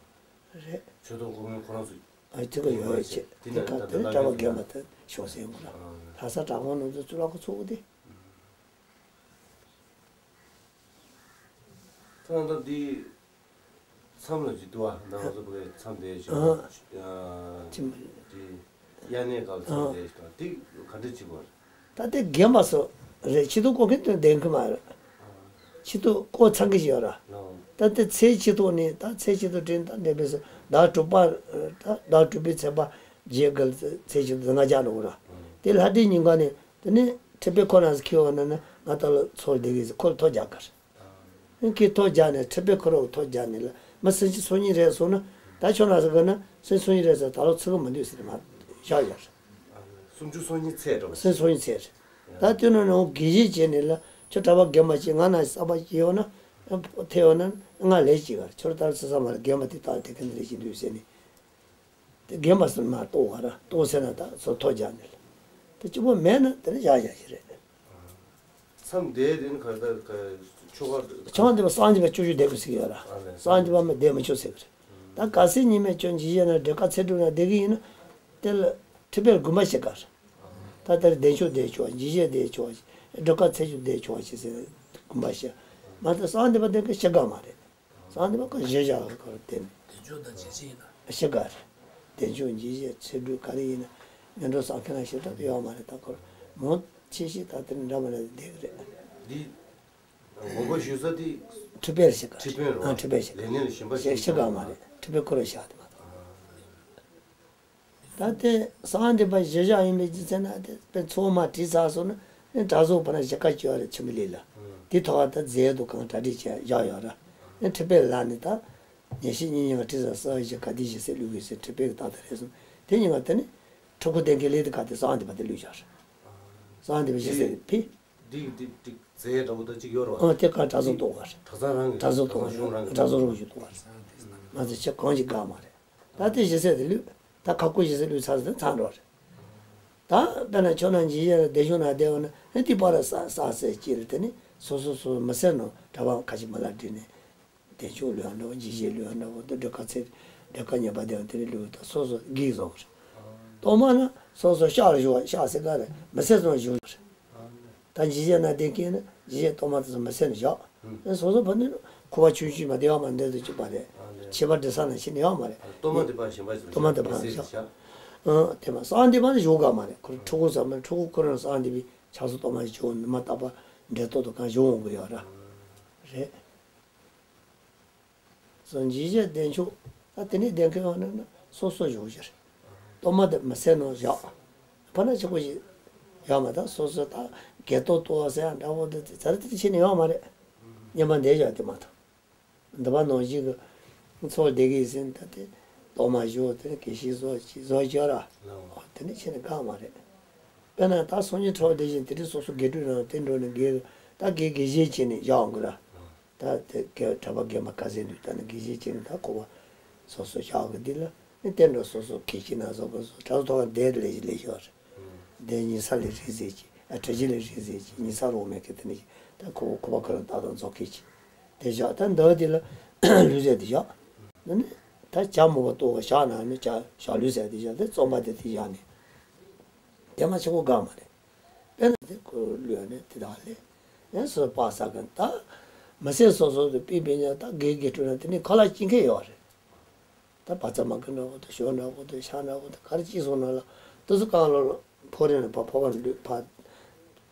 རེད། ཆོས་ཐོག་བསྐོ་མཁན་ཁོ་རང་ཚོ། ཨ་དེ་ག་ཡོད་ཡོད་ཆེ་དེ་ན་དེ་ན་ད་གྲྭ་པ་རྒན་པ་དེ་ཤོག་ཟེར་འོང་གི་ར། ལྷ་ས་གྲྭ་ཁོང་ནང་ཚོ་གཙུག་ལག་ཁང་ཚོགས་དེ། ད་ད་འདི་མཚམས་ལ་ཅིག་འདུག་ཨ། ང་ཚོ་བོད་མཚམས་དེ་ཞོག་ཨ་ཅིམ་དེ་དབྱར་གནས་སྐབས་མཚམས་དེ་ཞོག་དེ་ག་འདྲ་ཅིག་བར། ད་དེ་རྒན་པ་ཚོ་རེད། ཆེ་ཐོག་བསྐོ་མཁན་དེ་ལྡན་གི་མ་རེད། ཆེ་ཐོག་བསྐོ་ཚང་གི་ཡོད་ར། ད་དེ་ཚེས་ཆེ་ཐོག་ནས་ད་ཚེས་ཆེ་ཐོག་དྲན་ད་འདས་པའི་ཟླ་དྲུག་པ་ད་ཟླ་དྲུག་པའི་ཚེས་པ་རྗེས་གི་ཚེས་ཆེ་ཐོག་ལྔ་བརྒྱ་ནོ་ར། དེ་ལྷ་འདྲེ་ཉིན་ག་ནས་དེ་ནས་ཁྲི་པའི་ཁོ་ན་ཁྱེད་འོ་ན་ན་ང་ད་ལ་ཚོར་བསྡད་གི་ཁོ་ལ་ཐོ་རྒྱག་གི་རེད། ཁྱེད་ཐོ་རྒྱག་ནས་ཁྲི་པའི་ཁོ་ར་ཐོ་རྒྱག་ནས་ལ་མི་སུམ་ཅུ་སོ་གཉིས་རེད་སོང་ན་ད་ཁྱོད་ན་ཟེར་གི་ན་སུམ་ཅུ་སོ་གཉིས་རེད་ཟེར་ད་ལོ་ཚིག་གི་མི་འདུག་ཟེར་མ་བཞག་ཡོད་རེད། སུམ་ཅུ་སོ་གཉིས་ཚད་འགྲོ། སུམ་ཅུ་སོ་གཉིས་ཚད་རེད། ད་དེ་ནང་ནས་འོ་དགེ་བཤེས་བྱས་ནས་ལ་ཁྱོད་གྲྭ་པ་རྒན་པ་ཅིག་ང་ན་གསར་པ་ཅིག་ཡོང་ན་ཐེ་ཡོང་ན་ང་ལས་ཅིག་གར་ཁྱོད་ལྟར་ཚེ་ས་མ་ལ་རྒན་པ་དེ་ལྟར་དེ་ག་འདི་རེད་ཅིག་འདུག་ཟེར་ནས། དེ་རྒན་པ་སུ་མ་གཏོགས་ག་ར་གཏོགས་ཟེར་ན་ད་སོ་ཐོ་རྒྱག་ནས་ལ། དེ་གཅིག་པོ་མེད་ན་དེ་ནི་བཞག་བཞག་ཞིག་རེད། མཚམས་དེ་དེ་ནི་ག་ད་ག་ཆོ་ག་ཆོ་ག་འདི་པ་སངས་རྒྱས་པ་བཅུ་བཅུ་བསྡད་དགོས་ཟེར་གྱི་ཡོད་ར། ཨ་ལས། སངས་རྒྱས་པ་མི་བསྡད་མི་ཆོག་ཟེར་གྱི་རེད། ད་གལ་སྲིད་ཉི་མའི་ཆོས་འཇིགས་བྱེད་ན་འདྲེ་དཀར་ཚེ་སྒྲུབ་ན་བསྡད་ཀྱི་ཡིན་ན། དེ་ལ་ཁྲི་པའི་དགོན་པ་ཞིག་དགར། ད་ལྟར་བདེ་མཆོག་བསྡད་ཆོག་འཇིགས་བྱེད་བསྡད་ཆོག་འདྲེ་དཀར་ཚེ་སྒྲུབ་བསྡད་ཆོག་ཞེས་ཟེར་དགོན་པ་ཞིག་མ་གཏོགས་སངས་རྒྱས་པ་བསྡད་མཁན་ཞིག་དགའ་མ་རེད། སངས་རྒྱས་པ་ཁོ་བཞི་བཞག་ཁོ་ར་བསྟན། བདེ་མཆོག་དང་འཇིགས་བྱེད་ཡིན་ན། ཤི་ག་རེད། བདེ་མཆོག་འཇིགས་བྱེད་ཚེ་སྒྲུབ་ག་རེ་ཡིན་ན། ངན་འགྲོ་བསམ་མཁན་ལ་ཞེ་དྲག་ཏུ་ཡོད་མ་རེད་ད་ཁོ་ར། མང་ཆེ་ཤོས་ད་དེ་འདྲ་མ་རེད་བསྡད་གི་རེད། འདི་དགོངས་པ་ཞུ་ས་དེ། ཁྲི་པའི་ཞིག་ག་ཁྲི་པའི་རོ། ཨ་ཁྲི་པའི་ཞིག་ལས་སྣེ་ལ་གཞན་པ་ཞིག་ཞིག་ག་མ་རེད། ཁྲི་པའི་ཁོ་ར་བཞག་དེ་མ་གཏོགས། ད་དེ་སངས་རྒྱས་པ་བཞི་བཞག་ཡིན་པའི་རྒྱུ་མཚན་ན་དེ་དཔེ་ཚོགས་མ་བྲིས་ཚར་སོང་ན་ནི་གྲྭ་ཚོགས་པ་ན་གཞིས་ཀ་སྐྱོ་བ་རེད་ཆེན་པོ་ལས་ལ། དེ་ཐོག་ད་རྫས་དུ་གང་གྲ་སྒྲིག་བྱས་བཞག་ཡོད་ར། ནི་ཁྲི་པའི་ལ་ནི་ད་ཉེ་ཤི་གཉིས་ཉིན་ག་བྲིས་ཚར་ས་བཞི་ག་དེ་བཞི་སེ་ལུས་དགོས་སེ་ཁྲི་པའི་གི་ཏག་ཏག་རེད་སོང་དེ་ཉིན་ག་དེ་ནི་ཁྲི་ཁོ་བསྟན་མཁན་ལས་དེ་ག་དེ་སངས་རྒྱས་པ་དེ་ལུས་བཞག་ར། སངས་རྒྱས་པ་བཞི་སེ་ཕི། འགྲིག་འགྲིག་འགྲིག་རྫས་འདྲ་བོ་ད་ཅིག་ཡོད་ར་བ། ཨ་དེ་ག་གྲྭ་ཚོགས་གཏོགས་པ་རེད། གྲྭ་ཚང་རང་གི་གྲྭ་ཚོགས་གཏོགས་པ་རེད། གྲྭ་ཚང་གཞུང་རང་གི་གྲྭ་ཚོགས་རང་གི་གཏོགས་པ་རེད། ང་ཚོ་ཆེ་གང་ཞིག་དགའ་མ་རེད། ད་དེ་བཞི་སེ་དེ་ལུས། ད་ཁ་ཁུ་བཞི་སེ་ལུས་ཚར་ཟིན་ཚར་འགྲོ་རེད། ད་དཔེར་ན་ཁྱོད་རང་འཇིགས་བྱེད་ལ་བདེ་མཆོག་ན་བསྡད་ཡོད་ན་ནི་དེ་པར་ས་ས་སེ་སྐྱེས་རེད་དེ་ནི་སོ་སོ་སོ་མི་སེར་ནང་གྲྭ་པ་ཁ་ཅིག་མ་ལ་བྲིས་ནས། བདེ་མཆོག་ལུས་ཡང་འདྲ་བོ་འཇིགས་བྱེད་ལུས་ཡང་འདྲ་བོ་དེ་འདྲ་ག་ཚད་འདྲ་ག་ཉེས་པ་དེ་ཡང་དེ་ནི་ལུས་ད་སོ་སོ་གིས་བཟོ་གི་རེད། གཏོར་མ་ན་སོ་སོ་ཤག་ལ་བཞུགས་པ་ཤག་སེ་ག་རེད་མི་སེར་ཚོ་བཞུགས་རེད། ད་འཇིགས་བྱེད་ན་བསྡད་མཁན་ནི་འཇིགས་བྱེད་གཏོར་མ་དེ་ཚོ་མི་སེར་ནས་བཞག་ཨ་སོ་སོ་བ་ནི་ཁུ་བ་ཆུང་ཆུང་མ་བདེ་བ་མ་འདོད་དུ་བཅུག་པ་རེད། ཨ་ལས། ཁྱད་པར་འདྲི་ས་ན་ཕྱིན་ཡོད་མ་རེད། གཏོར་མ་དེ་པ་གཞན་པ་ཞིག་གཏོར་མ་དེ་པ་མི་སེར་བཞག་ཨ་དེ་མ་སངས་རྒྱས་པ་ནི་བཞུགས་ག་མ་རེད། ཁོ་རང་ཕྲུ་གུ་ཙམ་མ་ཕྲུ་གུ་ཁོ་རང་སངས་རྒྱས་པའི་ཕྱག་སོ་གཏོར་མ་ཞིག་བྱུང་ནི་མ་བཏགས་པ་འདྲེ་ཏོག་ཏོ་གང་བཞུགས་འོང་གི་ཡོད་ར། རེད། སོ་འཇིགས་བྱེད་བདེ་མཆོག་ད་དེ་ནས་བསྡད་མཁན་ཡོང་ན་ན་སོ་སོ་བཞུགས་ཤིག་གཏོར་མ་དེ་མི་སེར་ནང་བཞག་ཕ་ན་ཆེ་པོ་ཞིག་ཡོད་མ་ད་སོ་སོ་ད་སྒལ་ཏོ་ཏོ་ཟེར་ཡང་འདྲ་བོ་དེ་ཚར་དེ་ཕྱིན་ནས་ཡོད་མ་རེད། སྙན་པ་འདས་བཞག་དེ་མ་གཏོགས། འདི་པ་ནང་བཞིན་གྱི་ཚོགས་སྡེ་གི་ཟིན་ད་དེ་གཏོར་མ་བཞུགས་དེ་ནས་དགེ་བཤེས་བཟོ་ཅི་བཟོ་ཅི་ར། དེ་ནས་ཕྱིན་ནས་གང་མ་རེད། དཔེར་ན་ད་སང་ཉིན་ཁྲོ་བདེ་བཞིན་དེ་དུས་སོ་སོ་དགེ་ཕྲུག་རང་དེ་འགྲོ་ནས་དགེ་ད་དགེ་དགེ་བཤེས་བྱས་ནས་བཞག་དགོས་ར། ད་དེ་དགེ་གྲྭ་པ་རྒན་པ་ག་ཚད་འདུག་ད་ནི་དགེ་བཤེས་བྱས་ནས་ད་ཁོ་པ་སོ་སོ་བཞག་གི་འདི་ལ་ནི་བསྟན་འགྲོ་སོ་སོ་གལ་ཆེ་ན་བཟོ་དགོས་སོ་གྲྭ་ཚོ་ཐོག་ལ་བསྡད་ལས་ལས་ཤོར་རེད། བསྡད་ཉིན་ས་ལས་རིགས་ཟེར་གྱི་ཨ་གྲྭ་ཆས་ལས་རིགས་ཟེར་གྱི་ཉིན་ས་རོགས་མེད་གི་དེ་ནི་ད་ཁོ་པ་ཁོ་རང་ད་དང་རྫོགས་གལ་ཆེ་དེ་བཞག་ད་འདི་དེ་ལ་ལུས་ཟེར་དེ་བཞག་ནི་ད་བྱ་མོ་བ་ལྟོ་བ་བཞག་ན་ནི་བྱ་བཞག་ལུས་ཟེར་དེ་བཞག་དེ་རྩོམ་པ་དེ་དེ་བཞག་ནི་དེ་མ་ཆེ་གོ་དགའ་མ་རེད། དཔེར་ན་དེ་ཁོ་ལུས་ནས་དེ་དག་ལས་ཡང་སོ་པ་ས་ག་ད་མི་སེར་སོ་སོ་དུ་པི་པི་ཉ་ད་དགེ་དགེ་ཕྲུག་ན་དེ་ནི་ཁ་ལག་སྐྱིན་ཁེ་ཡོད་རེད། ད་བ་ཚ་མ་གི་འདྲ་བོ་དུ་ཞོ་འདྲ་བོ་དུ་ཤ་འདྲ་བོ་དུ་ག་རེ་ཅི་སོང་ན་ལ་དུ་སུ་གང་ལོ་ལོ་ཕོ་རེ་ན་ཕ་ཕོ་བ་ལུས་ཕ་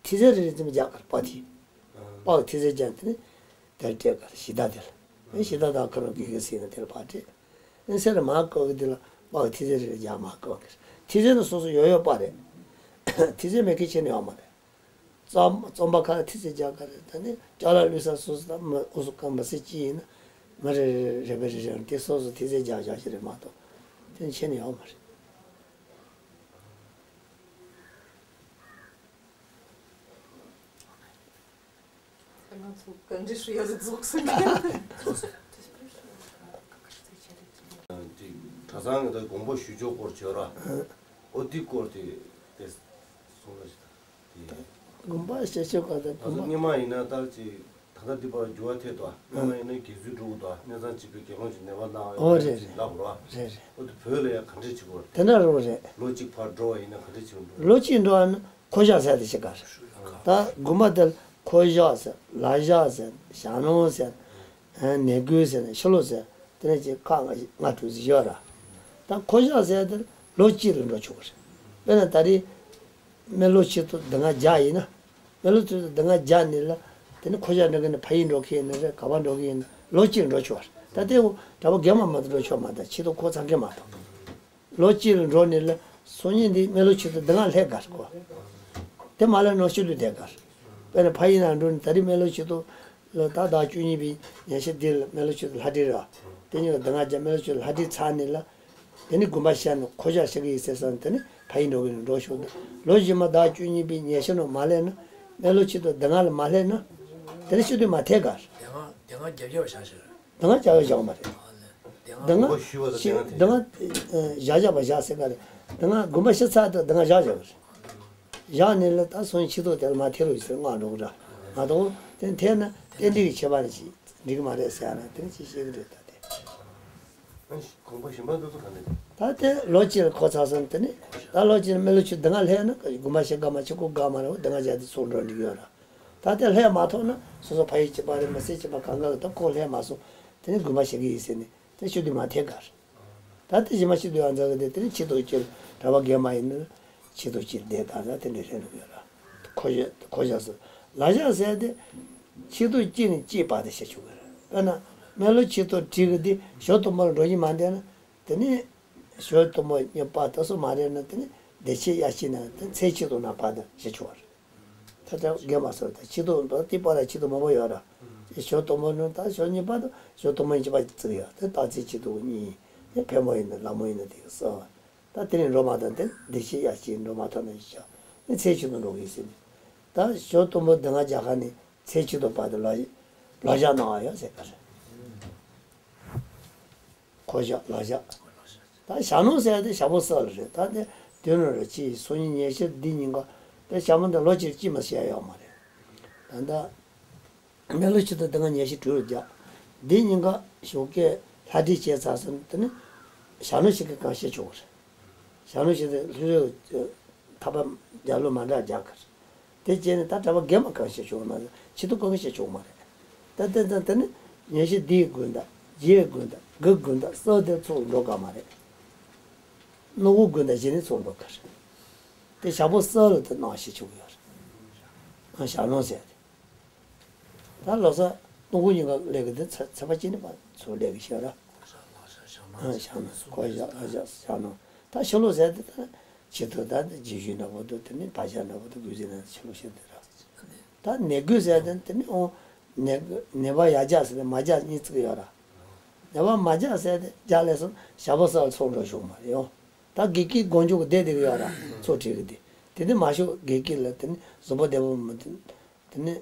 ཐི་ཚེ་རེ་རེ་ཙམ་རྒྱག་གར་པ་ཐི་པ་ཐི་ཚེ་རྒྱག་དེ་ནི་དལ་བྲེ་གར་ཞི་ད་དེ་ལ་ཞི་ད་ད་ཁ་ལོ་གི་གི་སི་ན་དེ་ལ་ཕ་བྲེ། ཨེ་སེར་མ་བཀོག་གི་འདི་ལ་དཔག་ཐི་ཚེ་རེ་རེ་རྒྱག་མ་བཀོག་གི་ཐི་ཚེ་ནི་སོ་སོ་ཡོད་ཡོད་པ་རེད། ཐི་ཚེ་མེད་མཁན་ཆེ་ནི་ཡོད་མ་རེད། རྩོམ་རྩོམ་པ་ཁ་ཐི་ཚེ་རྒྱག་ག་རེད་ད་ནི་ཅ་ལག་ལུས་ས་སོ་སོ་ད་མི་ཨུ་སུ་གང་མི་སྲིད་ཅི་ཡིན་ན་མི་རེ་རེ་རེ་པེ་རེ་རེ་དེ་སོ་སོ་ཐི་ཚེ་རྒྱག་རྒྱག་ཞིག་རེད་མ་གཏོགས་དེ་ཆེ་ནི་ཡོད་མ་རེད། ང་ཚོ་ག་འདྲ་ཞུ་ཡ་རེད་རྫོགས་སོང་གི། གྲྭ་ཚང་གི་ད་དགོངས་པ་ཞུ་ཕྱོགས་སྐོར་བྱོས་ར། ཨོ་དེ་སྐོར་དེ་དེ་གསུང་ར་ཞིག་དང་། དགོངས་པ་ཞུ་ཕྱོགས་སྐོར་དང་ང་ཚོ་དགོངས་པ། སྔོན་མ་ཡིན་ན་ད་ཅིག་ད་ལྟ་འདི་པར་འགྱུར་བ་ཐེབས་དོ། སྔོན་མ་ཡིན་ན་དགེ་ཚུལ་འགྲོ་གི་དོ། གནས་ཚང་གཅིག་པའི་དགེ་སློང་ཅིག་ནད་པ་ན་ཨོ་རེད་ཅིག་ལབ་རོ། རེད་རེད། ཨོ་དེ་བོད་ལ་ཡང་ག་འདྲས་བྱེད་དགོས་རེད། དེ་འདྲ་རོ་རེད། ལོ་གཅིག་ཕར་འགྲོ་བ་ཡིན་ན་ག་འདྲས་བྱེད་དགོས་རེད། ལོ་གཅིག་འགྲོ་བ་ན། འཁོར་ཞག་ཟེར་དེ་ཞིག་གར། ད་དགོན་པ་དེར་འཁོར་ཞག་ཟེར་ལྷ་ཞག་ཟེར་ཞག་ནོར་ཟེར། ནད་འགོས་ཟེར་ཤི་ལོ་ཟེར་དེ་ནས་ཅིག་ཁག་ལྔ་ལྔ་དྲུག་ཟེར་ཡོད་ར། ད་འཁོར་ཞག་ཟེར་དེ་ལོ་གཅིག་ལ་འགྲོ་ཆོག་གི་རེད། དཔེར་ན་ད་རེས་སྨེ་ལོ་ཆིག་སྟོང་བདུན་ལྔ་བརྒྱ་ཡིན་ན། སྨེ་ལོ་ཆིག་སྟོང་བདུན་ལྔ་བརྒྱ་ནས་ལ་དེ་ནས་འཁོར་ཞག་འགྲོ་མཁན་ནི་ཕ་ཡུལ་འགྲོ་མཁན་ཡིན་ན་རེད་ག་པར་འགྲོ་མཁན་ཡིན་ན་ལོ་གཅིག་ལ་འགྲོ་ཆོག་གི་རེད། ད་དེ་འོ་གྲྭ་པ་རྒན་མ་མ་གཏོགས་འགྲོ་ཆོག་མ་ད་ཆིག་སྟོང་འཁོར་ཚར་མཁན་མ་གཏོགས། ལོ་གཅིག་ལ་འགྲོ་ནས་ལ་སང་ཉིན་འདི་སྨེ་ལོ་ཆིག་སྟོང་བདུན་ལྔ་ལྷག་དགར་གོ། དེ་མ་ལ་ནང་ཆོས་ལུས་བསྡད་དགར། དཔེར་ན་ཕ་ཡུལ་ན་འགྲོ་ནས་ད་རེས་སྨེ་ལོ་ཆིག་སྟོང་ལ་ད་ཟླ་བཅུ་གཉིས་པའི་ཉིན་ཤས་འདི་ལ་སྨེ་ལོ་ཆིག་སྟོང་ལྷ་འདྲེ་ར། དེ་ཉིན་ལ་ཟླ་ལྔ་བརྒྱ་སྨེ་ལོ་ཆིག་སྟོང་ལྷ་འདྲེ་ཚར་ནས་ལ། དེ་ནི་དགོན་པ་བཤིག་ནས་ཁོ་ཤག་བཤིག་གི་ཡིན་ཟེར་སོང་། དེ་ནི་ཕ་ཡུལ་འགྲོ་གི་ནི་འགྲོ་ཤོག་དང་། ལོ་རྗེས་མ་ཟླ་བཅུ་གཉིས་པའི་ཉི་ཤུ་ནང་མ་སླེབས་ན། སྨད་ལོ་ཆིག་སྟོང་བདུན་ལྔ་ལ་མ་སླེབས་ན། དེ་ནི་ཆིག་སྟོང་མ་ཐེག་གར། བདུན་ལྔ་བདུན་ལྔ་བརྒྱབ་བརྒྱབ་བཞག་ཟེར། བདུན་ལྔ་བརྒྱབ་བརྒྱབ་བཞག་མ་རེད། བདུན་ལྔ་བདུན་ལྔ་ཞུ་བ་དང་བཞག་བདུན་ལྔ་བཞག་བཞག་ཟེར་ག་རེད། བདུན་ལྔ་དགོན་པ་བཤིག་ཚར་དུས་བདུན་ལྔ་བཞག་བཞག་པ་རེད། བཞག་ནས་ལ་ད་སོང་ཆིག་སྟོང་དེ་ལ་མ་ཐེག་རོགས་ཟེར་མངགས་འགྲོ་གི་ར། མ་གཏོགས་དེ་ཐེག་ན་རྟེན་འབྲེལ་གྱི་ཁྱད་པར་ཅིག་འགྲིག་གི་མ་རེད་ཟེར་ཡ་ན་དེ་ནི་ཅིག་བཤད་གི་རེད་ད་དེ། དགོན་པ་གཞན་པ་འདི་ཚོ་ག་ནས། ད་དེ་ལོ་གཅིག་ལ་གོ་ཚར་སོང་། དེ་ནི་ད་ལོ་གཅིག་ལ་སྨད་ལོ་ཆིག་སྟོང་བདུན་ལྔ་སླེབས་ན་དགོན་པ་བཤིག་དགའ་མ་ཆེ་ཁོ་དགའ་མ་རེད། བདུན་ལྔ་བརྒྱབ་དེ་ཚུར་འགྲོ་འགྲིག་ཡོད་ར། ད་དེ་སླེབས་མ་ཐུབ་ན་སོ་སོ་ཕ་ཡུལ་གཅིག་པ་རེད། མི་ཚེ་གཅིག་པ་གང་ག་ལ་ད་ཁོ་སླེབས་མ་སོང་། དེ་ནི་དགོན་པ་བཤིག་གི་ཡིན་ཟེར་ནས་དེ་ཆིག་སྟོང་མ་ཐེག་གར། ད་དེ་གཞི་མ་ཆིག་སྟོང་ཡང་འཛག་གི་དེ་དེ་ནི་ཆིག་སྟོང་གཅིག་གྲྭ་པ་རྒན་མ་ཡིན་ན་ཆིག་སྟོང་གཅིག་དེ་གང་ཟག་དེ་འདྲ་རེད་འགྲོ་གི་ཡོད་ར། ཁོ་ཤག་ཁོ་ཤག་ཟེར། ལ་ཤག་ཟེར་དེ་ཆིག་སྟོང་གཅིག་ནས་གཅིག་བར་དུ་བཤད་ཆོག་གི་རེད། དཔེར་ན་སྨད་ལོ་ཆིག་སྟོང་དྲུག་གི་དེ་ཞོ་དུམ་བུ་ལ་འགྲོ་གི་མ་བསྡད་ན། དེ་ནི་ཞོ་དུམ་བུ་གཉིས་པ་དེ་ཚོ་མ་རེད་ན་དེ་ནི་བདེ་ཆེན་གཡས་འཁྱིལ་ན་དེ་ཚེས་ཆིག་སྟོང་ནང་བར་དུ་བཤད་ཆོག་གི་རེད། ད་ལྟ་རྒན་མ་ཟེར་ད་ཆིག་སྟོང་དང་དེ་བར་ལ་ཆིག་སྟོང་མང་པོ་ཡོད་ར། དེ་ཞོ་དུམ་བུ་ནི་ད་ཞོ་གཉིས་པ་དང་ཞོ་དུམ་བུ་གཉིས་པ་བརྩི་གི་ཡོད། དེ་སྟག་ཚེས་ཆིག་སྟོང་གཉིས་ཡིན། དེ་ཕལ་མོ་ཡིན་ན་ལ་མོ་ཡིན་ན་དེ་གི་ས། ད་དེ་ནས་འགྲོ་མ་ཐུབ་དེ་བདེ་ཆེན་གཡས་འཁྱིལ་འགྲོ་མ་ཐུབ་ན་ཡིན་ཤག་ནི་ཚེས་ཆིག་སྟོང་འགྲོ་གི་ཡིན་ཟེར་ནས། ད་ཞོ་དུམ་བུ་བདུན་ལྔ་བརྒྱབ་ཁ་ནས་ཚེས་ཆིག་སྟོང་བར་དུ་ལ་ལ་ཤག་གནང་བ་ཡོད་ཟེར་ག་རེད། ཁོ་ཤག་ལ་ཤག་ད་ཞག་ནོར་ཟེར་ཡ་དེ་ཞག་པོ་གསར་ལ་རེད། ད་དེ་དུས་ནོར་རེད། ཅི་སང་ཉིན་ཉི་ཤུ་འདི་ཉིན་ག་དེ་ཞག་མོ་འདི་ལོ་གཅིག་གཅིག་མ་བཤད་ཡོད་མ་རེད། ད་ད། སྨད་ལོ་ཆིག་སྟོང་བདུན་ལྔ་ཉི་ཤུ་དྲུག་ལ་རྒྱག་འདི་ཉིན་ག་ཞོགས་ཀས་ལྷ་བྲིས་བྱས་ཚར་སོང་། དེ་ནི་ཞག་ནོར་ཞིག་གི་གང་བཤད་ཆོག་གི་རེད། ཞག་ནོར་ཞིག་དེ་ལྷུན་རེ་ཐག་པ་རྒྱབ་ལོ་མ་འདྲ་རྒྱག་གི་རེད། དེ་བྱས་ནས་ད་གྲྭ་པ་རྒན་མ་གང་བཤད་ཆོག་གི་མ་རེད། ཆིག་སྟོང་གང་གི་བཤད་ཆོག་གི་མ་རེད། ད་དེ་ཙང་དེ་ནི་ཉི་ཤུ་འདིའི་དགུན་ཟླ་བརྒྱད་དགུན་ཟླ་དགུ་དགུན་ཟླ་གསར་དེ་ཚོ་འགྲོ་ག་མ་རེད། སྣུམ་འཁོར་དགུན་ཟླ་གཞི་ནས་ཚོ་འགྲོ་ག་རེད། དེ་ཞག་པོ་གསར་ལ་དེ་གནང་བཤད་ཆོག་གི་ཡོད་རེད། ཞག་ནོར་ཟེར་ཡ་དེ། ད་ལོ་གསར་སྣུམ་འཁོར་ཉིན་ག་སླེབས་གི་དེ་ཚེས་ཚེས་པ་གཅིག་ནས་ཕར་ཚུར་སླེབས་གི་ཤག་ར། ཨ་ཞག་ནོར་ཁོ་ཞག་ཨ་ཞག་ཞག་ནོར། ད་ཕྱི་ལོ་ཟེར་དེ་ད་ཆེད་དུ་ད་དེ་རྗེས་ཤུལ་འདྲ་པོ་འདུག་དེ་ནས་བར་ཆད་འདྲ་པོ་འདུག་དགུན་ཟེར་ན་ཕྱི་ལོ་ཕྱི་དེ་ར། ད་ནད་འགོས་ཟེར་དེ་དེ་ནས་འོང་ནད་ནད་པ་ཡར་རྒྱག་ཟེར་ནས་མར་རྒྱག་གཉིས་བརྩི་གི་ཡོད་ར། ནད་པ་མར་རྒྱག་ཟེར་དེ་རྒྱག་ལས་སོང་ཞག་པོ་གསར་ཚོགས་འགྲོ་ཤོག་མ་རེད་ཡོང་། ད་དགེ་བསྐོས་དགོངས་འཇོག་གི་བསྡད་བསྡད་གི་ཡོད་ར། ཚོགས་ཁྲིད་གི་དེ། དེ་ནས་མ་ཤོག་དགེ་བསྐོས་ལ་དེ་ནས་གཟུགས་པོ་བདེ་པོ་མི་འདུག་དེ་ནས་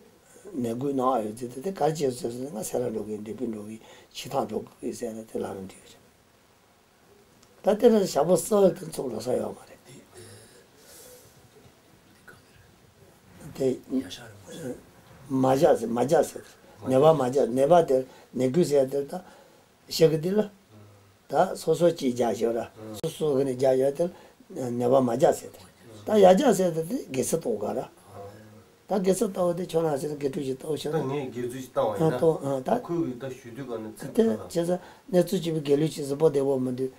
ནད་འགོས་གནང་བ་ཡོད་ཚེ་དེ་དེ་ག་རེ་བྱེད་ཟེར་སོང་ན་ང་སེ་ར་འགྲོ་གི་འབྲས་སྤུངས་འགྲོ་གི་ཆིག་ཐང་འགྲོ་གི་ཟེར་ན་དེ་ལ་རང་འགྲིག་གི་རེད། ད་དེ་ལ་ཞག་པོ་གསར་དེ་ཚོགས་འགྲོ་ས་ཡོད་མ་རེད། དེ་མ་བཞག་ཟེར་མ་བཞག་ཟེར་ནད་པ་མ་བཞག་ནད་པ་དེ་ནད་འགོས་ཟེར་དེ་ད། བཤད་གི་འདི་ལ། ད་སོ་སོ་གཅིག་རྒྱག་ཞོར་ར། སོ་སོ་གི་ནས་རྒྱག་ཡོད་དེ་ནད་པ་མ་རྒྱག་ཟེར་ཏེ། ད་ཡར་རྒྱག་ཟེར་ཏེ་དེ་དགེ་ཚུལ་གཏོང་ག་ར། ད་དགེ་ཚུལ་གཏོང་དེ་ཁྱོད་རང་ཟེར་དགེ་ཕྲུག་ཅིག་གཏོང་ཤོར་ད་ན། ངས་དགེ་ཚུལ་ཅིག་བཏང་བ་ཡིན་ན། གཏོང་ཨ་ད། ཁོས་གི་ད་ཞུ་དུས་ག་ནས་ཚིག་དེ་ཐོན་ལ། བྱས་ཙང་གནས་ཚུལ་ཅིག་པའི་དགེ་ལུགས་ཅིག་གཟུགས་པོ་བདེ་པོ་མི་འདུག་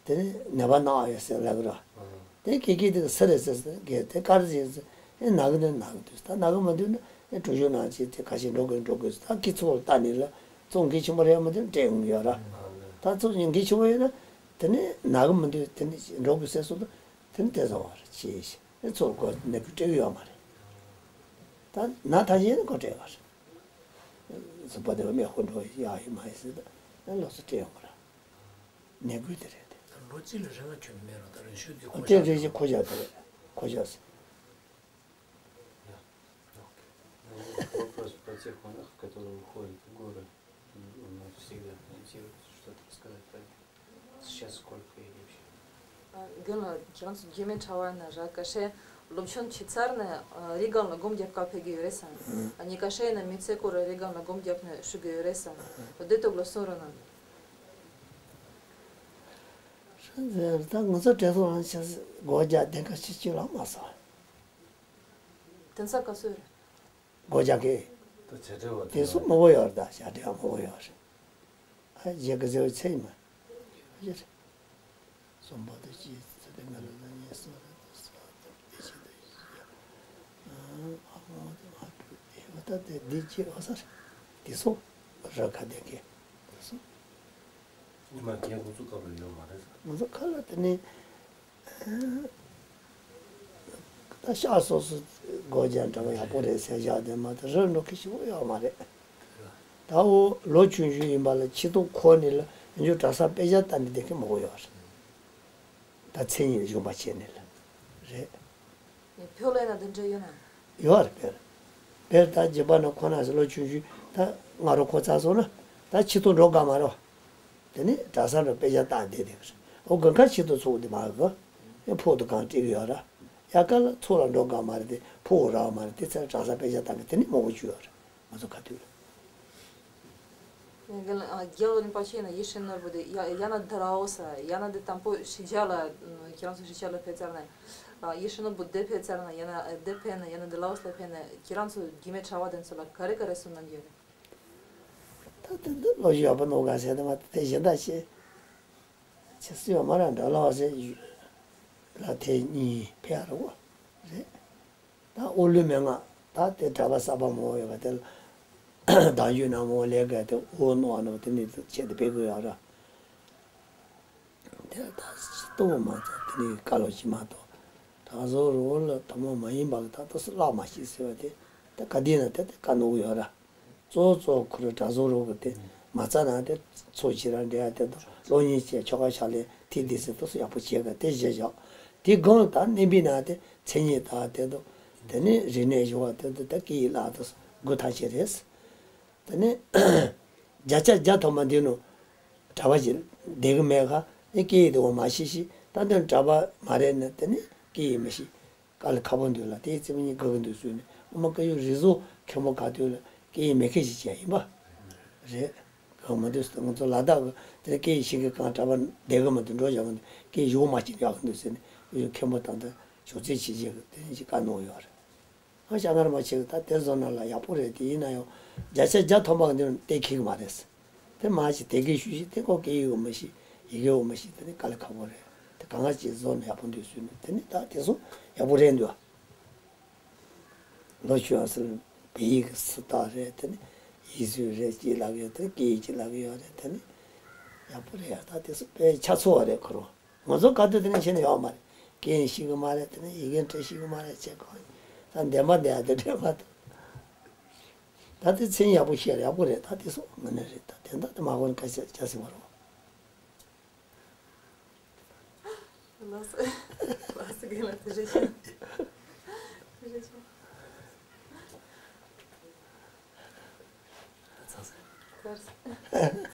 དེ་ནས་ནད་པ་ན་ཡོད་ཟེར་ལབ་གི་ར། དེ་ཀི་ཀི་དེ་སུ་རེད་ཟེར་ཟེར་གི་དེ་དཀར་ཟེར་ཟེར། ཨེ་ན་གི་ནི་ན་གི་འདུག་ད་ན་གི་མི་འདུག་ན་ཨེ་གྲུ་བཞུ་ནང་ཅིག་དེ་ཁ་ཤས་འགྲོ་དགོས་འགྲོ་དགོས་ད་ཀི་ཚོགས་ལ་ལྟ་ནས་ལ་ཚོགས་འགན་ཆེན་པོ་རེད་མི་འདུག་སྤྲད་ཡོང་གི་ཡོད་ར། ད་ཚོགས་འགན་ཆེན་པོ་ཡོད་ན་དེ་ནས་ན་གི་མི་འདུག་དེ་ནས་འགྲོ་དགོས་ཟེར་སོང་ད་དེ་ནས་དེ་ཚོ་བ་རེད་ཅེས་ཨེ་ཚོགས་གོ་ནས་གི་སྤྲད་གི་ཡོད་མ་རེད། ད་ན་ཐང་ཆད་ན་གོ་སྤྲད་ཡོད་རེད། གཟུགས་པོ་བདེ་བ་མེད་ཁོ་འགྲོ་ཡག་ཡོད་མ་ཡིན་ཟེར་ད་ཨེ་ལོགས་སུ་སྤྲད་ཡོང་གི་ར། ནད་འགོས་དེ་རེད་དེ། ད་ལོ་གཅིག་ལ་རེ་ལྔ་ཁྱོན་ནས་མེད་རུང་ད་རིང་ཤོས་དེ་ཁོ་ཨ་དེ་རེད་ཅེ་ཁོ་བཞག་དེ་རེད། ཁོ་བཞག་ཟེར། Вопрос про тех монахов, которые уходят в горы, м, навсегда. Эти вот что-то сказать про них. Сейчас сколько их вообще? རྒན་ལགས་ཁྱེད་རང་ཚོ་རྒྱུད་སྨད་གྲྭ་བ་ན་ར་ཁ་ཤས་སློབ་ཆེན་ཕྱི་ཚར་ནས་རི་སྒང་ལ་སྒོམ་རྒྱབ་ག་ཕེབས་ཀྱི་ཡོད་རེད་བསམ། ཨ་ནི་ཁ་ཤས་ན་མི་ཚེ་སྐོར་རི་སྒང་ལ་སྒོམ་རྒྱབ་ནས་ཞུགས་ཀྱི་ཡོད་རེད་བསམ། བདེ་ཐོག་ལ་གསུང་རོགས་གནང་། ད་ང་ཚོ་གྲལ་ཚོགས་ལ་ཆ་སྒོ་རྒྱག་དེ་ག་ཤི་ཆུ་ལ་མ་སོང་། དེང་སང་ག་ཚོད་རེད། སྒོ་རྒྱག་གི་ད་བྱ་བྲལ་བ་དེ་སུ་མང་པོ་ཡོད་རེད། ད་བྱ་བྲལ་བ་མང་པོ་ཡོད་རེད། ཨ་རྗེ་གི་ཟེར་བའི་ཚེ་ཡིན་མ་རེད། གསུམ་པ་དེ་ཅི་ཚེ་དེ་ང་ལ་ན་ཉེ་སོ་རེད་དོ་སོ་དེ་ཆེ་དེ་ཡ། ཨ་མོ་དེ་མ་གྲུ་དེ་བ་ད་དེ་འདི་ཅི་འོ་ས་རེད། དེ་སོ་ར་ཁ་དེ་གི་དེ་སོ། ཉི་མ་རྒན་ཁོ་ཚོ་སྐབས་ལ་ཡོད་མ་རེད་ས། ང་ཚོ་ཁ་ལ་དེ་ནི། ད་ཤག་སོ་སོ་སྒོ་རྒྱག་འདྲ་བ་ཡག་པོ་རེད་ཟེར་བཞག་དེ་མ་གཏོགས་རི་འགྲོ་མཁན་ཞིག་ཡོད་མ་རེད། ད་འོ་ལོ་ཆུང་ཆུང་ཡིན་པ་ལ་ཆེ་ཐོག་འཁོར་ནས་ལ་ཡང་ཆོས་གྲྭ་ས་དཔེ་ཆ་ལྟ་ནས་བསྡད་མཁན་མང་པོ་ཡོད་རེད། ད་མཚན་ཉིད་སྦྱོང་བ་བྱས་ནས་ལ། རེད། ནས་བོད་ལ་ཡིན་ན་དེ་འདྲ་ཡོད་ན། ཡོད་རེད་དཔེར། དཔེར་ད་རྗེ་དཔལ་ནོར་ཁོ་ན་ཟེར་ལོ་ཆུང་ཆུང་ད་སྔ་རོ་ཁོ་ཚར་སོང་ན་ད་ཕྱི་ཐོག་འགྲོ་དགའ་མ་རོ། དེ་ནས་གྲྭ་ས་འགྲོ་དཔེ་ཆ་བཏང་བསྡད་དེ་གི་རེད། འོ་དགུན་ཁ་ཕྱི་ཐོག་ཚུགས་དེ་མ་གི། ཨེ་ཕོག་ཏུ་གང་སྤྲད་གི་ཡོད་ར། དབྱར་ཁ་ལ་ཚུགས་ལ་འགྲོ་དགའ་མ་རེད་དེ་ཕོག་རག་མ་རེད་དེ་ཚེ་གྲྭ་ས་དཔེ་ཆ་བཏང་གི་དེ་ནས་མང་པོ་བྱུང་ཡོད་རེད། ང་ཚོ་ག་དུས་ལ། རྒྱལ་བ་རིན་པོ་ཆེ་ཡིན་ན་ཡེ་ཤེས་ནོར་བུ་དེ་ཡ་ཡ་ན་དེ་ར་འོ་ས་ཡ་ན་དེ་དང་པོ་ཤི་ཇ་ལ་ཁྱེད་རང་ཚོ་ཤི་ཇ་ལ་ཕེབས་ཚར་ན་ཡེ་ཤེས་ནོར་བུ་དེ་ཕེབས་ཚར་ན་ཡ་ན་དེ་ཕེབས་ན་ཡ་ན་དེ་ལ་འོ་ས་ལ་ཕེབས་ན་ཁྱེད་རང་ཚོ་རྒྱུད་སྨད་གྲྭ་པ་དེ་ཚོ་ལ་ག་རེ་ག་རེ་གསུང་གནང་གི་ཡོད་རེད། ད་དེ་འདི་ལོ་རྒྱུས་ཡག་པོ་ནོར་ག་ཟེར་དེ་མ་དེ་གཞན་དག་ཆེ་ཆེ་སུ་ཡོད་མ་ར་འདྲ་ལ་བ་ཟེར་ལ་དེ་གཉིས་ཕེབས་ར་བ་རེད། ད་ཨོ་ལུ་མན་ངག་ད་དེ་གྲྭ་པ་གསར་པ་མང་བོ་ཡོད་པ་དེ་ལ་བདག་རྒྱུད་ནང་མང་བོ་ལས་ཀ་དེ་ཨོ་ནོ་ཨ་ནོ་དེ་ནི་ཆེད་དུ་ཕེབས་དགོས་ཡོད་ར། དེ་ལ་ད་ལྟོ་མ་ཚ་དེ་ནི་བཀའ་ལོ་ཅི་མ་གཏོགས་གྲྭ་ཚང་རོགས་ལ་དུ་མ་མ་ཡིན་པ་གི་ད་ལྟོ་སུ་བརླག་མ་ཤེས་ཟེར་བ་དེ་ད་ག་དེ་ན་དེ་དེ་བཀའ་ནོར་ཡོད་ར། གཙོ་བོ་གཙོ་བོ་ཁོ་རང་གྲྭ་ཚང་རོགས་ཀྱི་དེ་མ་རྩ་ན་དེ་ཚོ་ཅི་རང་འབྲེལ་ཡ་དེ་དང་གློག་བརྙན་བཅས་ཆོ་ག་ཕྱག་ལས་ཐིག་འདི་ཟེར་དུ་སུ་ཡག་པོ་བྱེད་དགོས་དེ་བཞེས་བཞག་དེ་སྒང་ད་གནས་པའི་ནང་དེ་མཚན་ཉིད་དང་དེ་དང་དེ་ནི་རིག་གནས་ཞུ་བ་དེ་དང་དེ་སྐད་ཡིག་བརླག་དུ་དགུ་ཐག་ཆོད་རེད། དེ་ནི་བརྒྱ་ཆ་བརྒྱ་ཐམ་པ་འདི་ནང་གྲྭ་པ་ཞིག་བསྡད་གི་མེད་ག་ཨེ་སྐད་ཡིག་དེ་འོ་མ་ཤེས་ཤེས་ད་དོན་གྲྭ་པ་མ་རེད་ན་དེ་ནི་སྐད་ཡིག་མི་ཤེས། དཀའ་ལས་ཁག་པོ་འདུག་ལ་དེའི་རྩེ་མོ་གཉིས་དགའ་གི་འདུག་ཟེར་ནས་ཨ་མ་བཀའ་ཡོད་རི་བཟོ་མཁན་པོ་ག་དུས་ལ་སྐད་ཡིག་མེད་མཁན་ཞིག་བྱས་ཡིན་པ་རེད། དགའ་མ་འདུག་ཟེར་ང་ཚོ་ལ་དྭགས་ཀྱི་དེ་སྐད་ཡིག་ཤེས་མཁན་གང་གྲྭ་པ་བསྡད་གི་མ་འདུག་འགྲོ་བཞག་གི་འདུག་སྐད་ཡིག་ཡོག་མ་ཅིག་ཡག་གི་འདུག་ཟེར་ནས་ཨ་ཡོད་མཁན་པོ་དང་དང་ཞོགས་ཚེ་བྱེད་བྱེད་གི་དེ་ནས་ཅིག་བཀའ་གནང་ཡོད་རེད། ཨ་ཞང་ངར་མ་བྱེད་གི་ད་དེ་བཟོ་ན་ལ་ཡག་པོ་རེད་དེ་ཡིན་ན་ཡང་བརྒྱ་ཆ་བརྒྱ་ཐམ་པ་གི་འདི་ནང་བལྟས་ཁེག་གི་མ་རེད། དེ་མ་ཞིག་དེ་གའི་ཤུ་ཞིག་དེ་ཀོ་སྐད་ཡིག་འོ་མ་ཞིག་ཡི་གེ་འོ་མ་ཞིག་དེ་ནི་དཀའ་ལས་ཁག་པོ་རེད། དེ་གང་ག་ཅིག་བཟོ་ན་ཡག་པོ་འདུག་ཟེར་ནས་དེ་ནི་ད་དེ་ཚོ་ཡག་པོ་རེད་འདུག་ལོ་ཆུང་བ་ཚོར་བོད་ཡིག་གི་སུ་དག་རེད་དེ་ནི་ཡིག་གཟུགས་རེད་ཅེས་ལབ་ཡོད་དེ་ནི་སྐད་ཡིག་ཅིག་ལབ་ཡོད་རེད་དེ་ནི་ཡག་པོ་རེད་ཡ། ད་དེ་ཚོ་དཔེ་ཆ་ཚོ་བ་རེད་ཁོ་རང་ང་ཚོ་ག་དུས་དེ་ནི་ཤེས་ནི་ཡོད་མ་རེད། སྐད་ཡིག་ཤེས་གི་མ་རེད་དེ་ནི་ཡི་གེ་འབྲི་ཤེས་གི་མ་རེད་ཅེས་གོ་ད་འདན་མ་འདན་ཡ་དེ་འདྲ་མ་ཐུབ། ད་དེ་མཚན་ཡག་པོ་བཤད་ཡག་པོ་རེད། ད་དེ་སོགས་ངོ་ནས་རེད། ད་དེ་འདྲ་དེ་མ་གོ་ནས་སྐད་ཆ་ཆ་ཟིན་པ་རོ། ལགས་སོ། ལགས་སོ་རྒན་ལགས་དེ་རེད་ཤག་དེ་རེད་ཤག